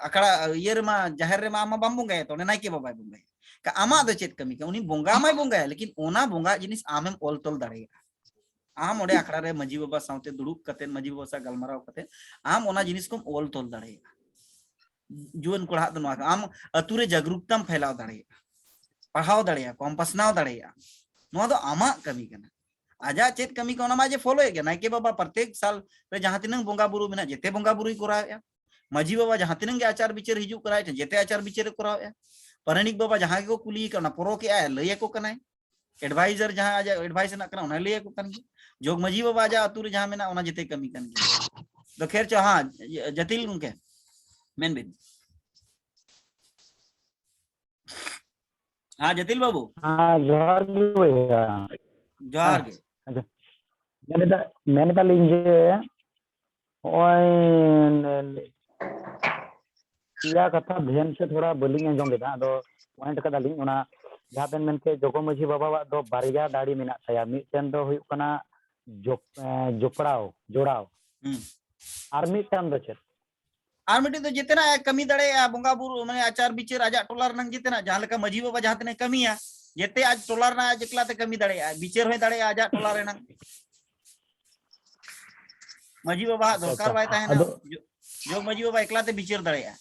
ᱟᱠᱷᱲᱟ ᱤᱭᱟᱹ ᱨᱮᱢᱟ, ᱡᱟᱦᱮᱨ ᱨᱮᱢᱟ ᱟᱢ ᱢᱟ ᱵᱟᱢ ᱵᱚᱸᱜᱟᱭᱟ, ᱛᱚ ᱚᱸᱰᱮ ᱱᱟᱭᱠᱮ ᱵᱟᱵᱟᱭ ᱵᱚᱸᱜᱟᱭᱟ᱾ ᱠᱟ-, ᱟᱢᱟᱜ ᱫᱚ ᱪᱮᱫ ᱠᱟᱹᱢᱤ ᱠᱟᱱᱟ? ᱩᱱᱤ ᱵᱚᱸᱜᱟ ᱢᱟᱭ ᱵᱚᱸᱜᱟᱭᱟ, ᱞᱮᱠᱤᱱ ᱚᱱᱟ ᱵᱚᱸᱜᱟ ᱡᱤᱱᱤᱥ ᱟᱢᱮᱢ ᱚᱞ ᱛᱚᱞ ᱫᱟᱲᱮᱭᱟᱜᱼᱟ᱾ ᱟᱢ ᱚᱸᱰᱮ ᱟᱠᱷᱲᱟ ᱨᱮ ᱢᱟᱹᱡᱷᱤ ᱵᱟᱵᱟ ᱥᱟᱶᱛᱮ ᱫᱩᱲᱩᱵ ᱠᱟᱛᱮ, ᱢᱟᱹᱡᱷᱤ ᱵᱟᱵᱟ ᱥᱟᱶ ᱜᱟᱞᱢᱟᱨᱟᱣ ᱠᱟᱛᱮ ᱟᱢ ᱚᱱᱟ ᱡᱤᱱᱤᱥ ᱠᱚᱢ ᱚᱞ ᱛᱚᱞ ᱫᱟᱲᱮᱭᱟᱜᱼᱟ᱾ ᱡᱩᱣᱟᱹᱱ ᱠᱚᱲᱟ ᱟᱜ ᱫᱚ ᱱᱚᱣᱟ ᱠᱟᱱᱟ, ᱟᱢ ᱟᱹᱛᱩ ᱨᱮ ᱡᱟᱜᱽᱨᱩᱠᱛᱟᱢ ᱯᱷᱮᱞᱟᱣ ᱫᱟᱲᱮᱭᱟᱜᱼᱟ, ᱯᱟᱲᱦᱟᱣ ᱫᱟᱲᱮᱭᱟᱜᱼᱟ ᱠᱚᱢ, ᱯᱟᱥᱱᱟᱣ ᱫᱟᱲᱮᱭᱟᱜᱼᱟ᱾ ᱱᱚᱣᱟ ᱫᱚ ᱟᱢᱟᱜ ᱠᱟᱹᱢᱤ ᱠᱟᱱᱟ᱾ ᱟᱡᱟᱜ ᱪᱮᱫ ᱠᱟᱹᱢᱤ ᱠᱟᱱᱟ, ᱚᱱᱟ ᱢᱟ ᱡᱮ ᱯᱷᱚᱞᱳᱭᱮᱫ ᱜᱮ᱾ ᱱᱟᱭᱠᱮ ᱵᱟᱵᱟ ᱯᱨᱚᱛᱮᱠ ᱥᱟᱞ ᱨᱮ ᱡᱟᱦᱟᱸ ᱛᱤᱱᱟᱹᱝ ᱵᱚᱸᱜᱟ ᱵᱩᱨᱩ ᱢᱮᱱᱟᱜ, ᱡᱮᱛᱮ ᱵᱚᱸᱜᱟ ᱵᱩᱨᱩᱭ ᱠᱚᱨᱟᱣᱮᱫᱼᱟ᱾ ᱢᱟᱹᱡᱷᱤ ᱵᱟᱵᱟ ᱡᱟᱦᱟᱸ ᱛᱤᱱᱟᱹᱝ ᱜᱮ ᱟᱪᱟᱨ ᱵᱤᱪᱟᱹᱨ ᱦᱤᱡᱩᱜ ᱠᱟᱱᱟᱭ, ᱡᱮᱛᱮ ᱟᱪᱟᱨ ᱵᱤᱪᱟᱹᱨ ᱮ ᱠᱚᱨᱟᱣᱮᱫᱼᱟ᱾ ᱯᱟᱨᱟᱱᱤᱠ ᱵᱟᱵᱟ ᱡᱟᱦᱟᱸ ᱜᱮᱠᱚ ᱠᱩᱞᱤᱭᱮ ᱠᱟᱱᱟ, ᱚᱱᱟ ᱯᱚᱨᱚᱠᱮᱜᱼᱟᱭ, ᱞᱟᱹᱭ ᱟᱠᱚ ᱠᱟᱱᱟᱭ᱾ ᱮᱰᱵᱷᱟᱭᱡᱟᱨ ᱡᱟᱦᱟᱸ ᱟᱡᱟᱜ ᱮᱰᱵᱷᱟᱭᱤᱥ ᱨᱮᱱᱟᱜ ᱠᱟᱱᱟ, ᱚᱱᱟᱭ ᱞᱟᱹᱭ ᱟᱠᱚ ᱠᱟᱱ ᱜᱮᱭᱟ᱾ ᱡᱚᱜᱽ ᱢᱟᱹᱡᱷᱤ ᱵᱟᱵᱟ ᱟᱡᱟᱜ ᱟᱹᱛᱩ ᱨᱮ ᱡᱟᱦᱟᱸ ᱢᱮᱱᱟᱜᱼᱟ, ᱚᱱᱟ ᱡᱮᱛᱮ ᱠᱟᱹᱢᱤ ᱠᱟᱱ ᱜᱮᱭᱟ᱾ ᱫᱚ ᱠᱷᱮᱨ ᱪᱚ, ᱦᱮᱸ, ᱡᱟᱹᱛᱤᱞ ᱜᱚᱝᱠᱮ, ᱢᱮᱱ ᱵᱤᱱ᱾ ᱦᱮᱸ, ᱡᱟᱹᱛᱤᱞ ᱵᱟᱹᱵᱩ᱾ ᱦᱮᱸ, ᱡᱚᱦᱟᱨ ᱜᱮ ᱵᱚᱭᱦᱟ᱾ ᱡᱚᱦᱟᱨ ᱜᱮ᱾ ᱟᱪᱪᱷᱟ᱾ ᱢᱮᱱᱮᱫᱟ, ᱢᱮᱱᱮᱫᱟᱞᱤᱧ ᱡᱮ ᱱᱚᱜᱼᱚᱭ ᱯᱮᱭᱟ ᱠᱟᱛᱷᱟ ᱫᱷᱮᱭᱟᱱ ᱥᱮ ᱛᱷᱚᱲᱟ ᱵᱟᱹᱞᱤᱧ ᱟᱸᱡᱚᱢ ᱞᱮᱫᱟ, ᱟᱫᱚ ᱯᱚᱭᱮᱱᱴ ᱠᱟᱫᱟᱞᱤᱧ᱾ ᱚᱱᱟ ᱡᱟᱦᱟᱸ ᱵᱮᱱ ᱢᱮᱱ ᱠᱮᱫ, ᱡᱚᱜᱚ ᱢᱟᱹᱡᱷᱤ ᱵᱟᱵᱟᱣᱟᱜ ᱫᱚ ᱵᱟᱨᱭᱟ ᱫᱟᱲᱮ ᱢᱮᱱᱟᱜ ᱛᱟᱭᱟ, ᱢᱤᱫᱴᱮᱱ ᱫᱚ ᱦᱩᱭᱩᱜ ᱠᱟᱱᱟ ᱡᱚᱯ-, ᱮᱸ, ᱡᱚᱯᱲᱟᱣ, ᱡᱚᱲᱟᱣ, ᱦᱩᱸ᱾ ᱟᱨ ᱢᱤᱫᱴᱟᱝ ᱫᱚ ᱪᱮᱫ? ᱟᱨ ᱢᱤᱫᱴᱮᱱ ᱫᱚ ᱡᱮᱛᱮᱱᱟᱜ ᱮ ᱠᱟᱹᱢᱤ ᱫᱟᱲᱮᱭᱟᱜᱼᱟ, ᱵᱚᱸᱜᱟ ᱵᱩᱨᱩ, ᱢᱟᱱᱮ ᱟᱪᱟᱨ ᱵᱤᱪᱟᱹᱨ, ᱟᱡᱟᱜ ᱴᱚᱞᱟ ᱨᱮᱱᱟᱜ ᱡᱮᱛᱮᱱᱟᱜ, ᱡᱟᱦᱟᱸ ᱞᱮᱠᱟ ᱢᱟᱹᱡᱷᱤ ᱵᱟᱵᱟ ᱡᱟᱦᱟᱸ ᱛᱤᱱᱟᱹᱜ ᱠᱟᱹᱢᱤᱭᱟ, ᱡᱮᱛᱮ ᱟᱡ ᱴᱚᱞᱟ ᱨᱮᱱᱟᱜ ᱟᱡ ᱮᱠᱞᱟ ᱛᱮ ᱠᱟᱹᱢᱤ ᱫᱟᱲᱮᱭᱟᱜᱼᱟ, ᱵᱤᱪᱟᱹᱨ ᱦᱚᱸᱭ ᱫᱟᱲᱮᱭᱟᱜᱼᱟ ᱟᱡᱟᱜ ᱴᱚᱞᱟ ᱨᱮᱱᱟᱜ᱾ ᱢᱟᱹᱡᱷᱤ ᱵᱟᱵᱟᱣᱟᱜ ᱟᱪᱪᱷᱟ, ᱫᱚᱨᱠᱟᱨ ᱟᱪᱪᱷᱟ᱾ ᱵᱟᱭ ᱛᱟᱦᱮᱱᱟ, ᱟᱫᱚ ᱡᱚ-, ᱡᱚᱜᱽ ᱢᱟᱹᱡᱷᱤ ᱵᱟᱵᱟ ᱮᱠᱞᱟ ᱛᱮ ᱵᱤᱪᱟᱹᱨ ᱫᱟᱲᱮᱭᱟᱜᱼᱟ᱾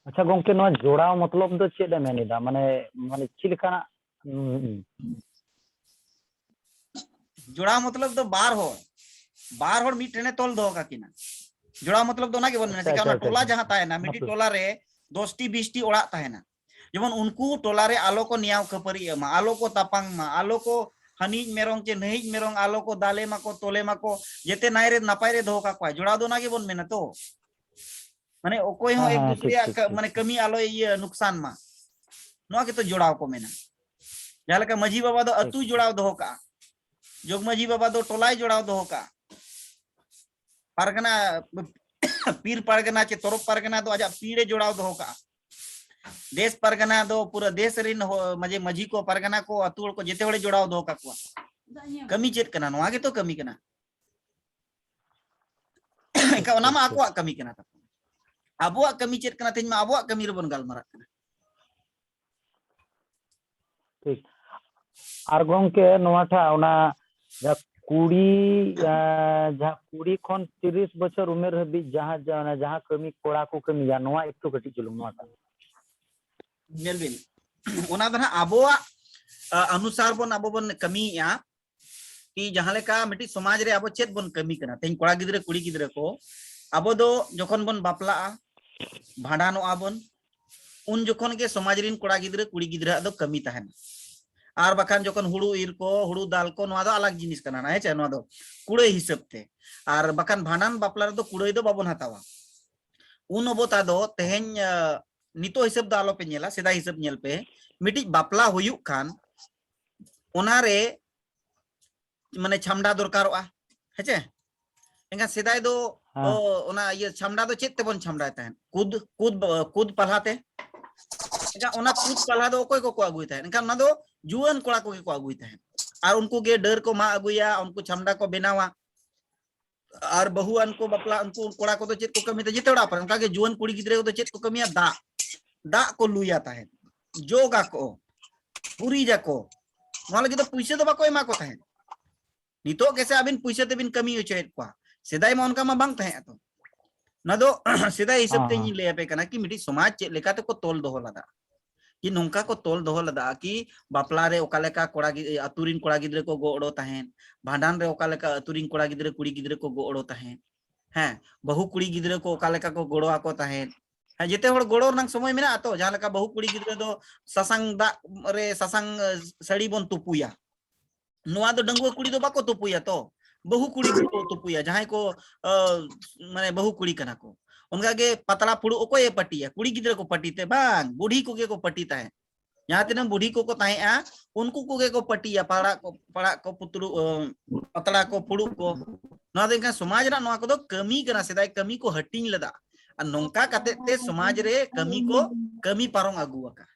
ᱟᱪᱪᱷᱟ ᱜᱚᱝᱠᱮ, ᱱᱚᱣᱟ ᱡᱚᱲᱟᱣ ᱢᱚᱛᱞᱚᱵ ᱫᱚ ᱪᱮᱫ ᱮ ᱢᱮᱱ ᱮᱫᱟ? ᱢᱟᱱᱮ, ᱢᱟᱱᱮ ᱪᱮᱫ ᱞᱮᱠᱟᱱᱟᱜ? ᱦᱩᱸ, ᱦᱩᱸ᱾ ᱡᱚᱲᱟᱣ ᱢᱚᱛᱞᱚᱵ ᱫᱚ ᱵᱟᱨ ᱦᱚᱲ, ᱵᱟᱨ ᱦᱚᱲ ᱢᱤᱫ ᱴᱷᱮᱱᱮ ᱛᱚᱞ ᱫᱚᱦᱚ ᱠᱟᱠᱤᱱᱟ᱾ ᱡᱚᱲᱟᱣ ᱢᱚᱛᱞᱚᱵ ᱫᱚ ᱚᱱᱟ ᱜᱮᱵᱚᱱ ᱢᱮᱱᱟ᱾ ᱟᱪᱪᱷᱟ, ᱪᱮᱠᱟ ᱟᱪᱪᱷᱟ, ᱚᱱᱟ ᱟᱪᱪᱷᱟ, ᱴᱚᱞᱟ ᱟᱪᱪᱷᱟ᱾ ᱡᱟᱦᱟᱸ ᱛᱟᱦᱮᱱᱟ, ᱢᱤᱫᱴᱤᱡ ᱦᱟᱯᱮ᱾ ᱴᱚᱞᱟ ᱨᱮ ᱫᱚᱥ ᱴᱤ ᱵᱤᱥ ᱴᱤ ᱚᱲᱟᱜ ᱛᱟᱦᱮᱱᱟ, ᱡᱮᱢᱚᱱ ᱩᱱᱠᱩ ᱴᱚᱞᱟ ᱨᱮ ᱟᱞᱚ ᱠᱚ ᱱᱮᱭᱟᱣ ᱠᱷᱟᱹᱯᱟᱹᱨᱤᱜ ᱢᱟ, ᱟᱞᱚ ᱠᱚ ᱛᱟᱯᱟᱝ ᱢᱟ, ᱟᱞᱚ ᱠᱚ ᱦᱟᱹᱱᱤᱡ ᱢᱮᱨᱚᱝ ᱪᱮ ᱱᱟᱹᱦᱤᱡ ᱢᱮᱨᱚᱝ ᱟᱞᱚ ᱠᱚ ᱫᱟᱞᱮ ᱢᱟᱠᱚ, ᱛᱚᱞᱮ ᱢᱟᱠᱚ, ᱡᱮᱛᱮ ᱱᱟᱭ ᱨᱮ ᱱᱟᱯᱟᱭ ᱨᱮ ᱫᱚᱦᱚ ᱠᱟᱠᱚᱣᱟ᱾ ᱡᱚᱲᱟᱣ ᱫᱚ ᱚᱱᱟ ᱜᱮᱵᱚᱱ ᱢᱮᱱᱟ ᱛᱚ᱾ ᱢᱟᱱᱮ ᱚᱠᱚᱭ ᱦᱚᱸ ᱦᱮᱸ, ᱮᱠ ᱦᱮᱸ, ᱫᱩᱥᱨᱮ ᱴᱷᱤᱠ, ᱭᱟᱜ ᱴᱷᱤᱠ, ᱠᱟ-, ᱴᱷᱤᱠ, ᱢᱟᱱᱮ ᱴᱷᱤᱠ᱾ ᱠᱟᱹᱢᱤ ᱟᱞᱚᱭ ᱤᱭᱟᱹ ᱱᱩᱠᱥᱟᱱ ᱢᱟ᱾ ᱱᱚᱣᱟ ᱜᱮᱛᱚ ᱡᱚᱲᱟᱣ ᱠᱚ ᱢᱮᱱᱟ᱾ ᱡᱟᱦᱟᱸ ᱞᱮᱠᱟ ᱢᱟᱹᱡᱷᱤ ᱵᱟᱵᱟ ᱫᱚ ᱴᱷᱤᱠ, ᱟᱹᱛᱩᱭ ᱴᱷᱤᱠ᱾ ᱡᱚᱲᱟᱣ ᱫᱚᱦᱚ ᱠᱟᱜᱼᱟ, ᱡᱚᱜᱽ ᱢᱟᱹᱡᱷᱤ ᱵᱟᱵᱟ ᱫᱚ ᱴᱚᱞᱟᱭ ᱡᱚᱲᱟᱣ ᱫᱚᱦᱚ ᱠᱟᱜᱼᱟ, ᱯᱟᱨᱜᱟᱱᱟ, ᱯᱤᱨ ᱯᱟᱨᱜᱟᱱᱟ ᱪᱮ ᱛᱚᱨᱚᱯ ᱯᱟᱨᱜᱟᱱᱟ ᱫᱚ ᱟᱡᱟᱜ ᱯᱤᱲ ᱮ ᱡᱚᱲᱟᱣ ᱫᱚᱦᱚ ᱠᱟᱜᱼᱟ, ᱫᱮᱥ ᱯᱟᱨᱜᱟᱱᱟ ᱫᱚ ᱯᱩᱨᱟᱹ ᱫᱮᱥ ᱨᱤᱱ ᱦᱚ-, ᱢᱟᱡᱷᱮ ᱢᱟᱹᱡᱷᱤ ᱠᱚ, ᱯᱟᱨᱜᱟᱱᱟ ᱠᱚ, ᱟᱹᱛᱩ ᱦᱚᱲ ᱠᱚ, ᱡᱮᱛᱮ ᱦᱚᱲᱮ ᱡᱚᱲᱟᱣ ᱫᱚᱦᱚ ᱠᱟᱠᱚᱣᱟ᱾ ᱠᱟᱹᱢᱤ ᱪᱮᱫ ᱠᱟᱱᱟ? ᱱᱚᱣᱟ ᱜᱮᱛᱚ ᱠᱟᱹᱢᱤ ᱠᱟᱱᱟ᱾ ᱮᱱᱠᱷᱟᱱ ᱚᱱᱟ ᱢᱟ ᱟᱠᱚᱣᱟᱜ ᱠᱟᱹᱢᱤ ᱠᱟᱱᱟ ᱛᱟᱠᱚ᱾ ᱟᱵᱚᱣᱟᱜ ᱠᱟᱹᱢᱤ ᱪᱮᱫ ᱠᱟᱱᱟ? ᱛᱮᱦᱮᱧ ᱢᱟ ᱟᱵᱚᱣᱟᱜ ᱠᱟᱹᱢᱤ ᱨᱮᱵᱚᱱ ᱜᱟᱞᱢᱟᱨᱟᱜ ᱠᱟᱱᱟ᱾ ᱴᱷᱤᱠ᱾ ᱟᱨ ᱜᱚᱝᱠᱮ, ᱱᱚᱣᱟᱴᱟᱜ ᱚᱱᱟ ᱡᱟᱦᱟᱸ ᱠᱩᱲᱤ, ᱟᱸ, ᱡᱟᱦᱟᱸ ᱠᱩᱲᱤ ᱠᱷᱚᱱ ᱛᱤᱨᱤᱥ ᱵᱚᱪᱷᱚᱨ ᱩᱢᱮᱨ ᱦᱟᱹᱵᱤᱡ ᱡᱟᱦᱟᱸ, ᱡᱟᱦᱟᱸ, ᱡᱟᱦᱟᱸ ᱠᱟᱹᱢᱤ ᱠᱚᱲᱟ ᱠᱚ ᱠᱟᱹᱢᱤᱭᱟ, ᱱᱚᱣᱟ ᱮᱠᱴᱩ ᱠᱟᱹᱴᱤᱡ ᱪᱩᱞᱩᱝ ᱱᱚᱣᱟᱴᱟᱜ᱾ ᱧᱮᱞ ᱵᱤᱱ, ᱚᱱᱟ ᱫᱚ ᱱᱟᱦᱟᱜ ᱟᱵᱚᱣᱟᱜ ᱟ, ᱚᱱᱩᱥᱟᱨ ᱵᱚᱱ ᱟᱵᱚ ᱵᱚᱱ ᱠᱟᱹᱢᱤᱭᱮᱫᱼᱟ᱾ ᱠᱤ ᱡᱟᱦᱟᱸ ᱞᱮᱠᱟ ᱢᱤᱫᱴᱤᱡ ᱥᱚᱢᱟᱡᱽ ᱨᱮ ᱟᱵᱚ ᱪᱮᱫ ᱵᱚᱱ ᱠᱟᱹᱢᱤ ᱠᱟᱱᱟ, ᱛᱮᱦᱮᱧ ᱠᱚᱲᱟ ᱜᱤᱫᱽᱨᱟᱹ ᱠᱩᱲᱤ ᱜᱤᱫᱽᱨᱟᱹ ᱠᱚ, ᱟᱵᱚ ᱫᱚ ᱡᱚᱠᱷᱚᱱ ᱵᱚᱱ ᱵᱟᱯᱞᱟᱜᱼᱟ, ᱵᱷᱟᱸᱰᱟᱱᱚᱜᱼᱟ ᱵᱚᱱ, ᱩᱱ ᱡᱚᱠᱷᱚᱱ ᱜᱮ ᱥᱚᱢᱟᱡᱽ ᱨᱤᱱ ᱠᱚᱲᱟ ᱜᱤᱫᱽᱨᱟᱹ ᱠᱩᱲᱤ ᱜᱤᱫᱽᱨᱟᱹᱣᱟᱜ ᱫᱚ ᱠᱟᱹᱢᱤ ᱛᱟᱦᱮᱱᱟ᱾ ᱟᱨ ᱵᱟᱠᱷᱟᱱ ᱡᱚᱠᱷᱚᱱ ᱦᱩᱲᱩ ᱤᱨ ᱠᱚ, ᱦᱩᱲᱩ ᱫᱟᱞ ᱠᱚ, ᱱᱚᱣᱟ ᱫᱚ ᱟᱞᱟᱜᱽ ᱡᱤᱱᱤᱥ ᱠᱟᱱᱟ, ᱦᱮᱸ ᱪᱮ? ᱱᱚᱣᱟ ᱫᱚ ᱠᱩᱲᱟᱹᱭ ᱦᱤᱥᱟᱹᱵ ᱛᱮ᱾ ᱟᱨ ᱵᱟᱠᱷᱟᱱ ᱵᱷᱟᱸᱰᱟᱱ ᱵᱟᱯᱞᱟ ᱨᱮᱫᱚ ᱠᱩᱲᱟᱹᱭ ᱫᱚ ᱵᱟᱵᱚᱱ ᱦᱟᱛᱟᱣᱟ᱾ ᱩᱱ ᱚᱵᱚᱛᱟ ᱫᱚ ᱛᱮᱦᱮᱧ, ᱟ, ᱱᱤᱛᱚᱜ ᱦᱤᱥᱟᱹᱵ ᱫᱚ ᱟᱞᱚᱯᱮ ᱧᱮᱞᱟ, ᱥᱮᱫᱟᱭ ᱦᱤᱥᱟᱹᱵ ᱧᱮᱞ ᱯᱮ, ᱢᱤᱫᱴᱤᱡ ᱵᱟᱯᱞᱟ ᱦᱩᱭᱩᱜ ᱠᱷᱟᱱ ᱚᱱᱟᱨᱮ ᱢᱟᱱᱮ ᱪᱷᱟᱢᱰᱟ ᱫᱚᱨᱠᱟᱨᱚᱜᱼᱟ, ᱦᱮᱸᱪᱮ? ᱮᱱᱠᱷᱟᱱ ᱥᱮᱫᱟᱭ ᱫᱚ, ᱦᱮᱸ᱾ ᱚ, ᱚᱱᱟ ᱤᱭᱟᱹ ᱪᱷᱟᱢᱰᱟ ᱫᱚ ᱪᱮᱫ ᱛᱮᱵᱚᱱ ᱪᱷᱟᱢᱰᱟᱭ ᱛᱟᱦᱮᱸᱫ? ᱠᱩᱫ, ᱠᱩᱫ, ᱠᱩᱫ ᱯᱟᱞᱦᱟ ᱛᱮ᱾ ᱮᱱᱠᱷᱟᱱ ᱚᱱᱟ ᱠᱩᱫ ᱯᱟᱞᱦᱟ ᱫᱚ ᱚᱠᱚᱭ ᱠᱚᱠᱚ ᱟᱹᱜᱩᱭ ᱛᱟᱦᱮᱸᱫ? ᱮᱱᱠᱷᱟᱱ ᱚᱱᱟ ᱫᱚ ᱡᱩᱣᱟᱹᱱ ᱠᱚᱲᱟ ᱠᱚᱜᱮ ᱠᱚ ᱟᱹᱜᱩᱭ ᱛᱟᱦᱮᱸᱫ᱾ ᱟᱨ ᱩᱱᱠᱩ ᱜᱮ ᱰᱟᱹᱨ ᱠᱚ ᱢᱟᱜ ᱟᱹᱜᱩᱭᱟ, ᱩᱱᱠᱩ ᱪᱷᱟᱢᱰᱟ ᱠᱚ ᱵᱮᱱᱟᱣᱟ᱾ ᱟᱨ ᱵᱟᱹᱦᱩᱣᱟᱱ ᱠᱚ ᱵᱟᱯᱞᱟ, ᱩᱱᱠᱩ ᱠᱚᱲᱟ ᱠᱚᱫᱚ ᱪᱮᱫ ᱠᱚ ᱠᱟᱹᱢᱤ ᱛᱟᱦᱮᱸᱫ? ᱡᱮᱛᱮ ᱚᱲᱟᱜ ᱯᱟᱨᱟ᱾ ᱚᱱᱠᱟ ᱜᱮ ᱡᱩᱣᱟᱹᱱ ᱠᱩᱲᱤ ᱜᱤᱫᱽᱨᱟᱹ ᱠᱚᱫᱚ ᱪᱮᱫ ᱠᱚ ᱠᱟᱹᱢᱤᱭᱟ? ᱫᱟᱜ, ᱫᱟᱜ ᱠᱚ ᱞᱩᱭᱟ ᱛᱟᱦᱮᱸᱫ, ᱡᱚᱜᱟᱠᱚ, ᱜᱩᱨᱤᱡᱟᱠᱚ᱾ ᱱᱚᱣᱟ ᱞᱟᱹᱜᱤᱫ ᱫᱚ ᱯᱩᱭᱥᱟᱹ ᱫᱚ ᱵᱟᱠᱚ ᱮᱢᱟ ᱠᱚ ᱛᱟᱦᱮᱸᱫ᱾ ᱱᱤᱛᱚᱜ ᱜᱮᱥᱮ ᱟᱹᱵᱤᱱ ᱯᱩᱭᱥᱟᱹ ᱛᱮᱵᱤᱱ ᱠᱟᱹᱢᱤ ᱦᱚᱪᱚᱭᱮᱫ ᱠᱚᱣᱟ, ᱥᱮᱫᱟᱭ ᱢᱟ ᱚᱱᱠᱟ ᱢᱟ ᱵᱟᱝ ᱛᱟᱦᱮᱸ ᱟᱛᱚ᱾ ᱚᱱᱟ ᱫᱚ ᱥᱮᱫᱟᱭ ᱦᱤᱥᱟᱹᱵ ᱛᱮ ᱦᱮᱸ᱾ ᱤᱧᱤᱧ ᱞᱟᱹᱭ ᱟᱯᱮ ᱠᱟᱱᱟ ᱠᱤ ᱢᱤᱫᱴᱤᱡ ᱥᱚᱢᱟᱡᱽ ᱪᱮᱫ ᱞᱮᱠᱟ ᱛᱮᱠᱚ ᱛᱚᱞ ᱫᱚᱦᱚ ᱞᱮᱫᱟ, ᱠᱤ ᱱᱚᱝᱠᱟ ᱠᱚ ᱛᱚᱞ ᱫᱚᱦᱚ ᱞᱮᱫᱟ ᱠᱤ ᱵᱟᱯᱞᱟ ᱨᱮ ᱚᱠᱟ ᱞᱮᱠᱟ ᱠᱚᱲᱟ ᱜᱤ-, ᱟᱹᱛᱩ ᱨᱤᱱ ᱠᱚᱲᱟ ᱜᱤᱫᱽᱨᱟᱹ ᱠᱚ ᱜᱚᱲᱚ ᱛᱟᱦᱮᱸᱱ, ᱵᱷᱟᱸᱰᱟᱱ ᱨᱮ ᱚᱠᱟ ᱞᱮᱠᱟ ᱟᱹᱛᱩ ᱨᱤᱱ ᱠᱚᱲᱟ ᱜᱤᱫᱽᱨᱟᱹ ᱠᱩᱲᱤ ᱜᱤᱫᱽᱨᱟᱹ ᱠᱚ ᱜᱚᱲᱚ ᱛᱟᱦᱮᱸᱱ, ᱦᱮᱸ, ᱵᱟᱹᱦᱩ ᱠᱩᱲᱤ ᱜᱤᱫᱽᱨᱟᱹ ᱠᱚ ᱚᱠᱟ ᱞᱮᱠᱟ ᱠᱚ ᱜᱚᱲᱚ ᱟᱠᱚ ᱛᱟᱦᱮᱸᱫ᱾ ᱦᱮᱸ, ᱡᱮᱛᱮ ᱦᱚᱲ ᱜᱚᱲᱚ ᱨᱮᱱᱟᱜ ᱥᱚᱢᱚᱭ ᱢᱮᱱᱟᱜᱼᱟ ᱛᱚ᱾ ᱡᱟᱦᱟᱸ ᱞᱮᱠᱟ ᱵᱟᱹᱦᱩ ᱠᱩᱲᱤ ᱜᱤᱫᱽᱨᱟᱹ ᱫᱚ ᱥᱟᱥᱟᱝ ᱫᱟᱜ ᱨᱮ ᱥᱟᱥᱟᱝ, ᱮ, ᱥᱟᱹᱲᱤ ᱵᱚᱱ ᱛᱩᱯᱩᱭᱟ, ᱱᱚᱣᱟ ᱫᱚ ᱰᱟᱺᱜᱩᱣᱟᱹ ᱠᱩᱲᱤ ᱫᱚ ᱵᱟᱠᱚ ᱛᱩᱯᱩᱭᱟ ᱛᱚ, ᱵᱟᱹᱦᱩ ᱠᱩᱲᱤ ᱜᱮᱠᱚ ᱛᱩᱯᱩᱭᱟ, ᱡᱟᱦᱟᱸᱭ ᱠᱚ, ᱟ, ᱢᱟᱱᱮ ᱵᱟᱹᱦᱩ ᱠᱩᱲᱤ ᱠᱟᱱᱟ ᱠᱚ᱾ ᱚᱱᱠᱟ ᱜᱮ ᱯᱟᱛᱲᱟ ᱯᱷᱩᱲᱩᱜ ᱚᱠᱚᱭᱮ ᱯᱟᱹᱴᱤᱭᱟ? ᱠᱩᱲᱤ ᱜᱤᱫᱽᱨᱟᱹ ᱠᱚ ᱯᱟᱹᱴᱤ ᱛᱮ? ᱵᱟᱝ, ᱵᱩᱰᱷᱤ ᱠᱚᱜᱮ ᱠᱚ ᱯᱟᱹᱴᱤ ᱛᱟᱦᱮᱸᱫ᱾ ᱡᱟᱦᱟᱸ ᱛᱤᱱᱟᱹᱜ ᱵᱩᱰᱷᱤ ᱠᱚᱠᱚ ᱛᱟᱦᱮᱸᱜᱼᱟ, ᱩᱱᱠᱩ ᱠᱚᱜᱮ ᱠᱚ ᱯᱟᱹᱴᱤᱭᱟ, ᱯᱟᱲᱟᱜ ᱠᱚ, ᱯᱟᱲᱟᱜ ᱠᱚ ᱯᱩᱛᱲᱩ, ᱟ, ᱯᱟᱛᱲᱟ ᱠᱚ, ᱯᱷᱩᱲᱩᱜ ᱠᱚ᱾ ᱱᱚᱣᱟ ᱫᱚ ᱮᱱᱠᱷᱟᱱ ᱥᱚᱢᱟᱡᱽ ᱨᱮᱱᱟᱜ ᱱᱚᱣᱟ ᱠᱚᱫᱚ ᱠᱟᱹᱢᱤ ᱠᱟᱱᱟ, ᱥᱮᱫᱟᱭ ᱠᱟᱹᱢᱤ ᱠᱚ ᱦᱟᱹᱴᱤᱧ ᱞᱮᱫᱟ᱾ ᱟᱨ ᱱᱚᱝᱠᱟ ᱠᱟᱛᱮ ᱛᱮ ᱥᱚᱢᱟᱡᱽ ᱨᱮ ᱠᱟᱹᱢᱤ ᱠᱚ ᱠᱟᱹᱢᱤ ᱯᱟᱨᱚᱢ ᱟᱹᱜᱩ ᱟᱠᱟᱫᱟ᱾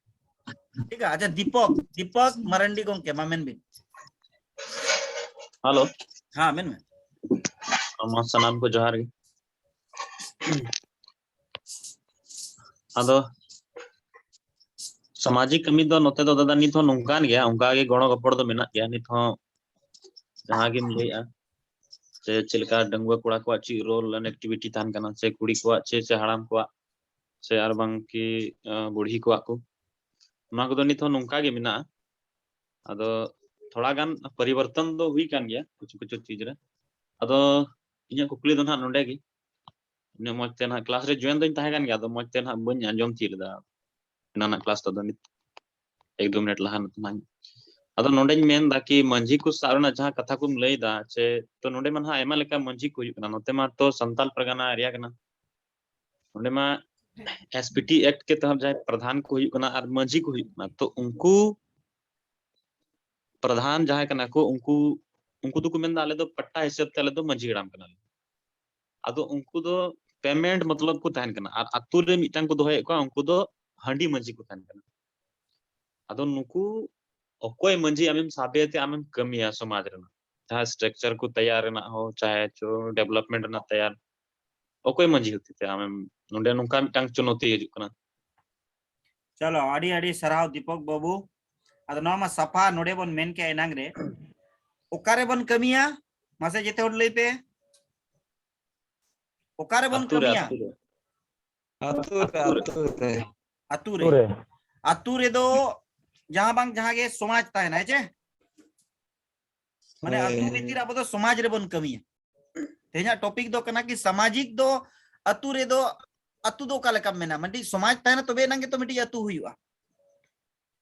ᱴᱷᱤᱠ ᱜᱮᱭᱟ? ᱟᱪᱪᱷᱟ, ᱫᱤᱯᱚᱠ, ᱫᱤᱯᱚᱠ ᱢᱟᱨᱟᱱᱰᱤ ᱜᱚᱢᱠᱮ, ᱢᱟ ᱢᱮᱱ ᱵᱤᱱ᱾ ᱦᱮᱞᱳ᱾ ᱦᱮᱸ, ᱢᱮᱱ ᱢᱮ᱾ ᱢᱟ ᱥᱟᱱᱟᱢ ᱠᱚ ᱡᱚᱦᱟᱨ ᱜᱮ᱾ ᱟᱫᱚ ᱥᱟᱢᱟᱡᱤᱠ ᱠᱟᱹᱢᱤ ᱫᱚ ᱱᱚᱛᱮ ᱫᱚ ᱫᱟᱫᱟ ᱱᱤᱛ ᱦᱚᱸ ᱱᱚᱝᱠᱟᱱ ᱜᱮᱭᱟ, ᱚᱱᱠᱟ ᱜᱮ ᱜᱚᱲᱚ ᱜᱚᱯᱚᱲ ᱫᱚ ᱢᱮᱱᱟᱜ ᱜᱮᱭᱟ ᱱᱤᱛ ᱦᱚᱸ᱾ ᱡᱟᱦᱟᱸ ᱜᱮᱢ ᱞᱟᱹᱭᱮᱜᱼᱟ, ᱥᱮ ᱪᱮᱫ ᱞᱮᱠᱟ ᱰᱟᱺᱜᱩᱣᱟᱹ ᱠᱚᱲᱟ ᱠᱚᱣᱟᱜ ᱪᱮᱫ role and activity ᱛᱟᱦᱮᱱ ᱠᱟᱱᱟ, ᱥᱮ ᱠᱩᱲᱤ ᱠᱚᱣᱟᱜ, ᱪᱮ, ᱥᱮ ᱦᱟᱲᱟᱢ ᱠᱚᱣᱟᱜ, ᱥᱮ ᱟᱨ ᱵᱟᱝ ᱠᱤ, ᱟᱸ, ᱵᱩᱲᱦᱤ ᱠᱚᱣᱟᱜ ᱠᱚ, ᱱᱚᱣᱟ ᱠᱚᱫᱚ ᱱᱤᱛ ᱦᱚᱸ ᱱᱚᱝᱠᱟ ᱜᱮ ᱢᱮᱱᱟᱜᱼᱟ᱾ ᱟᱫᱚ ᱛᱷᱚᱲᱟ ᱜᱟᱱ ᱯᱚᱨᱤᱵᱚᱨᱛᱚᱱ ᱫᱚ ᱦᱩᱭ ᱠᱟᱱ ᱜᱮᱭᱟ ᱠᱤᱪᱷᱩ ᱠᱤᱪᱷᱩ ᱪᱤᱡᱽ ᱨᱮ᱾ ᱟᱫᱚ ᱤᱧᱟᱹᱜ ᱠᱩᱠᱞᱤ ᱫᱚ ᱱᱟᱦᱟᱜ ᱱᱚᱰᱮ ᱜᱮ, ᱤᱱᱟᱹᱜ ᱢᱚᱡᱽ ᱛᱮ ᱱᱟᱦᱟᱜ ᱠᱞᱟᱥ ᱨᱮ ᱡᱚᱭᱮᱱ ᱫᱚᱧ ᱛᱟᱦᱮᱸ ᱠᱟᱱ ᱜᱮᱭᱟ, ᱟᱫᱚ ᱢᱚᱡᱽ ᱛᱮ ᱱᱟᱦᱟᱜ ᱵᱟᱹᱧ ᱟᱸᱡᱚᱢ ᱛᱤᱭᱳᱜ ᱞᱮᱫᱟ ᱮᱱᱟᱱᱟᱜ ᱠᱞᱟᱥ ᱫᱚ᱾ ᱟᱫᱚ ᱱᱤᱛ ᱮᱠ ᱫᱩ ᱢᱤᱱᱤᱴ ᱞᱟᱦᱟ ᱱᱟᱦᱟᱜ, ᱟᱫᱚ ᱱᱚᱰᱮᱧ ᱢᱮᱱ ᱫᱟ ᱠᱤ ᱢᱟᱹᱡᱷᱤ ᱠᱚ ᱥᱟᱶ ᱨᱮᱱᱟᱜ ᱡᱟᱦᱟᱸ ᱠᱟᱛᱷᱟ ᱠᱚᱢ ᱞᱟᱹᱭ ᱫᱟ, ᱪᱮ ᱛᱚ ᱱᱚᱰᱮ ᱢᱟ ᱱᱟᱦᱟᱜ ᱟᱭᱢᱟ ᱞᱮᱠᱟ ᱢᱟᱹᱡᱷᱤ ᱠᱚ ᱦᱩᱭᱩᱜ ᱠᱟᱱᱟ, ᱱᱚᱛᱮ ᱢᱟ ᱛᱚ ᱥᱟᱱᱛᱟᱞ ᱯᱟᱨᱜᱟᱱᱟ ᱮᱨᱤᱭᱟ ᱠᱟᱱᱟ, ᱚᱸᱰᱮ ᱢᱟ ᱮᱥ ᱯᱤ ᱴᱤ ᱮᱠᱴ ᱠᱮ ᱛᱚᱦᱚᱛ ᱡᱟᱦᱟᱸᱭ ᱯᱨᱚᱫᱷᱟᱱ ᱠᱚ ᱦᱩᱭᱩᱜ ᱠᱟᱱᱟ ᱟᱨ ᱢᱟᱹᱡᱷᱤ ᱠᱚ ᱦᱩᱭᱩᱜ ᱠᱟᱱᱟ, ᱛᱚ ᱩᱱᱠᱩ ᱯᱨᱚᱫᱷᱟᱱ ᱡᱟᱦᱟᱸᱭ ᱠᱟᱱᱟ ᱠᱚ, ᱩᱱᱠᱩ, ᱩᱱᱠᱩ ᱫᱚᱠᱚ ᱢᱮᱱᱫᱟ, "ᱟᱞᱮ ᱫᱚ ᱯᱟᱴᱴᱟ ᱦᱤᱥᱟᱹᱵ ᱛᱮ ᱟᱞᱮ ᱫᱚ ᱢᱟᱹᱡᱷᱤ ᱦᱟᱲᱟᱢ ᱠᱟᱱᱟᱞᱮ᱾" ᱟᱫᱚ ᱩᱱᱠᱩ ᱫᱚ ᱯᱮᱢᱮᱱᱴ ᱢᱚᱛᱞᱚᱵ ᱠᱚ ᱛᱟᱦᱮᱱ ᱠᱟᱱᱟ, ᱟᱨ ᱟᱛᱳ ᱨᱮ ᱢᱤᱫᱴᱟᱝ ᱠᱚ ᱫᱚᱦᱚᱭᱮᱫ ᱠᱚᱣᱟ, ᱩᱱᱠᱩ ᱫᱚ ᱦᱟᱺᱰᱤ ᱢᱟᱹᱡᱷᱤ ᱠᱚ ᱛᱟᱦᱮᱱ ᱠᱟᱱᱟ᱾ ᱟᱫᱚ ᱱᱩᱠᱩ ᱚᱠᱚᱭ ᱢᱟᱹᱡᱷᱤ ᱟᱢᱮᱢ ᱥᱟᱵᱮᱭᱟ ᱛᱮ ᱟᱢᱮᱢ ᱠᱟᱹᱢᱤᱭᱟ ᱥᱚᱢᱟᱡᱽ ᱨᱮᱱᱟᱜ, ᱡᱟᱦᱟᱸ ᱥᱴᱨᱟᱠᱪᱟᱨ ᱠᱚ ᱛᱮᱭᱟᱨ ᱨᱮᱱᱟᱜ ᱦᱚᱸ, ᱪᱟᱦᱮ ᱪᱚ ᱰᱮᱵᱷᱞᱚᱯᱢᱮᱱᱴ ᱨᱮᱱᱟᱜ ᱛᱮᱭᱟᱨ, ᱚᱠᱚᱭ ᱢᱟᱹᱡᱷᱤ ᱦᱚᱛᱮ ᱛᱮ ᱟᱢᱮᱢ, ᱱᱚᱰᱮ ᱱᱚᱝᱠᱟ ᱢᱤᱫᱴᱟᱝ ᱪᱩᱱᱚᱛᱤ ᱦᱤᱡᱩᱜ ᱠᱟᱱᱟ᱾ ᱪᱚᱞᱚ, ᱟᱹᱰᱤ ᱟᱹᱰᱤ ᱥᱟᱨᱦᱟᱣ ᱫᱤᱯᱚᱠ ᱵᱟᱹᱵᱩ᱾ ᱟᱫᱚ ᱱᱚᱣᱟ ᱢᱟ ᱥᱟᱯᱷᱟ ᱱᱚᱰᱮ ᱵᱚᱱ ᱢᱮᱱ ᱠᱮᱜᱼᱟ ᱮᱱᱟᱝ ᱨᱮ᱾ ᱚᱠᱟᱨᱮ ᱵᱚᱱ ᱠᱟᱹᱢᱤᱭᱟ? ᱢᱟᱥᱮ ᱡᱮᱛᱮ ᱦᱚᱲ ᱞᱟᱹᱭ ᱯᱮ᱾ ᱚᱠᱟᱨᱮ ᱵᱚᱱ ᱟᱹᱛᱩ ᱨᱮ, ᱠᱟᱹᱢᱤᱭᱟ? ᱟᱹᱛᱩ ᱨᱮ᱾ ᱟᱹᱛᱩ ᱨᱮ, ᱟᱹᱛᱩ ᱨᱮ᱾ ᱟᱹᱛᱩ ᱨᱮ᱾ ᱟᱹᱛᱩ ᱨᱮ᱾ ᱟᱹᱛᱩ ᱨᱮᱫᱚ ᱡᱟᱦᱟᱸ ᱵᱟᱝ ᱡᱟᱦᱟᱸ ᱜᱮ ᱥᱚᱢᱟᱡᱽ ᱛᱟᱦᱮᱱᱟ, ᱦᱮᱸ ᱪᱮ? ᱢᱟᱱᱮ ᱦᱳᱭ᱾ ᱟᱹᱛᱩ ᱵᱷᱤᱛᱤᱨ ᱟᱵᱚ ᱫᱚ ᱥᱚᱢᱟᱡᱽ ᱨᱮᱵᱚᱱ ᱠᱟᱹᱢᱤᱭᱟ᱾ ᱛᱮᱦᱮᱧᱟᱜ ᱴᱚᱯᱤᱠ ᱫᱚ ᱠᱟᱱᱟ ᱠᱤ ᱥᱟᱢᱟᱡᱤᱠ ᱫᱚ ᱟᱹᱛᱩ ᱨᱮᱫᱚ, ᱟᱹᱛᱩ ᱫᱚ ᱚᱠᱟ ᱞᱮᱠᱟᱢ ᱢᱮᱱᱟ? ᱢᱤᱫᱴᱤᱡ ᱥᱚᱢᱟᱡᱽ ᱛᱟᱦᱮᱱᱟ, ᱛᱚᱵᱮ ᱮᱱᱟᱝ ᱜᱮᱛᱚ ᱢᱤᱫᱴᱤᱡ ᱟᱹᱛᱩ ᱦᱩᱭᱩᱜᱼᱟ᱾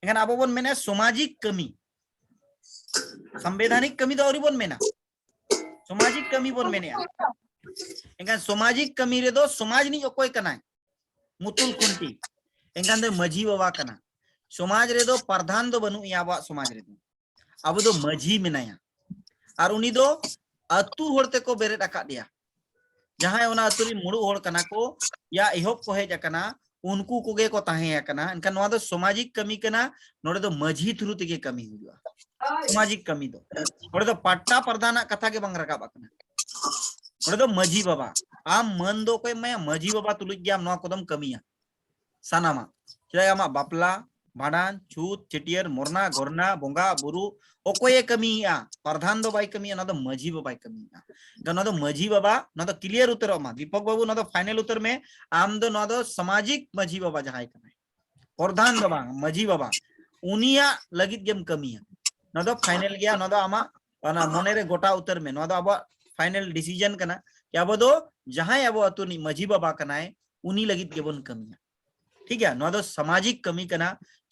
ᱮᱱᱠᱷᱟᱱ ᱟᱵᱚ ᱵᱚᱱ ᱢᱮᱱᱟ ᱥᱚᱢᱟᱡᱤᱠ ᱠᱟᱹᱢᱤ, ᱥᱟᱢᱵᱤᱫᱷᱟᱱᱤᱠ ᱠᱟᱹᱢᱤ ᱫᱚ ᱟᱹᱣᱨᱤ ᱵᱚᱱ ᱢᱮᱱᱟ, ᱥᱚᱢᱟᱡᱤᱠ ᱠᱟᱹᱢᱤ ᱵᱚᱱ ᱢᱮᱱᱮᱜᱼᱟ᱾ ᱮᱱᱠᱷᱟᱱ ᱥᱚᱢᱟᱡᱤᱠ ᱠᱟᱹᱢᱤ ᱨᱮᱫᱚ ᱥᱚᱢᱟᱡᱽ ᱨᱤᱱᱤᱡ ᱚᱠᱚᱭ ᱠᱟᱱᱟᱭ? ᱢᱩᱛᱩᱞ ᱠᱷᱩᱱᱴᱤ᱾ ᱮᱱᱠᱷᱟᱱ ᱫᱚ ᱢᱟᱹᱡᱷᱤ ᱵᱟᱵᱟ ᱠᱟᱱᱟ᱾ ᱥᱚᱢᱟᱡᱽ ᱨᱮᱫᱚ ᱯᱨᱟᱫᱷᱟᱱ ᱫᱚ ᱵᱟᱹᱱᱩᱜ ᱮᱭᱟ ᱟᱵᱚᱣᱟᱜ ᱥᱚᱢᱟᱡᱽ ᱨᱮᱫᱚ᱾ ᱟᱵᱚ ᱫᱚ ᱢᱟᱹᱡᱷᱤ ᱢᱮᱱᱟᱭᱟ, ᱟᱨ ᱩᱱᱤ ᱫᱚ ᱟᱹᱛᱩ ᱦᱚᱲ ᱛᱮᱠᱚ ᱵᱮᱨᱮᱫ ᱟᱠᱟᱫᱮᱭᱟ᱾ ᱡᱟᱦᱟᱸᱭ ᱚᱱᱟ ᱟᱹᱛᱩ ᱨᱤᱱ ᱢᱩᱬᱩᱫ ᱦᱚᱲ ᱠᱟᱱᱟ ᱠᱚ, ᱭᱟ ᱮᱦᱚᱵ ᱠᱚ ᱦᱮᱡ ᱟᱠᱟᱱᱟ, ᱩᱱᱠᱩ ᱠᱚᱜᱮ ᱠᱚ ᱛᱟᱦᱮᱸ ᱟᱠᱟᱱᱟ᱾ ᱮᱱᱠᱷᱟᱱ ᱱᱚᱣᱟ ᱫᱚ ᱥᱟᱢᱟᱡᱤᱠ ᱠᱟᱹᱢᱤ ᱠᱟᱱᱟ, ᱱᱚᱰᱮ ᱫᱚ ᱢᱟᱹᱡᱷᱤ ᱛᱷᱨᱩ ᱛᱮᱜᱮ ᱠᱟᱹᱢᱤ ᱦᱩᱭᱩᱜᱼᱟ᱾ ᱥᱟᱢᱟᱡᱤᱠ ᱠᱟᱹᱢᱤ ᱫᱚ, ᱱᱚᱰᱮ ᱫᱚ ᱯᱟᱴᱴᱟ ᱯᱨᱟᱫᱷᱟᱱᱟᱜ ᱠᱟᱛᱷᱟ ᱜᱮ ᱵᱟᱝ ᱨᱟᱠᱟᱵ ᱟᱠᱟᱱᱟ᱾ ᱱᱚᱰᱮ ᱫᱚ ᱢᱟᱹᱡᱷᱤ ᱵᱟᱵᱟ, ᱟᱢ ᱢᱟᱹᱱ ᱫᱚ ᱚᱠᱚᱭᱮᱢ ᱮᱢᱟᱭᱟ? ᱢᱟᱹᱡᱷᱤ ᱵᱟᱵᱟ ᱛᱩᱞᱩᱡ ᱜᱮ ᱟᱢ ᱱᱚᱣᱟ ᱠᱚᱫᱚᱢ ᱠᱟᱹᱢᱤᱭᱟ᱾ ᱥᱟᱱᱟᱢᱟᱜ, ᱪᱮᱫᱟᱜ ᱟᱢᱟᱜ ᱵᱟᱯᱞᱟ, ᱵᱷᱟᱸᱰᱟᱱ, ᱪᱷᱩᱛ, ᱪᱷᱟᱹᱴᱭᱟᱹᱨ, ᱢᱚᱨᱱᱟ, ᱜᱚᱨᱱᱟ, ᱵᱚᱸᱜᱟ ᱵᱩᱨᱩ ᱚᱠᱚᱭᱮ ᱠᱟᱹᱢᱤᱭᱮᱜᱼᱟ? ᱯᱨᱟᱫᱷᱟᱱ ᱫᱚ ᱵᱟᱭ ᱠᱟᱹᱢᱤᱭᱮᱜᱼᱟ, ᱱᱚᱣᱟ ᱫᱚ ᱢᱟᱹᱡᱷᱤ ᱵᱟᱵᱟᱭ ᱠᱟᱹᱢᱤᱭᱮᱜᱼᱟ᱾ ᱮᱱᱠᱷᱟᱱ ᱱᱚᱣᱟ ᱫᱚ ᱢᱟᱹᱡᱷᱤ ᱵᱟᱵᱟ, ᱱᱚᱣᱟ ᱫᱚ ᱠᱞᱤᱭᱟᱨ ᱩᱛᱟᱹᱨᱚᱜ ᱢᱟ᱾ ᱫᱤᱯᱚᱠ ᱵᱟᱹᱵᱩ, ᱱᱚᱣᱟ ᱫᱚ ᱯᱷᱟᱭᱱᱮᱞ ᱩᱛᱟᱹᱨ ᱢᱮ, ᱟᱢ ᱫᱚ ᱱᱚᱣᱟ ᱫᱚ ᱥᱟᱢᱟᱡᱤᱠ ᱢᱟᱹᱡᱷᱤ ᱵᱟᱵᱟ ᱡᱟᱦᱟᱸᱭ ᱠᱟᱱᱟᱭ, ᱯᱨᱚᱫᱷᱟᱱ ᱫᱚ ᱵᱟᱝ, ᱢᱟᱹᱡᱷᱤ ᱵᱟᱵᱟ, ᱩᱱᱤᱭᱟᱜ ᱞᱟᱹᱜᱤᱫ ᱜᱮᱢ ᱠᱟᱹᱢᱤᱭᱟ᱾ ᱱᱚᱣᱟ ᱫᱚ ᱯᱷᱟᱭᱱᱮᱞ ᱜᱮᱭᱟ, ᱱᱚᱣᱟ ᱫᱚ ᱟᱢᱟᱜ ᱚᱱᱟ ᱢᱚᱱᱮ ᱨᱮ ᱜᱚᱴᱟ ᱩᱛᱟᱹᱨ ᱢᱮ᱾ ᱱᱚᱣᱟ ᱫᱚ ᱟᱵᱚᱣᱟᱜ ᱯᱷᱟᱭᱱᱮᱞ ᱰᱤᱥᱤᱡᱚᱱ ᱠᱟᱱᱟ ᱡᱮ ᱟᱵᱚ ᱫᱚ ᱡᱟᱦᱟᱸᱭ ᱟᱵᱚ ᱟᱹᱛᱩ ᱨᱤᱱᱤᱡ ᱢᱟᱹᱡᱷᱤ ᱵᱟᱵᱟ ᱠᱟᱱᱟᱭ, ᱩᱱᱤ ᱞᱟᱹᱜᱤᱫ ᱜᱮᱵᱚᱱ ᱠᱟᱹᱢᱤᱭᱟ᱾ ᱴᱷᱤᱠ ᱜᱮᱭᱟ, ᱱᱚᱣᱟ ᱫᱚ ᱥᱟᱢᱟᱡᱤᱠ ᱠᱟᱹᱢᱤ ᱠᱟᱱᱟ,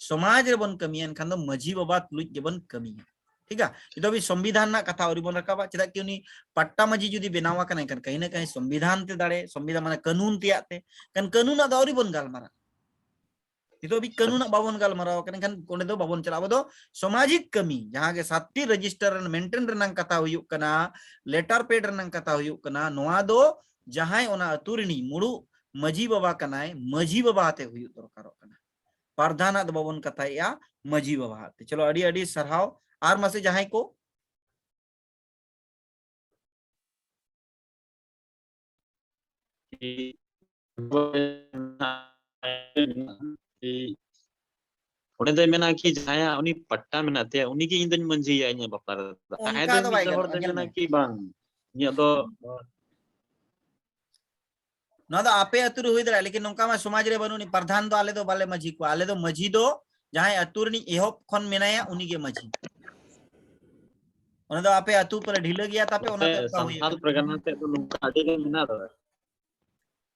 ᱥᱚᱢᱟᱡᱽ ᱨᱮᱵᱚᱱ ᱠᱟᱹᱢᱤᱭᱟ, ᱮᱱᱠᱷᱟᱱ ᱫᱚ ᱢᱟᱹᱡᱷᱤ ᱵᱟᱵᱟ ᱛᱩᱞᱩᱡ ᱜᱮᱵᱚᱱ ᱠᱟᱹᱢᱤᱭᱟ᱾ ᱴᱷᱤᱠ ᱜᱮᱭᱟ, ᱱᱤᱛᱚᱜ ᱦᱟᱹᱵᱤᱡ ᱥᱚᱝᱵᱤᱫᱷᱟᱱ ᱨᱮᱱᱟᱜ ᱠᱟᱛᱷᱟ ᱟᱹᱣᱨᱤ ᱵᱚᱱ ᱨᱟᱠᱟᱵᱟ᱾ ᱪᱮᱫᱟᱜ ᱠᱤ ᱩᱱᱤ ᱯᱟᱴᱴᱟ ᱢᱟᱹᱡᱷᱤ ᱡᱩᱫᱤ ᱵᱮᱱᱟᱣ ᱟᱠᱟᱱᱟᱭ, ᱮᱱᱠᱷᱟᱱ ᱠᱟᱹᱦᱤ ᱱᱟ ᱠᱟᱹᱦᱤ ᱥᱚᱝᱵᱤᱫᱷᱟᱱ ᱛᱮ ᱫᱟᱲᱮ, ᱥᱚᱝᱵᱤᱫᱷᱟᱱ ᱢᱟᱱᱮ ᱠᱟᱹᱱᱩᱱ ᱛᱮᱭᱟᱜ ᱛᱮ, ᱮᱱᱠᱷᱟᱱ ᱠᱟᱹᱱᱩᱱ ᱟᱜ ᱫᱚ ᱟᱹᱣᱨᱤ ᱵᱚᱱ ᱜᱟᱞᱢᱟᱨᱟᱜ᱾ ᱱᱤᱛᱚᱜ ᱦᱟᱹᱵᱤᱡ ᱠᱟᱹᱱᱩᱱ ᱟᱜ ᱵᱟᱵᱚᱱ ᱜᱟᱞᱢᱟᱨᱟᱣ ᱟᱠᱟᱱᱟ, ᱮᱱᱠᱷᱟᱱ ᱚᱸᱰᱮ ᱫᱚ ᱵᱟᱵᱚᱱ ᱪᱟᱞᱟᱜᱼᱟ᱾ ᱟᱵᱚ ᱫᱚ ᱥᱟᱢᱟᱡᱤᱠ ᱠᱟᱹᱢᱤ, ᱡᱟᱦᱟᱸ ᱜᱮ ᱥᱟᱛᱴᱤ ᱨᱮᱡᱤᱥᱴᱟᱨ ᱢᱮᱱᱴᱮᱱ ᱨᱮᱱᱟᱜ ᱠᱟᱛᱷᱟ ᱦᱩᱭᱩᱜ ᱠᱟᱱᱟ, ᱞᱮᱴᱟᱨ ᱯᱮᱰ ᱨᱮᱱᱟᱜ ᱠᱟᱛᱷᱟ ᱦᱩᱭᱩᱜ ᱠᱟᱱᱟ, ᱱᱚᱣᱟ ᱫᱚ ᱡᱟᱦᱟᱸᱭ ᱚᱱᱟ ᱟᱹᱛᱩ ᱨᱤᱱᱤᱡ ᱢᱩᱲᱩᱫ ᱢᱟᱹᱡᱷᱤ ᱵᱟᱵᱟ ᱠᱟᱱᱟᱭ, ᱢᱟᱹᱡᱷᱤ ᱵᱟᱵᱟ ᱟᱛᱮ ᱦᱩᱭᱩᱜ ᱫᱚᱨᱠᱟᱨᱚᱜ ᱠᱟᱱᱟ᱾ ᱯᱟᱨᱫᱷᱟᱱ ᱟᱜ ᱫᱚ ᱵᱟᱵᱚᱱ ᱠᱟᱛᱷᱟᱭᱮᱫᱼᱟ, ᱢᱟᱹᱡᱷᱤ ᱵᱟᱵᱟ ᱟᱛᱮ᱾ ᱪᱚᱞᱚ, ᱟᱹᱰᱤ ᱟᱹᱰᱤ ᱥᱟᱨᱦᱟᱣ᱾ ᱟᱨ ᱢᱟᱥᱮ ᱡᱟᱦᱟᱸᱭ ᱠᱚ ᱚᱸᱰᱮ ᱫᱚᱭ ᱢᱮᱱᱟ ᱠᱤ ᱡᱟᱦᱟᱸᱭᱟᱜ ᱩᱱᱤ ᱯᱟᱴᱴᱟ ᱢᱮᱱᱟᱜ ᱛᱟᱭᱟ, ᱩᱱᱤ ᱜᱮ ᱤᱧ ᱫᱚᱧ ᱢᱟᱹᱡᱷᱤᱭᱟ ᱤᱧᱟᱹᱜ ᱵᱟᱯᱞᱟ ᱨᱮᱫᱚ᱾ ᱡᱟᱦᱟᱸᱭ ᱚᱱᱠᱟ ᱫᱚ ᱫᱚ ᱢᱤᱫ ᱵᱟᱭ ᱦᱚᱲ ᱜᱟᱱᱚᱜᱼᱟ, ᱫᱚᱭ ᱧᱮᱞ ᱢᱮᱱᱟ ᱢᱮ᱾ ᱠᱤ ᱵᱟᱝ, ᱤᱧᱟᱹᱜ ᱫᱚ ᱱᱚᱣᱟ ᱫᱚ ᱟᱯᱮ ᱟᱹᱛᱩ ᱨᱮ ᱦᱩᱭ ᱫᱟᱲᱮᱭᱟᱜᱼᱟ, ᱞᱮᱠᱤᱱ ᱱᱚᱝᱠᱟ ᱢᱟ ᱥᱚᱢᱟᱡᱽ ᱨᱮ ᱵᱟᱹᱱᱩᱜ ᱟᱹᱱᱤᱡ᱾ ᱯᱨᱟᱫᱷᱟᱱ ᱫᱚ ᱟᱞᱮ ᱫᱚ ᱵᱟᱞᱮ ᱢᱟᱹᱡᱷᱤ ᱠᱚᱣᱟ, ᱟᱞᱮ ᱫᱚ ᱢᱟᱹᱡᱷᱤ ᱫᱚ ᱡᱟᱦᱟᱸᱭ ᱟᱹᱛᱩ ᱨᱤᱱᱤᱡ ᱮᱦᱚᱵ ᱠᱷᱚᱱ ᱢᱮᱱᱟᱭᱟ ᱩᱱᱤ ᱜᱮ ᱢᱟᱹᱡᱷᱤ᱾ ᱚᱱᱟ ᱫᱚ ᱟᱯᱮ ᱟᱹᱛᱩ ᱯᱟᱞᱮ ᱰᱷᱤᱞᱟᱹ ᱜᱮᱭᱟ ᱛᱟᱯᱮ, ᱚᱱᱟ ᱱᱚᱛᱮ ᱛᱮ ᱚᱱᱠᱟ ᱦᱩᱭ ᱥᱟᱱᱛᱟᱲ ᱟᱠᱟᱱᱟ᱾ ᱯᱟᱨᱜᱟᱱᱟ ᱥᱮᱫ ᱫᱚ ᱱᱚᱝᱠᱟ ᱟᱹᱰᱤ ᱜᱟᱱ ᱢᱮᱱᱟᱜ ᱫᱚ᱾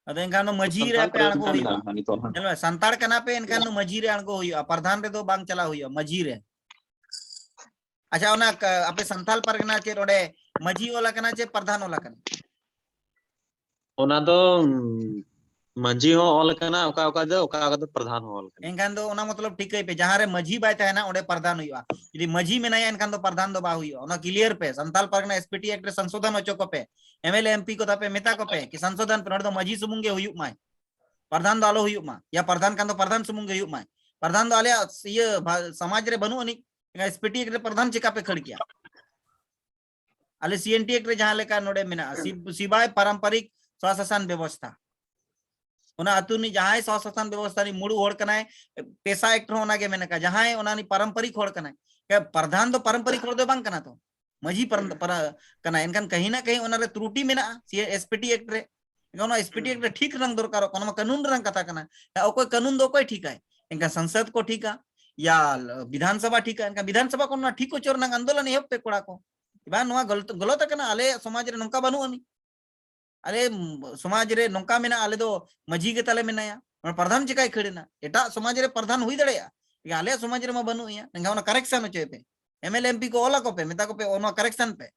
ᱟᱫᱚ ᱮᱱᱠᱷᱟᱱ ᱫᱚ ᱢᱟᱹᱡᱷᱤ ᱨᱮ ᱥᱟᱱᱛᱟᱲ ᱟᱯᱮ ᱟᱬᱜᱚ ᱯᱟᱨᱜᱟᱱᱟ ᱦᱩᱭᱩᱜᱼᱟ᱾ ᱱᱤᱛᱚᱜ ᱦᱚᱸ᱾ ᱧᱮᱞ ᱢᱮ, ᱥᱟᱱᱛᱟᱲ ᱠᱟᱱᱟ ᱯᱮ, ᱮᱱᱠᱷᱟᱱ ᱫᱚ ᱢᱟᱹᱡᱷᱤ ᱨᱮ ᱟᱬᱜᱚ ᱦᱩᱭᱩᱜᱼᱟ, ᱯᱨᱟᱫᱷᱟᱱ ᱨᱮᱫᱚ ᱵᱟᱝ ᱪᱟᱞᱟᱣ ᱦᱩᱭᱩᱜᱼᱟ, ᱢᱟᱹᱡᱷᱤ ᱨᱮ᱾ ᱟᱪᱪᱷᱟ, ᱚᱱᱟ ᱠᱟ-, ᱟᱯᱮ ᱥᱟᱱᱛᱟᱲ ᱯᱟᱨᱜᱟᱱᱟ ᱪᱮᱫ ᱚᱸᱰᱮ ᱢᱟᱹᱡᱷᱤ ᱚᱞ ᱟᱠᱟᱱᱟ ᱪᱮ ᱯᱨᱟᱫᱷᱟᱱ ᱚᱞ ᱟᱠᱟᱱᱟ? ᱚᱱᱟ ᱫᱚ, ᱩᱸ, ᱢᱟᱹᱡᱷᱤ ᱦᱚᱸ ᱚᱞ ᱟᱠᱟᱱᱟ ᱚᱠᱟ ᱚᱠᱟ ᱫᱚ, ᱚᱠᱟ ᱚᱠᱟ ᱫᱚ ᱯᱨᱟᱫᱷᱟᱱ ᱦᱚᱸ ᱚᱞ ᱟᱠᱟᱱᱟ᱾ ᱮᱱᱠᱷᱟᱱ ᱫᱚ ᱚᱱᱟ ᱢᱚᱛᱞᱚᱵ ᱴᱷᱤᱠᱟᱹᱭ ᱯᱮ, ᱡᱟᱦᱟᱸ ᱨᱮ ᱢᱟᱹᱡᱷᱤ ᱵᱟᱭ ᱛᱟᱦᱮᱱᱟ ᱚᱸᱰᱮ ᱯᱨᱟᱫᱷᱟᱱ ᱦᱩᱭᱩᱜᱼᱟ᱾ ᱡᱩᱫᱤ ᱢᱟᱹᱡᱷᱤ ᱢᱮᱱᱟᱭᱟ ᱮᱱᱠᱷᱟᱱ ᱫᱚ ᱯᱨᱟᱫᱷᱟᱱ ᱫᱚ ᱵᱟᱭ ᱦᱩᱭᱩᱜᱼᱟ᱾ ᱚᱱᱟ ᱠᱞᱤᱭᱟᱨ ᱯᱮ, ᱥᱟᱱᱛᱟᱲ ᱯᱟᱨᱜᱟᱱᱟ ᱮᱥ ᱯᱤ ᱴᱤ ᱮᱠᱴ ᱨᱮ ᱥᱚᱝᱥᱳᱫᱷᱚᱱ ᱦᱚᱪᱚ ᱠᱚᱯᱮ, M L A M P ᱠᱚ ᱛᱟᱯᱮ ᱢᱮᱛᱟ ᱠᱚᱯᱮ ᱠᱤ ᱥᱚᱝᱥᱳᱫᱷᱚᱱ ᱯᱮ, ᱱᱚᱰᱮ ᱫᱚ ᱢᱟᱹᱡᱷᱤ ᱥᱩᱢᱩᱝ ᱜᱮ ᱦᱩᱭᱩᱜ ᱢᱟᱭ, ᱯᱨᱟᱫᱷᱟᱱ ᱫᱚ ᱟᱞᱚ ᱦᱩᱭᱩᱜ ᱢᱟ, ᱭᱟ ᱯᱨᱟᱫᱷᱟᱱ ᱠᱷᱟᱱ ᱫᱚ ᱯᱨᱟᱫᱷᱟᱱ ᱥᱩᱢᱩᱝ ᱜᱮ ᱦᱩᱭᱩᱜ ᱢᱟᱭ᱾ ᱯᱨᱟᱫᱷᱟᱱ ᱫᱚ ᱟᱞᱮᱭᱟᱜ ᱤᱭᱟᱹ ᱵᱷᱟ-, ᱥᱚᱢᱟᱡᱽ ᱨᱮ ᱵᱟᱹᱱᱩᱜ ᱟᱹᱱᱤᱡ, ᱮᱥ ᱯᱤ ᱴᱤ ᱮᱠᱴ ᱨᱮ ᱯᱨᱟᱫᱷᱟᱱ ᱪᱮᱠᱟ ᱯᱮ ᱠᱷᱟᱹᱲ ᱠᱮᱭᱟ? ᱟᱞᱮ ᱥᱤ ᱮᱱ ᱴᱤ ᱮᱠᱴ ᱨᱮ ᱡᱟᱦᱟᱸ ᱞᱮᱠᱟ ᱱᱚᱰᱮ ᱢᱮᱱᱟᱜᱼᱟ, ᱥᱤᱵ-, ᱥᱤᱵᱟᱭ ᱯᱟᱨᱟᱢᱯᱟᱨᱤᱠ ᱥᱚᱥᱟᱥᱚᱱ ᱵᱮᱵᱚᱥᱛᱷᱟ, ᱚᱱᱟ ᱟᱹᱛᱩ ᱨᱤᱱᱤᱡ ᱡᱟᱦᱟᱸᱭ ᱥᱚᱥᱟᱥᱚᱱ ᱵᱮᱵᱚᱥᱛᱷᱟ ᱨᱤᱱᱤᱡ ᱢᱩᱲᱩᱫ ᱦᱚᱲ ᱠᱟᱱᱟᱭ, ᱯᱮᱥᱟ ᱮᱠᱴ ᱨᱮᱦᱚᱸ ᱚᱱᱟᱜᱮ ᱢᱮᱱᱟᱜᱼᱟ, ᱡᱟᱦᱟᱸᱭ ᱚᱱᱟ ᱨᱤᱱᱤᱡ ᱯᱟᱨᱟᱢᱯᱟᱨᱤᱠ ᱦᱚᱲ ᱠᱟᱱᱟᱭ᱾ ᱮ, ᱯᱨᱟᱫᱷᱟᱱ ᱫᱚ ᱯᱟᱨᱟᱢᱯᱟᱨᱤᱠ ᱦᱚᱲ ᱫᱚ ᱵᱟᱝ ᱠᱟᱱᱟ ᱛᱚ, ᱢᱟᱹᱡᱷᱤ ᱯᱟᱨᱟ-, ᱯᱟᱨᱟ-, ᱠᱟᱱᱟᱭ᱾ ᱮᱱᱠᱷᱟᱱ ᱠᱟᱹᱦᱤ ᱱᱟ ᱠᱟᱹᱦᱤ ᱚᱱᱟᱨᱮ ᱛᱨᱩᱴᱤ ᱢᱮᱱᱟᱜᱼᱟ, ᱥᱤ-, ᱮᱥ ᱯᱤ ᱴᱤ ᱮᱠᱴ ᱨᱮ᱾ ᱮᱱᱠᱷᱟᱱ ᱚᱱᱟ ᱮᱥ ᱯᱤ ᱴᱤ ᱮᱠᱴ ᱨᱮ ᱴᱷᱤᱠ ᱨᱮᱱᱟᱜ ᱫᱚᱨᱠᱟᱨᱚᱜ ᱠᱟᱱᱟ, ᱚᱱᱟ ᱢᱟ ᱠᱟᱹᱱᱩᱱ ᱨᱮᱱᱟᱜ ᱠᱟᱛᱷᱟ ᱠᱟᱱᱟ᱾ ᱦᱮᱸ, ᱚᱠᱚᱭ ᱠᱟᱹᱱᱩᱱ ᱫᱚ ᱚᱠᱚᱭ ᱴᱷᱤᱠᱟᱭ? ᱮᱱᱠᱷᱟᱱ ᱥᱚᱝᱥᱚᱫ ᱠᱚ ᱴᱷᱤᱠᱟ, ᱭᱟ ᱵᱤᱫᱷᱟᱱ ᱥᱚᱵᱷᱟ ᱴᱷᱤᱠᱟ, ᱮᱱᱠᱷᱟᱱ ᱵᱤᱫᱷᱟᱱ ᱥᱚᱵᱷᱟ ᱠᱚ ᱚᱱᱟ ᱴᱷᱤᱠ ᱦᱚᱪᱚ ᱨᱮᱱᱟᱜ ᱟᱱᱫᱳᱞᱚᱱ ᱮᱦᱚᱵ ᱯᱮ ᱠᱚᱲᱟ ᱠᱚ᱾ ᱵᱟᱝ, ᱱᱚᱣᱟ ᱜᱚᱞᱚᱛ, ᱜᱚᱞᱚᱛ ᱟᱠᱟᱱᱟ, ᱟᱞᱮᱭᱟᱜ ᱥᱚᱢᱟᱡᱽ ᱨᱮ ᱱᱚᱝᱠᱟ ᱵᱟᱹᱱᱩᱜ ᱟᱹᱱᱤᱡ᱾ ᱟᱞᱮ ᱥᱚᱢᱟᱡᱽ ᱨᱮ ᱱᱚᱝᱠᱟ ᱢᱮᱱᱟᱜᱼᱟ, ᱟᱞᱮ ᱫᱚ ᱢᱟᱹᱡᱷᱤ ᱜᱮ ᱛᱟᱞᱮ ᱢᱮᱱᱟᱭᱟ, ᱚᱱᱟ ᱯᱨᱟᱫᱷᱟᱱ ᱪᱮᱠᱟᱭ ᱠᱷᱟᱹᱲ ᱮᱱᱟ? ᱮᱴᱟᱜ ᱥᱚᱢᱟᱡᱽ ᱨᱮ ᱯᱨᱟᱫᱷᱟᱱ ᱦᱩᱭ ᱫᱟᱲᱮᱭᱟᱜᱼᱟ, ᱟᱞᱮᱭᱟᱜ ᱥᱚᱢᱟᱡᱽ ᱨᱮᱢᱟ ᱵᱟᱹᱱᱩᱜ ᱮᱭᱟ᱾ ᱮᱱᱠᱷᱟᱱ ᱚᱱᱟ correction ᱦᱚᱪᱚᱭ ᱯᱮ, MLA MP ᱠᱚ ᱚᱞ ᱟᱠᱚ ᱯᱮ, ᱢᱮᱛᱟ ᱠᱚ ᱯᱮ ᱚᱱᱟ correction ᱯᱮ᱾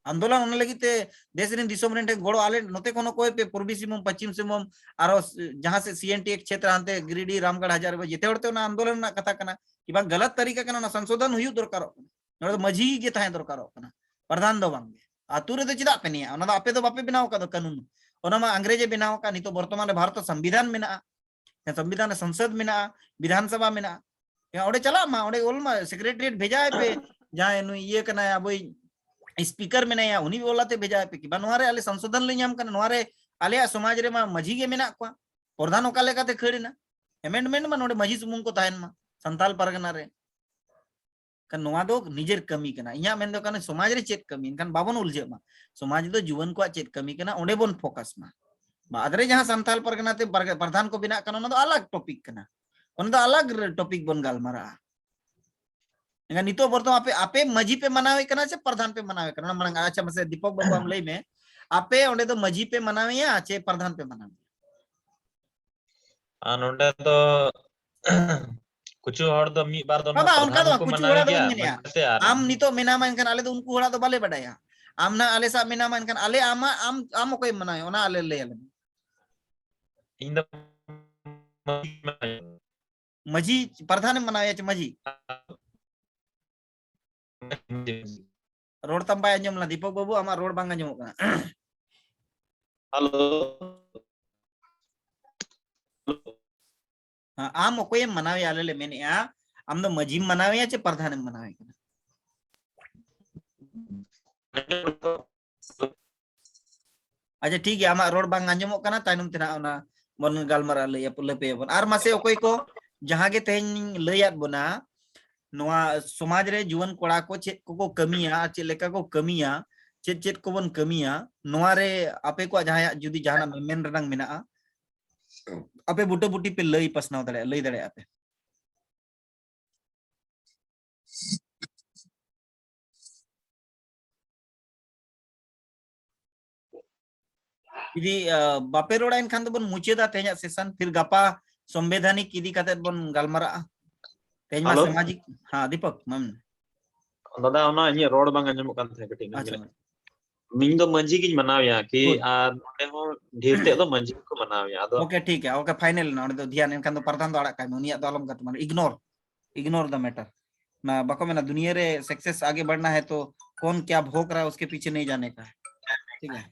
ᱟᱱᱫᱳᱞᱚᱱ ᱚᱱᱟ ᱞᱟᱹᱜᱤᱫ ᱛᱮ ᱫᱮᱥ ᱨᱮᱱ ᱫᱤᱥᱚᱢ ᱨᱮᱱ ᱴᱷᱮᱱ ᱜᱚᱲᱚ, ᱟᱞᱮ ᱱᱚᱛᱮ ᱠᱷᱚᱱ ᱚᱠᱚᱭ ᱯᱮ, ᱯᱩᱨᱵᱤ ᱥᱤᱝᱵᱷᱩᱢ, ᱯᱚᱪᱷᱤᱢ ᱥᱤᱝᱵᱷᱩᱢ, ᱟᱨᱚ ᱡᱟᱦᱟᱸ ᱥᱮᱫ CNT Act ᱪᱷᱮᱛᱨᱚ, ᱦᱟᱱᱛᱮ ᱜᱤᱨᱤᱰᱤ, ᱨᱟᱢᱜᱚᱲ, ᱦᱟᱡᱟᱨᱤᱵᱟᱜ, ᱡᱮᱛᱮ ᱦᱚᱲ ᱛᱮ ᱚᱱᱟ ᱟᱱᱫᱳᱞᱚᱱ ᱨᱮᱱᱟᱜ ᱠᱟᱛᱷᱟ ᱠᱟᱱᱟ᱾ ᱠᱤ ᱵᱟᱝ, ᱜᱟᱞᱟᱛ ᱛᱟᱹᱨᱤᱠᱟ ᱠᱟᱱᱟ, ᱚᱱᱟ ᱥᱚᱝᱥᱳᱫᱷᱚᱱ ᱦᱩᱭᱩᱜ ᱫᱚᱨᱠᱟᱨᱚᱜ ᱠᱟᱱᱟ᱾ ᱱᱚᱰᱮ ᱫᱚ ᱢᱟᱹᱡᱷᱤ ᱜᱮ ᱛᱟᱦᱮᱸ ᱫᱚᱨᱠᱟᱨᱚᱜ ᱠᱟᱱᱟ, ᱯᱨᱟᱫᱷᱟᱱ ᱫᱚ ᱵᱟᱝ ᱜᱮ᱾ ᱟᱹᱛᱩ ᱨᱮᱫᱚ ᱪᱮᱫᱟᱜ ᱯᱮ ᱱᱮᱭᱟ? ᱚᱱᱟ ᱫᱚ ᱟᱯᱮ ᱫᱚ ᱵᱟᱯᱮ ᱵᱮᱱᱟᱣ ᱟᱠᱟᱫ ᱫᱚ ᱠᱟᱹᱱᱩᱱ, ᱚᱱᱟ ᱢᱟ ᱟᱝᱨᱮᱡᱽ ᱮ ᱵᱮᱱᱟᱣ ᱟᱠᱟᱫ᱾ ᱱᱤᱛᱚᱜ ᱵᱚᱨᱛᱚᱢᱟᱱ ᱨᱮ ᱵᱷᱟᱨᱚᱛ ᱥᱚᱝᱵᱤᱫᱷᱟᱱ ᱢᱮᱱᱟᱜᱼᱟ, ᱥᱚᱝᱵᱤᱫᱷᱟᱱ ᱨᱮ ᱥᱚᱝᱥᱚᱫ ᱢᱮᱱᱟᱜᱼᱟ, ᱵᱤᱫᱷᱟᱱ ᱥᱚᱵᱷᱟ ᱢᱮᱱᱟᱜᱼᱟ᱾ ᱭᱟ, ᱚᱸᱰᱮ ᱪᱟᱞᱟᱜ ᱢᱟ, ᱚᱸᱰᱮ ᱚᱞ ᱢᱟ, ᱥᱮᱠᱨᱮᱴᱟᱨᱤᱭᱮᱴ ᱵᱷᱮᱡᱟᱭ ᱯᱮ, ᱡᱟᱦᱟᱸᱭ ᱱᱩᱭ ᱤᱭᱟᱹ ᱠᱟᱱᱟᱭ, ᱟᱵᱚᱭᱤᱡ ᱥᱯᱤᱠᱟᱨ ᱢᱮᱱᱟᱭᱟ, ᱩᱱᱤ ᱚᱞ ᱟᱛᱮ ᱵᱷᱮᱡᱟᱭ ᱯᱮ, ᱠᱤ ᱵᱟ ᱱᱚᱣᱟ ᱨᱮ ᱟᱞᱮ ᱥᱚᱝᱥᱳᱫᱷᱚᱱ ᱞᱮ ᱧᱟᱢ ᱠᱟᱱᱟ, ᱱᱚᱣᱟ ᱨᱮ ᱟᱞᱮᱭᱟᱜ ᱥᱚᱢᱟᱡᱽ ᱨᱮᱢᱟ ᱢᱟᱹᱡᱷᱤ ᱜᱮ ᱢᱮᱱᱟᱜ ᱠᱚᱣᱟ, ᱯᱨᱚᱫᱷᱟᱱ ᱚᱠᱟ ᱞᱮᱠᱟᱛᱮ ᱠᱷᱟᱹᱲ ᱮᱱᱟ? ᱮᱢᱮᱱᱰᱢᱮᱱᱴ ᱢᱟ ᱱᱚᱰᱮ ᱢᱟᱹᱡᱷᱤ ᱥᱩᱢᱩᱝ ᱠᱚ ᱛᱟᱦᱮᱱ ᱢᱟ ᱥᱟᱱᱛᱟᱞ ᱯᱟᱨᱜᱟᱱᱟ ᱨᱮ᱾ ᱠᱷᱟᱱ ᱱᱚᱣᱟ ᱫᱚ ᱱᱤᱡᱮᱨ ᱠᱟᱹᱢᱤ ᱠᱟᱱᱟ᱾ ᱤᱧᱟᱹᱜ ᱢᱮᱱ ᱫᱚ ᱠᱟᱱᱟ, ᱥᱚᱢᱟᱡᱽ ᱨᱮ ᱪᱮᱫ ᱠᱟᱹᱢᱤ, ᱮᱱᱠᱷᱟᱱ ᱵᱟᱵᱚᱱ ᱩᱞᱡᱷᱟᱹᱜ ᱢᱟ᱾ ᱥᱚᱢᱟᱡᱽ ᱫᱚ ᱡᱩᱣᱟᱹᱱ ᱠᱚᱣᱟᱜ ᱪᱮᱫ ᱠᱟᱹᱢᱤ ᱠᱟᱱᱟ, ᱚᱸᱰᱮ ᱵᱚᱱ ᱯᱷᱳᱠᱟᱥ ᱢᱟ᱾ ᱵᱟᱫ ᱨᱮ ᱡᱟᱦᱟᱸ ᱥᱟᱱᱛᱟᱞ ᱯᱟᱨᱜᱟᱱᱟ ᱛᱮ ᱯᱟᱨᱜ-, ᱯᱨᱚᱫᱷᱟᱱ ᱠᱚ ᱵᱮᱱᱟᱜ ᱠᱟᱱᱟ, ᱚᱱᱟ ᱫᱚ ᱟᱞᱟᱜᱽ ᱴᱚᱯᱤᱠ ᱠᱟᱱᱟ, ᱚᱱᱟ ᱫᱚ ᱟᱞᱟᱜᱽ ᱨᱮ ᱴᱚᱯᱤᱠ ᱵᱚᱱ ᱜᱟᱞᱢᱟᱨᱟᱜᱼᱟ᱾ ᱮᱱᱠᱷᱟᱱ ᱱᱤᱛᱚᱜ ᱵᱚᱨᱛᱚᱢᱟᱱ ᱟᱯᱮ, ᱟᱯᱮ ᱢᱟᱹᱡᱷᱤ ᱯᱮ ᱢᱟᱱᱟᱣᱮ ᱠᱟᱱᱟ ᱥᱮ ᱯᱨᱚᱫᱷᱟᱱ ᱯᱮ ᱢᱟᱱᱟᱣᱮ ᱠᱟᱱᱟ? ᱚᱱᱟ ᱢᱟᱲᱟᱝ, ᱟᱪᱪᱷᱟ, ᱢᱟᱥᱮ ᱫᱤᱯᱚᱠ ᱵᱟᱹᱵᱩ, ᱟᱢ ᱞᱟᱹᱭ ᱢᱮ, ᱟᱯᱮ ᱚᱸᱰᱮ ᱫᱚ ᱢᱟᱹᱡᱷᱤ ᱯᱮ ᱢᱟᱱᱟᱣᱮᱭᱟ ᱪᱮ ᱯᱨᱚᱫᱷᱟᱱ ᱯᱮ ᱢᱟᱱᱟᱣᱮᱭᱟ? ᱟᱨ ᱱᱚᱰᱮ ᱫᱚ ᱠᱤᱪᱷᱩ ᱦᱚᱲ ᱫᱚ ᱢᱤᱫ ᱵᱟᱨ ᱫᱚ ᱵᱟᱵᱟ, ᱚᱱᱠᱟ ᱯᱨᱚᱫᱷᱟᱱ ᱫᱚ ᱦᱚᱸᱠᱚ ᱠᱤᱪᱷᱩ ᱢᱟᱱᱟᱣᱮ ᱦᱚᱲᱟᱜ ᱫᱚ ᱜᱮᱭᱟ, ᱤᱧ ᱢᱮᱱᱮᱫᱼᱟ, ᱢᱟᱹᱡᱷᱤ ᱛᱮ ᱟᱨ ᱟᱢ ᱱᱤᱛᱚᱜ ᱢᱮᱱᱟᱢᱟ, ᱮᱱᱠᱷᱟᱱ ᱟᱞᱮ ᱫᱚ ᱩᱱᱠᱩ ᱦᱚᱲᱟᱜ ᱫᱚ ᱵᱟᱞᱮ ᱵᱟᱰᱟᱭᱟ᱾ ᱟᱢ ᱱᱟ ᱟᱞᱮ ᱥᱟᱶ ᱢᱮᱱᱟᱢᱟ, ᱮᱱᱠᱷᱟᱱ ᱟᱞᱮ ᱟᱢᱟᱜ, ᱟᱢ, ᱟᱢ ᱚᱠᱚᱭᱮᱢ ᱢᱟᱱᱟᱣᱮᱭᱟ, ᱚᱱᱟ ᱟᱞᱮ ᱞᱟᱹᱭ ᱟᱞᱮ ᱢᱮ᱾ ᱤᱧ ᱫᱚ ᱢᱟᱹᱡᱷᱤ, ᱯᱨᱚᱫᱷᱟᱱᱮᱢ ᱢᱟᱱᱟᱣᱮᱭᱟ ᱪᱮ ᱢᱟᱹᱡᱷᱤ? ᱨᱚᱲ ᱛᱟᱢ ᱵᱟᱭ ᱟᱸᱡᱚᱢ ᱞᱮᱱᱟ, ᱫᱤᱯᱚᱠ ᱵᱟᱹᱵᱩ, ᱟᱢᱟᱜ ᱨᱚᱲ ᱵᱟᱝ ᱟᱸᱡᱚᱢᱚᱜ ᱠᱟᱱᱟ᱾ ᱦᱮᱞᱳ᱾ ᱦᱮᱸ, ᱟᱢ ᱚᱠᱚᱭᱮᱢ ᱢᱟᱱᱟᱣᱮᱭᱟ, ᱟᱞᱮ ᱞᱮ ᱢᱮᱱᱮᱫᱼᱟ, ᱟᱢ ᱫᱚ ᱢᱟᱹᱡᱷᱤᱢ ᱢᱟᱱᱟᱣᱮᱭᱟ ᱪᱮ ᱯᱨᱚᱫᱷᱟᱱᱮᱢ ᱢᱟᱱᱟᱣᱮ ᱠᱟᱱᱟ? ᱟᱪᱪᱷᱟ, ᱴᱷᱤᱠ ᱜᱮᱭᱟ, ᱟᱢᱟᱜ ᱨᱚᱲ ᱵᱟᱝ ᱟᱸᱡᱚᱢᱚᱜ ᱠᱟᱱᱟ, ᱛᱟᱭᱱᱚᱢ ᱛᱮ ᱱᱟᱜ ᱚᱱᱟ ᱵᱚᱱ ᱜᱟᱞᱢᱟᱨᱟᱣ ᱞᱟᱹᱭ-, ᱞᱟᱹᱯᱟᱹᱭᱟᱵᱚᱱ᱾ ᱟᱨ ᱢᱟᱥᱮ ᱚᱠᱚᱭ ᱠᱚ, ᱡᱟᱦᱟᱸ ᱜᱮ ᱛᱮᱦᱮᱧ ᱞᱟᱹᱭᱟᱫ ᱵᱚᱱᱟ, ᱱᱚᱣᱟ ᱥᱚᱢᱟᱡᱽ ᱨᱮ ᱡᱩᱣᱟᱹᱱ ᱠᱚᱲᱟ ᱠᱚ ᱪᱮᱫ ᱠᱚᱠᱚ ᱠᱟᱹᱢᱤᱭᱟ ᱟᱨ ᱪᱮᱫ ᱞᱮᱠᱟ ᱠᱚ ᱠᱟᱹᱢᱤᱭᱟ, ᱪᱮᱫ ᱪᱮᱫ ᱠᱚᱵᱚᱱ ᱠᱟᱹᱢᱤᱭᱟ, ᱱᱚᱣᱟ ᱨᱮ ᱟᱯᱮ ᱠᱚᱣᱟᱜ ᱡᱟᱦᱟᱸᱭᱟᱜ ᱡᱩᱫᱤ ᱡᱟᱦᱟᱱᱟᱜ ᱢᱮᱢᱮᱱ ᱨᱮᱱᱟᱜ ᱢᱮᱱᱟᱜᱼᱟ, ᱟᱯᱮ ᱵᱩᱴᱟᱹ ᱵᱩᱴᱤ ᱯᱮ ᱞᱟᱹᱭ ᱯᱟᱥᱱᱟᱣ ᱫᱟᱲᱮᱭᱟᱜᱼᱟ, ᱞᱟᱹᱭ ᱫᱟᱲᱮᱭᱟᱜᱼᱟ ᱯᱮ᱾ ᱡᱩᱫᱤ ᱵᱟᱯᱮ ᱨᱚᱲᱟ ᱮᱱᱠᱷᱟᱱ ᱫᱚᱵᱚᱱ ᱢᱩᱪᱟᱹᱫᱟ ᱛᱮᱦᱮᱧᱟᱜ ᱥᱮᱥᱚᱱ᱾ ᱯᱷᱤᱨ ᱜᱟᱯᱟ ᱥᱚᱝᱵᱤᱫᱷᱟᱱᱤᱠ ᱤᱫᱤ ᱠᱟᱛᱮ ᱵᱚᱱ ᱜᱟᱞᱢᱟᱨᱟᱜᱼᱟ᱾ ᱛᱮᱦᱮᱧ ᱢᱟ ᱥᱟᱢᱟᱡᱤᱠ᱾ ᱦᱮᱸ ᱫᱤᱯᱚᱠ ᱢᱟᱢ᱾ ᱫᱟᱫᱟ, ᱚᱱᱟ ᱤᱧᱟᱹᱜ ᱨᱚᱲ ᱵᱟᱝ ᱟᱸᱡᱚᱢᱚᱜ ᱠᱟᱱ ᱛᱟᱦᱮᱸᱫ ᱠᱟᱹᱴᱤᱡ᱾ ᱟᱪᱪᱷᱟ᱾ ᱤᱧ ᱫᱚ ᱢᱟᱹᱡᱷᱤ ᱜᱤᱧ ᱢᱟᱱᱟᱣᱮᱭᱟ ᱠᱤ? ᱟᱨ ᱱᱚᱰᱮ ᱦᱚᱸ ᱰᱷᱮᱨ ᱛᱮᱫ ᱫᱚ ᱢᱟᱹᱡᱷᱤ ᱜᱮᱠᱚ ᱢᱟᱱᱟᱣᱮᱭᱟ᱾ ᱟᱫᱚ ᱳᱠᱮ, ᱴᱷᱤᱠ ᱜᱮᱭᱟ᱾ ᱳᱠᱮ, ᱯᱷᱟᱭᱱᱮᱞ ᱮᱱᱟ᱾ ᱚᱸᱰᱮ ᱫᱚ ᱫᱷᱮᱭᱟᱱ ᱮᱱᱠᱷᱟᱱ ᱫᱚ ᱯᱨᱚᱫᱷᱟᱱ ᱫᱚ ᱟᱲᱟᱜ ᱠᱟᱭ ᱢᱮ, ᱩᱱᱤᱭᱟᱜ ᱫᱚ ᱟᱞᱚᱢ ᱜᱟᱛᱮ, ᱢᱟᱱᱮ ᱤᱜᱱᱳᱨ, ᱤᱜᱱᱳᱨ ᱫᱟ ᱢᱮᱴᱟᱨ᱾ ᱵᱟᱠᱚ ᱢᱮᱱᱟ, ᱫᱩᱱᱤᱭᱟᱹ ᱨᱮ ᱥᱟᱠᱥᱮᱥ ᱟᱜᱮ ᱵᱟᱲᱷᱱᱟ ᱦᱟᱭ ᱛᱚ ᱠᱚᱱ ᱠᱭᱟ ᱵᱷᱳᱜ ᱨᱟᱦᱟ ᱩᱥᱠᱮ ᱯᱤᱪᱷᱮ ᱱᱟᱦᱤ ᱡᱟᱱᱮ ᱠᱟ᱾ ᱴᱷᱤᱠ ᱜᱮᱭᱟ᱾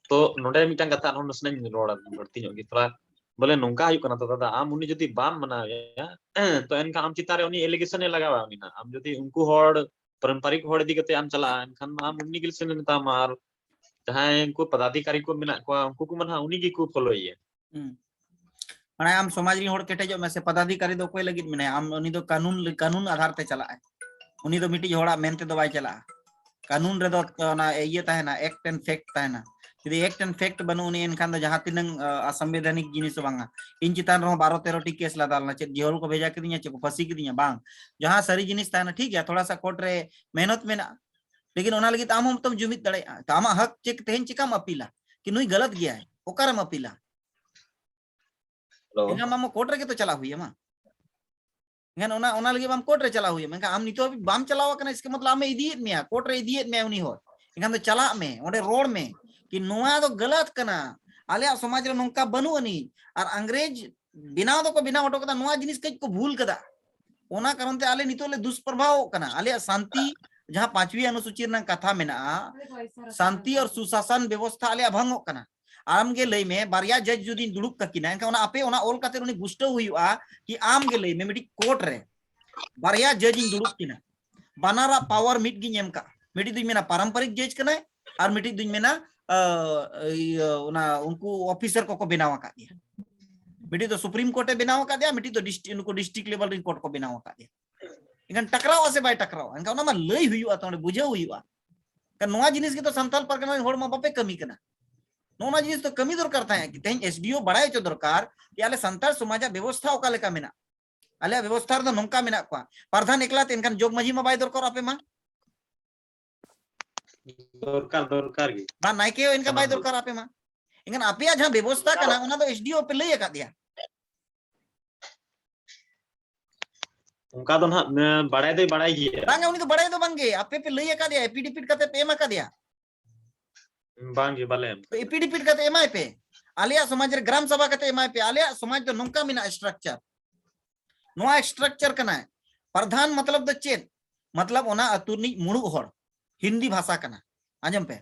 ᱛᱚ ᱱᱚᱰᱮ ᱢᱤᱫᱴᱟᱝ ᱠᱟᱛᱷᱟ ᱟᱨᱦᱚᱸ ᱱᱟᱥᱮᱱᱟᱜ ᱤᱧ ᱨᱚᱲᱟ ᱵᱟᱹᱲᱛᱤ ᱧᱚᱜ ᱜᱮ ᱛᱷᱚᱲᱟ᱾ ᱵᱚᱞᱮ ᱱᱚᱝᱠᱟ ᱦᱩᱭᱩᱜ ᱠᱟᱱᱟ ᱛᱚ ᱫᱟᱫᱟ, ᱟᱢ ᱩᱱᱤ ᱡᱩᱫᱤ ᱵᱟᱢ ᱢᱟᱱᱟᱣᱮᱭᱟ, ᱛᱚ ᱮᱱᱠᱷᱟᱱ ᱟᱢ ᱪᱮᱛᱟᱱ ᱨᱮ ᱩᱱᱤ ᱮᱞᱤᱜᱮᱥᱚᱱ ᱮ ᱞᱟᱜᱟᱣᱟ᱾ ᱩᱱᱤ ᱱᱟᱜ ᱟᱢ ᱡᱩᱫᱤ ᱩᱱᱠᱩ ᱦᱚᱲ ᱯᱟᱨᱚᱢᱯᱟᱨᱤᱠ ᱦᱚᱲ ᱤᱫᱤ ᱠᱟᱛᱮ ᱟᱢ ᱪᱟᱞᱟᱜᱼᱟ, ᱮᱱᱠᱷᱟᱱ ᱢᱟ ᱟᱢ ᱩᱱᱤ ᱜᱮ ᱥᱮᱱ ᱢᱮᱛᱟᱢᱟ᱾ ᱟᱨ ᱡᱟᱦᱟᱸᱭ ᱩᱱᱠᱩ ᱯᱚᱫᱟᱫᱷᱤᱠᱟᱨᱤ ᱠᱚ ᱢᱮᱱᱟᱜ ᱠᱚᱣᱟ, ᱩᱱᱠᱩ ᱠᱚ ᱢᱟ ᱱᱟᱦᱟᱜ ᱩᱱᱤ ᱜᱮᱠᱚ ᱯᱷᱚᱞᱳᱭᱮᱭᱟ᱾ ᱦᱩᱸ᱾ ᱢᱟᱱᱮ ᱟᱢ ᱥᱚᱢᱟᱡᱽ ᱨᱮᱱ ᱦᱚᱲ ᱠᱮᱴᱮᱡᱚᱜ ᱢᱮ ᱥᱮ, ᱯᱚᱫᱟᱫᱷᱤᱠᱟᱨᱤ ᱫᱚ ᱚᱠᱚᱭ ᱞᱟᱹᱜᱤᱫ ᱢᱮᱱᱟᱭᱟ? ᱟᱢ ᱩᱱᱤ ᱫᱚ ᱠᱟᱹᱱᱩᱱ, ᱠᱟᱹᱱᱩᱱ ᱟᱫᱷᱟᱨ ᱛᱮ ᱪᱟᱞᱟᱜᱼᱟᱭ᱾ ᱩᱱᱤ ᱫᱚ ᱢᱤᱫᱴᱤᱡ ᱦᱚᱲᱟᱜ ᱢᱮᱱ ᱛᱮᱫᱚ ᱵᱟᱭ ᱪᱟᱞᱟᱜᱼᱟ᱾ ᱠᱟᱹᱱᱩᱱ ᱨᱮᱫᱚ ᱚᱱᱟ ᱤᱭᱟᱹ ᱛᱟᱦᱮᱱᱟ, ᱮᱠᱴ ᱮᱱᱰ ᱯᱷᱮᱠᱴ ᱛᱟᱦᱮᱱᱟ᱾ ᱡᱩᱫᱤ ᱮᱠᱴ ᱮᱱᱰ ᱯᱷᱮᱠᱴ ᱵᱟᱹᱱᱩᱜ ᱩᱱᱤ, ᱮᱱᱠᱷᱟᱱ ᱫᱚ ᱡᱟᱦᱟᱸ ᱛᱤᱱᱟᱹᱝ, ᱟ, ᱚᱥᱟᱝᱵᱤᱫᱷᱟᱱᱤᱠ ᱡᱤᱱᱤᱥ ᱦᱚᱸ ᱵᱟᱝᱟ᱾ ᱤᱧ ᱪᱮᱛᱟᱱ ᱨᱮᱦᱚᱸ ᱵᱟᱨᱚ ᱛᱮᱨᱚ ᱴᱤ ᱠᱮᱥ ᱞᱟᱫᱟ ᱞᱮᱱᱟ, ᱪᱮᱫ ᱡᱮᱦᱚᱞ ᱠᱚ ᱵᱷᱮᱡᱟ ᱠᱤᱫᱤᱧᱟ, ᱪᱮᱫ ᱠᱚ ᱯᱷᱟᱹᱥᱤ ᱠᱤᱫᱤᱧᱟ, ᱵᱟᱝ᱾ ᱡᱟᱦᱟᱸ ᱥᱟᱹᱨᱤ ᱡᱤᱱᱤᱥ ᱛᱟᱦᱮᱱᱟ, ᱴᱷᱤᱠ ᱜᱮᱭᱟ, ᱛᱷᱚᱲᱟ ᱥᱟ ᱠᱳᱨᱴ ᱨᱮ ᱢᱮᱦᱱᱚᱛ ᱢᱮᱱᱟᱜᱼᱟ, ᱞᱮᱠᱤᱱ ᱚᱱᱟ ᱞᱟᱹᱜᱤᱫ ᱟᱢ ᱦᱚᱸ ᱛᱚᱢ ᱡᱩᱢᱤᱫ ᱫᱟᱲᱮᱭᱟᱜᱼᱟ᱾ ᱛᱚ ᱟᱢᱟᱜ ᱦᱚᱠ ᱪᱮᱫ ᱛᱮᱦᱮᱧ ᱪᱮᱠᱟᱢ ᱟᱯᱤᱞᱟ ᱠᱤ ᱱᱩᱭ ᱜᱟᱞᱟᱛ ᱜᱮᱭᱟᱭ, ᱚᱠᱟᱨᱮᱢ ᱟᱯᱤᱞᱟ? ᱦᱮᱞᱳ᱾ ᱮᱱᱠᱷᱟᱱ ᱟᱢ ᱠᱳᱨᱴ ᱨᱮᱜᱮ ᱛᱚ ᱪᱟᱞᱟᱜ ᱦᱩᱭ ᱟᱢᱟ᱾ ᱮᱱᱠᱷᱟᱱ ᱚᱱᱟ, ᱚᱱᱟ ᱞᱟᱹᱜᱤᱫ ᱟᱢ ᱠᱳᱨᱴ ᱨᱮ ᱪᱟᱞᱟᱣ ᱦᱩᱭ ᱟᱢᱟ᱾ ᱮᱱᱠᱷᱟᱱ ᱟᱢ ᱱᱤᱛᱚᱜ ᱦᱟᱹᱵᱤᱡ ᱵᱟᱢ ᱪᱟᱞᱟᱣ ᱟᱠᱟᱱᱟ, ᱤᱥᱠᱮ ᱢᱚᱛᱞᱚᱵ ᱟᱢᱮ ᱤᱫᱤᱭᱮᱫ ᱢᱮᱭᱟ, ᱠᱳᱨᱴ ᱨᱮ ᱤᱫᱤᱭᱮᱫ ᱢᱮᱭᱟ ᱩᱱᱤ ᱦᱚᱲ᱾ ᱮᱱᱠᱷᱟᱱ ᱫᱚ ᱪᱟᱞᱟᱜ ᱢᱮ, ᱚᱸᱰᱮ ᱨᱚᱲ ᱢᱮ ᱠᱤ ᱱᱚᱣᱟ ᱫᱚ ᱜᱟᱞᱟᱛ ᱠᱟᱱᱟ, ᱟᱞᱮᱭᱟᱜ ᱥᱚᱢᱟᱡᱽ ᱨᱮ ᱱᱚᱝᱠᱟ ᱵᱟᱹᱱᱩᱜ ᱟᱹᱱᱤᱡ᱾ ᱟᱨ ᱤᱝᱨᱮᱡᱽ ᱵᱮᱱᱟᱣ ᱫᱚᱠᱚ ᱵᱮᱱᱟᱣ ᱦᱚᱴᱚ ᱠᱟᱫᱟ, ᱱᱚᱣᱟ ᱡᱤᱱᱤᱥ ᱠᱟᱹᱡ ᱠᱚ ᱵᱷᱩᱞ ᱠᱟᱫᱟ, ᱚᱱᱟ ᱠᱟᱨᱚᱱ ᱛᱮ ᱟᱞᱮ ᱱᱤᱛᱚᱜ ᱞᱮ ᱫᱩᱥᱯᱨᱚᱵᱷᱟᱣᱚᱜ ᱠᱟᱱᱟ᱾ ᱟᱞᱮᱭᱟᱜ ᱥᱟᱱᱛᱤ, ᱡᱟᱦᱟᱸ ᱯᱟᱸᱪᱣᱤ ᱚᱱᱩᱥᱩᱪᱤ ᱨᱮᱱᱟᱜ ᱠᱟᱛᱷᱟ ᱢᱮᱱᱟᱜᱼᱟ, ᱥᱟᱱᱛᱤ ᱟᱨ ᱥᱩᱥᱟᱥᱚᱱ ᱵᱮᱵᱚᱥᱛᱷᱟ ᱟᱞᱮᱭᱟᱜ ᱵᱷᱟᱝᱚᱜ ᱠᱟᱱᱟ᱾ ᱟᱢ ᱜᱮ ᱞᱟᱹᱭ ᱢᱮ, ᱵᱟᱨᱭᱟ ᱡᱟᱡᱽ ᱡᱩᱫᱤᱧ ᱫᱩᱲᱩᱵ ᱠᱟᱹᱠᱤᱱᱟ, ᱮᱱᱠᱷᱟᱱ ᱚᱱᱟ ᱟᱯᱮ ᱚᱱᱟ ᱚᱞ ᱠᱟᱛᱮ ᱩᱱᱤ ᱜᱩᱥᱴᱟᱹᱣ ᱦᱩᱭᱩᱜᱼᱟ ᱠᱤ ᱟᱢ ᱜᱮ ᱞᱟᱹᱭ ᱢᱮ, ᱢᱤᱫᱴᱤᱡ ᱠᱳᱨᱴ ᱨᱮ ᱵᱟᱨᱭᱟ ᱡᱟᱡᱽ ᱤᱧ ᱫᱩᱲᱩᱵ ᱠᱤᱱᱟ, ᱵᱟᱱᱟᱨᱟᱜ ᱯᱟᱣᱟᱨ ᱢᱤᱫ ᱜᱤᱧ ᱮᱢ ᱠᱟᱜᱼᱟ᱾ ᱢᱤᱫᱴᱤᱡ ᱫᱩᱧ ᱢᱮᱱᱟ ᱯᱟᱨᱚᱢᱯᱚᱨᱤᱠ ᱡᱟᱡᱽ ᱠᱟᱱᱟᱭ, ᱟᱨ ᱢᱤᱫᱴᱤᱡ ᱫᱩᱧ ᱢᱮᱱᱟ, ᱟ, ᱤᱭᱟᱹ, ᱚᱱᱟ ᱩᱱᱠᱩ ᱚᱯᱷᱤᱥᱟᱨ ᱠᱚᱠᱚ ᱵᱮᱱᱟᱣ ᱟᱠᱟᱫ ᱜᱮᱭᱟ᱾ ᱢᱤᱫᱴᱤᱡ ᱫᱚ ᱥᱩᱯᱨᱤᱢ ᱠᱳᱨᱴ ᱮ ᱵᱮᱱᱟᱣ ᱟᱠᱟᱫᱮᱭᱟ, ᱢᱤᱫᱴᱤᱡ ᱫᱚ ᱰᱤᱥᱴ-, ᱱᱩᱠᱩ ᱰᱤᱥᱴᱨᱤᱠᱴ ᱞᱮᱵᱮᱞ ᱨᱮᱱ ᱠᱳᱨᱴ ᱠᱚ ᱵᱮᱱᱟᱣ ᱟᱠᱟᱫᱮᱭᱟ᱾ ᱮᱱᱠᱷᱟᱱ ᱴᱟᱠᱨᱟᱣᱟ ᱥᱮ ᱵᱟᱭ ᱴᱟᱠᱨᱟᱣᱟ? ᱮᱱᱠᱷᱟᱱ ᱚᱱᱟ ᱢᱟ ᱞᱟᱹᱭ ᱦᱩᱭᱩᱜᱼᱟ, ᱛᱚ ᱚᱸᱰᱮ ᱵᱩᱡᱷᱟᱹᱣ ᱦᱩᱭᱩᱜᱼᱟ᱾ ᱮᱱᱠᱷᱟᱱ ᱱᱚᱣᱟ ᱡᱤᱱᱤᱥ ᱜᱮᱛᱚ ᱥᱟᱱᱛᱟᱲ ᱯᱟᱨᱜᱟᱱᱟ ᱨᱮᱱ ᱦᱚᱲ ᱢᱟ ᱵᱟᱯᱮ ᱠᱟᱹᱢᱤ ᱠᱟᱱᱟ᱾ ᱱᱚᱜᱼᱚ ᱱᱚᱣᱟ ᱡᱤᱱᱤᱥ ᱫᱚ ᱠᱟᱹᱢᱤ ᱫᱚᱨᱠᱟᱨ ᱛᱟᱦᱮᱸ᱾ ᱛᱮᱦᱮᱧ ᱮᱥ ᱰᱤ ᱳ ᱵᱟᱲᱟᱭ ᱦᱚᱪᱚ ᱫᱚᱨᱠᱟᱨ ᱡᱮ ᱟᱞᱮ ᱥᱟᱱᱛᱟᱲ ᱥᱚᱢᱟᱡᱟᱜ ᱵᱮᱵᱚᱥᱛᱷᱟ ᱚᱠᱟ ᱞᱮᱠᱟ ᱢᱮᱱᱟᱜᱼᱟ᱾ ᱟᱞᱮᱭᱟᱜ ᱵᱮᱵᱚᱥᱛᱷᱟ ᱨᱮᱫᱚ ᱱᱚᱝᱠᱟ ᱢᱮᱱᱟᱜ ᱠᱚᱣᱟ᱾ ᱯᱨᱟᱫᱷᱟᱱ ᱮᱠᱞᱟ ᱛᱮ, ᱮᱱᱠᱷᱟᱱ ᱡᱚᱜᱽ ᱢᱟᱹᱡᱷᱤ ᱢᱟ ᱵᱟᱭ ᱫᱚᱨᱠᱟᱨ ᱟᱯᱮ ᱢᱟ᱾ ᱫᱚᱨᱠᱟᱨ ᱫᱚᱨᱠᱟᱨ ᱜᱮ᱾ ᱵᱟ ᱱᱟᱭᱠᱮ ᱦᱚᱸ ᱮᱱᱠᱷᱟᱱ ᱵᱟᱭ ᱥᱟᱱᱟᱢ ᱦᱚᱲ᱾ ᱫᱚᱨᱠᱟᱨ ᱟᱯᱮ ᱢᱟ᱾ ᱮᱱᱠᱷᱟᱱ ᱟᱯᱮᱭᱟᱜ ᱡᱟᱦᱟᱸ ᱵᱮᱵᱚᱥᱛᱷᱟ ᱠᱟᱱᱟ, ᱚᱱᱟ ᱫᱚ ᱮᱥᱰᱤᱳ ᱯᱮ ᱞᱟᱹᱭ ᱟᱠᱟᱫᱮᱭᱟ? ᱚᱱᱠᱟ ᱫᱚ ᱱᱟᱦᱟᱜ ᱵᱟᱲᱟᱭ ᱫᱚᱭ ᱵᱟᱲᱟᱭ ᱜᱮᱭᱟ᱾ ᱵᱟᱝᱟ, ᱩᱱᱤ ᱫᱚ ᱵᱟᱲᱟᱭ ᱫᱚ ᱵᱟᱝᱜᱮ, ᱟᱯᱮ ᱯᱮ ᱞᱟᱹᱭ ᱟᱠᱟᱫᱮᱭᱟ, ᱮᱯᱤᱰᱤᱯᱤᱰ ᱠᱟᱛᱮ ᱯᱮ ᱮᱢ ᱟᱠᱟᱫᱮᱭᱟ? ᱵᱟᱝᱜᱮ, ᱵᱟᱞᱮ ᱮᱢ ᱠᱟᱫᱟ᱾ ᱮᱯᱤᱰᱤᱯᱤᱰ ᱠᱟᱛᱮ ᱮᱢᱟᱭ ᱯᱮ, ᱟᱞᱮᱭᱟᱜ ᱥᱚᱢᱟᱡᱽ ᱨᱮ ᱜᱨᱟᱢ ᱥᱟᱵᱷᱟ ᱠᱟᱛᱮ ᱮᱢᱟᱭ ᱯᱮ᱾ ᱟᱞᱮᱭᱟᱜ ᱥᱚᱢᱟᱡᱽ ᱫᱚ ᱱᱚᱝᱠᱟ ᱢᱮᱱᱟᱜᱼᱟ ᱥᱴᱨᱟᱠᱪᱟᱨ᱾ ᱱᱚᱣᱟ ᱥᱴᱨᱟᱠᱪᱟᱨ ᱠᱟᱱᱟ᱾ ᱯᱨᱟᱫᱷᱟᱱ ᱢᱚᱛᱞᱚᱵ ᱫᱚ ᱪᱮᱫ? ᱢᱚᱛᱞᱚᱵ ᱚᱱᱟ ᱟᱹᱛᱩ ᱨᱤᱱᱤᱡ ᱢᱩᱬᱩᱫ ᱦᱚᱲ, ᱦᱤᱱᱫᱤ ᱵᱷᱟᱥᱟ ᱠᱟᱱᱟ, ᱟᱸᱡᱚᱢ ᱯᱮ,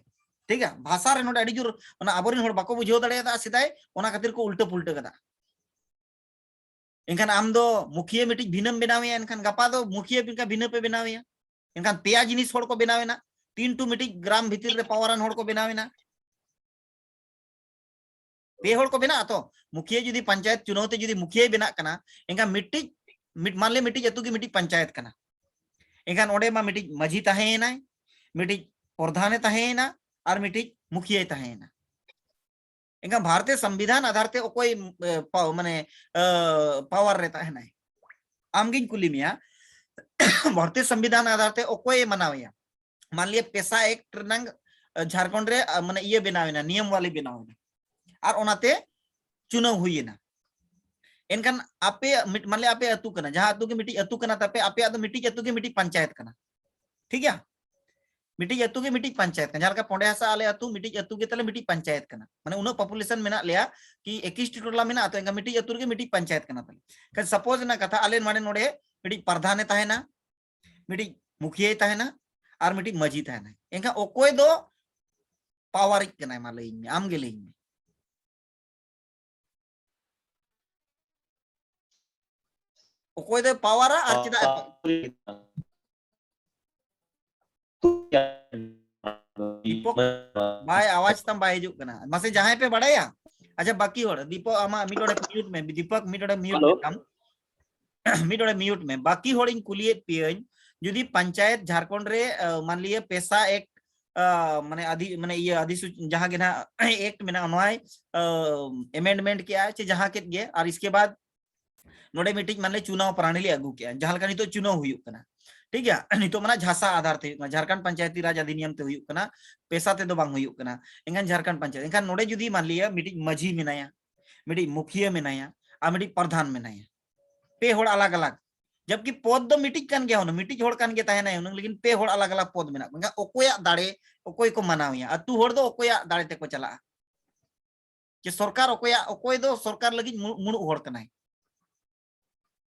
ᱴᱷᱤᱠ ᱜᱮᱭᱟ? ᱵᱷᱟᱥᱟ ᱨᱮ ᱱᱚᱰᱮ ᱟᱹᱰᱤ ᱡᱳᱨ ᱚᱱᱟ ᱟᱵᱚᱨᱮᱱ ᱦᱚᱲ ᱵᱟᱠᱚ ᱵᱩᱡᱷᱟᱹᱣ ᱫᱟᱲᱮᱭᱟᱫᱟ ᱥᱮᱫᱟᱭ, ᱚᱱᱟ ᱠᱷᱟᱹᱛᱤᱨ ᱠᱚ ᱩᱞᱴᱟᱹ ᱯᱩᱞᱴᱟᱹ ᱠᱟᱫᱟ᱾ ᱮᱱᱠᱷᱟᱱ ᱟᱢ ᱫᱚ ᱢᱩᱠᱷᱤᱭᱟᱹ ᱢᱤᱫᱴᱤᱡ ᱵᱷᱤᱱᱟᱹᱢ ᱵᱮᱱᱟᱣᱮᱭᱟ, ᱮᱱᱠᱷᱟᱱ ᱜᱟᱯᱟ ᱫᱚ ᱢᱩᱠᱷᱤᱭᱟᱹ ᱵᱷᱤᱱᱟᱹ ᱯᱮ ᱵᱮᱱᱟᱣᱮᱭᱟ᱾ ᱮᱱᱠᱷᱟᱱ ᱯᱮᱭᱟ ᱡᱤᱱᱤᱥ ᱦᱚᱲ ᱠᱚ ᱵᱮᱱᱟᱣ ᱮᱱᱟ, ᱛᱤᱱ ᱴᱩ ᱢᱤᱫᱴᱤᱡ ᱜᱨᱟᱢ ᱵᱷᱤᱛᱤᱨ ᱨᱮ ᱯᱟᱣᱟᱨ ᱟᱱ ᱦᱚᱲ ᱠᱚ ᱵᱮᱱᱟᱣ ᱮᱱᱟ᱾ ᱯᱮ ᱦᱚᱲ ᱠᱚ ᱵᱮᱱᱟᱜ ᱟᱛᱚ, ᱢᱩᱠᱷᱤᱭᱟᱹ ᱡᱩᱫᱤ ᱯᱚᱧᱪᱟᱭᱮᱛ ᱪᱩᱱᱟᱹᱣ ᱛᱮ ᱡᱩᱫᱤ ᱢᱩᱠᱷᱤᱭᱟᱹᱭ ᱵᱮᱱᱟᱜ ᱠᱟᱱᱟ, ᱮᱱᱠᱷᱟᱱ ᱢᱤᱫᱴᱤᱡ ᱢᱤᱫ ᱢᱟᱱᱞᱮ ᱢᱤᱫᱴᱤᱡ ᱟᱹᱛᱩ ᱜᱮ ᱢᱤᱫᱴᱤᱡ ᱯᱚᱧᱪᱟᱭᱮᱛ ᱠᱟᱱᱟ᱾ ᱮᱱᱠᱷᱟᱱ ᱚᱸᱰᱮ ᱢᱟ ᱢᱤᱫᱴᱤᱡ ᱢᱟᱹᱡᱷᱤ ᱛᱟᱦᱮᱸᱭᱮᱱᱟᱭ, ᱢᱤᱫᱴᱤᱡ ᱯᱨᱚᱫᱷᱟᱱᱮ ᱛᱟᱦᱮᱸᱭᱮᱱᱟ, ᱟᱨ ᱢᱤᱫᱴᱤᱡ ᱢᱩᱠᱷᱤᱭᱟᱹᱭ ᱛᱟᱦᱮᱸᱭᱮᱱᱟ᱾ ᱮᱱᱠᱷᱟᱱ ᱵᱷᱟᱨᱚᱛᱤᱭᱚ ᱥᱚᱝᱵᱤᱫᱷᱟᱱ ᱟᱫᱷᱟᱨ ᱛᱮ ᱚᱠᱚᱭ ᱮ, ᱯᱟᱣ- ᱢᱟᱱᱮ ᱮ, ᱯᱟᱣᱟᱨ ᱨᱮ ᱛᱟᱦᱮᱱᱟᱭ? ᱟᱢᱜᱤᱧ ᱠᱩᱞᱤ ᱢᱮᱭᱟ, ᱵᱷᱟᱨᱚᱛᱤᱭᱚ ᱥᱚᱝᱵᱤᱫᱷᱟᱱ ᱟᱫᱷᱟᱨ ᱛᱮ ᱚᱠᱚᱭᱮ ᱢᱟᱱᱟᱣᱮᱭᱟ? ᱢᱟᱱᱞᱤᱭᱟ ᱯᱮᱥᱟ ᱮᱠᱴ ᱨᱮᱱᱟᱝ ᱮ, ᱡᱷᱟᱲᱠᱷᱚᱸᱰ ᱨᱮ ᱮ, ᱢᱟᱱᱮ ᱤᱭᱟᱹ ᱵᱮᱱᱟᱣ ᱮᱱᱟ, ᱱᱤᱭᱚᱢ ᱣᱟᱞᱤ ᱵᱮᱱᱟᱣ ᱮᱱᱟ, ᱟᱨ ᱚᱱᱟᱛᱮ ᱪᱩᱱᱟᱹᱣ ᱦᱩᱭ ᱮᱱᱟ᱾ ᱮᱱᱠᱷᱟᱱ ᱟᱯᱮ ᱢᱤᱫ ᱢᱟᱱᱞᱮ ᱟᱯᱮ ᱟᱹᱛᱩ ᱠᱟᱱᱟ, ᱡᱟᱦᱟᱸ ᱟᱹᱛᱩ ᱜᱮ ᱢᱤᱫᱴᱤᱡ ᱟᱹᱛᱩ ᱠᱟᱱᱟ ᱛᱟᱯᱮ, ᱟᱯᱮᱭᱟᱜ ᱫᱚ ᱢᱤᱫᱴᱤᱡ ᱟᱹᱛᱩ ᱜᱮ ᱢᱤᱫᱴᱤᱡ ᱯᱚᱧᱪᱟᱭᱮᱛ ᱠᱟᱱᱟ, ᱴᱷᱤᱠ ᱜᱮᱭᱟ? ᱢᱤᱫᱴᱤᱡ ᱟᱹᱛᱩ ᱜᱮ ᱢᱤᱫᱴᱤᱡ ᱯᱚᱧᱪᱟᱭᱮᱛ ᱠᱟᱱᱟ᱾ ᱡᱟᱦᱟᱸ ᱞᱮᱠᱟ ᱯᱚᱸᱰᱮ ᱦᱟᱥᱟ ᱟᱞᱮ ᱟᱹᱛᱩ ᱢᱤᱫᱴᱤᱡ ᱟᱹᱛᱩ ᱜᱮ ᱛᱟᱞᱮ ᱢᱤᱫᱴᱤᱡ ᱯᱚᱧᱪᱟᱭᱮᱛ ᱠᱟᱱᱟ, ᱢᱟᱱᱮ ᱩᱱᱟᱹᱜ ᱯᱚᱯᱩᱞᱮᱥᱚᱱ ᱢᱮᱱᱟᱜ ᱞᱮᱭᱟ ᱠᱤ ᱮᱠᱤᱥᱴᱤ ᱴᱚᱞᱟ ᱢᱮᱱᱟᱜᱼᱟ, ᱛᱚ ᱮᱱᱠᱷᱟᱱ ᱢᱤᱫᱴᱤᱡ ᱟᱹᱛᱩ ᱨᱮᱜᱮ ᱢᱤᱫᱴᱤᱡ ᱯᱚᱧᱪᱟᱭᱮᱛ ᱠᱟᱱᱟ ᱛᱟᱞᱮ᱾ ᱮᱱᱠᱷᱟᱱ ᱥᱟᱯᱳᱡᱽ ᱨᱮᱱᱟᱜ ᱠᱟᱛᱷᱟ, ᱟᱞᱮ ᱱᱚᱰᱮ ᱱᱚᱰᱮ ᱢᱤᱫᱴᱤᱡ ᱯᱨᱚᱫᱷᱟᱱᱮ ᱛᱟᱦᱮᱱᱟ, ᱢᱤᱫᱴᱤᱡ ᱢᱩᱠᱷᱤᱭᱟᱹᱭ ᱛᱟᱦᱮᱱᱟ, ᱟᱨ ᱢᱤᱫᱴᱤᱡ ᱢᱟᱹᱡᱷᱤ ᱛᱟᱦᱮᱱᱟᱭ᱾ ᱮᱱᱠᱷᱟᱱ ᱚᱠᱚᱭ ᱫᱚ ᱯᱟᱣᱟᱨᱤᱡ ᱠᱟᱱᱟᱭ? ᱢᱟ ᱞᱟᱹᱭᱟᱹᱧ ᱢᱮ, ᱟᱢ ᱜᱮ ᱞᱟᱹᱭᱟᱹᱧ ᱢᱮ᱾ ᱚᱠᱚᱭ ᱫᱚᱭ ᱯᱟᱣᱟᱨᱟ ᱟᱨ ᱪᱮᱫᱟᱜ ᱮ ᱯᱟᱣᱟᱨ? ᱫᱤᱯᱚᱠ ᱵᱷᱟᱭ, ᱟᱣᱟᱡ ᱛᱟᱢ ᱵᱟᱭ ᱦᱤᱡᱩᱜ ᱠᱟᱱᱟ᱾ ᱢᱟᱥᱮ ᱡᱟᱦᱟᱸᱭ ᱯᱮ ᱵᱟᱲᱟᱭᱟ, ᱟᱪᱪᱷᱟ, ᱵᱟᱹᱠᱤ ᱦᱚᱲ, ᱫᱤᱯᱚᱠ ᱟᱢᱟᱜ ᱢᱤᱫ ᱚᱸᱰᱮ ᱢᱤᱭᱩᱴ ᱢᱮ, ᱫᱤᱯᱚᱠ ᱢᱤᱫ ᱚᱸᱰᱮ ᱢᱤᱭᱩᱴ ᱦᱮᱞᱳ᱾ ᱢᱮ ᱛᱟᱢ, ᱢᱤᱫ ᱚᱸᱰᱮ ᱢᱤᱭᱩᱴ ᱢᱮ᱾ ᱵᱟᱹᱠᱤ ᱦᱚᱲᱤᱧ ᱠᱩᱞᱤᱭᱮᱫ ᱯᱮᱭᱟᱹᱧ, ᱡᱩᱫᱤ ᱯᱚᱧᱪᱟᱭᱮᱛ ᱡᱷᱟᱲᱠᱷᱚᱸᱰ ᱨᱮ, ᱟ, ᱢᱟᱱᱞᱤᱭᱟ ᱯᱮᱥᱟ ᱮᱠᱴ, ᱟ, ᱢᱟᱱᱮ ᱟᱫᱤ-, ᱢᱟᱱᱮ ᱤᱭᱟᱹ ᱟᱫᱤᱥᱩᱪ-, ᱡᱟᱦᱟᱸ ᱜᱮ ᱱᱟᱦᱟᱜ ᱮᱠᱴ ᱢᱮᱱᱟᱜᱼᱟ, ᱱᱚᱣᱟᱭ, ᱟ, ᱮᱢᱮᱱᱰᱢᱮᱱᱴ ᱠᱮᱜᱼᱟ ᱪᱮ ᱡᱟᱦᱟᱸ ᱠᱮᱫ ᱜᱮ, ᱟᱨ ᱤᱥᱠᱮ ᱵᱟᱫ ᱱᱚᱰᱮ ᱢᱤᱫᱴᱤᱡ ᱢᱟᱱᱮ ᱪᱩᱱᱟᱣ ᱯᱨᱟᱬᱤ ᱞᱮ ᱟᱹᱜᱩ ᱠᱮᱜᱼᱟ, ᱡᱟᱦᱟᱸ ᱞᱮᱠᱟ ᱱᱤᱛᱚᱜ ᱪᱩᱱᱟᱣ ᱦᱩᱭᱩᱜ ᱠᱟᱱᱟ, ᱴᱷᱤᱠ ᱜᱮᱭᱟ? ᱱᱤᱛᱚᱜ ᱢᱟᱱᱮ ᱡᱷᱟᱥᱟ ᱟᱫᱷᱟᱨ ᱛᱮ ᱦᱩᱭᱩᱜ ᱠᱟᱱᱟ, ᱡᱷᱟᱲᱠᱷᱚᱸᱰ ᱯᱚᱧᱪᱟᱭᱮᱛᱤ ᱨᱟᱡᱽ ᱚᱫᱷᱤᱱᱤᱭᱚᱢ ᱛᱮ ᱦᱩᱭᱩᱜ ᱠᱟᱱᱟ, ᱯᱮᱥᱟ ᱛᱮᱫᱚ ᱵᱟᱝ ᱦᱩᱭᱩᱜ ᱠᱟᱱᱟ᱾ ᱮᱱᱠᱷᱟᱱ ᱡᱷᱟᱲᱠᱷᱚᱸᱰ ᱯᱚᱧᱪᱟᱭᱮᱛ, ᱮᱱᱠᱷᱟᱱ ᱱᱚᱰᱮ ᱡᱩᱫᱤ ᱢᱟᱱ ᱞᱤᱭᱟ ᱢᱤᱫᱴᱤᱡ ᱢᱟᱹᱡᱷᱤ ᱢᱮᱱᱟᱭᱟ, ᱢᱤᱫᱴᱤᱡ ᱢᱩᱠᱷᱤᱭᱟᱹ ᱢᱮᱱᱟᱭᱟ, ᱟᱨ ᱢᱤᱫᱴᱤᱡ ᱯᱨᱚᱫᱷᱟᱱ ᱢᱮᱱᱟᱭᱟ, ᱯᱮ ᱦᱚᱲ ᱟᱞᱟᱜᱽ ᱟᱞᱟᱜᱽ, ᱡᱟᱵᱠᱤ ᱯᱚᱫ ᱫᱚ ᱢᱤᱫᱴᱤᱡ ᱠᱟᱱ ᱜᱮᱭᱟ, ᱦᱩᱱᱟᱹᱝ ᱢᱤᱫᱴᱤᱡ ᱦᱚᱲ ᱠᱟᱱ ᱜᱮ ᱛᱟᱦᱮᱱᱟᱭ ᱦᱩᱱᱟᱹᱝ, ᱞᱮᱠᱤᱱ ᱯᱮ ᱦᱚᱲ ᱟᱞᱟᱜᱽ ᱟᱞᱟᱜᱽ ᱯᱚᱫ ᱢᱮᱱᱟᱜ ᱠᱚᱣᱟ᱾ ᱮᱱᱠᱷᱟᱱ ᱚᱠᱚᱭᱟᱜ ᱫᱟᱲᱮ ᱚᱠᱚᱭ ᱠᱚ ᱢᱟᱱᱟᱣᱮᱭᱟ? ᱟᱹᱛᱩ ᱦᱚᱲ ᱫᱚ ᱚᱠᱚᱭᱟᱜ ᱫᱟᱲᱮ ᱛᱮᱠᱚ ᱪᱟᱞᱟᱜᱼᱟ? ᱡᱮ ᱥᱚᱨᱠᱟᱨ ᱚᱠᱚᱭᱟᱜ, ᱚᱠᱚᱭ ᱫᱚ ᱥᱚᱨᱠᱟᱨ ᱞᱟᱹᱜᱤᱫ ᱢᱩ-, ᱢᱩᱲᱩᱫ ᱦᱚᱲ ᱠᱟᱱᱟᱭ?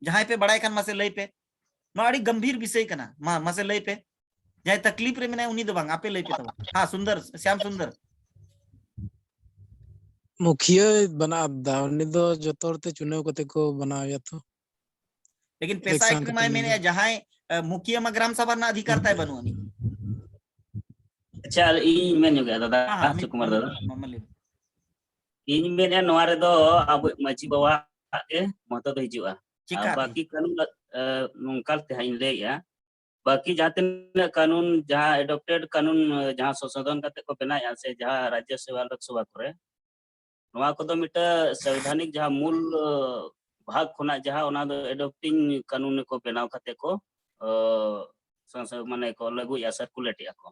ᱡᱟᱦᱟᱸᱭ ᱯᱮ ᱵᱟᱲᱟᱭ ᱠᱷᱟᱱ ᱢᱟᱥᱮ ᱞᱟᱹᱭ ᱯᱮ᱾ ᱱᱚᱣᱟ ᱟᱹᱰᱤ ᱜᱟᱢᱵᱷᱤᱨ ᱵᱤᱥᱚᱭ ᱠᱟᱱᱟ᱾ ᱢᱟ, ᱢᱟᱥᱮ ᱞᱟᱹᱭ ᱯᱮ᱾ ᱡᱟᱦᱟᱸᱭ ᱛᱟᱠᱞᱤᱯ ᱨᱮ ᱢᱮᱱᱟᱭ ᱩᱱᱤ ᱫᱚ ᱵᱟᱝ, ᱟᱯᱮ ᱞᱟᱹᱭ ᱯᱮ ᱛᱟᱵᱚᱱ᱾ ᱦᱟᱸ, ᱥᱩᱱᱫᱚᱨ, ᱥᱭᱟᱢ ᱥᱩᱱᱫᱚᱨ᱾ ᱢᱩᱠᱷᱤᱭᱟᱹ ᱵᱮᱱᱟᱣ ᱫᱟ, ᱩᱱᱤ ᱫᱚ ᱡᱚᱛᱚ ᱦᱚᱲ ᱛᱮ ᱪᱩᱱᱟᱹᱣ ᱠᱟᱛᱮ ᱠᱚ ᱵᱮᱱᱟᱣ ᱮᱭᱟ ᱛᱚ᱾ ᱞᱮᱠᱤᱱ ᱯᱮᱥᱟ election ᱮᱢᱟᱭ ᱠᱟᱛᱮ ᱢᱮᱱᱮᱜᱼᱟ, ᱡᱟᱦᱟᱸᱭ ᱮ, ᱢᱩᱠᱷᱤᱭᱟᱹ ᱢᱟ ᱜᱨᱟᱢ ᱥᱟᱵᱷᱟ ᱨᱮᱱᱟᱜ ᱚᱫᱷᱤᱠᱟᱨ ᱛᱟᱭ ᱵᱟᱹᱱᱩᱜ ᱟᱹᱱᱤᱡ᱾ ᱟᱪᱪᱷᱟ, ᱟᱨ ᱤᱧ ᱢᱮᱱ ᱧᱚᱜᱮᱫᱼᱟ ᱫᱟᱫᱟ ᱦᱟᱸ, ᱦᱟᱸ, ᱥᱩᱠᱩᱢᱟᱨ ᱫᱟᱫᱟ, ᱢᱟ, ᱢᱟ ᱞᱟᱹᱭ ᱢᱮ᱾ ᱤᱧ ᱢᱮᱱᱮᱫᱼᱟ ᱱᱚᱣᱟ ᱨᱮᱫᱚ ᱟᱵᱚ ᱢᱟᱹᱡᱷᱤ ᱵᱟᱵᱟᱣᱟᱜ ᱜᱮ ᱢᱚᱛᱚ ᱫᱚ ᱦᱤᱡᱩᱜᱼᱟ᱾ ᱟᱨ ᱪᱤᱠᱟᱹᱛᱮ? ᱵᱟᱹᱠᱤ ᱠᱟᱹᱱᱩᱱ, ᱮ, ᱱᱚᱝᱠᱟ ᱛᱮ ᱦᱟᱸᱜ ᱤᱧ ᱞᱟᱹᱭᱮᱫᱼᱟ, ᱵᱟᱹᱠᱤ ᱡᱟᱦᱟᱸ ᱛᱤᱱᱟᱹᱜ ᱠᱟᱹᱱᱩᱱ, ᱡᱟᱦᱟᱸ adopted ᱠᱟᱹᱱᱩᱱ, ᱮ, ᱡᱟᱦᱟᱸ ᱥᱚᱝᱥᱳᱫᱷᱚᱱ ᱠᱟᱛᱮ ᱠᱚ ᱵᱮᱱᱟᱣᱮᱫᱼᱟ ᱥᱮ ᱡᱟᱦᱟᱸ ᱨᱟᱡᱽᱭᱚ ᱥᱮᱵᱟ ᱞᱳᱠᱥᱚᱵᱷᱟ ᱠᱚᱨᱮ, ᱱᱚᱣᱟ ᱠᱚᱫᱚ ᱢᱤᱫᱴᱟᱝ ᱥᱚᱝᱵᱤᱫᱷᱟᱱᱤᱠ ᱡᱟᱦᱟᱸ ᱢᱩᱞ, ᱮ, ᱵᱷᱟᱜᱽ ᱠᱷᱚᱱᱟᱜ ᱡᱟᱦᱟᱸ ᱚᱱᱟ ᱫᱚ adopting ᱠᱟᱹᱱᱩᱱ ᱠᱚ ᱵᱮᱱᱟᱣ ᱠᱟᱛᱮ ᱠᱚ, ᱮ, ᱥᱚᱝᱥ-, ᱢᱟᱱᱮ ᱠᱚ ᱞᱟᱹᱜᱩᱭᱮᱫᱼᱟ, circulate ᱮᱫᱼᱟ ᱠᱚ᱾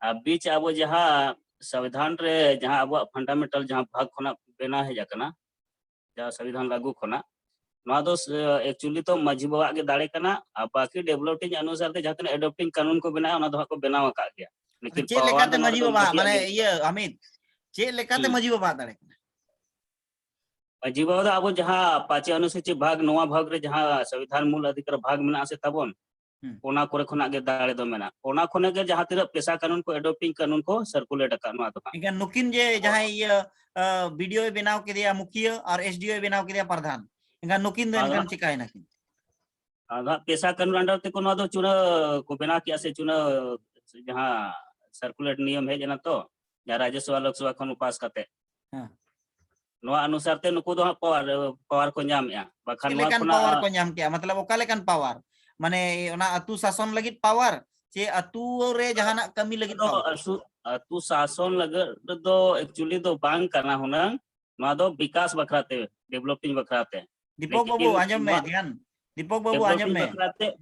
ᱟᱨ ᱵᱤᱪ ᱟᱵᱚ ᱡᱟᱦᱟᱸ ᱥᱚᱝᱵᱤᱫᱷᱟᱱ ᱨᱮ ᱡᱟᱦᱟᱸ ᱟᱵᱚᱣᱟᱜ fundamental ᱡᱟᱦᱟᱸ ᱵᱷᱟᱜᱽ ᱠᱷᱚᱱᱟᱜ ᱵᱮᱱᱟᱣ ᱦᱮᱡ ᱟᱠᱟᱱᱟ, ᱡᱟᱦᱟᱸ ᱥᱚᱝᱵᱤᱫᱷᱟᱱ ᱞᱟᱹᱜᱩ ᱠᱷᱚᱱᱟᱜ, ᱱᱚᱣᱟ ᱫᱚ ᱥᱮ, actually ᱛᱚ ᱢᱟᱹᱡᱷᱤ ᱵᱟᱵᱟᱣᱟᱜ ᱜᱮ ᱫᱟᱲᱮ ᱠᱟᱱᱟ᱾ ᱟᱨ ᱵᱟᱠᱤ developing ᱚᱱᱩᱥᱟᱨ ᱛᱮ ᱡᱟᱦᱟᱸ ᱛᱤᱱᱟᱹᱜ adopting ᱠᱟᱹᱱᱩᱱ ᱠᱚ ᱵᱮᱱᱟᱜᱼᱟ, ᱚᱱᱟ ᱫᱚ ᱦᱟᱸᱜ ᱠᱚ ᱵᱮᱱᱟᱣ ᱟᱠᱟᱫ ᱜᱮᱭᱟ᱾ ᱞᱮᱠᱤᱱ ᱪᱮᱫ power ᱞᱮᱠᱟᱛᱮ ᱫᱚ ᱱᱚᱣᱟ ᱢᱟᱹᱡᱷᱤ ᱨᱮᱫᱚ ᱵᱟᱵᱟ, ᱢᱟᱹᱡᱷᱤᱭᱟᱜ ᱢᱟᱱᱮ ᱜᱮ᱾ ᱤᱭᱟᱹ ᱟᱢᱤᱛ, ᱪᱮᱫ ᱞᱮᱠᱟᱛᱮ ᱦᱩᱸ᱾ ᱢᱟᱹᱡᱷᱤ ᱵᱟᱵᱟᱣᱟᱜ ᱫᱟᱲᱮ ᱠᱟᱱᱟ? ᱢᱟᱹᱡᱷᱤ ᱵᱟᱵᱟ ᱫᱚ ᱟᱵᱚ ᱡᱟᱦᱟᱸ ᱯᱟᱸᱪᱮ ᱚᱱᱩᱥᱩᱪᱤ ᱵᱷᱟᱜᱽ, ᱱᱚᱣᱟ ᱵᱷᱟᱜᱽ ᱨᱮ ᱡᱟᱦᱟᱸ ᱥᱚᱝᱵᱤᱫᱷᱟᱱ ᱢᱩᱞ ᱚᱫᱷᱤᱠᱟᱨ ᱵᱷᱟᱜᱽ ᱢᱮᱱᱟᱜᱼᱟ ᱥᱮ ᱛᱟᱵᱚᱱ, ᱦᱩᱸ᱾ ᱚᱱᱟ ᱠᱚᱨᱮ ᱠᱷᱚᱱᱟᱜ ᱜᱮ ᱫᱟᱲᱮ ᱫᱚ ᱢᱮᱱᱟᱜᱼᱟ᱾ ᱚᱱᱟ ᱠᱷᱚᱱᱟᱜ ᱜᱮ ᱡᱟᱦᱟᱸ ᱛᱤᱱᱟᱹᱜ ᱯᱮᱥᱟ ᱠᱟᱹᱱᱩᱱ ᱠᱚ, adopting ᱠᱟᱹᱱᱩᱱ ᱠᱚ circulate ᱟᱠᱟᱫ ᱱᱚᱣᱟ ᱫᱚ ᱦᱟᱸᱜ᱾ ᱮᱱᱠᱷᱟᱱ ᱱᱩᱠᱤᱱ ᱡᱮ ᱡᱟᱦᱟᱸᱭ ᱤᱭᱟᱹ, ᱟ, BDO ᱵᱮᱱᱟᱣ ᱠᱮᱫᱮᱭᱟ ᱢᱩᱠᱷᱤᱭᱟᱹ ᱟᱨ SDO ᱵᱮᱱᱟᱣ ᱠᱮᱫᱮᱭᱟ ᱯᱨᱚᱫᱷᱟᱱ, ᱮᱱᱠᱷᱟᱱ ᱱᱩᱠᱤᱱ ᱫᱚ ᱟᱫᱚ ᱮᱱᱠᱷᱟᱱ ᱦᱟᱸᱜ ᱪᱤᱠᱟᱭᱮᱱᱟ ᱠᱤᱱ? ᱟᱫᱚ ᱦᱟᱸᱜ ᱯᱮᱥᱟ ᱠᱟᱹᱱᱩᱱ under ᱛᱮᱠᱚ ᱱᱚᱣᱟ ᱫᱚ ᱪᱩᱱᱟᱹ ᱠᱚ ᱵᱮᱱᱟᱣ ᱠᱮᱜᱼᱟ ᱥᱮ ᱪᱩᱱᱟᱹ ᱡᱟᱦᱟᱸ circulate ᱱᱤᱭᱚᱢ ᱦᱮᱡ ᱮᱱᱟ ᱛᱚ, ᱡᱟᱦᱟᱸ ᱨᱟᱡᱽᱭᱚ ᱥᱚᱵᱷᱟ ᱞᱳᱠ ᱥᱚᱵᱷᱟ ᱠᱷᱚᱱ ᱯᱟᱥ ᱠᱟᱛᱮ᱾ ᱦᱮᱸ᱾ ᱱᱚᱣᱟ ᱚᱱᱩᱥᱟᱨ ᱛᱮ ᱱᱩᱠᱩ ᱫᱚ ᱦᱟᱸᱜ power, power ᱠᱚ ᱧᱟᱢᱮᱜᱼᱟ᱾ ᱵᱟᱠᱷᱟᱱ ᱪᱮᱫ ᱱᱚᱣᱟ ᱞᱮᱠᱟᱱ ᱠᱷᱚᱱᱟᱜ power ᱠᱚ ᱧᱟᱢ ᱠᱮᱜᱼᱟ? ᱢᱚᱛᱞᱚᱵ ᱚᱠᱟ ᱞᱮᱠᱟᱱ power? ᱢᱟᱱᱮ ᱚᱱᱟ ᱟᱹᱛᱩ ᱥᱟᱥᱚᱱ ᱞᱟᱹᱜᱤᱫ power ᱪᱮ ᱟᱹᱛᱩ ᱨᱮ ᱡᱟᱦᱟᱱᱟᱜ ᱠᱟᱹᱢᱤ ᱞᱟᱹᱜᱤᱫ ᱫᱚ power? ᱟᱹᱥᱩ-, ᱟᱹᱛᱩ ᱥᱟᱥᱚᱱ ᱞᱟᱹᱜᱤᱫ ᱫᱚ actually ᱫᱚ ᱵᱟᱝ ᱠᱟᱱᱟ ᱦᱩᱱᱟᱹᱝ, ᱱᱚᱣᱟ ᱫᱚ ᱵᱤᱠᱟᱥ ᱵᱟᱠᱷᱨᱟ ᱛᱮ, developing ᱵᱟᱠᱷᱨᱟ ᱛᱮ᱾ ᱫᱤᱯᱚᱠ ᱵᱟᱹᱵᱩ, ᱟᱸᱡᱚᱢ ᱢᱮ, ᱫᱷᱮᱭᱟᱱ᱾ ᱫᱤᱯᱚᱠ ᱵᱟᱹᱵᱩ, ᱟᱸᱡᱚᱢ ᱢᱮ᱾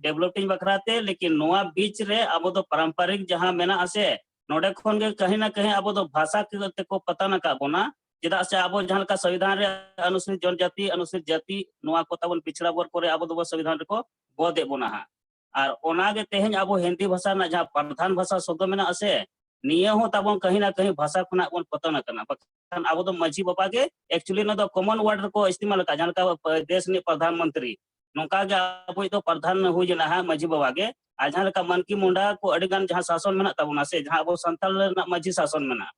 ᱰᱮᱵᱷᱞᱚᱯᱤᱝ ᱵᱟᱠᱷᱨᱟ ᱛᱮ, ᱞᱮᱠᱤᱱ ᱱᱚᱣᱟ ᱵᱤᱪ ᱨᱮ ᱟᱵᱚ ᱫᱚ ᱯᱟᱨᱟᱢᱯᱟᱨᱤᱠ ᱡᱟᱦᱟᱸ ᱢᱮᱱᱟᱜ ᱟᱥᱮ, ᱱᱚᱰᱮ ᱠᱷᱚᱱ ᱜᱮ ᱠᱟᱹᱦᱤ ᱱᱟ ᱠᱟᱹᱦᱤ ᱟᱵᱚ ᱫᱚ ᱵᱷᱟᱥᱟ ᱛᱮᱠᱚ ᱯᱟᱛᱟᱱ ᱟᱠᱟᱫ ᱵᱚᱱᱟ᱾ ᱪᱮᱫᱟᱜ ᱥᱮ ᱟᱵᱚ ᱡᱟᱦᱟᱸ ᱞᱮᱠᱟ ᱥᱚᱝᱵᱤᱫᱷᱟᱱ ᱨᱮ ᱚᱱᱩᱥᱩᱪᱤᱛ ᱡᱚᱱᱡᱟᱛᱤ, ᱚᱱᱩᱥᱩᱪᱤᱛ ᱡᱟᱹᱛᱤ, ᱱᱚᱣᱟ ᱠᱚ ᱛᱟᱵᱚᱱ ᱯᱤᱪᱷᱲᱟ ᱵᱚᱨᱜᱽ ᱠᱚᱨᱮ ᱟᱵᱚ ᱫᱚᱵᱚ ᱥᱚᱝᱵᱤᱫᱷᱟᱱ ᱨᱮᱠᱚ ᱜᱚᱫ ᱮᱫ ᱵᱚᱱᱟ ᱦᱟᱸᱜ᱾ ᱟᱨ ᱚᱱᱟ ᱜᱮ ᱛᱮᱦᱮᱧ ᱟᱵᱚ ᱦᱤᱱᱫᱤ ᱵᱷᱟᱥᱟ ᱨᱮᱱᱟᱜ ᱡᱟᱦᱟᱸ ᱯᱨᱚᱫᱷᱟᱱ ᱵᱷᱟᱥᱟ ᱥᱚᱵᱫᱚ ᱢᱮᱱᱟᱜ ᱟᱥᱮ, ᱱᱤᱭᱟᱹ ᱦᱚᱸ ᱛᱟᱵᱚᱱ ᱠᱟᱹᱦᱤ ᱱᱟ ᱠᱟᱹᱦᱤ ᱵᱷᱟᱥᱟ ᱠᱷᱚᱱᱟᱜ ᱵᱚᱱ ᱯᱚᱛᱚᱱ ᱟᱠᱟᱱᱟ᱾ ᱵᱟᱠᱷᱟᱱ ᱟᱵᱚ ᱫᱚ ᱢᱟᱹᱡᱷᱤ ᱵᱟᱵᱟ ᱜᱮ, actually ᱱᱚᱣᱟ ᱫᱚ common word ᱨᱮᱠᱚ ᱤᱥᱛᱮᱢᱟᱞ ᱟᱠᱟᱫ, ᱡᱟᱦᱟᱸ ᱞᱮᱠᱟ ᱫᱮᱥ ᱨᱤᱱᱤᱡ ᱯᱨᱚᱫᱷᱟᱱ ᱢᱚᱱᱛᱨᱤ, ᱱᱚᱝᱠᱟ ᱜᱮ ᱟᱵᱚᱭᱤᱡ ᱫᱚ ᱯᱨᱚᱫᱷᱟᱱ ᱦᱩᱭ ᱞᱮᱱᱟ ᱦᱟᱸᱜ ᱢᱟᱹᱡᱷᱤ ᱵᱟᱵᱟ ᱜᱮ᱾ ᱟᱨ ᱡᱟᱦᱟᱸ ᱞᱮᱠᱟ ᱢᱟᱱᱠᱤ ᱢᱩᱱᱰᱟ ᱠᱚ ᱟᱹᱰᱤ ᱜᱟᱱ ᱡᱟᱦᱟᱸ ᱥᱟᱥᱚᱱ ᱢᱮᱱᱟᱜ ᱛᱟᱵᱚᱱᱟ ᱥᱮ, ᱡᱟᱦᱟᱸ ᱟᱵᱚ ᱥᱟᱱᱛᱟᱲ ᱨᱮᱱᱟᱜ ᱢᱟᱹᱡᱷᱤ ᱥᱟᱥᱚᱱ ᱢᱮᱱᱟᱜᱼᱟ,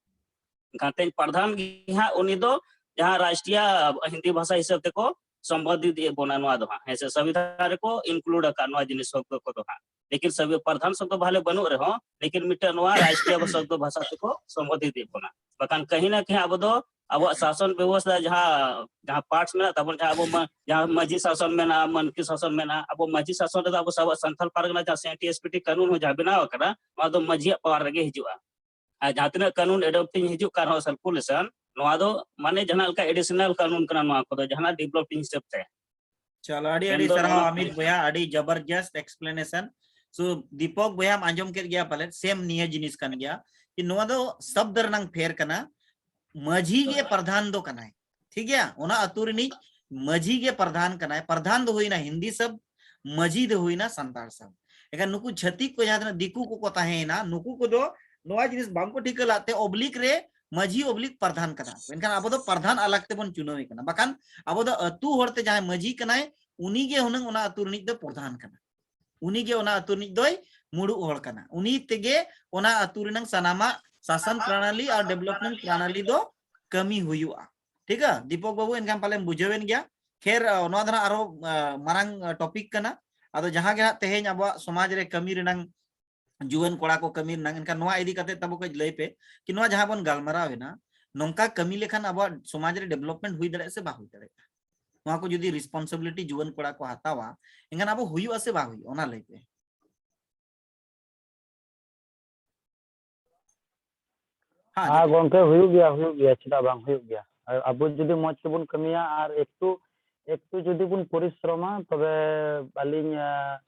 ᱮᱱᱠᱷᱟᱱ ᱛᱮᱦᱮᱧ ᱯᱨᱚᱫᱷᱟᱱ ᱜᱮ ᱦᱟᱸᱜ ᱩᱱᱤ ᱫᱚ ᱡᱟᱦᱟᱸ ᱨᱟᱥᱴᱨᱤᱭᱟ ᱦᱤᱱᱫᱤ ᱵᱷᱟᱥᱟ ᱦᱤᱥᱟᱹᱵ ᱛᱮᱠᱚ ᱥᱚᱢᱵᱳᱫᱷᱤᱛ ᱮᱫ ᱵᱚᱱᱟ ᱱᱚᱣᱟ ᱫᱚ ᱦᱟᱸᱜ, ᱦᱮᱸ ᱥᱮ, ᱥᱚᱝᱵᱤᱫᱷᱟᱱ ᱨᱮᱠᱚ include ᱟᱠᱟᱫ ᱱᱚᱣᱟ ᱡᱤᱱᱤᱥ ᱥᱚᱵᱫᱚ ᱠᱚᱫᱚ ᱦᱟᱸᱜ᱾ ᱞᱮᱠᱤᱱ ᱥᱚᱵ ᱯᱨᱚᱫᱷᱟᱱ ᱥᱚᱵᱫᱚ ᱵᱷᱟᱞᱮ ᱵᱟᱹᱱᱩᱜ ᱨᱮᱦᱚᱸ, ᱞᱮᱠᱤᱱ ᱢᱤᱫᱴᱮᱱ ᱱᱚᱣᱟ ᱨᱟᱥᱴᱨᱤᱭᱟ ᱥᱚᱵᱫᱚ ᱵᱷᱟᱥᱟ ᱛᱮᱠᱚ ᱥᱚᱢᱵᱳᱫᱷᱤᱛ ᱮᱫ ᱵᱚᱱᱟ᱾ ᱵᱟᱠᱷᱟᱱ ᱠᱟᱹᱦᱤ ᱱᱟ ᱠᱟᱹᱦᱤ ᱟᱵᱚ ᱫᱚ ᱟᱵᱚᱣᱟᱜ ᱥᱟᱥᱚᱱ ᱵᱮᱵᱚᱥᱛᱷᱟ ᱡᱟᱦᱟᱸ, ᱡᱟᱦᱟᱸ parts ᱢᱮᱱᱟᱜ ᱛᱟᱵᱚᱱ, ᱡᱟᱦᱟᱸ ᱟᱵᱚ ᱢᱟ-, ᱡᱟᱦᱟᱸ ᱢᱟᱹᱡᱷᱤ ᱥᱟᱥᱚᱱ ᱢᱮᱱᱟᱜᱼᱟ, ᱢᱟᱱᱠᱤ ᱥᱟᱥᱚᱱ ᱢᱮᱱᱟᱜᱼᱟ, ᱟᱵᱚ ᱢᱟᱹᱡᱷᱤ ᱥᱟᱥᱚᱱ ᱨᱮᱫᱚ ᱟᱵᱚ ᱥᱟᱵᱟᱜ ᱥᱟᱱᱛᱟᱲ ᱯᱟᱨᱜᱟᱱᱟ ᱡᱟᱦᱟᱸ ᱥᱮ N T S P T ᱠᱟᱹᱱᱩᱱ ᱦᱚᱸ ᱡᱟᱦᱟᱸ ᱵᱮᱱᱟᱣ ᱟᱠᱟᱱᱟ, ᱱᱚᱣᱟ ᱫᱚ ᱢᱟᱹᱡᱷᱤᱭᱟᱜ power ᱨᱮᱜᱮ ᱦᱤᱡᱩᱜᱼᱟ᱾ ᱟᱨ ᱡᱟᱦᱟᱸ ᱛᱤᱱᱟᱹᱜ ᱠᱟᱹᱱᱩᱱ adopting ᱦᱤᱡᱩᱜ ᱠᱟᱱ ᱨᱮᱦᱚᱸ circulation, ᱱᱚᱣᱟ ᱫᱚ ᱢᱟᱱᱮ ᱡᱟᱦᱟᱱᱟᱜ ᱞᱮᱠᱟ additional ᱠᱟᱹᱱᱩᱱ ᱠᱟᱱᱟ ᱱᱚᱣᱟ ᱠᱚᱫᱚ, ᱡᱟᱦᱟᱱᱟᱜ developing ᱦᱤᱥᱟᱹᱵ ᱛᱮ᱾ ᱪᱚᱞᱚ, ᱟᱹᱰᱤ ᱟᱹᱰᱤ ᱢᱮᱱᱫᱚ ᱥᱟᱨᱦᱟᱣ ᱱᱚᱣᱟ ᱟᱢᱤᱛ ᱵᱚᱭᱦᱟ, ᱟᱹᱰᱤ ᱡᱚᱵᱚᱨᱡᱚᱥᱛ explanation᱾ So, ᱫᱤᱯᱚᱠ ᱵᱚᱭᱦᱟᱢ ᱟᱸᱡᱚᱢ ᱠᱮᱫ ᱜᱮᱭᱟ ᱯᱟᱞᱮᱫ, same ᱱᱤᱭᱟᱹ ᱡᱤᱱᱤᱥ ᱠᱟᱱ ᱜᱮᱭᱟ, ᱠᱤ ᱱᱚᱣᱟ ᱫᱚ ᱥᱚᱵᱫ ᱨᱮᱱᱟᱝ ᱯᱷᱮᱨ ᱠᱟᱱᱟ᱾ ᱢᱟᱹᱡᱷᱤ ᱜᱮ ᱯᱨᱚᱫᱷᱟᱱ ᱫᱚ ᱠᱟᱱᱟᱭ, ᱴᱷᱤᱠ ᱜᱮᱭᱟ? ᱚᱱᱟ ᱟᱹᱛᱩ ᱨᱤᱱᱤᱡ ᱢᱟᱹᱡᱷᱤ ᱜᱮ ᱯᱨᱚᱫᱷᱟᱱ ᱠᱟᱱᱟᱭ᱾ ᱯᱨᱚᱫᱷᱟᱱ ᱫᱚ ᱦᱩᱭᱱᱟ ᱦᱤᱱᱫᱤ ᱥᱚᱵᱫ, ᱢᱟᱹᱡᱷᱤ ᱫᱚ ᱦᱩᱭᱱᱟ ᱥᱟᱱᱛᱟᱲ ᱥᱚᱵᱫ᱾ ᱮᱱᱠᱷᱟᱱ ᱱᱩᱠᱩ ᱪᱷᱟᱹᱛᱤᱠ ᱠᱚ, ᱡᱟᱦᱟᱸ ᱛᱤᱱᱟᱹᱜ ᱫᱤᱠᱩ ᱠᱚᱠᱚ ᱛᱟᱦᱮᱸᱭᱮᱱᱟ, ᱱᱩᱠᱩ ᱠᱚᱫᱚ ᱱᱚᱣᱟ ᱡᱤᱱᱤᱥ ᱵᱟᱝᱠᱚ ᱴᱷᱤᱠᱟᱹ ᱞᱟᱫ ᱛᱮ ᱚᱵᱞᱤᱠ ᱨᱮ ᱢᱟᱹᱡᱷᱤ ᱚᱵᱞᱤᱠ ᱯᱨᱚᱫᱷᱟᱱ ᱠᱟᱱᱟ ᱠᱚ᱾ ᱮᱱᱠᱷᱟᱱ ᱟᱵᱚ ᱫᱚ ᱯᱨᱚᱫᱷᱟᱱ ᱟᱞᱟᱜᱽ ᱛᱮᱵᱚᱱ ᱪᱩᱱᱟᱹᱣᱮ ᱠᱟᱱᱟ, ᱵᱟᱠᱷᱟᱱ ᱟᱵᱚ ᱫᱚ ᱟᱹᱛᱩ ᱦᱚᱲ ᱛᱮ ᱡᱟᱦᱟᱸᱭ ᱢᱟᱹᱡᱷᱤ ᱠᱟᱱᱟᱭ, ᱩᱱᱤ ᱜᱮ ᱦᱩᱱᱟᱹᱝ ᱚᱱᱟ ᱟᱹᱛᱩ ᱨᱤᱱᱤᱡ ᱫᱚ ᱯᱨᱚᱫᱷᱟᱱ ᱠᱟᱱᱟ, ᱩᱱᱤ ᱜᱮ ᱚᱱᱟ ᱟᱹᱛᱩ ᱨᱤᱱᱤᱡ ᱫᱚᱭ ᱢᱩᱲᱩᱫ ᱦᱚᱲ ᱠᱟᱱᱟ, ᱩᱱᱤ ᱛᱮᱜᱮ ᱚᱱᱟ ᱟᱹᱛᱩ ᱨᱮᱱᱟᱝ ᱥᱟᱱᱟᱢᱟᱜ ᱥᱟᱥᱚᱱ ᱯᱨᱚᱱᱟᱞᱤ ᱟᱨ development ᱯᱨᱚᱱᱟᱞᱤ ᱫᱚ ᱠᱟᱹᱢᱤ ᱦᱩᱭᱩᱜᱼᱟ᱾ ᱴᱷᱤᱠᱟ ᱫᱤᱯᱚᱠ ᱵᱟᱹᱵᱩ, ᱮᱱᱠᱷᱟᱱ ᱯᱟᱞᱮᱢ ᱵᱩᱡᱷᱟᱹᱣᱮᱱ ᱜᱮᱭᱟ᱾ ᱠᱷᱮᱨ, ᱱᱚᱣᱟ ᱫᱚ ᱱᱟᱜ ᱟᱨᱚ ᱢᱟᱨᱟᱝ topic ᱠᱟᱱᱟ᱾ ᱟᱫᱚ ᱡᱟᱦᱟᱸ ᱜᱮ ᱦᱟᱸᱜ ᱛᱮᱦᱮᱧ ᱟᱵᱚᱣᱟᱜ ᱥᱚᱢᱟᱡᱽ ᱨᱮ ᱠᱟᱹᱢᱤ ᱨᱮᱱᱟᱝ ᱡᱩᱣᱟᱹᱱ ᱠᱚᱲᱟ ᱠᱚ ᱠᱟᱹᱢᱤ ᱨᱮᱱᱟᱝ, ᱮᱱᱠᱷᱟᱱ ᱱᱚᱣᱟ ᱤᱫᱤ ᱠᱟᱛᱮ ᱛᱟᱵᱚ ᱠᱟᱹᱡ ᱞᱟᱹᱭ ᱯᱮ, ᱠᱤ ᱱᱚᱣᱟ ᱡᱟᱦᱟᱸ ᱵᱚᱱ ᱜᱟᱞᱢᱟᱨᱟᱣ ᱮᱱᱟ, ᱱᱚᱝᱠᱟ ᱠᱟᱹᱢᱤ ᱞᱮᱠᱷᱟᱱ ᱟᱵᱚᱣᱟᱜ ᱥᱚᱢᱟᱡᱽ ᱨᱮ development ᱦᱩᱭ ᱫᱟᱲᱮᱭᱟᱜᱼᱟ ᱥᱮ ᱵᱟᱝ ᱦᱩᱭ ᱫᱟᱲᱮᱭᱟᱜᱼᱟ? ᱱᱚᱣᱟ ᱠᱚ ᱡᱩᱫᱤ responsibility ᱡᱩᱣᱟᱹᱱ ᱠᱚᱲᱟ ᱠᱚ ᱦᱟᱛᱟᱣᱟ, ᱮᱱᱠᱷᱟᱱ ᱟᱵᱚ ᱦᱩᱭᱩᱜᱼᱟ ᱥᱮ ᱵᱟᱝ ᱦᱩᱭᱩᱜᱼᱟ, ᱚᱱᱟ ᱞᱟᱹᱭ ᱯᱮ᱾ ᱦᱮᱸ, ᱦᱮᱸ ᱡᱚᱛᱚ᱾ ᱜᱚᱝᱠᱮ, ᱦᱩᱭᱩᱜ ᱜᱮᱭᱟ, ᱦᱩᱭᱩᱜ ᱜᱮᱭᱟ, ᱪᱮᱫᱟᱜ ᱵᱟᱝ ᱦᱩᱭᱩᱜ ᱜᱮᱭᱟ? ᱟᱨ ᱟᱵᱚ ᱡᱩᱫᱤ ᱢᱚᱸᱡᱽ ᱛᱮᱵᱚᱱ ᱠᱟᱹᱢᱤᱭᱟ ᱟᱨ ᱮᱠᱴᱩ ᱮᱠᱴᱩ ᱡᱩᱫᱤ ᱵᱚᱱ ᱯᱚᱨᱤᱥᱨᱚᱢᱟ, ᱛᱚᱵᱮ ᱟᱹᱞᱤᱧ, ᱟᱸ,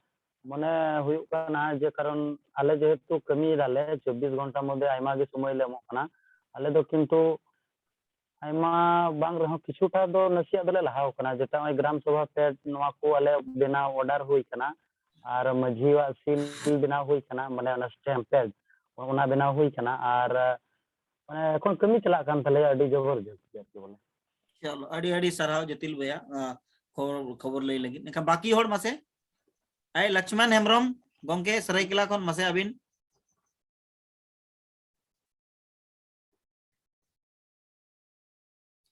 ᱢᱚᱱᱮ ᱦᱩᱭᱩᱜ ᱠᱟᱱᱟ ᱡᱮ, ᱠᱟᱨᱚᱱ ᱟᱞᱮ ᱡᱮᱦᱮᱛᱩ ᱠᱟᱹᱢᱤᱭᱮᱫᱟᱞᱮ, ᱪᱚᱵᱵᱤᱥ ᱜᱷᱚᱱᱴᱟ ᱢᱚᱫᱽᱫᱷᱮ ᱟᱭᱢᱟ ᱜᱮ ᱥᱚᱢᱚᱭ ᱞᱮ ᱮᱢᱚᱜ ᱠᱟᱱᱟ᱾ ᱟᱞᱮ ᱫᱚ ᱠᱤᱱᱛᱩ ᱟᱭᱢᱟ ᱵᱟᱝ ᱨᱮᱦᱚᱸ ᱠᱤᱪᱷᱩᱴᱟ ᱫᱚ ᱱᱟᱥᱮᱭᱟᱜ ᱫᱚᱞᱮ ᱞᱟᱦᱟᱣ ᱠᱟᱱᱟ, ᱡᱮᱴᱟ ᱱᱚᱜᱼᱚᱭ ᱜᱨᱟᱢ ᱥᱚᱵᱷᱟ ᱯᱮᱰ ᱱᱚᱣᱟ ᱠᱚ ᱟᱞᱮ ᱵᱮᱱᱟᱣ ᱚᱰᱟᱨ ᱦᱩᱭ ᱠᱟᱱᱟ, ᱟᱨ ᱢᱟᱹᱡᱷᱤᱭᱟᱜ ᱥᱤᱞ ᱵᱮᱱᱟᱣ ᱦᱩᱭ ᱠᱟᱱᱟ, ᱢᱟᱱᱮ ᱚᱱᱟ ᱥᱴᱮᱢᱯ ᱯᱮᱰ, ᱚᱱᱟ ᱵᱮᱱᱟᱣ ᱦᱩᱭ ᱠᱟᱱᱟ, ᱟᱨ ᱢᱟᱱᱮ ᱮᱠᱷᱚᱱ ᱠᱟᱹᱢᱤ ᱪᱟᱞᱟᱜ ᱠᱟᱱ ᱛᱟᱞᱮᱭᱟ ᱟᱹᱰᱤ ᱡᱚᱵᱚᱨᱡᱚᱥᱛ ᱟᱨᱠᱤ ᱵᱚᱞᱮ᱾ ᱪᱚᱞᱚ, ᱟᱹᱰᱤ ᱟᱹᱰᱤ ᱥᱟᱨᱦᱟᱣ ᱡᱚᱛᱤᱞ ᱵᱚᱭᱟ, ᱟᱸ, ᱠᱷᱚᱵᱚᱨ, ᱠᱷᱚᱵᱚᱨ ᱞᱟᱹᱭ ᱞᱟᱹᱜᱤᱫ᱾ ᱮᱱᱠᱷᱟᱱ ᱵᱟᱹᱠᱤ ᱦᱚᱲ ᱢᱟᱥᱮ, ᱟᱭ ᱞᱚᱠᱥᱢᱟᱱ ᱦᱮᱢᱵᱨᱚᱢ ᱜᱚᱝᱠᱮ ᱥᱟᱹᱨᱟᱹᱭᱠᱮᱞᱟ ᱠᱷᱚᱱ ᱢᱟᱥᱮ ᱟᱹᱵᱤᱱ᱾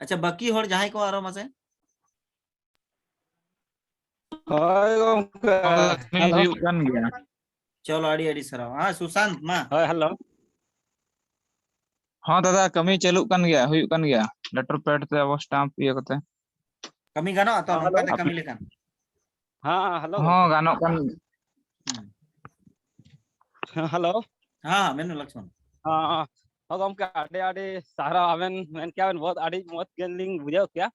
ᱟᱪᱪᱷᱟ, ᱵᱟᱹᱠᱤ ᱦᱚᱲ ᱡᱟᱦᱟᱸᱭ ᱠᱚ ᱟᱨᱚ ᱢᱟᱥᱮ᱾ ᱦᱳᱭ ᱜᱚᱝᱠᱮ, ᱦᱚᱸ, ᱠᱟᱹᱢᱤ ᱦᱮᱞᱳ᱾ ᱦᱩᱭᱩᱜ ᱠᱟᱱ ᱜᱮᱭᱟ᱾ ᱪᱚᱞᱚ, ᱟᱹᱰᱤ ᱟᱹᱰᱤ ᱥᱟᱨᱦᱟᱣ᱾ ᱦᱮᱸ, ᱥᱩᱥᱟᱱᱛ, ᱢᱟ᱾ ᱦᱳᱭ, ᱦᱮᱞᱳ᱾ ᱦᱚᱸ ᱫᱟᱫᱟ, ᱠᱟᱹᱢᱤ ᱪᱟᱹᱞᱩᱜ ᱠᱟᱱ ᱜᱮᱭᱟ, ᱦᱩᱭᱩᱜ ᱠᱟᱱ ᱜᱮᱭᱟ, ᱞᱮᱴᱟᱨ ᱯᱮᱰ ᱛᱮ ᱟᱵᱚ ᱥᱴᱟᱢᱯ ᱤᱭᱟᱹ ᱠᱟᱛᱮ᱾ ᱠᱟᱹᱢᱤ ᱜᱟᱱᱚᱜᱼᱟ ᱛᱚ, ᱦᱮᱸ, ᱱᱚᱝᱠᱟ ᱦᱮᱞᱳ᱾ ᱛᱮ ᱠᱟᱹᱢᱤ ᱞᱮᱠᱷᱟᱱ? ᱦᱮᱸ, ᱦᱮᱞᱳ ᱦᱚᱸ ᱜᱚᱝᱠᱮ᱾ ᱜᱟᱱᱚᱜ ᱠᱟᱱ᱾ ᱦᱩᱸ᱾ ᱦᱮᱸ, ᱦᱮᱞᱳ᱾ ᱦᱮᱸ, ᱢᱮᱱ ᱢᱮ ᱞᱚᱠᱥᱢᱚᱱ᱾ ᱦᱮᱸ, ᱦᱮᱸ ᱜᱚᱝᱠᱮ, ᱟᱹᱰᱤ ᱟᱹᱰᱤ ᱥᱟᱨᱦᱟᱣ᱾ ᱟᱵᱮᱱ ᱢᱮᱱ ᱠᱮᱭᱟ ᱵᱮᱱ, ᱵᱚᱦᱩᱛ ᱟᱹᱰᱤ ᱢᱚᱡᱽ ᱜᱮᱞᱤᱧ ᱵᱩᱡᱷᱟᱹᱣ ᱠᱮᱭᱟ᱾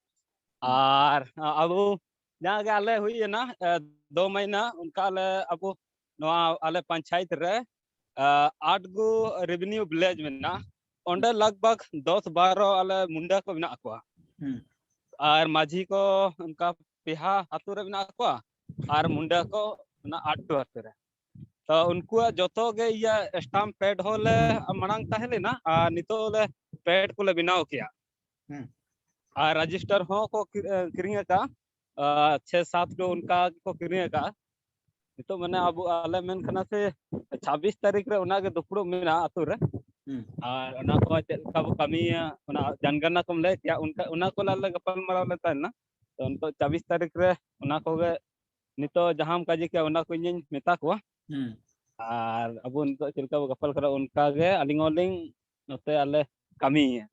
ᱦᱩᱸ᱾ ᱟᱨ ᱟᱵᱚ ᱡᱟᱦᱟᱸ ᱜᱮ ᱟᱞᱮ ᱦᱩᱭ ᱮᱱᱟ, ᱮ, ᱫᱚ ᱢᱟᱹᱦᱤᱱᱟ ᱚᱱᱠᱟ ᱟᱞᱮ ᱟᱵᱚ ᱱᱚᱣᱟ ᱟᱞᱮ ᱯᱚᱧᱪᱟᱭᱮᱛ ᱨᱮ, ᱮ, ᱟᱴ ᱜᱩ ᱨᱮᱵᱷᱮᱱᱤᱭᱩ ᱵᱷᱤᱞᱮᱡᱽ ᱢᱮᱱᱟᱜᱼᱟ᱾ ᱚᱸᱰᱮ ᱞᱟᱜᱽ ᱵᱷᱟᱜᱽ ᱫᱚᱥ ᱵᱟᱨᱚ ᱟᱞᱮ ᱢᱩᱱᱰᱟ ᱠᱚ ᱢᱮᱱᱟᱜ ᱠᱚᱣᱟ᱾ ᱦᱩᱸ᱾ ᱟᱨ ᱢᱟᱹᱡᱷᱤ ᱠᱚ ᱚᱱᱠᱟ ᱯᱮᱦᱟ ᱟᱛᱳ ᱨᱮ ᱢᱮᱱᱟᱜ ᱠᱚᱣᱟ, ᱟᱨ ᱢᱩᱱᱰᱟ ᱠᱚ ᱚᱱᱟ ᱟᱴ ᱴᱩ ᱟᱛᱳ ᱨᱮ᱾ ᱛᱚ ᱩᱱᱠᱩᱣᱟᱜ ᱡᱚᱛᱚ ᱜᱮ ᱤᱭᱟᱹ ᱥᱴᱟᱢᱯ ᱯᱮᱰ ᱦᱚᱸ ᱞᱮ ᱢᱟᱲᱟᱝ ᱛᱟᱦᱮᱸ ᱞᱮᱱᱟ, ᱟᱨ ᱱᱤᱛᱚᱜ ᱞᱮ ᱯᱮᱰ ᱠᱚᱞᱮ ᱵᱮᱱᱟᱣ ᱠᱮᱜᱼᱟ᱾ ᱦᱩᱸ᱾ ᱟᱨ ᱨᱮᱡᱤᱥᱴᱟᱨ ᱦᱚᱸ ᱠᱚ ᱠᱤ-, ᱮ, ᱠᱤᱨᱤᱧ ᱟᱠᱟᱫᱼᱟ, ᱟᱨ ᱪᱷᱮ ᱥᱟᱛ ᱴᱩ ᱚᱱᱠᱟ ᱜᱮᱠᱚ ᱠᱤᱨᱤᱧ ᱟᱠᱟᱫᱼᱟ᱾ ᱱᱤᱛᱚᱜ ᱢᱟᱱᱮ ᱟᱵᱚ, ᱟᱞᱮ ᱢᱮᱱ ᱠᱟᱱᱟ ᱥᱮ ᱪᱷᱟᱵᱵᱤᱥ ᱛᱟᱹᱨᱤᱠᱷ ᱨᱮ ᱚᱱᱟ ᱜᱮ ᱫᱩᱯᱲᱩᱵ ᱢᱮᱱᱟᱜᱼᱟ ᱟᱛᱳ ᱨᱮ᱾ ᱦᱩᱸ᱾ ᱟᱨ ᱚᱱᱟ ᱠᱚ ᱪᱮᱫ ᱞᱮᱠᱟ ᱵᱚ ᱠᱟᱹᱢᱤᱭᱟ, ᱚᱱᱟ ᱡᱟᱱᱜᱟᱱᱟ ᱠᱚᱢ ᱞᱟᱹᱭ ᱠᱮᱭᱟ, ᱚᱱᱠᱟ, ᱚᱱᱟ ᱠᱚ ᱞᱮ ᱜᱟᱯᱟᱞ ᱢᱟᱨᱟᱣ ᱞᱮ ᱛᱟᱦᱮᱸ ᱞᱮᱱᱟ᱾ ᱛᱚ ᱱᱤᱛᱚᱜ ᱪᱷᱟᱵᱵᱤᱥ ᱛᱟᱹᱨᱤᱠᱷ ᱨᱮ ᱚᱱᱟ ᱠᱚᱜᱮ ᱱᱤᱛᱚᱜ ᱡᱟᱦᱟᱸᱢ ᱠᱟᱡᱮ ᱠᱮᱭᱟ, ᱚᱱᱟ ᱠᱚ ᱤᱧᱤᱧ ᱢᱮᱛᱟ ᱠᱚᱣᱟ᱾ ᱦᱩᱸ᱾ ᱟᱨ ᱟᱵᱚ ᱱᱤᱛᱚᱜ ᱪᱮᱫ ᱞᱮᱠᱟ ᱵᱚ ᱜᱟᱯᱟᱞ ᱠᱟᱱᱟ, ᱚᱱᱠᱟ ᱜᱮ ᱟᱹᱞᱤᱧ ᱦᱚᱸᱞᱤᱧ ᱱᱚᱛᱮ ᱟᱞᱮ ᱠᱟᱹᱢᱤᱭᱟ᱾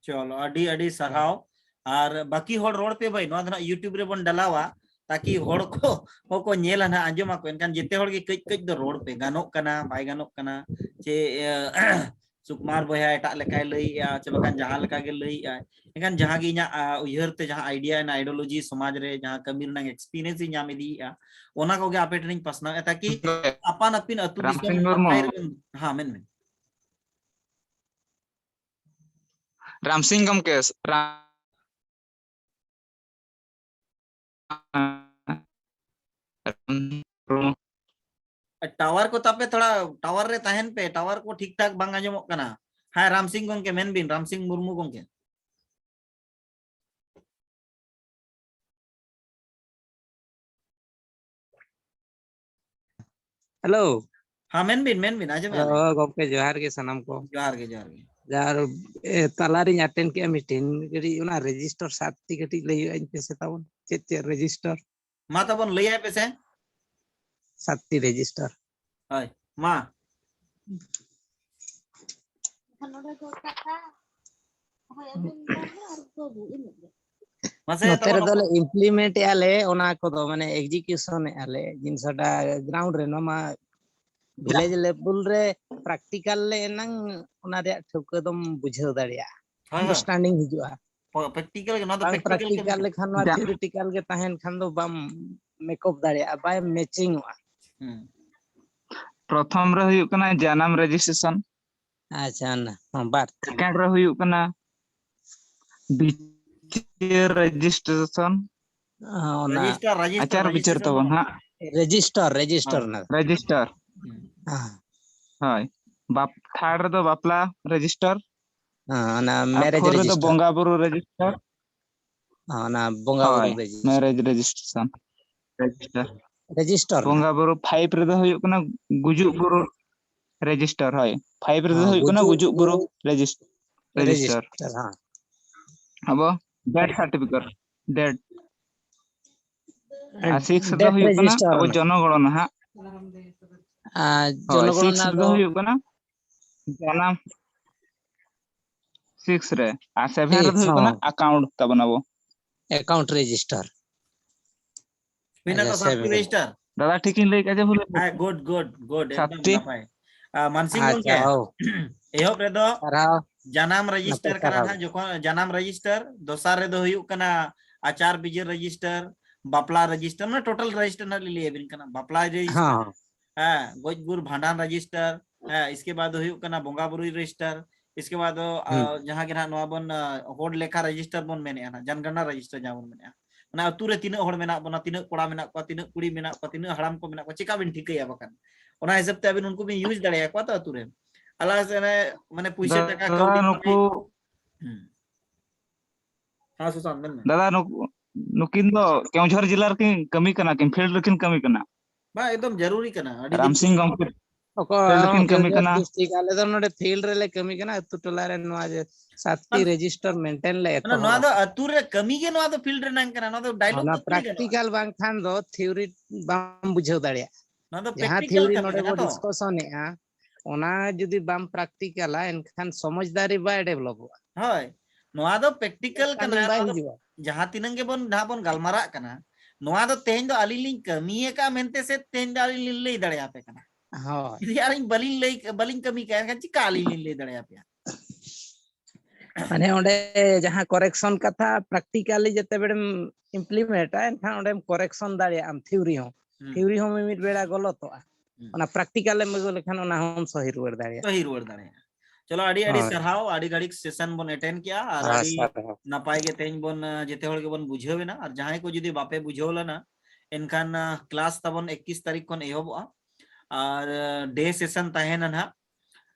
ᱪᱚᱞᱚ, ᱟᱹᱰᱤ ᱟᱹᱰᱤ ᱥᱟᱨᱦᱟᱣ᱾ ᱟᱨ ᱵᱟᱹᱠᱤ ᱦᱚᱲ ᱨᱚᱲ ᱯᱮ ᱵᱷᱟᱹᱭ, ᱱᱚᱣᱟ ᱫᱚ ᱱᱟᱜ YouTube ᱨᱮᱵᱚᱱ ᱰᱟᱞᱟᱣᱟ, ᱛᱟᱠᱤ ᱦᱚᱲ ᱠᱚ ᱦᱚᱸᱠᱚ ᱧᱮᱞᱟ ᱱᱟᱜ, ᱟᱸᱡᱚᱢᱟᱠᱚ᱾ ᱮᱱᱠᱷᱟᱱ ᱡᱮᱛᱮ ᱦᱚᱲ ᱜᱮ ᱠᱟᱹᱡ ᱠᱟᱹᱡ ᱫᱚ ᱨᱚᱲ ᱯᱮ, ᱜᱟᱱᱚᱜ ᱠᱟᱱᱟ, ᱵᱟᱭ ᱜᱟᱱᱚᱜ ᱠᱟᱱᱟ, ᱪᱮ, ᱮ, ᱥᱩᱠᱩᱢᱟᱨ ᱵᱚᱭᱦᱟ ᱮᱴᱟᱜ ᱞᱮᱠᱟᱭ ᱞᱟᱹᱭᱮᱜᱼᱟ, ᱪᱚᱞᱚ ᱠᱷᱟᱱ ᱡᱟᱦᱟᱸ ᱞᱮᱠᱟ ᱜᱮ ᱞᱟᱹᱭᱮᱜᱼᱟᱭ, ᱮᱱᱠᱷᱟᱱ ᱡᱟᱦᱟᱸ ᱜᱮ ᱤᱧᱟᱹᱜ, ᱟ, ᱩᱭᱦᱟᱹᱨ ᱛᱮ ᱡᱟᱦᱟᱸ idea ᱮᱱᱟ, ideology, ᱥᱚᱢᱟᱡᱽ ᱨᱮ ᱡᱟᱦᱟᱸ ᱠᱟᱹᱢᱤ ᱨᱮᱱᱟᱜ experience ᱤᱧ ᱧᱟᱢ ᱤᱫᱤᱭᱮᱜᱼᱟ, ᱚᱱᱟ ᱠᱚᱜᱮ ᱟᱯᱮ ᱴᱷᱮᱱᱤᱧ ᱯᱟᱥᱱᱟᱣᱮᱫᱼᱟ, ᱛᱟᱠᱤ ᱟᱯᱟᱱ ᱟᱹᱯᱤᱱ ᱟᱹᱛᱩ ᱨᱟᱢ ᱫᱤᱥᱚᱢ ᱥᱤᱝ ᱢᱩᱨᱢᱩ᱾ ᱱᱟᱯᱟᱭ ᱨᱮᱵᱚᱱ, ᱦᱮᱸ, ᱢᱮᱱ ᱢᱮ᱾ ᱨᱟᱢ ᱥᱤᱝ ᱜᱚᱢᱠᱮ, ᱨᱟᱢ ᱴᱟᱣᱟᱨ ᱠᱚ ᱛᱟᱯᱮ ᱛᱷᱚᱲᱟ, ᱴᱟᱣᱟᱨ ᱨᱮ ᱛᱟᱦᱮᱱ ᱯᱮ, ᱴᱟᱣᱟᱨ ᱠᱚ ᱴᱷᱤᱠ ᱴᱷᱟᱠ ᱵᱟᱝ ᱟᱸᱡᱚᱢᱚᱜ ᱠᱟᱱᱟ᱾ ᱦᱮᱸ, ᱨᱟᱢ ᱥᱤᱝ ᱜᱚᱢᱠᱮ ᱢᱮᱱ ᱵᱤᱱ, ᱨᱟᱢ ᱥᱤᱝ ᱢᱩᱨᱢᱩ ᱜᱚᱢᱠᱮ᱾ ᱦᱮᱞᱳ᱾ ᱦᱮᱸ, ᱢᱮᱱ ᱵᱤᱱ, ᱢᱮᱱ ᱵᱤᱱ, ᱟᱸᱡᱚᱢᱮᱫᱼᱟ ᱦᱮᱞᱳ, ᱞᱤᱧ᱾ ᱜᱚᱢᱠᱮ ᱡᱚᱦᱟᱨ ᱜᱮ ᱥᱟᱱᱟᱢ ᱠᱚ᱾ ᱡᱚᱦᱟᱨ ᱜᱮ, ᱡᱚᱦᱟᱨ ᱜᱮ᱾ ᱡᱚᱦᱟᱨ, ᱮ, ᱛᱟᱞᱟᱨᱤᱧ attend ᱠᱮᱜᱼᱟ meeting, ᱠᱟᱹᱴᱤᱡ ᱚᱱᱟ register ᱥᱟᱛᱴᱤ ᱠᱟᱹᱴᱤᱡ ᱞᱟᱹᱭ ᱟᱹᱧ ᱯᱮᱥᱮ ᱛᱟᱵᱚᱱ, ᱪᱮᱫ ᱪᱮᱫ register? ᱢᱟ ᱛᱟᱵᱚᱱ ᱞᱟᱹᱭᱟᱭ ᱯᱮᱥᱮ᱾ ᱥᱟᱛᱴᱤ register᱾ ᱦᱳᱭ, ᱢᱟ᱾ ᱢᱟᱥᱮ ᱱᱚᱛᱮ ᱛᱟᱵᱚᱱ ᱨᱮᱫᱚ ᱞᱮ implement ᱮᱜᱼᱟ ᱞᱮ, ᱚᱱᱟ ᱠᱚᱫᱚ ᱢᱟᱱᱮ execution ᱮᱜᱼᱟ ᱞᱮ, ᱡᱤᱱᱤᱥᱴᱟ ground ᱨᱮ, ᱱᱚᱣᱟ ᱢᱟ village level ᱨᱮ practical ᱞᱮ ᱮᱱᱟᱝ ᱚᱱᱟ ᱨᱮᱭᱟᱜ ᱴᱷᱟᱹᱣᱠᱟᱹ ᱫᱚᱢ ᱵᱩᱡᱷᱟᱹᱣ ᱫᱟᱲᱮᱭᱟᱜᱼᱟ, ᱦᱳᱭ, ᱦᱳᱭ᱾ Understanding ᱦᱤᱡᱩᱜᱼᱟ᱾ ᱯᱨᱮᱠᱴᱤᱠᱟᱞ ᱜᱮ, ᱱᱚᱣᱟ ᱫᱚ ᱵᱟᱝ practical ᱜᱮ practical ᱵᱩᱡᱷᱟᱹᱜᱼᱟ᱾ ᱞᱮᱠᱷᱟᱱ ᱱᱚᱣᱟ ᱡᱟ- theoretical ᱜᱮ ᱛᱟᱦᱮᱱ ᱠᱷᱟᱱ ᱫᱚ ᱵᱟᱢ make up ᱫᱟᱲᱮᱭᱟᱜᱼᱟ, ᱵᱟᱭ matching ᱚᱜᱼᱟ᱾ ᱦᱩᱸ᱾ ᱯᱨᱚᱛᱷᱚᱢ ᱨᱮ ᱦᱩᱭᱩᱜ ᱠᱟᱱᱟ ᱡᱟᱱᱟᱢ registration᱾ ᱟᱪᱪᱷᱟ, ᱚᱱᱟ, ᱦᱚᱸ, ᱵᱟᱨ᱾ Second ᱨᱮ ᱦᱩᱭᱩᱜ ᱠᱟᱱᱟ ᱵᱤᱪᱟᱹᱨ registration᱾ ᱦᱚᱸ, ᱚᱱᱟ register, register, ᱟᱪᱟᱨ ᱵᱤᱪᱟᱹᱨ registration ᱛᱟᱵᱚᱱ ᱫᱚ ᱦᱟᱸᱜ᱾ Register, register ᱦᱳᱭ, ᱚᱱᱟ ᱫᱚ᱾ Register᱾ ᱦᱩᱸ᱾ ᱦᱮᱸ᱾ ᱦᱳᱭ᱾ ᱵᱟᱯ-, third ᱨᱮᱫᱚ ᱵᱟᱯᱞᱟ register᱾ ᱦᱮᱸ, ᱚᱱᱟ ᱟᱨ marriage four ᱨᱮᱫᱚ register᱾ ᱵᱚᱸᱜᱟ ᱵᱩᱨᱩ register᱾ ᱦᱮᱸ, ᱚᱱᱟ ᱵᱚᱸᱜᱟ ᱵᱩᱨᱩ ᱦᱳᱭ, register᱾ Marriage registration᱾ Register᱾ Register ᱚᱱᱟ᱾ ᱵᱚᱸᱜᱟ ᱵᱩᱨᱩ five ᱨᱮᱫᱚ ᱦᱩᱭᱩᱜ ᱠᱟᱱᱟ ᱜᱩᱡᱩᱜ ᱵᱩᱨᱩ register, ᱦᱳᱭ᱾ Five ᱨᱮᱫᱚ ᱦᱮᱸ, ᱦᱩᱭᱩᱜ ᱠᱟᱱᱟ ᱜᱩᱡᱩᱜ ᱜᱩᱡᱩᱜ ᱵᱩᱨᱩ ᱵᱩᱨᱩ regis-, register᱾ Register, ᱦᱮᱸ᱾ ᱟᱵᱚ death certificate, death᱾ ᱟᱨ six ᱨᱮᱫᱚ death ᱦᱩᱭᱩᱜ ᱠᱟᱱᱟ register ᱟᱵᱚ ᱚᱱᱟ᱾ ᱡᱚᱱᱚᱜᱚᱬᱚᱱᱟ ᱦᱟᱸᱜ᱾ ᱟᱨ ᱦᱳᱭ, six ᱡᱚᱱᱚᱜᱚᱬᱚᱱᱟ ᱨᱮᱫᱚ ᱫᱚ ᱦᱩᱭᱩᱜ ᱠᱟᱱᱟ ᱡᱟᱱᱟᱢ, six ᱨᱮ᱾ ᱟᱨ seven ᱨᱮᱫᱚ six, ᱦᱩᱭᱩᱜ ᱠᱟᱱᱟ ᱦᱚᱸ᱾ Account ᱛᱟᱵᱚᱱ ᱟᱵᱚ᱾ Account register᱾ ᱦᱩᱭᱱᱟ ᱟᱪᱪᱷᱟ, ᱛᱚ ᱥᱟᱛᱴᱤ seven᱾ Register? ᱫᱟᱫᱟ, ᱴᱷᱤᱠᱤᱧ ᱞᱟᱹᱭ ᱠᱟᱜᱼᱟ ᱡᱮ ᱵᱷᱩᱞ? ᱦᱮᱸ, good, good, good, ᱮᱠᱫᱚᱢ ᱥᱟᱛᱴᱤ? ᱱᱟᱯᱟᱭ᱾ ᱟᱨ ᱢᱟᱱᱥᱤᱝ ᱟᱪᱪᱷᱟ, ᱜᱚᱝᱠᱮ, ᱦᱳ᱾ ᱮᱦᱚᱵ ᱨᱮᱫᱚ ᱥᱟᱨᱦᱟᱣ᱾ ᱡᱟᱱᱟᱢ ᱨᱮᱡᱤᱥᱴᱟᱨ ᱱᱟᱯᱟᱭ ᱠᱟᱱᱟ ᱥᱟᱨᱦᱟᱣ᱾ ᱱᱟᱦᱟᱜ, ᱡᱚᱠᱷᱚᱱ ᱡᱟᱱᱟᱢ ᱨᱮᱡᱤᱥᱴᱟᱨ, ᱫᱚᱥᱟᱨ ᱨᱮᱫᱚ ᱦᱩᱭᱩᱜ ᱠᱟᱱᱟ ᱟᱪᱟᱨ ᱵᱤᱪᱟᱹᱨ ᱨᱮᱡᱤᱥᱴᱟᱨ, ᱵᱟᱯᱞᱟ ᱨᱮᱡᱤᱥᱴᱟᱨ, ᱢᱟᱱᱮ ᱴᱳᱴᱟᱞ ᱨᱮᱡᱤᱥᱴᱟᱨ ᱱᱟᱦᱟᱜ ᱞᱤᱧ ᱞᱟᱹᱭ ᱟᱵᱤᱱ ᱠᱟᱱᱟ, ᱵᱟᱯᱞᱟ ᱨᱮᱡᱤᱥᱴᱟᱨ, ᱦᱚᱸ᱾ ᱦᱮᱸ, ᱜᱚᱡ ᱜᱩᱨ ᱵᱷᱟᱸᱰᱟᱱ ᱨᱮᱡᱤᱥᱴᱟᱨ, ᱦᱮᱸ, ᱤᱥᱠᱮ ᱵᱟᱫ ᱦᱩᱭᱩᱜ ᱠᱟᱱᱟ ᱵᱚᱸᱜᱟ ᱵᱩᱨᱩ ᱨᱮᱡᱤᱥᱴᱟᱨ, ᱤᱥᱠᱮ ᱵᱟᱫ ᱫᱚ, ᱟ, ᱦᱩᱸ᱾ ᱡᱟᱦᱟᱸ ᱜᱮ ᱱᱟᱦᱟᱜ ᱱᱚᱣᱟ ᱵᱚᱱ, ᱟ, ᱦᱚᱲ ᱞᱮᱠᱷᱟ ᱨᱮᱡᱤᱥᱴᱟᱨ ᱵᱚᱱ ᱢᱮᱱᱮᱫᱼᱟ ᱱᱟᱦᱟᱜ, ᱡᱟᱱᱜᱟᱱᱟ ᱨᱮᱡᱤᱥᱴᱟᱨ ᱡᱟᱦᱟᱸ ᱵᱚᱱ ᱢᱮᱱᱮᱫᱼᱟ, ᱚᱱᱟ ᱟᱹᱛᱩ ᱨᱮ ᱛᱤᱱᱟᱹᱜ ᱦᱚᱲ ᱢᱮᱱᱟᱜ ᱵᱚᱱᱟ, ᱛᱤᱱᱟᱹᱜ ᱠᱚᱲᱟ ᱢᱮᱱᱟᱜ ᱠᱚᱣᱟ, ᱛᱤᱱᱟᱹᱜ ᱠᱩᱲᱤ ᱢᱮᱱᱟᱜ ᱠᱚᱣᱟ, ᱛᱤᱱᱟᱹᱜ ᱦᱟᱲᱟᱢ ᱠᱚ ᱢᱮᱱᱟᱜ ᱠᱚᱣᱟ, ᱪᱮᱠᱟ ᱵᱤᱱ ᱴᱷᱤᱠᱟᱹᱭᱟ? ᱵᱟᱠᱷᱟᱱ ᱚᱱᱟ ᱦᱤᱥᱟᱹᱵ ᱛᱮ ᱟᱵᱤᱱ ᱩᱱᱠᱩ ᱵᱤᱱ ᱤᱭᱩᱡᱽ ᱫᱟᱲᱮᱭᱟᱠᱚᱣᱟ ᱛᱚ ᱟᱹᱛᱩ ᱨᱮ᱾ ᱟᱞᱟᱝ ᱥᱮᱫ ᱨᱮ ᱢᱟᱱᱮ ᱯᱩᱭᱥᱟᱹ ᱴᱟᱠᱟ ᱫᱟᱫᱟ, ᱠᱟᱹᱣᱰᱤ ᱱᱩᱠᱩ ᱦᱩᱸ᱾ ᱦᱮᱸ, ᱥᱩᱥᱟᱱᱛ, ᱢᱮᱱ ᱢᱮ᱾ ᱫᱟᱫᱟ, ᱱᱩᱠᱩ, ᱱᱩᱠᱤᱱ ᱫᱚ ᱠᱮᱣᱡᱷᱚᱨ ᱡᱮᱞᱟ ᱨᱮᱠᱤᱱ ᱠᱟᱹᱢᱤ ᱠᱟᱱᱟ, ᱠᱤᱱ ᱯᱷᱤᱞᱰ ᱨᱮᱠᱤᱱ ᱠᱟᱹᱢᱤ ᱠᱟᱱᱟ᱾ ᱵᱟᱝ, ᱮᱠᱫᱚᱢ ᱡᱟᱹᱨᱩᱨᱤ ᱠᱟᱱᱟ, ᱟᱹᱰᱤ ᱨᱟᱢ ᱫᱤᱱ ᱥᱤᱝ ᱜᱚᱢᱠᱮ ᱚᱠᱚᱭ ᱯᱷᱤᱞᱰ ᱨᱮᱠᱤᱱ ᱠᱟᱹᱢᱤ ᱠᱮᱣᱡᱷᱚᱨ ᱠᱟᱱᱟ᱾ ᱰᱤᱥᱴᱨᱤᱠᱴ, ᱟᱞᱮ ᱫᱚ ᱱᱚᱰᱮ ᱯᱷᱤᱞᱰ ᱨᱮᱞᱮ ᱠᱟᱹᱢᱤ ᱠᱟᱱᱟ, ᱟᱹᱛᱩ ᱴᱚᱞᱟ ᱨᱮ ᱱᱚᱣᱟ ᱡᱮ ᱥᱟᱛᱴᱤ ᱟᱨ ᱨᱮᱡᱤᱥᱴᱟᱨ ᱢᱮᱱᱴᱮᱱ ᱞᱮ ᱢᱟᱱᱮ ᱮᱛᱚᱦᱚᱵ ᱱᱚᱣᱟ ᱫᱚ ᱟᱠᱟᱫᱟ᱾ ᱟᱹᱛᱩ ᱨᱮ ᱠᱟᱹᱢᱤ ᱜᱮ ᱱᱚᱣᱟ ᱫᱚ ᱯᱷᱤᱞᱰ ᱨᱮᱱᱟᱝ ᱠᱟᱱᱟ, ᱱᱚᱣᱟ ᱫᱚ ᱰᱟᱭᱞᱚᱜ ᱚᱱᱟ ᱫᱚ ᱪᱮᱫ ᱜᱟᱱᱚᱜᱼᱟ? ᱯᱨᱮᱠᱴᱤᱠᱟᱞ ᱵᱟᱝᱠᱷᱟᱱ ᱫᱚ ᱛᱷᱤᱭᱳᱨᱤ ᱵᱟᱢ ᱵᱩᱡᱷᱟᱹᱣ ᱫᱟᱲᱮᱭᱟᱜᱼᱟ᱾ ᱱᱚᱣᱟ ᱫᱚ ᱡᱟᱦᱟᱸ ᱯᱨᱮᱠᱴᱤᱠᱟᱞ ᱛᱷᱤᱭᱳᱨᱤ ᱠᱟᱹᱢᱤ ᱱᱚᱰᱮ ᱠᱟᱱᱟ ᱵᱚ ᱛᱚ᱾ ᱰᱤᱥᱠᱚᱥᱚᱱᱮᱜᱼᱟ, ᱚᱱᱟ ᱡᱩᱫᱤ ᱵᱟᱢ ᱯᱨᱮᱠᱴᱤᱠᱟᱞᱟ, ᱮᱱᱠᱷᱟᱱ ᱥᱚᱢᱚᱡᱽᱫᱟᱨᱤ ᱵᱟᱭ ᱰᱮᱵᱷᱞᱚᱯᱚᱜᱼᱟ᱾ ᱦᱳᱭ, ᱱᱚᱣᱟ ᱫᱚ ᱯᱨᱮᱠᱴᱤᱠᱟᱞ ᱠᱟᱱᱟ᱾ ᱟᱱᱰᱟᱨᱥᱴᱮᱱᱰᱤᱝ ᱵᱟᱭ ᱱᱚᱣᱟ ᱫᱚ ᱦᱤᱡᱩᱜᱼᱟ᱾ ᱡᱟᱦᱟᱸ ᱛᱤᱱᱟᱹᱝ ᱜᱮᱵᱚᱱ ᱱᱟᱦᱟᱜ ᱵᱚᱱ ᱜᱟᱞᱢᱟᱨᱟᱜ ᱠᱟᱱᱟ, ᱱᱚᱣᱟ ᱫᱚ ᱛᱮᱦᱮᱧ ᱫᱚ ᱟᱹᱞᱤᱧ ᱞᱤᱧ ᱠᱟᱹᱢᱤ ᱟᱠᱟᱫᱼᱟ ᱢᱮᱱᱛᱮ ᱥᱮ ᱛᱮᱦᱮᱧ ᱫᱚ ᱟᱹᱞᱤᱧ ᱞᱤᱧ ᱞᱟᱹᱭ ᱫᱟᱲᱮᱭᱟᱯᱮ ᱠᱟᱱᱟ᱾ ᱦᱳᱭ᱾ ᱡᱩᱫᱤ ᱟᱹᱞᱤᱧ ᱵᱟᱹᱞᱤᱧ ᱞᱟᱹᱭ, ᱵᱟᱹᱞᱤᱧ ᱠᱟᱹᱢᱤ ᱠᱟᱜᱼᱟ, ᱮᱱᱠᱷᱟᱱ ᱪᱤᱠᱟ ᱟᱹᱞᱤᱧ ᱞᱤᱧ ᱞᱟᱹᱭ ᱫᱟᱲᱮᱭᱟᱯᱮᱭᱟ? ᱢᱟᱱᱮ ᱚᱸᱰᱮ ᱡᱟᱦᱟᱸ ᱠᱚᱨᱮᱠᱥᱚᱱ ᱠᱟᱛᱷᱟ ᱯᱨᱮᱠᱴᱤᱠᱟᱞᱤ ᱡᱮᱛᱮ ᱵᱮᱲᱮᱢ ᱤᱢᱯᱞᱤᱢᱮᱱᱴᱟ, ᱮᱱᱠᱷᱟᱱ ᱚᱸᱰᱮᱢ ᱠᱚᱨᱮᱠᱥᱚᱱ ᱫᱟᱲᱮᱭᱟᱜᱼᱟᱢ ᱛᱷᱤᱣᱨᱤ ᱦᱚᱸ᱾ ᱦᱩᱸ᱾ ᱛᱷᱤᱣᱨᱤ ᱦᱚᱸ ᱢᱤᱢᱤᱫ ᱵᱮᱲᱟ ᱜᱚᱞᱚᱛᱚᱜᱼᱟ᱾ ᱦᱩᱸ᱾ ᱚᱱᱟ ᱯᱨᱮᱠᱴᱤᱠᱟᱞ ᱮᱢ ᱟᱹᱜᱩ ᱞᱮᱠᱷᱟᱱ ᱚᱱᱟ ᱦᱚᱸᱢ ᱥᱚᱦᱤ ᱨᱩᱣᱟᱹᱲ ᱫᱟᱲᱮᱭᱟᱜᱼᱟ᱾ ᱥᱚᱦᱤ ᱨᱩᱣᱟᱹᱲ ᱫᱟᱲᱮᱭᱟᱜᱼᱟ᱾ ᱪᱚᱞᱚ, ᱟᱹᱰᱤ ᱟᱹᱰᱤ ᱦᱳᱭ᱾ ᱥᱟᱨᱦᱟᱣ, ᱟᱹᱰᱤ ᱜᱷᱟᱹᱲᱤᱡ ᱥᱮᱥᱚᱱ ᱵᱚᱱ ᱮᱴᱮᱱᱰ ᱠᱮᱜᱼᱟ ᱟᱨ ᱦᱳᱭ, ᱟᱹᱰᱤ ᱥᱟᱨᱦᱟᱣ᱾ ᱱᱟᱯᱟᱭ ᱜᱮ ᱛᱮᱦᱮᱧ ᱵᱚᱱ, ᱟᱸ, ᱡᱮᱛᱮ ᱦᱚᱲ ᱜᱮᱵᱚᱱ ᱵᱩᱡᱷᱟᱹᱣ ᱮᱱᱟ᱾ ᱟᱨ ᱡᱟᱦᱟᱸᱭ ᱠᱚ ᱡᱩᱫᱤ ᱵᱟᱯᱮ ᱵᱩᱡᱷᱟᱹᱣ ᱞᱮᱱᱟ, ᱮᱱᱠᱷᱟᱱ, ᱟᱸ, ᱠᱞᱟᱥ ᱛᱟᱵᱚᱱ ᱮᱠᱤᱥ ᱛᱟᱹᱨᱤᱠᱷ ᱠᱷᱚᱱ ᱮᱦᱚᱵᱚᱜᱼᱟ ᱟᱨ, ᱟᱸ, ᱰᱮ ᱥᱮᱥᱚᱱ ᱛᱟᱦᱮᱱᱟ ᱱᱟᱦᱟᱜ᱾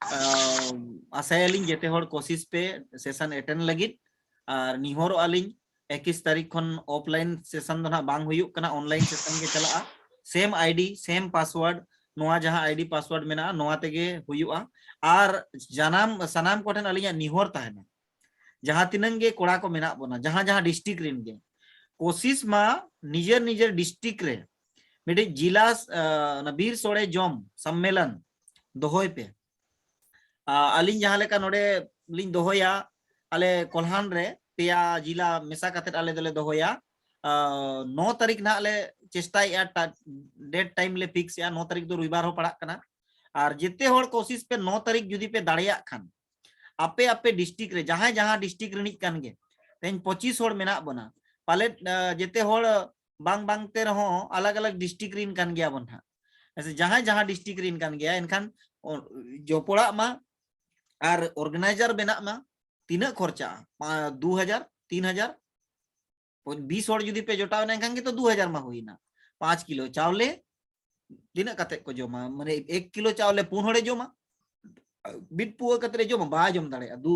ᱟᱸ, ᱟᱥᱟᱭᱟᱞᱤᱧ ᱡᱮᱛᱮ ᱦᱚᱲ ᱠᱳᱥᱤᱥ ᱯᱮ ᱥᱮᱥᱚᱱ ᱮᱴᱮᱱᱰ ᱞᱟᱹᱜᱤᱫ᱾ ᱟᱨ ᱱᱤᱦᱚᱨᱚᱜᱼᱟ ᱞᱤᱧ ᱮᱠᱤᱥ ᱛᱟᱹᱨᱤᱠᱷ ᱠᱷᱚᱱ ᱚᱯᱷᱞᱟᱭᱤᱱ ᱥᱮᱥᱚᱱ ᱫᱚ ᱱᱟᱦᱟᱜ ᱵᱟᱝ ᱦᱩᱭᱩᱜ ᱠᱟᱱᱟ, ᱚᱱᱞᱟᱭᱤᱱ ᱥᱮᱥᱚᱱ ᱜᱮ ᱪᱟᱞᱟᱜᱼᱟ᱾ ᱥᱮᱢ ᱟᱭᱰᱤ, ᱥᱮᱢ ᱯᱟᱥᱣᱟᱨᱰ, ᱱᱚᱣᱟ ᱡᱟᱦᱟᱸ ᱟᱭᱰᱤ ᱯᱟᱥᱣᱟᱨᱰ ᱢᱮᱱᱟᱜᱼᱟ, ᱱᱚᱣᱟ ᱛᱮᱜᱮ ᱦᱩᱭᱩᱜᱼᱟ᱾ ᱟᱨ ᱡᱟᱱᱟᱢ, ᱥᱟᱱᱟᱢ ᱠᱚᱴᱷᱮᱱ ᱟᱹᱞᱤᱧᱟᱜ ᱱᱤᱦᱚᱨ ᱛᱟᱦᱮᱱᱟ, ᱡᱟᱦᱟᱸ ᱛᱤᱱᱟᱹᱝ ᱜᱮ ᱠᱚᱲᱟ ᱠᱚ ᱢᱮᱱᱟᱜ ᱵᱚᱱᱟ, ᱡᱟᱦᱟᱸ ᱡᱟᱦᱟᱸ ᱰᱤᱥᱴᱨᱤᱠᱴ ᱨᱮᱱ ᱜᱮ, ᱠᱳᱥᱤᱥ ᱢᱟ ᱱᱤᱡᱮᱨ ᱱᱤᱡᱮᱨ ᱰᱤᱥᱴᱨᱤᱠᱴ ᱨᱮ ᱢᱤᱫᱴᱤᱡ ᱡᱤᱞᱟ, ᱟᱸ, ᱚᱱᱟ ᱵᱤᱨ ᱥᱚᱲᱮ ᱡᱚᱢ ᱥᱚᱢᱢᱮᱞᱚᱱ ᱫᱚᱦᱚᱭ ᱯᱮ᱾ ᱟᱸ, ᱟᱹᱞᱤᱧ ᱡᱟᱦᱟᱸ ᱞᱮᱠᱟ ᱱᱚᱰᱮ ᱞᱤᱧ ᱫᱚᱦᱚᱭᱟ, ᱟᱞᱮ ᱠᱚᱞᱦᱟᱱ ᱨᱮ ᱯᱮᱭᱟ ᱡᱤᱞᱟ ᱢᱮᱥᱟ ᱠᱟᱛᱮᱫ ᱟᱞᱮ ᱫᱚᱞᱮ ᱫᱚᱦᱚᱭᱟ᱾ ᱟᱸ, ᱱᱚ ᱛᱟᱹᱨᱤᱠᱷ ᱱᱟᱦᱟᱜ ᱞᱮ ᱪᱮᱥᱴᱟᱭᱮᱫᱼᱟ, ᱴᱟ-, ᱰᱮᱴ ᱴᱟᱭᱤᱢ ᱞᱮ ᱯᱷᱤᱠᱥ ᱮᱫᱼᱟ᱾ ᱱᱚ ᱛᱟᱹᱨᱤᱠᱷ ᱫᱚ ᱨᱚᱵᱤᱵᱟᱨ ᱦᱚᱸ ᱯᱟᱲᱟᱜ ᱠᱟᱱᱟ᱾ ᱟᱨ ᱡᱮᱛᱮ ᱦᱚᱲ ᱠᱳᱥᱤᱥ ᱯᱮ, ᱱᱚ ᱛᱟᱹᱨᱤᱠᱷ ᱡᱩᱫᱤ ᱯᱮ ᱫᱟᱲᱮᱭᱟᱜ ᱠᱷᱟᱱ, ᱟᱯᱮ ᱟᱯᱮ ᱰᱤᱥᱴᱨᱤᱠᱴ ᱨᱮ, ᱡᱟᱦᱟᱸᱭ ᱡᱟᱦᱟᱸ ᱰᱤᱥᱴᱨᱤᱠᱴ ᱨᱤᱱᱤᱡ ᱠᱟᱱ ᱜᱮ, ᱛᱮᱦᱮᱧ ᱯᱚᱸᱪᱤᱥ ᱦᱚᱲ ᱢᱮᱱᱟᱜ ᱵᱚᱱᱟ, ᱯᱟᱞᱮᱫ ᱡᱮᱛᱮ ᱦᱚᱲ ᱵᱟᱝ ᱵᱟᱝ ᱛᱮ ᱨᱮᱦᱚᱸ ᱟᱞᱟᱜᱽ ᱟᱞᱟᱜᱽ ᱰᱤᱥᱴᱨᱤᱠᱴ ᱨᱤᱱ ᱠᱟᱱ ᱜᱮᱭᱟ ᱵᱚᱱ ᱦᱟᱸᱜ᱾ ᱡᱟᱦᱟᱸᱭ ᱡᱟᱦᱟᱸ ᱰᱤᱥᱴᱨᱤᱠᱴ ᱨᱤᱱ ᱠᱟᱱ ᱜᱮᱭᱟ, ᱮᱱᱠᱷᱟᱱ ᱡᱚᱯᱚᱲᱟᱜ ᱢᱟ ᱟᱨ ᱚᱨᱜᱟᱱᱟᱭᱡᱟᱨ ᱵᱮᱱᱟᱜ ᱢᱟ᱾ ᱛᱤᱱᱟᱹᱜ ᱠᱷᱚᱨᱪᱟᱜᱼᱟ? ᱫᱩ ᱦᱟᱡᱟᱨ, ᱛᱤᱱ ᱦᱟᱡᱟᱨ? ᱵᱤᱥ ᱦᱚᱲ ᱡᱩᱫᱤ ᱯᱮ ᱡᱚᱴᱟᱣ ᱮᱱᱟ, ᱮᱱᱠᱷᱟᱱ ᱜᱮᱛᱚ ᱫᱩ ᱦᱟᱡᱟᱨ ᱢᱟ ᱦᱩᱭᱱᱟ᱾ ᱯᱟᱸᱪ ᱠᱤᱞᱳ ᱪᱟᱣᱞᱮ ᱛᱤᱱᱟᱹᱜ ᱠᱟᱛᱮ ᱠᱚ ᱡᱚᱢᱟ? ᱢᱟᱱᱮ ᱮᱠ ᱠᱤᱞᱳ ᱪᱟᱣᱞᱮ ᱯᱩᱱ ᱦᱚᱲᱮ ᱡᱚᱢᱟ, ᱢᱤᱫ ᱯᱩᱣᱟᱹ ᱠᱟᱛᱮ ᱮ ᱡᱚᱢᱟ? ᱵᱟᱭ ᱡᱚᱢ ᱫᱟᱲᱮᱭᱟᱜᱼᱟ᱾ ᱫᱩ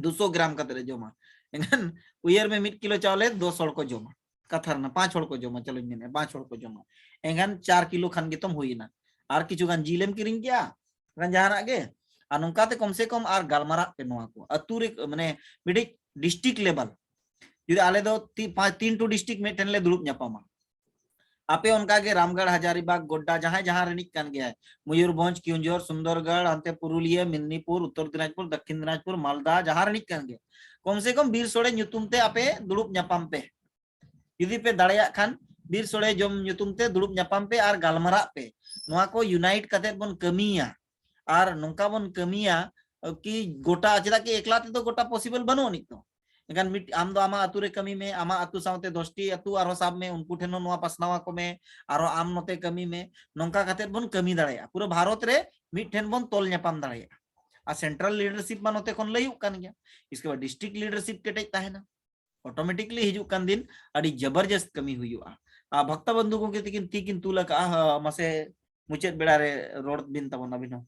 ᱫᱩᱥᱚ ᱜᱨᱟᱢ ᱠᱟᱛᱮ ᱮ ᱡᱚᱢᱟ᱾ ᱮᱱᱠᱷᱟᱱ ᱩᱭᱦᱟᱹᱨ ᱢᱮ, ᱢᱤᱫ ᱠᱤᱞᱳ ᱪᱟᱣᱞᱮ ᱫᱚᱥ ᱦᱚᱲ ᱠᱚ ᱡᱚᱢᱟ, ᱠᱟᱛᱷᱟ ᱨᱮᱱᱟᱜ ᱯᱟᱸᱪ ᱦᱚᱲ ᱠᱚ ᱡᱚᱢᱟ, ᱪᱚᱞᱚᱧ ᱢᱮᱱᱮᱫᱼᱟ ᱯᱟᱸᱪ ᱦᱚᱲ ᱠᱚ ᱡᱚᱢᱟ, ᱮᱱᱠᱷᱟᱱ ᱪᱟᱨ ᱠᱤᱞᱳ ᱠᱷᱟᱱ ᱜᱮᱛᱚᱢ ᱦᱩᱭᱮᱱᱟ᱾ ᱟᱨ ᱠᱤᱪᱷᱩ ᱜᱟᱱ ᱡᱤᱞᱮᱢ ᱠᱤᱨᱤᱧ ᱠᱮᱜᱼᱟ, ᱮᱱᱠᱷᱟᱱ ᱡᱟᱦᱟᱱᱟᱜ ᱜᱮ᱾ ᱟᱨ ᱱᱚᱝᱠᱟ ᱛᱮ ᱠᱚᱢ ᱥᱮ ᱠᱚᱢ ᱟᱨ ᱜᱟᱞᱢᱟᱨᱟᱜ ᱯᱮ ᱱᱚᱣᱟ ᱠᱚ ᱟᱹᱛᱩ ᱨᱮ, ᱢᱟᱱᱮ ᱢᱤᱫᱴᱤᱡ ᱰᱤᱥᱴᱨᱤᱠᱴ ᱞᱮᱵᱮᱞ᱾ ᱡᱩᱫᱤ ᱟᱞᱮ ᱫᱚ ᱛᱤ-, ᱯᱟᱸᱪ, ᱛᱤᱱ ᱴᱩ ᱰᱤᱥᱴᱨᱤᱠᱴ ᱢᱤᱫᱴᱷᱮᱱ ᱞᱮ ᱫᱩᱲᱩᱵ ᱧᱟᱯᱟᱢᱟ, ᱟᱯᱮ ᱚᱱᱠᱟ ᱜᱮ ᱨᱟᱢᱜᱟᱲ, ᱦᱟᱡᱟᱨᱤᱵᱟᱜᱽ, ᱜᱳᱰᱰᱟ, ᱡᱟᱦᱟᱸᱭ ᱡᱟᱦᱟᱸ ᱨᱤᱱᱤᱡ ᱠᱟᱱ ᱜᱮᱭᱟᱭ, ᱢᱚᱭᱩᱨᱵᱷᱚᱸᱡᱽ, ᱠᱮᱣᱚᱱᱡᱷᱚᱨ, ᱥᱩᱱᱫᱚᱨᱜᱚᱲ, ᱦᱟᱱᱛᱮ ᱯᱩᱨᱩᱞᱤᱭᱟᱹ, ᱢᱮᱫᱽᱱᱤᱯᱩᱨ, ᱩᱛᱛᱚᱨ ᱫᱤᱱᱟᱡᱽᱯᱩᱨ, ᱫᱚᱠᱠᱷᱤᱱ ᱫᱤᱱᱟᱡᱽᱯᱩᱨ, ᱢᱟᱞᱫᱟ, ᱡᱟᱦᱟᱸ ᱨᱤᱱᱤᱡ ᱠᱟᱱ ᱜᱮ, ᱠᱚᱢ ᱥᱮ ᱠᱚᱢ ᱵᱤᱨ ᱥᱳᱲᱮ ᱧᱩᱛᱩᱢ ᱛᱮ ᱟᱯᱮ ᱫᱩᱲᱩᱵ ᱧᱟᱯᱟᱢ ᱯᱮ᱾ ᱡᱩᱫᱤ ᱯᱮ ᱫᱟᱲᱮᱭᱟᱜ ᱠᱷᱟᱱ, ᱵᱤᱨ ᱥᱳᱲᱮ ᱡᱚᱢ ᱧᱩᱛᱩᱢ ᱛᱮ ᱫᱩᱲᱩᱵ ᱧᱟᱯᱟᱢ ᱯᱮ ᱟᱨ ᱜᱟᱞᱢᱟᱨᱟᱜ ᱯᱮ᱾ ᱱᱚᱣᱟ ᱠᱚ ᱤᱭᱩᱱᱟᱭᱤᱴ ᱠᱟᱛᱮ ᱵᱚᱱ ᱠᱟᱹᱢᱤᱭᱟ᱾ ᱟᱨ ᱱᱚᱝᱠᱟ ᱵᱚᱱ ᱠᱟᱹᱢᱤᱭᱟ ᱠᱤ ᱜᱚᱴᱟ, ᱪᱮᱫᱟᱜ ᱠᱤ ᱮᱠᱞᱟ ᱛᱮᱫᱚ ᱜᱚᱴᱟ ᱯᱚᱥᱤᱵᱚᱞ ᱵᱟᱹᱱᱩᱜ ᱟᱹᱱᱤᱡ ᱛᱚ᱾ ᱮᱱᱠᱷᱟᱱ ᱢᱤᱫ, ᱟᱢ ᱫᱚ ᱟᱢᱟᱜ ᱟᱹᱛᱩ ᱨᱮ ᱠᱟᱹᱢᱤ ᱢᱮ, ᱟᱢᱟᱜ ᱟᱹᱛᱩ ᱥᱟᱶᱛᱮ ᱫᱚᱥᱴᱤ ᱟᱹᱛᱩ ᱟᱨᱦᱚᱸ ᱥᱟᱵ ᱢᱮ, ᱩᱱᱠᱩ ᱴᱷᱮᱱ ᱦᱚᱸ ᱱᱚᱣᱟ ᱯᱟᱥᱱᱟᱣ ᱟᱠᱚ ᱢᱮ, ᱟᱨᱦᱚᱸ ᱟᱢ ᱱᱚᱛᱮ ᱠᱟᱹᱢᱤ ᱢᱮ᱾ ᱱᱚᱝᱠᱟ ᱠᱟᱛᱮ ᱵᱚᱱ ᱠᱟᱹᱢᱤ ᱫᱟᱲᱮᱭᱟᱜᱼᱟ᱾ ᱯᱩᱨᱟᱹ ᱵᱷᱟᱨᱚᱛ ᱨᱮ ᱢᱤᱫ ᱴᱷᱮᱱ ᱵᱚᱱ ᱛᱚᱞ ᱧᱟᱯᱟᱢ ᱫᱟᱲᱮᱭᱟᱜᱼᱟ᱾ ᱟᱨ ᱥᱮᱱᱴᱨᱟᱞ ᱞᱤᱰᱟᱨᱥᱤᱯ ᱢᱟ ᱱᱚᱛᱮ ᱠᱷᱚᱱ ᱞᱟᱹᱭᱩᱜ ᱠᱟᱱ ᱜᱮᱭᱟ, ᱤᱥᱠᱮ ᱵᱟᱫ ᱰᱤᱥᱴᱨᱤᱠᱴ ᱞᱤᱰᱟᱨᱥᱤᱯ ᱠᱮᱴᱮᱡ ᱛᱟᱦᱮᱱᱟ᱾ ᱚᱴᱳᱢᱮᱴᱤᱠᱞᱤ ᱦᱤᱡᱩᱜ ᱠᱟᱱ ᱫᱤᱱ ᱟᱹᱰᱤ ᱡᱚᱵᱚᱨᱡᱚᱥᱛ ᱠᱟᱹᱢᱤ ᱦᱩᱭᱩᱜᱼᱟ᱾ ᱟᱨ ᱵᱷᱚᱠᱛᱟ ᱵᱚᱱᱫᱷᱩ ᱜᱚᱢᱠᱮ ᱛᱤᱠᱤᱱ ᱛᱤ ᱠᱤᱱ ᱛᱩᱞ ᱟᱠᱟᱜᱼᱟ, ᱦᱟ, ᱢᱟᱥᱮ ᱢᱩᱪᱟᱹᱫ ᱵᱮᱲᱟ ᱨᱮ ᱨᱚᱲ ᱵᱤᱱ ᱛᱟᱵᱚᱱ ᱟᱹᱵᱤᱱ ᱦᱚᱸ᱾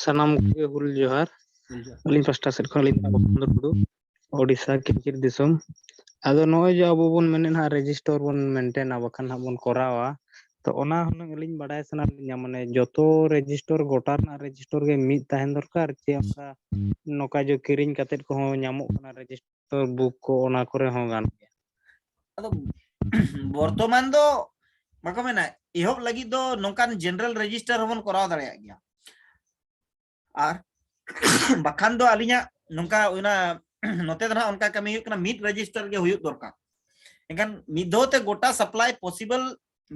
ᱥᱟᱱᱟᱢ ᱠᱚᱜᱮ ᱦᱩᱞ ᱡᱚᱦᱟᱨ᱾ ᱦᱩᱞ ᱡᱚᱦᱟᱨ᱾ ᱟᱹᱞᱤᱧ ᱯᱟᱥᱴᱟ ᱥᱮᱫ ᱠᱷᱚᱱ ᱟᱹᱞᱤᱧ ᱫᱚ ᱵᱚᱥᱚᱱᱛᱚ ᱴᱩᱰᱩ, ᱳᱰᱤᱥᱟ ᱠᱤᱪᱤᱨ ᱫᱤᱥᱚᱢ᱾ ᱟᱫᱚ ᱱᱚᱜᱼᱚᱭ ᱡᱮ ᱟᱵᱚ ᱵᱚᱱ ᱢᱮᱱᱮᱫ ᱦᱟᱸᱜ ᱨᱮᱡᱤᱥᱴᱟᱨ ᱵᱚᱱ ᱢᱮᱱᱴᱮᱱᱟ, ᱵᱟᱠᱷᱟᱱ ᱦᱟᱸᱜ ᱵᱚᱱ ᱠᱚᱨᱟᱣᱟ, ᱛᱚ ᱚᱱᱟ ᱦᱩᱱᱟᱹᱝ ᱟᱹᱞᱤᱧ ᱵᱟᱰᱟᱭ ᱥᱟᱱᱟ ᱞᱤᱧᱟ, ᱢᱟᱱᱮ ᱡᱚᱛᱚ ᱨᱮᱡᱤᱥᱴᱟᱨ, ᱜᱚᱴᱟ ᱨᱮᱱᱟᱜ ᱨᱮᱡᱤᱥᱴᱟᱨ ᱜᱮ ᱢᱤᱫ ᱛᱟᱦᱮᱱ ᱫᱚᱨᱠᱟᱨ, ᱪᱮ ᱚᱱᱠᱟ ᱱᱚᱝᱠᱟ ᱡᱮ ᱠᱤᱨᱤᱧ ᱠᱟᱛᱮᱫ ᱠᱚᱦᱚᱸ ᱧᱟᱢᱚᱜ ᱠᱟᱱᱟ ᱨᱮᱡᱤᱥᱴᱟᱨ ᱵᱩᱠ ᱠᱚ, ᱚᱱᱟ ᱠᱚᱨᱮ ᱦᱚᱸ ᱜᱟᱱᱚᱜ ᱜᱮᱭᱟ? ᱟᱫᱚ ᱵᱚᱨᱛᱚᱢᱟᱱ ᱫᱚ ᱵᱟᱠᱚ ᱢᱮᱱᱟ, ᱮᱦᱚᱵ ᱞᱟᱹᱜᱤᱫ ᱫᱚ ᱱᱚᱝᱠᱟᱱ ᱡᱮᱱᱟᱨᱮᱞ ᱨᱮᱡᱤᱥᱴᱟᱨ ᱦᱚᱸᱵᱚᱱ ᱠᱚᱨᱟᱣ ᱫᱟᱲᱮᱭᱟᱜ ᱜᱮᱭᱟ᱾ ᱟᱨ ᱵᱟᱠᱷᱟᱱ ᱫᱚ ᱟᱹᱞᱤᱧᱟᱜ ᱱᱚᱝᱠᱟ ᱚᱱᱟ ᱱᱚᱛᱮ ᱫᱚ ᱱᱟᱦᱟᱜ ᱚᱱᱠᱟ ᱠᱟᱹᱢᱤ ᱦᱩᱭᱩᱜ ᱠᱟᱱᱟ, ᱢᱤᱫ ᱨᱮᱡᱤᱥᱴᱟᱨ ᱜᱮ ᱦᱩᱭᱩᱜ ᱫᱚᱨᱠᱟᱨ᱾ ᱮᱱᱠᱷᱟᱱ ᱢᱤᱫ ᱫᱷᱟᱣ ᱛᱮ ᱜᱚᱴᱟ ᱥᱟᱯᱞᱟᱭ ᱯᱚᱥᱤᱵᱚᱞ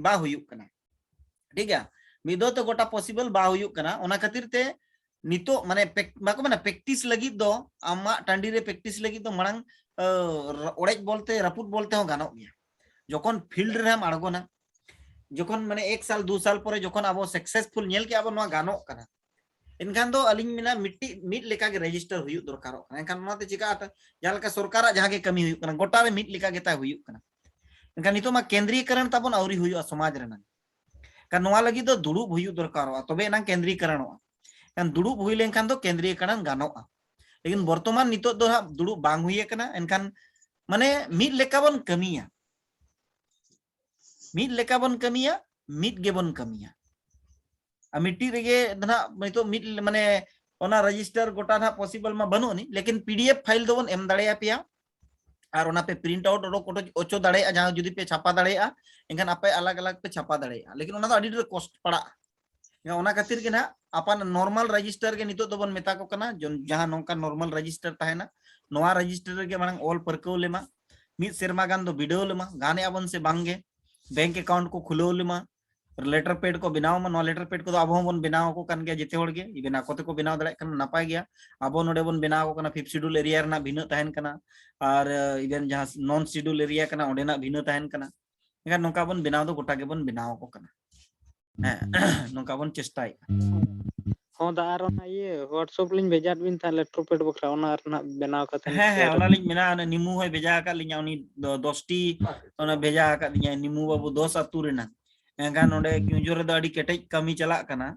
ᱵᱟᱝ ᱦᱩᱭᱩᱜ ᱠᱟᱱᱟ᱾ ᱴᱷᱤᱠ ᱜᱮᱭᱟ? ᱢᱤᱫ ᱫᱷᱟᱣ ᱛᱮ ᱜᱚᱴᱟ possible ᱵᱟᱝ ᱦᱩᱭᱩᱜ ᱠᱟᱱᱟ᱾ ᱚᱱᱟ ᱠᱷᱟᱹᱛᱤᱨ ᱛᱮ ᱱᱤᱛᱚᱜ ᱢᱟᱱᱮ ᱯᱮᱠ-, ᱵᱟᱠᱚ ᱢᱮᱱᱟ, practice ᱞᱟᱹᱜᱤᱫ ᱫᱚ, ᱟᱢᱟᱜ ᱴᱟᱺᱰᱤ ᱨᱮ practice ᱞᱟᱹᱜᱤᱫ ᱫᱚ ᱢᱟᱲᱟᱝ, ᱟᱹ, ᱨ-, ᱚᱲᱮᱡ ᱵᱚᱞᱛᱮ, ᱨᱟᱹᱯᱩᱫ ᱵᱚᱞᱛᱮ ᱦᱚᱸ ᱜᱟᱱᱚᱜ ᱜᱮᱭᱟ᱾ ᱡᱚᱠᱷᱚᱱ field ᱨᱮᱢ ᱟᱬᱜᱚᱱᱟ, ᱡᱚᱠᱷᱚᱱ ᱢᱟᱱᱮ ᱮᱠ ᱥᱟᱞ ᱫᱩ ᱥᱟᱞ ᱯᱚᱨᱮ ᱡᱚᱠᱷᱚᱱ ᱟᱵᱚ successful ᱧᱮᱞ ᱠᱮᱜᱼᱟ ᱵᱚᱱ ᱱᱚᱣᱟ ᱜᱟᱱᱚᱜ ᱠᱟᱱᱟ, ᱮᱱᱠᱷᱟᱱ ᱫᱚ ᱟᱹᱞᱤᱧ ᱢᱮᱱᱟ ᱢᱤᱫᱴᱤᱡ ᱢᱤᱫ ᱞᱮᱠᱟᱜᱮ register ᱦᱩᱭᱩᱜ ᱫᱚᱨᱠᱟᱨᱚᱜ ᱠᱟᱱᱟ᱾ ᱮᱱᱠᱷᱟᱱ ᱚᱱᱟᱛᱮ ᱪᱤᱠᱟᱹᱜᱼᱟ, ᱡᱟᱦᱟᱸ ᱞᱮᱠᱟ ᱥᱚᱨᱠᱟᱨᱟᱜ ᱡᱟᱦᱟᱸ ᱜᱮ ᱠᱟᱹᱢᱤ ᱦᱩᱭᱩᱜ ᱠᱟᱱᱟ, ᱜᱚᱴᱟ ᱨᱮ ᱢᱤᱫ ᱞᱮᱠᱟ ᱜᱮ ᱛᱟᱭ ᱦᱩᱭᱩᱜ ᱠᱟᱱᱟ᱾ ᱮᱱᱠᱷᱟᱱ ᱱᱤᱛᱚᱜ ᱢᱟ ᱠᱮᱱᱫᱨᱤᱭᱚᱠᱚᱨᱚᱱ ᱛᱟᱵᱚᱱ ᱟᱹᱣᱨᱤ ᱦᱩᱭᱩᱜᱼᱟ ᱥᱚᱢᱟᱡᱽ ᱨᱮᱱᱟᱜ᱾ ᱮᱱᱠᱷᱟᱱ ᱱᱚᱣᱟ ᱞᱟᱹᱜᱤᱫ ᱫᱚ ᱫᱩᱲᱩᱵ ᱦᱩᱭᱩᱜ ᱫᱚᱨᱠᱟᱨᱚᱜᱼᱟ, ᱛᱚᱵᱮ ᱮᱱᱟᱝ ᱠᱮᱱᱫᱨᱤᱭᱚᱠᱚᱨᱚᱱᱚᱜᱼᱟ᱾ ᱮᱱᱠᱷᱟᱱ ᱫᱩᱲᱩᱵ ᱦᱩᱭ ᱞᱮᱱᱠᱷᱟᱱ ᱫᱚ ᱠᱮᱱᱫᱨᱤᱭᱚᱠᱚᱨᱚᱱ ᱜᱟᱱᱚᱜᱼᱟ᱾ ᱞᱮᱠᱤᱱ ᱵᱚᱨᱛᱚᱢᱟᱱ ᱱᱤᱛᱚᱜ ᱫᱚ ᱦᱟᱸᱜ ᱫᱩᱲᱩᱵ ᱵᱟᱝ ᱦᱩᱭ ᱟᱠᱟᱱᱟ᱾ ᱮᱱᱠᱷᱟᱱ ᱢᱟᱱᱮ ᱢᱤᱫ ᱞᱮᱠᱟ ᱵᱚᱱ ᱠᱟᱹᱢᱤᱭᱟ, ᱢᱤᱫ ᱞᱮᱠᱟ ᱵᱚᱱ ᱠᱟᱹᱢᱤᱭᱟ, ᱢᱤᱫ ᱜᱮᱵᱚᱱ ᱠᱟᱹᱢᱤᱭᱟ᱾ ᱟᱨ ᱢᱤᱫᱴᱤᱡ ᱨᱮᱜᱮ ᱫᱚ ᱱᱟᱦᱟᱜ ᱱᱤᱛᱚᱜ ᱢᱤᱫ ᱢᱟᱱᱮ ᱚᱱᱟ register ᱜᱚᱴᱟ ᱱᱟᱦᱟᱜ possible ᱢᱟ ᱵᱟᱹᱱᱩᱜ ᱟᱹᱱᱤᱡ, ᱞᱮᱠᱤᱱ PDF file ᱫᱚᱵᱚᱱ ᱮᱢ ᱫᱟᱲᱮᱭᱟᱯᱮᱭᱟ᱾ ᱟᱨ ᱚᱱᱟ ᱯᱮ print out ᱚᱰᱚᱠ ᱚᱪᱚ ᱫᱟᱲᱮᱭᱟᱜᱼᱟ, ᱡᱟᱦᱟᱸ ᱡᱩᱫᱤ ᱯᱮ ᱪᱷᱟᱯᱟ ᱫᱟᱲᱮᱭᱟᱜᱼᱟ, ᱮᱱᱠᱷᱟᱱ ᱟᱯᱮ ᱟᱞᱟᱜᱽ ᱟᱞᱟᱜᱽ ᱯᱮ ᱪᱷᱟᱯᱟ ᱫᱟᱲᱮᱭᱟᱜᱼᱟ᱾ ᱞᱮᱠᱤᱱ ᱚᱱᱟ ᱫᱚ ᱟᱹᱰᱤ ᱰᱷᱮᱨ cost ᱯᱟᱲᱟᱜᱼᱟ᱾ ᱮᱱᱠᱷᱟᱱ ᱚᱱᱟ ᱠᱷᱟᱹᱛᱤᱨ ᱜᱮ ᱱᱟᱦᱟᱜ ᱟᱯᱟᱱ normal register ᱜᱮ ᱱᱤᱛᱚᱜ ᱫᱚᱵᱚᱱ ᱢᱮᱛᱟ ᱠᱚ ᱠᱟᱱᱟ, ᱡᱚᱱ-, ᱡᱟᱦᱟᱸ ᱱᱚᱝᱠᱟ normal register ᱛᱟᱦᱮᱱᱟ, ᱱᱚᱣᱟ register ᱨᱮᱜᱮ ᱢᱟᱲᱟᱝ ᱚᱞ ᱯᱟᱹᱨᱠᱟᱹᱣ ᱞᱮᱢᱟ, ᱢᱤᱫ ᱥᱮᱨᱢᱟ ᱜᱟᱱ ᱫᱚ ᱵᱤᱰᱟᱹᱣ ᱞᱮᱢᱟ, ᱜᱟᱱᱮᱜᱼᱟ ᱵᱚᱱ ᱥᱮ ᱵᱟᱝᱜᱮ, bank account ᱠᱚ ᱠᱷᱩᱞᱟᱹᱣ ᱞᱮᱢᱟ, letter pad ᱠᱚ ᱵᱮᱱᱟᱣ ᱢᱟ᱾ ᱱᱚᱣᱟ letter pad ᱠᱚᱫᱚ ᱟᱵᱚ ᱦᱚᱸᱵᱚᱱ ᱵᱮᱱᱟᱣ ᱟᱠᱚ ᱠᱟᱱ ᱜᱮᱭᱟ ᱡᱮᱛᱮ ᱦᱚᱲ ᱜᱮ, even ᱟᱠᱚ ᱛᱮᱠᱚ ᱵᱮᱱᱟᱣ ᱫᱟᱲᱮᱭᱟᱜ ᱠᱷᱟᱱ ᱱᱟᱯᱟᱭ ᱜᱮᱭᱟ᱾ ᱟᱵᱚ ᱱᱚᱰᱮ ᱵᱚᱱ ᱵᱮᱱᱟᱣ ᱟᱠᱚ ᱠᱟᱱᱟ, fifth schedule area ᱨᱮᱱᱟᱜ ᱵᱷᱤᱱᱟᱹ ᱛᱟᱦᱮᱱ ᱠᱟᱱᱟ, ᱟᱨ even ᱡᱟᱦᱟᱸ non schedule area ᱠᱟᱱᱟ ᱚᱸᱰᱮᱱᱟᱜ ᱵᱷᱤᱱᱟᱹ ᱛᱟᱦᱮᱱ ᱠᱟᱱᱟ᱾ ᱮᱱᱠᱷᱟᱱ ᱱᱚᱝᱠᱟ ᱵᱚᱱ ᱵᱮᱱᱟᱣ ᱫᱚ ᱜᱚᱴᱟ ᱜᱮᱵᱚᱱ ᱵᱮᱱᱟᱣ ᱟᱠᱚ ᱠᱟᱱᱟ᱾ ᱦᱮᱸ, ᱱᱚᱝᱠᱟ ᱵᱚᱱ ᱪᱮᱥᱴᱟᱭᱮᱫᱼᱟ᱾ ᱦᱚᱸ ᱫᱟ, ᱟᱨ ᱚᱱᱟ ᱤᱭᱟᱹ WhatsApp ᱞᱤᱧ ᱵᱷᱮᱡᱟᱫ ᱵᱤᱱ ᱛᱟᱦᱮᱸᱫ letter pad ᱵᱟᱠᱷᱨᱟ, ᱚᱱᱟ ᱨᱮᱱᱟᱜ ᱵᱮᱱᱟᱣ ᱠᱟᱛᱮ ᱦᱮᱸ, ᱦᱮᱸ, ᱚᱱᱟᱞᱤᱧ ᱢᱮᱱᱟ, ᱚᱱᱟ ᱱᱤᱢᱩ ᱦᱚᱸᱭ ᱵᱷᱮᱡᱟ ᱟᱠᱟᱫ ᱞᱤᱧᱟ, ᱩᱱᱤ ᱫᱚ ᱫᱚᱥᱴᱤ ᱚᱱᱟ ᱵᱷᱮᱡᱟ ᱟᱠᱟᱫ ᱞᱤᱧᱟᱭ, ᱱᱤᱢᱩ ᱵᱟᱹᱵᱩ ᱫᱚᱥ ᱟᱹᱛᱩ ᱨᱮᱱᱟᱜ᱾ ᱮᱱᱠᱷᱟᱱ ᱱᱚᱰᱮ ᱠᱮᱣᱡᱷᱳᱨ ᱨᱮᱫᱚ ᱟᱹᱰᱤ ᱠᱮᱴᱮᱡ ᱠᱟᱹᱢᱤ ᱪᱟᱞᱟᱜ ᱠᱟᱱᱟ᱾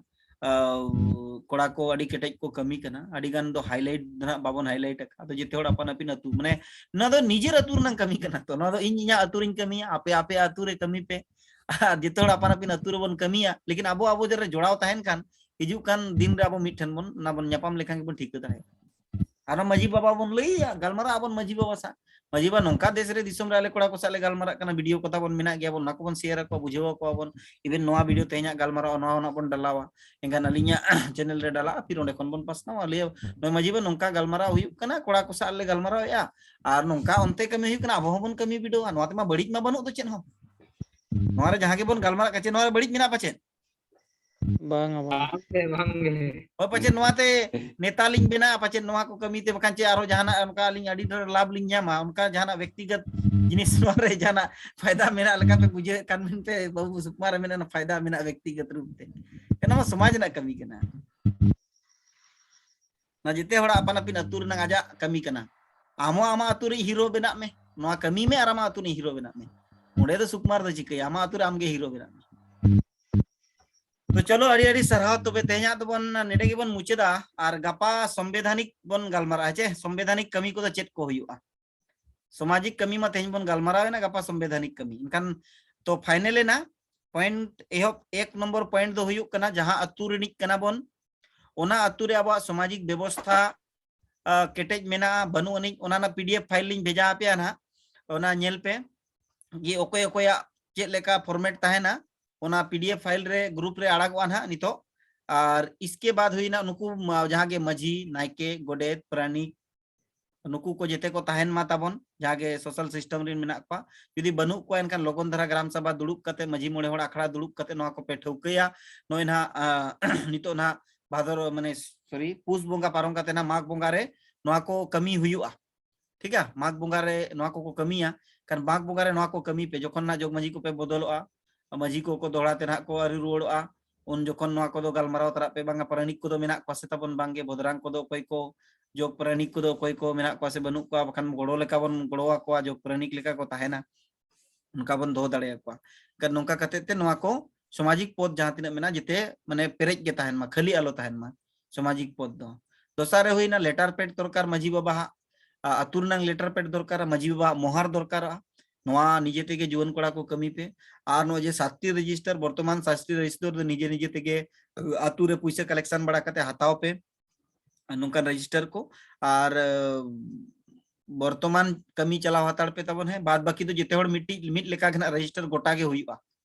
ᱟᱣ, ᱠᱚᱲᱟ ᱠᱚ ᱟᱹᱰᱤ ᱠᱮᱴᱮᱡ ᱠᱚ ᱠᱟᱹᱢᱤ ᱠᱟᱱᱟ, ᱟᱹᱰᱤ ᱜᱟᱱ ᱫᱚ highlight ᱫᱚ ᱱᱟᱦᱟᱜ ᱵᱟᱵᱚᱱ highlight ᱟᱠᱟᱫ, ᱟᱫᱚ ᱡᱮᱛᱮ ᱦᱚᱲ ᱟᱯᱟᱱ ᱟᱹᱯᱤᱱ ᱟᱹᱛᱩ, ᱢᱟᱱᱮ ᱱᱚᱣᱟ ᱫᱚ ᱱᱤᱡᱮᱨ ᱟᱹᱛᱩ ᱨᱮᱱᱟᱜ ᱠᱟᱹᱢᱤ ᱠᱟᱱᱟ᱾ ᱛᱚ ᱱᱚᱣᱟ ᱫᱚ ᱤᱧ ᱤᱧᱟᱹᱜ ᱟᱹᱛᱩ ᱨᱮᱧ ᱠᱟᱹᱢᱤᱭᱟ, ᱟᱯᱮ ᱟᱯᱮ ᱟᱹᱛᱩ ᱨᱮ ᱠᱟᱹᱢᱤ ᱯᱮ, ᱟᱨ ᱡᱮᱛᱮ ᱦᱚᱲ ᱟᱯᱟᱱ ᱟᱹᱯᱤᱱ ᱟᱹᱛᱩ ᱨᱮᱵᱚᱱ ᱠᱟᱹᱢᱤᱭᱟ, ᱞᱮᱠᱤᱱ ᱟᱵᱚ ᱟᱵᱚ ᱡᱮ ᱨᱮ ᱡᱚᱲᱟᱣ ᱛᱟᱦᱮᱱ ᱠᱷᱟᱱ ᱦᱤᱡᱩᱜ ᱠᱟᱱ ᱫᱤᱱ ᱨᱮ ᱟᱵᱚ ᱢᱤᱫ ᱴᱷᱮᱱ ᱵᱚᱱ, ᱚᱱᱟ ᱵᱚᱱ ᱧᱟᱯᱟᱢ ᱞᱮᱠᱷᱟᱱ ᱜᱮᱵᱚᱱ ᱴᱷᱤᱠᱟᱹ ᱫᱟᱲᱮᱭᱟᱜᱼᱟ᱾ ᱟᱨ ᱢᱟᱹᱡᱷᱤ ᱵᱟᱵᱟ ᱵᱚᱱ ᱞᱟᱹᱭᱟ, ᱜᱟᱞᱢᱟᱨᱟᱣ ᱟᱵᱚᱱ ᱢᱟᱹᱡᱷᱤ ᱵᱟᱵᱟ ᱥᱟᱶ, ᱢᱟᱹᱡᱷᱤ ᱵᱟᱵᱟ ᱱᱚᱝᱠᱟ ᱫᱮᱥ ᱨᱮ ᱫᱤᱥᱚᱢ ᱨᱮ ᱟᱞᱮ ᱠᱚᱲᱟ ᱠᱚ ᱥᱟᱶ ᱞᱮ ᱜᱟᱞᱢᱟᱨᱟᱜ ᱠᱟᱱᱟ, video ᱠᱚ ᱛᱟᱵᱚᱱ ᱢᱮᱱᱟᱜ ᱜᱮᱭᱟ, ᱵᱚᱱ ᱚᱱᱟ ᱠᱚᱵᱚᱱ share ᱟᱠᱚᱣᱟ, ᱵᱩᱡᱷᱟᱹᱣ ᱟᱠᱚᱣᱟ ᱵᱚᱱ, even ᱱᱚᱣᱟ video ᱛᱮᱦᱮᱧᱟᱜ ᱜᱟᱞᱢᱟᱨᱟᱣ ᱱᱚᱣᱟ ᱦᱚᱸ ᱱᱟᱜ ᱵᱚᱱ ᱰᱟᱞᱟᱣᱟ, ᱮᱱᱠᱷᱟᱱ ᱟᱹᱞᱤᱧᱟᱜ channel ᱨᱮ ᱰᱟᱞᱟᱜᱼᱟ, ᱯᱷᱤᱨ ᱚᱸᱰᱮ ᱠᱷᱚᱱ ᱵᱚᱱ ᱯᱟᱥᱱᱟᱣᱟ, ᱞᱟᱹᱭᱟ, ᱱᱚᱜᱼᱚᱭ ᱢᱟᱹᱡᱷᱤ ᱵᱟᱵᱟ ᱱᱚᱝᱠᱟ ᱜᱟᱞᱢᱟᱨᱟᱣ ᱦᱩᱭᱩᱜ ᱠᱟᱱᱟ, ᱠᱚᱲᱟ ᱠᱚ ᱥᱟᱶ ᱞᱮ ᱜᱟᱞᱢᱟᱨᱟᱣᱮᱫᱼᱟ, ᱟᱨ ᱱᱚᱝᱠᱟ ᱚᱱᱛᱮ ᱠᱟᱹᱢᱤ ᱦᱩᱭᱩᱜ ᱠᱟᱱᱟ, ᱟᱵᱚ ᱦᱚᱸᱵᱚᱱ ᱠᱟᱹᱢᱤ ᱵᱤᱰᱟᱹᱣᱟ, ᱱᱚᱣᱟ ᱛᱮᱢᱟ ᱵᱟᱹᱲᱤᱡ ᱢᱟ ᱵᱟᱹᱱᱩᱜ ᱫᱚ ᱪᱮᱫ ᱦᱚᱸ᱾ ᱱᱚᱣᱟ ᱨᱮ ᱡᱟᱦᱟᱸ ᱜᱮᱵᱚᱱ ᱜᱟᱞᱢᱟᱨᱟᱜ ᱠᱟᱱᱟ, ᱪᱮᱫ ᱱᱚᱣᱟ ᱨᱮ ᱵᱟᱹᱲᱤᱡ ᱢᱮᱱᱟᱜᱼᱟ ᱯᱟᱪᱮᱫ? ᱵᱟᱝᱟ, ᱵᱟᱝ᱾ ᱵᱟᱝ ᱜᱮ, ᱵᱟᱝ ᱜᱮ᱾ ᱦᱳᱭ, ᱯᱟᱪᱮᱫ ᱱᱚᱣᱟ ᱛᱮ ᱱᱮᱛᱟ ᱞᱤᱧ ᱵᱮᱱᱟᱜᱼᱟ, ᱯᱟᱪᱮᱫ ᱱᱚᱣᱟ ᱠᱚ ᱠᱟᱹᱢᱤ ᱛᱮ, ᱵᱟᱠᱷᱟᱱ ᱪᱮᱫ ᱟᱨᱦᱚᱸ ᱡᱟᱦᱟᱱᱟᱜ ᱚᱱᱠᱟ ᱟᱹᱞᱤᱧ ᱟᱹᱰᱤ ᱰᱷᱮᱨ ᱞᱟᱵᱷ ᱞᱤᱧ ᱧᱟᱢᱟ, ᱚᱱᱠᱟ ᱡᱟᱦᱟᱱᱟᱜ ᱵᱮᱠᱛᱤᱜᱚᱛ ᱡᱤᱱᱤᱥ ᱱᱚᱣᱟ ᱨᱮ ᱡᱟᱦᱟᱱᱟᱜ ᱯᱷᱟᱭᱫᱟ ᱢᱮᱱᱟᱜ ᱞᱮᱠᱟ ᱯᱮ ᱵᱩᱡᱷᱟᱹᱣᱮᱫ ᱠᱷᱟᱱ ᱢᱮᱱᱛᱮ ᱵᱟᱹᱵᱩ ᱥᱩᱠᱢᱟ ᱨᱮ ᱢᱮᱱᱟᱜᱼᱟ, ᱯᱷᱟᱭᱫᱟ ᱢᱮᱱᱟᱜᱼᱟ ᱵᱮᱠᱛᱤᱜᱚᱛ ᱨᱩᱯ ᱛᱮ᱾ ᱚᱱᱟ ᱢᱟ ᱥᱚᱢᱟᱡᱽ ᱨᱮᱱᱟᱜ ᱠᱟᱹᱢᱤ ᱠᱟᱱᱟ᱾ ᱚᱱᱟ ᱡᱮᱛᱮ ᱦᱚᱲᱟᱜ ᱟᱯᱟᱱ ᱟᱹᱯᱤᱱ ᱟᱹᱛᱩ ᱨᱮᱱᱟᱜ ᱟᱡᱟᱜ ᱠᱟᱹᱢᱤ ᱠᱟᱱᱟ᱾ ᱟᱢ ᱦᱚᱸ ᱟᱢᱟᱜ ᱟᱹᱛᱩ ᱨᱮ ᱦᱤᱨᱳ ᱵᱮᱱᱟᱜ ᱢᱮ, ᱱᱚᱣᱟ ᱠᱟᱹᱢᱤ ᱢᱮ ᱟᱨ ᱟᱢᱟᱜ ᱟᱹᱛᱩ ᱨᱮ ᱦᱤᱨᱳ ᱵᱮᱱᱟᱜ ᱢᱮ᱾ ᱚᱸᱰᱮ ᱫᱚ ᱥᱩᱠᱢᱟᱨ ᱫᱚ ᱪᱤᱠᱟᱹᱭᱟ, ᱟᱢᱟᱜ ᱟᱹᱛᱩ ᱨᱮ ᱟᱢᱜᱮ ᱦᱤᱨᱳ ᱵᱮᱱᱟᱜ ᱢᱮ᱾ ᱛᱚ ᱪᱚᱞᱚ, ᱟᱹᱰᱤ ᱟᱹᱰᱤ ᱥᱟᱨᱦᱟᱣ᱾ ᱛᱚᱵᱮ ᱛᱮᱦᱮᱧᱟᱜ ᱫᱚᱵᱚᱱ ᱱᱮᱰᱮ ᱜᱮᱵᱚᱱ ᱢᱩᱪᱟᱹᱫᱟ, ᱟᱨ ᱜᱟᱯᱟ ᱥᱚᱝᱵᱤᱫᱷᱟᱱᱤᱠ ᱵᱚᱱ ᱜᱟᱞᱢᱟᱨᱟᱜᱼᱟ, ᱪᱮ? ᱥᱚᱝᱵᱤᱫᱷᱟᱱᱤᱠ ᱠᱟᱹᱢᱤ ᱠᱚᱫᱚ ᱪᱮᱫ ᱠᱚ ᱦᱩᱭᱩᱜᱼᱟ? ᱥᱟᱢᱟᱡᱤᱠ ᱠᱟᱹᱢᱤ ᱢᱟ ᱛᱮᱦᱮᱧ ᱵᱚᱱ ᱜᱟᱞᱢᱟᱨᱟᱣ ᱮᱱᱟ, ᱜᱟᱯᱟ ᱥᱚᱝᱵᱤᱫᱷᱟᱱᱤᱠ ᱠᱟᱹᱢᱤ᱾ ᱮᱱᱠᱷᱟᱱ ᱛᱚ ᱯᱷᱟᱭᱱᱮᱞ ᱮᱱᱟ, ᱯᱚᱭᱮᱱᱴ ᱮᱦᱚᱵ ᱮᱠ ᱱᱚᱢᱵᱚᱨ ᱯᱚᱭᱮᱱᱴ ᱫᱚ ᱦᱩᱭᱩᱜ ᱠᱟᱱᱟ, ᱡᱟᱦᱟᱸ ᱟᱹᱛᱩ ᱨᱤᱱᱤᱡ ᱠᱟᱱᱟ ᱵᱚᱱ, ᱚᱱᱟ ᱟᱹᱛᱩ ᱨᱮ ᱟᱵᱚᱣᱟᱜ ᱥᱟᱢᱟᱡᱤᱠ ᱵᱮᱵᱚᱥᱛᱷᱟ ᱟᱸ, ᱠᱮᱴᱮᱡ ᱢᱮᱱᱟᱜᱼᱟ ᱵᱟᱹᱱᱩᱜ ᱟᱹᱱᱤᱡ, ᱚᱱᱟ ᱨᱮᱱᱟᱜ ᱯᱤᱰᱤᱮᱯᱷ ᱯᱷᱟᱭᱤᱞ ᱞᱤᱧ ᱵᱷᱮᱡᱟ ᱟᱯᱮᱭᱟ ᱱᱟᱦᱟᱜ᱾ ᱚᱱᱟ ᱧᱮᱞ ᱯᱮ ᱡᱮ ᱚᱠᱚᱭ ᱚᱠᱚᱭᱟᱜ ᱪᱮᱫ ᱞᱮᱠᱟ ᱯᱷᱚᱨᱢᱮᱴ ᱛᱟᱦᱮᱱᱟ, ᱚᱱᱟ ᱯᱤᱰᱤᱮᱯᱷ ᱯᱷᱟᱭᱤᱞ ᱨᱮ ᱜᱨᱩᱯ ᱨᱮ ᱟᱲᱟᱜᱚᱜᱼᱟ ᱱᱟᱦᱟᱜ ᱱᱤᱛᱚᱜ᱾ ᱟᱨ ᱤᱥᱠᱮ ᱵᱟᱫ ᱦᱩᱭᱱᱟ ᱱᱩᱠᱩ ᱢᱟ-, ᱡᱟᱦᱟᱸ ᱜᱮ ᱢᱟᱹᱡᱷᱤ, ᱱᱟᱭᱠᱮ, ᱜᱚᱰᱮᱛ, ᱯᱟᱨᱟᱱᱤᱠ, ᱱᱩᱠᱩ ᱠᱚ ᱡᱮᱛᱮ ᱠᱚ ᱛᱟᱦᱮᱱ ᱢᱟ ᱛᱟᱵᱚᱱ, ᱡᱟᱦᱟᱸ ᱜᱮ ᱥᱳᱥᱟᱞ ᱥᱤᱥᱴᱮᱢ ᱨᱮᱱ ᱢᱮᱱᱟᱜ ᱠᱚᱣᱟ᱾ ᱡᱩᱫᱤ ᱵᱟᱹᱱᱩᱜ ᱠᱚᱣᱟ, ᱮᱱᱠᱷᱟᱱ ᱞᱚᱜᱚᱱ ᱫᱷᱟᱨᱟ ᱜᱨᱟᱢ ᱥᱚᱵᱷᱟ ᱫᱩᱲᱩᱵ ᱠᱟᱛᱮ, ᱢᱟᱹᱡᱷᱤ ᱢᱚᱬᱮ ᱦᱚᱲ ᱟᱠᱷᱲᱟ ᱫᱩᱲᱩᱵ ᱠᱟᱛᱮ ᱱᱚᱣᱟ ᱠᱚᱯᱮ ᱴᱷᱟᱹᱣᱠᱟᱹᱭᱟ᱾ ᱱᱚᱜᱼᱚᱭ ᱱᱟᱦᱟᱜ, ᱟᱸ, ᱱᱤᱛᱚᱜ ᱱᱟᱦᱟᱜ ᱵᱷᱟᱫᱚᱨ, ᱢᱟᱱᱮ, ᱥᱚᱨᱤ, ᱯᱩᱥ ᱵᱚᱸᱜᱟ ᱯᱟᱨᱚᱢ ᱠᱟᱛᱮ ᱱᱟᱦᱟᱜ ᱢᱟᱜᱽ ᱵᱚᱸᱜᱟ ᱨᱮ ᱱᱚᱣᱟ ᱠᱚ ᱠᱟᱹᱢᱤ ᱦᱩᱭᱩᱜᱼᱟ᱾ ᱴᱷᱤᱠᱟ? ᱢᱟᱜᱽ ᱵᱚᱸᱜᱟ ᱨᱮ ᱱᱚᱣᱟ ᱠᱚᱠᱚ ᱠᱟᱹᱢᱤᱭᱟ᱾ ᱠᱷᱟᱱ ᱢᱟᱜᱽ ᱵᱚᱸᱜᱟ ᱨᱮ ᱱᱚᱣᱟ ᱠᱚ ᱠᱟᱹᱢᱤ ᱯᱮ, ᱡᱚᱠᱷᱚᱱ ᱱᱟᱦᱟᱜ ᱡᱚᱜᱽ ᱢᱟᱹᱡᱷᱤ ᱠᱚᱯᱮ ᱵᱚᱫᱚᱞᱚᱜᱼᱟ, ᱢᱟᱹᱡᱷᱤ ᱠᱚᱠᱚ ᱫᱚᱦᱲᱟ ᱛᱮ ᱱᱟᱦᱟᱜ ᱠᱚ ᱟᱹᱨᱩ ᱨᱩᱣᱟᱹᱲᱚᱜᱼᱟ, ᱩᱱ ᱡᱚᱠᱷᱚᱱ ᱱᱚᱣᱟ ᱠᱚᱫᱚ ᱜᱟᱞᱢᱟᱨᱟᱣ ᱛᱟᱨᱟ ᱯᱮ, ᱵᱟᱝᱟ ᱯᱟᱨᱟᱱᱤᱠ ᱠᱚᱫᱚ ᱢᱮᱱᱟᱜ ᱠᱚᱣᱟ ᱥᱮ ᱛᱟᱵᱚᱱ, ᱵᱟᱝᱜᱮ ᱵᱚᱫᱨᱟᱝ ᱠᱚᱫᱚ ᱚᱠᱚᱭ ᱠᱚ, ᱡᱚᱜᱽ ᱯᱟᱨᱟᱱᱤᱠ ᱠᱚᱫᱚ ᱚᱠᱚᱭ ᱠᱚ ᱢᱮᱱᱟᱜ ᱠᱚᱣᱟ ᱥᱮ ᱵᱟᱹᱱᱩᱜ ᱠᱚᱣᱟ, ᱵᱟᱠᱷᱟᱱ ᱜᱚᱲᱚ ᱞᱮᱠᱟ ᱵᱚᱱ ᱜᱚᱲᱚ ᱟᱠᱚᱣᱟ, ᱡᱚᱜᱽ ᱯᱟᱨᱟᱱᱤᱠ ᱞᱮᱠᱟ ᱠᱚ ᱛᱟᱦᱮᱱᱟ, ᱚᱱᱠᱟ ᱵᱚᱱ ᱫᱚᱦᱚ ᱫᱟᱲᱮᱭᱟᱠᱚᱣᱟ᱾ ᱮᱱᱠᱷᱟᱱ ᱱᱚᱝᱠᱟ ᱠᱟᱛᱮ ᱛᱮ ᱱᱚᱣᱟ ᱠᱚ ᱥᱟᱢᱟᱡᱤᱠ ᱯᱚᱫ ᱡᱟᱦᱟᱸ ᱛᱤᱱᱟᱹᱜ ᱢᱮᱱᱟᱜᱼᱟ, ᱡᱮᱛᱮ ᱢᱟᱱᱮ ᱯᱮᱨᱮᱡ ᱜᱮ ᱛᱟᱦᱮᱱ ᱢᱟ, ᱠᱷᱟᱹᱞᱤ ᱟᱞᱚ ᱛᱟᱦᱮᱱ ᱢᱟ ᱥᱟᱢᱟᱡᱤᱠ ᱯᱚᱫ ᱫᱚ᱾ ᱫᱚᱥᱟᱨ ᱨᱮ ᱦᱩᱭᱱᱟ ᱞᱮᱴᱟᱨ ᱯᱮᱰ ᱫᱚᱨᱠᱟᱨ ᱢᱟᱹᱡᱷᱤ ᱵᱟᱵᱟ ᱦᱟᱜ, ᱟ-, ᱟᱹᱛᱩ ᱨᱮᱱᱟᱜ ᱞᱮᱴᱟᱨ ᱯᱮᱰ ᱫᱚᱨᱠᱟᱨ, ᱢᱟᱹᱡᱷᱤ ᱵᱟᱵᱟ ᱦᱟᱜ ᱢᱚᱦᱟᱨ ᱫᱚᱨᱠᱟᱨᱚᱜᱼᱟ᱾ ᱱᱚᱣᱟ ᱱᱤᱡᱮ ᱛᱮᱜᱮ ᱡᱩᱣᱟᱹᱱ ᱠᱚᱲᱟ ᱠᱚ ᱠᱟᱹᱢᱤ ᱯᱮ᱾ ᱟᱨ ᱱᱚᱜᱼᱚᱭ ᱡᱮ ᱥᱟᱥᱛᱤ ᱨᱮᱡᱤᱥᱴᱟᱨ, ᱵᱚᱨᱛᱚᱢᱟᱱ ᱥᱟᱥᱛᱤ ᱨᱮᱡᱤᱥᱴᱟᱨ ᱫᱚ ᱱᱤᱡᱮ ᱱᱤᱡᱮ ᱛᱮᱜᱮ, ᱟ, ᱟᱹᱛᱩ ᱨᱮ ᱯᱩᱭᱥᱟᱹ ᱠᱟᱞᱮᱠᱥᱚᱱ ᱵᱟᱲᱟ ᱠᱟᱛᱮ ᱦᱟᱛᱟᱣ ᱯᱮ᱾ ᱱᱚᱝᱠᱟᱱ ᱨᱮᱡᱤᱥᱴᱟᱨ ᱠᱚ᱾ ᱟᱨ, ᱟᱸ, ᱵᱚᱨᱛᱚᱢᱟᱱ ᱠᱟᱹᱢᱤ ᱪᱟᱞᱟᱣ ᱦᱟᱛᱟᱲ ᱯᱮ ᱛᱟᱵᱚᱱ, ᱦᱮᱸ, ᱵᱟᱫ ᱵᱟᱹᱠᱤ ᱫᱚ ᱡᱮᱛᱮ ᱦᱚᱲ ᱢᱤᱫᱴᱤᱡ, ᱢᱤᱫ ᱞᱮᱠᱟ ᱜᱮ ᱱᱟᱜ ᱨᱮᱡᱤᱥᱴᱟᱨ ᱜᱚᱴᱟ ᱜᱮ ᱦᱩᱭᱩᱜᱼᱟ᱾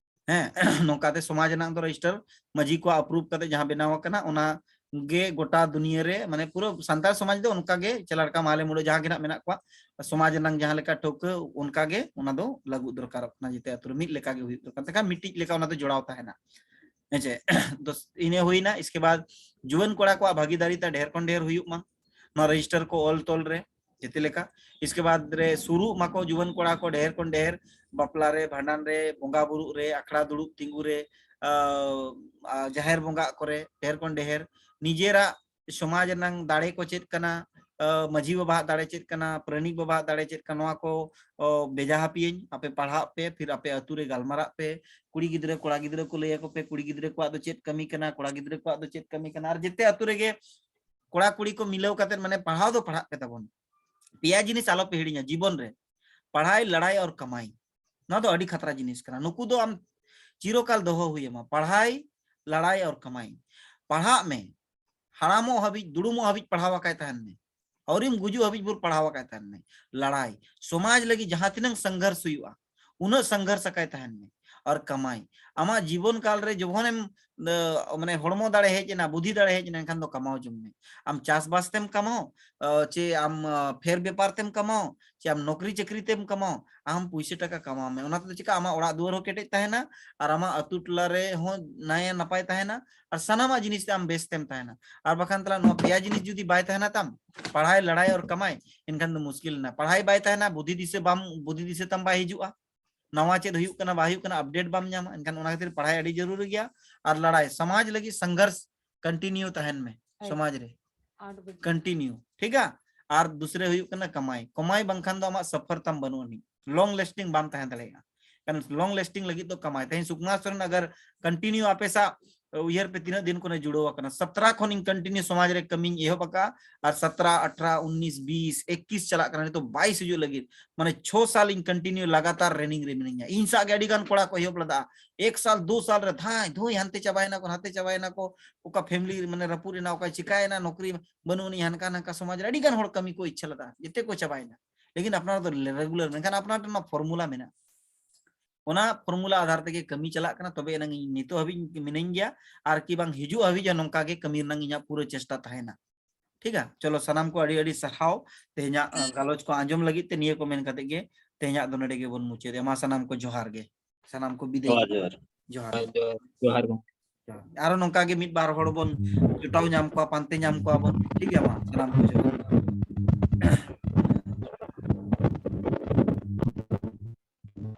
ᱦᱮᱸ, ᱱᱚᱝᱠᱟᱛᱮ ᱥᱚᱢᱟᱡᱽ ᱨᱮᱱᱟᱜ ᱫᱚ ᱨᱮᱡᱤᱥᱴᱟᱨ ᱢᱟᱹᱡᱷᱤ ᱠᱚᱣᱟᱜ ᱟᱯᱨᱩᱵᱷ ᱠᱟᱛᱮ ᱡᱟᱦᱟᱸ ᱵᱮᱱᱟᱣ ᱟᱠᱟᱱᱟ, ᱚᱱᱟ ᱜᱮ ᱜᱚᱴᱟ ᱫᱩᱱᱤᱭᱟᱹ ᱨᱮ, ᱢᱟᱱᱮ ᱯᱩᱨᱟᱹ ᱥᱟᱱᱛᱟᱲ ᱥᱚᱢᱟᱡᱽ ᱫᱚ ᱚᱱᱠᱟ ᱜᱮ ᱪᱮᱞᱟ ᱞᱮᱠᱟ ᱢᱟᱦᱞᱮ ᱢᱩᱲᱟᱹ ᱡᱟᱦᱟᱸ ᱜᱮ ᱱᱟᱜ ᱢᱮᱱᱟᱜ ᱠᱚᱣᱟ, ᱥᱚᱢᱟᱡᱽ ᱨᱮᱱᱟᱜ ᱡᱟᱦᱟᱸ ᱞᱮᱠᱟ ᱴᱷᱟᱹᱣᱠᱟᱹ ᱚᱱᱠᱟ ᱜᱮ ᱚᱱᱟ ᱫᱚ ᱞᱟᱹᱜᱩ ᱫᱚᱨᱠᱟᱨᱚᱜ ᱠᱟᱱᱟ, ᱡᱮᱛᱮ ᱟᱛᱳ ᱨᱮ ᱢᱤᱫ ᱞᱮᱠᱟ ᱜᱮ ᱦᱩᱭᱩᱜ ᱫᱚᱨᱠᱟᱨ, ᱛᱮᱠᱷᱟᱱ ᱢᱤᱫᱴᱤᱡ ᱞᱮᱠᱟ ᱚᱱᱟ ᱫᱚ ᱡᱚᱲᱟᱣ ᱛᱟᱦᱮᱱᱟ᱾ ᱦᱮᱸᱪᱮ? ᱫᱚᱥ ᱤᱱᱟᱹ ᱦᱩᱭᱱᱟ᱾ ᱤᱥᱠᱮ ᱵᱟᱫ ᱡᱩᱣᱟᱹᱱ ᱠᱚᱲᱟ ᱠᱚᱣᱟᱜ ᱵᱷᱟᱹᱜᱤᱫᱟᱨᱤ ᱛᱟ ᱰᱷᱮᱨ ᱠᱷᱚᱱ ᱰᱷᱮᱨ ᱦᱩᱭᱩᱜ ᱢᱟ ᱱᱚᱣᱟ ᱨᱮᱡᱤᱥᱴᱟᱨ ᱠᱚ ᱚᱞ ᱛᱚᱞ ᱨᱮ, ᱡᱮᱛᱮ ᱞᱮᱠᱟ᱾ ᱤᱥᱠᱮ ᱵᱟᱫ ᱨᱮ ᱥᱩᱨᱩᱜ ᱢᱟᱠᱚ ᱡᱩᱣᱟᱹᱱ ᱠᱚᱲᱟ ᱠᱚ ᱰᱷᱮᱨ ᱠᱷᱚᱱ ᱰᱷᱮᱨ ᱵᱟᱯᱞᱟ ᱨᱮ, ᱵᱷᱟᱸᱰᱟᱱ ᱨᱮ, ᱵᱚᱸᱜᱟ ᱵᱩᱨᱩᱜ ᱨᱮ, ᱟᱠᱷᱲᱟ ᱫᱩᱲᱩᱵ ᱛᱤᱸᱜᱩ ᱨᱮ, ᱟᱸ, ᱟᱸ, ᱡᱟᱦᱮᱨ ᱵᱚᱸᱜᱟᱜ ᱠᱚᱨᱮ ᱰᱷᱮᱨ ᱠᱷᱚᱱ ᱰᱷᱮᱨ ᱱᱤᱡᱮᱨᱟᱜ ᱥᱚᱢᱟᱡᱽ ᱨᱮᱱᱟᱝ ᱫᱟᱲᱮ ᱠᱚ ᱪᱮᱫ ᱠᱟᱱᱟ, ᱟᱸ, ᱢᱟᱹᱡᱷᱤ ᱵᱟᱵᱟᱣᱟᱜ ᱫᱟᱲᱮ ᱪᱮᱫ ᱠᱟᱱᱟ, ᱯᱟᱨᱟᱱᱤᱠ ᱵᱟᱵᱟᱣᱟᱜ ᱫᱟᱲᱮ ᱪᱮᱫ ᱠᱟᱱᱟ, ᱱᱚᱣᱟ ᱠᱚ, ᱚ, ᱵᱷᱮᱡᱟ ᱦᱟᱯᱮᱭᱟᱹᱧ, ᱟᱯᱮ ᱯᱟᱲᱦᱟᱜ ᱯᱮ, ᱯᱷᱤᱨ ᱟᱯᱮ ᱟᱹᱛᱩ ᱨᱮ ᱜᱟᱞᱢᱟᱨᱟᱜ ᱯᱮ, ᱠᱩᱲᱤ ᱜᱤᱫᱽᱨᱟᱹ ᱠᱚᱲᱟ ᱜᱤᱫᱽᱨᱟᱹ ᱠᱚ ᱞᱟᱹᱭ ᱟᱠᱚ ᱯᱮ, ᱠᱩᱲᱤ ᱜᱤᱫᱽᱨᱟᱹ ᱠᱚᱣᱟᱜ ᱫᱚ ᱪᱮᱫ ᱠᱟᱹᱢᱤ ᱠᱟᱱᱟ, ᱠᱚᱲᱟ ᱜᱤᱫᱽᱨᱟᱹ ᱠᱚᱣᱟᱜ ᱫᱚ ᱪᱮᱫ ᱠᱟᱹᱢᱤ ᱠᱟᱱᱟ, ᱟᱨ ᱡᱮᱛᱮ ᱟᱹᱛᱩ ᱨᱮᱜᱮ ᱠᱚᱲᱟ ᱠᱩᱲᱤ ᱠᱚ ᱢᱤᱞᱟᱹᱣ ᱠᱟᱛᱮ ᱢᱟᱱᱮ ᱯᱟᱲᱦᱟᱣ ᱫᱚ ᱯᱟᱲᱦᱟᱜ ᱯᱮ ᱛᱟᱵᱚᱱ, ᱯᱮᱭᱟ ᱡᱤᱱᱤᱥ ᱟᱞᱚ ᱯᱮ ᱦᱤᱲᱤᱧᱟ ᱡᱤᱵᱚᱱ ᱨᱮ, ᱯᱟᱲᱦᱟᱭ, ᱞᱟᱲᱟᱭ ᱟᱨ ᱠᱟᱢᱟᱭ᱾ ᱱᱚᱣᱟ ᱫᱚ ᱟᱹᱰᱤ ᱠᱷᱟᱛᱨᱟ ᱡᱤᱱᱤᱥ ᱠᱟᱱᱟ, ᱱᱩᱠᱩ ᱫᱚ ᱟᱢ ᱪᱤᱨᱚᱠᱟᱞ ᱫᱚᱦᱚ ᱦᱩᱭ ᱟᱢᱟ, ᱯᱟᱲᱦᱟᱭ, ᱞᱟᱲᱟᱭ ᱟᱨ ᱠᱟᱢᱟᱭ᱾ ᱯᱟᱲᱦᱟᱜ ᱢᱮ, ᱦᱟᱲᱟᱢᱚᱜ ᱦᱟᱹᱵᱤᱡ, ᱫᱩᱲᱩᱢᱚᱜ ᱦᱟᱹᱵᱤᱡ ᱯᱟᱲᱦᱟᱣ ᱟᱠᱟᱭ ᱛᱟᱦᱮᱱ ᱢᱮ, ᱟᱹᱣᱨᱤᱢ ᱜᱩᱡᱩᱜ ᱦᱟᱹᱵᱤᱡ ᱵᱷᱳᱨ ᱯᱟᱲᱦᱟᱣ ᱟᱠᱟᱭ ᱛᱟᱦᱮᱱ ᱢᱮ᱾ ᱞᱟᱲᱟᱭ, ᱥᱚᱢᱟᱡᱽ ᱞᱟᱹᱜᱤᱫ ᱡᱟᱦᱟᱸ ᱛᱤᱱᱟᱹᱜ ᱥᱚᱝᱜᱷᱚᱨᱥ ᱦᱩᱭᱩᱜᱼᱟ, ᱩᱱᱟᱹᱜ ᱥᱚᱝᱜᱷᱚᱨᱥ ᱟᱠᱟᱭ ᱛᱟᱦᱮᱱ ᱢᱮ᱾ ᱟᱨ ᱠᱟᱢᱟᱭ, ᱟᱢᱟᱜ ᱡᱤᱵᱚᱱ ᱠᱟᱞ ᱨᱮ ᱡᱚᱠᱷᱚᱱᱮᱢ, ᱟᱸ, ᱢᱟᱱᱮ ᱦᱚᱲᱢᱚ ᱫᱟᱲᱮ ᱦᱮᱡ ᱮᱱᱟ, ᱵᱩᱫᱷᱤ ᱫᱟᱲᱮ ᱦᱮᱡ ᱮᱱᱟ, ᱮᱱᱠᱷᱟᱱ ᱫᱚ ᱠᱟᱢᱟᱣ ᱡᱚᱝ ᱢᱮ᱾ ᱟᱢ ᱪᱟᱥᱵᱟᱥ ᱛᱮᱢ ᱠᱟᱢᱟᱣ, ᱟᱸ, ᱪᱮ ᱟᱢ, ᱟᱸ, ᱯᱷᱮᱨ ᱵᱮᱯᱟᱨ ᱛᱮᱢ ᱠᱟᱢᱟᱣ, ᱪᱮ ᱟᱢ ᱱᱚᱠᱨᱤ ᱪᱟᱹᱠᱨᱤ ᱛᱮᱢ ᱠᱟᱢᱟᱣ, ᱟᱢ ᱯᱩᱭᱥᱟᱹ ᱴᱟᱠᱟ ᱠᱟᱢᱟᱣ ᱢᱮ᱾ ᱚᱱᱟ ᱛᱮᱫᱚ ᱪᱤᱠᱟ, ᱟᱢᱟᱜ ᱚᱲᱟᱜ ᱫᱩᱣᱟᱹᱨ ᱦᱚᱸ ᱠᱮᱴᱮᱡ ᱛᱟᱦᱮᱱᱟ, ᱟᱨ ᱟᱢᱟᱜ ᱟᱹᱛᱩ ᱴᱚᱞᱟ ᱨᱮ ᱦᱚᱸ ᱱᱟᱭ ᱱᱟᱯᱟᱭ ᱛᱟᱦᱮᱱᱟ, ᱟᱨ ᱥᱟᱱᱟᱢᱟᱜ ᱡᱤᱱᱤᱥ ᱛᱮ ᱟᱢ ᱵᱮᱥ ᱛᱮᱢ ᱛᱟᱦᱮᱱᱟ᱾ ᱟᱨ ᱵᱟᱠᱷᱟᱱ ᱛᱟᱦᱞᱮ ᱱᱚᱣᱟ ᱯᱮᱭᱟ ᱡᱤᱱᱤᱥ ᱡᱩᱫᱤ ᱵᱟᱭ ᱛᱟᱦᱮᱱᱟ ᱛᱟᱢ, ᱯᱟᱲᱦᱟᱭ, ᱞᱟᱲᱟᱭ ᱟᱨ ᱠᱟᱢᱟᱭ, ᱮᱱᱠᱷᱟᱱ ᱫᱚ ᱢᱩᱥᱠᱤᱞ ᱮᱱᱟ᱾ ᱯᱟᱲᱦᱟᱭ ᱵᱟᱭ ᱛᱟᱦᱮᱱᱟ, ᱵᱩᱫᱷᱤ ᱫᱤᱥᱟᱹ ᱵᱟᱢ, ᱵᱩᱫᱷᱤ ᱫᱤᱥᱟᱹ ᱛᱟᱢ ᱵᱟᱭ ᱦᱤᱡᱩᱜᱼᱟ, ᱱᱟᱣᱟ ᱪᱮᱫ ᱦᱩᱭᱩᱜ ᱠᱟᱱᱟ ᱵᱟᱭ ᱦᱩᱭᱩᱜ ᱠᱟᱱᱟ update ᱵᱟᱢ ᱧᱟᱢᱟ᱾ ᱮᱱᱠᱷᱟᱱ ᱚᱱᱟ ᱠᱷᱟᱹᱛᱤᱨ ᱯᱟᱲᱦᱟᱭ ᱟᱹᱰᱤ ᱡᱟᱹᱨᱩᱨᱤ ᱜᱮᱭᱟ᱾ ᱟᱨ ᱞᱟᱲᱟᱭ, ᱥᱚᱢᱟᱡᱽ ᱞᱟᱹᱜᱤᱫ ᱥᱚᱝᱜᱷᱚᱨᱥ continue ᱛᱟᱦᱮᱱ ᱢᱮ, ᱮᱠᱫᱚᱢ᱾ ᱥᱚᱢᱟᱡᱽ ᱨᱮ ᱟᱴ ᱵᱟᱡᱮ᱾ Continue, ᱴᱷᱤᱠᱟ? ᱟᱨ ᱫᱩᱥᱨᱮ ᱦᱩᱭᱩᱜ ᱠᱟᱱᱟ ᱠᱟᱢᱟᱭ᱾ ᱠᱟᱢᱟᱭ ᱵᱟᱝᱠᱷᱟᱱ ᱫᱚ ᱟᱢᱟᱜ ᱥᱚᱯᱷᱚᱨ ᱛᱟᱢ ᱵᱟᱹᱱᱩᱜ ᱟᱹᱱᱤᱡ, long lasting ᱵᱟᱢ ᱛᱟᱦᱮᱸ ᱫᱟᱲᱮᱭᱟᱜᱼᱟ᱾ ᱠᱟᱨᱚᱱ long lasting ᱞᱟᱹᱜᱤᱫ ᱫᱚ ᱠᱟᱢᱟᱭ᱾ ᱛᱮᱦᱮᱧ ᱥᱩᱠᱩᱢᱟᱨ ᱥᱚᱨᱮᱱ ᱟᱜᱟᱨ continue ᱟᱯᱮ ᱥᱟᱶ, ᱩᱭᱦᱟᱹᱨ ᱯᱮ ᱛᱤᱱᱟᱹᱜ ᱫᱤᱱ ᱠᱷᱚᱱᱮ ᱡᱩᱲᱟᱹᱣ ᱟᱠᱟᱱᱟ, ᱥᱟᱛᱨᱟ ᱠᱷᱚᱱ ᱤᱧ continue ᱥᱚᱢᱟᱡᱽ ᱨᱮ ᱠᱟᱹᱢᱤᱧ ᱮᱦᱚᱵ ᱟᱠᱟᱫᱼᱟ, ᱟᱨ ᱥᱟᱛᱨᱟ, ᱟᱴᱷᱨᱟ, ᱩᱱᱱᱤᱥ, ᱵᱤᱥ, ᱮᱠᱠᱤᱥ ᱪᱟᱞᱟᱜ ᱠᱟᱱᱟ, ᱱᱤᱛᱚᱜ ᱵᱟᱭᱤᱥ ᱦᱤᱡᱩᱜ ᱞᱟᱹᱜᱤᱫ, ᱢᱟᱱᱮ ᱪᱷᱚ ᱥᱟᱞ ᱤᱧ continue ᱞᱟᱜᱟᱛᱟᱨ running ᱨᱮ ᱢᱤᱱᱟᱹᱧᱟ᱾ ᱤᱧ ᱥᱟᱶ ᱜᱮ ᱟᱹᱰᱤ ᱜᱟᱱ ᱠᱚᱲᱟ ᱠᱚ ᱮᱦᱚᱵ ᱞᱮᱫᱟ, ᱮᱠ ᱥᱟᱞ, ᱫᱩ ᱥᱟᱞ ᱨᱮ ᱫᱷᱟᱭ ᱫᱷᱩᱭ ᱦᱟᱱᱛᱮ ᱪᱟᱵᱟᱭᱮᱱᱟ ᱠᱚ, ᱱᱟᱛᱮ ᱪᱟᱵᱟᱭᱮᱱᱟ ᱠᱚ, ᱚᱠᱟ family ᱢᱟᱱᱮ ᱨᱟᱹᱯᱩᱫ ᱮᱱᱟ, ᱚᱠᱟ ᱪᱤᱠᱟᱭᱮᱱᱟ, ᱱᱚᱠᱨᱤ ᱵᱟᱹᱱᱩᱜ ᱟᱹᱱᱤᱡ, ᱦᱟᱱᱠᱟ ᱱᱟᱝᱠᱟ ᱥᱚᱢᱟᱡᱽ ᱨᱮ ᱟᱹᱰᱤ ᱜᱟᱱ ᱦᱚᱲ ᱠᱟᱹᱢᱤ ᱠᱚ ᱤᱪᱪᱷᱟᱹ ᱞᱮᱫᱟ, ᱡᱮᱛᱮ ᱠᱚ ᱪᱟᱵᱟᱭᱮᱱᱟ᱾ ᱞᱮᱠᱤᱱ ᱟᱯᱱᱟᱨ ᱫᱚ regular, ᱢᱮᱱᱠᱷᱟᱱ ᱟᱯᱱᱟᱨ ᱴᱷᱮᱱ ᱢᱟ formula ᱢᱮᱱᱟᱜᱼᱟ᱾ ᱚᱱᱟ ᱯᱷᱚᱨᱢᱩᱞᱟ ᱟᱫᱷᱟᱨ ᱛᱮᱜᱮ ᱠᱟᱹᱢᱤ ᱪᱟᱞᱟᱜ ᱠᱟᱱᱟ, ᱛᱚᱵᱮ ᱮᱱᱟᱝ ᱤᱧ ᱱᱤᱛᱚᱜ ᱦᱟᱹᱵᱤᱡ ᱢᱤᱱᱟᱹᱧ ᱜᱮᱭᱟ, ᱟᱨ ᱠᱤ ᱵᱟᱝ ᱦᱤᱡᱩᱜ ᱦᱟᱹᱵᱤᱡ ᱦᱚᱸ ᱱᱚᱝᱠᱟ ᱜᱮ ᱠᱟᱹᱢᱤ ᱨᱮᱱᱟᱝ ᱤᱧᱟᱹᱜ ᱯᱩᱨᱟᱹ ᱪᱮᱥᱴᱟ ᱛᱟᱦᱮᱱᱟ᱾ ᱴᱷᱤᱠᱟ? ᱪᱚᱞᱚ, ᱥᱟᱱᱟᱢ ᱠᱚ ᱟᱹᱰᱤ ᱟᱹᱰᱤ ᱥᱟᱨᱦᱟᱣ ᱛᱮᱦᱮᱧᱟᱜ, ᱟᱸ, ᱜᱟᱞᱚᱪ ᱠᱚ ᱟᱸᱡᱚᱢ ᱞᱟᱹᱜᱤᱫ ᱛᱮ᱾ ᱱᱤᱭᱟᱹ ᱠᱚ ᱢᱮᱱ ᱠᱟᱛᱮ ᱜᱮ ᱛᱮᱦᱮᱧᱟᱜ ᱫᱚ ᱱᱚᱰᱮ ᱜᱮᱵᱚᱱ ᱢᱩᱪᱟᱹᱫᱮᱜᱼᱟ᱾ ᱢᱟ ᱥᱟᱱᱟᱢ ᱠᱚ ᱡᱚᱦᱟᱨ ᱜᱮ, ᱥᱟᱱᱟᱢ ᱠᱚ ᱵᱤᱫᱟᱹᱭ᱾ ᱡᱚᱦᱟᱨ, ᱡᱚᱦᱟᱨ᱾ ᱡᱚᱦᱟᱨ᱾ ᱡᱚᱦᱟᱨ, ᱡᱚᱦᱟᱨ ᱜᱚᱢᱠᱮ᱾ ᱟᱨᱚ ᱱᱚᱝᱠᱟ ᱜᱮ ᱢᱤᱫ ᱵᱟᱨ ᱦᱚᱲ ᱵᱚᱱ ᱡᱚᱴᱟᱣ ᱧᱟᱢ ᱠᱚᱣᱟ, ᱯᱟᱱᱛᱮ ᱧᱟᱢ ᱠᱚᱣᱟ ᱵᱚᱱ᱾ ᱴᱷᱤᱠ ᱜᱮᱭᱟ, ᱢᱟ ᱥᱟᱱᱟᱢ ᱠᱚ ᱡᱚᱦᱟᱨ᱾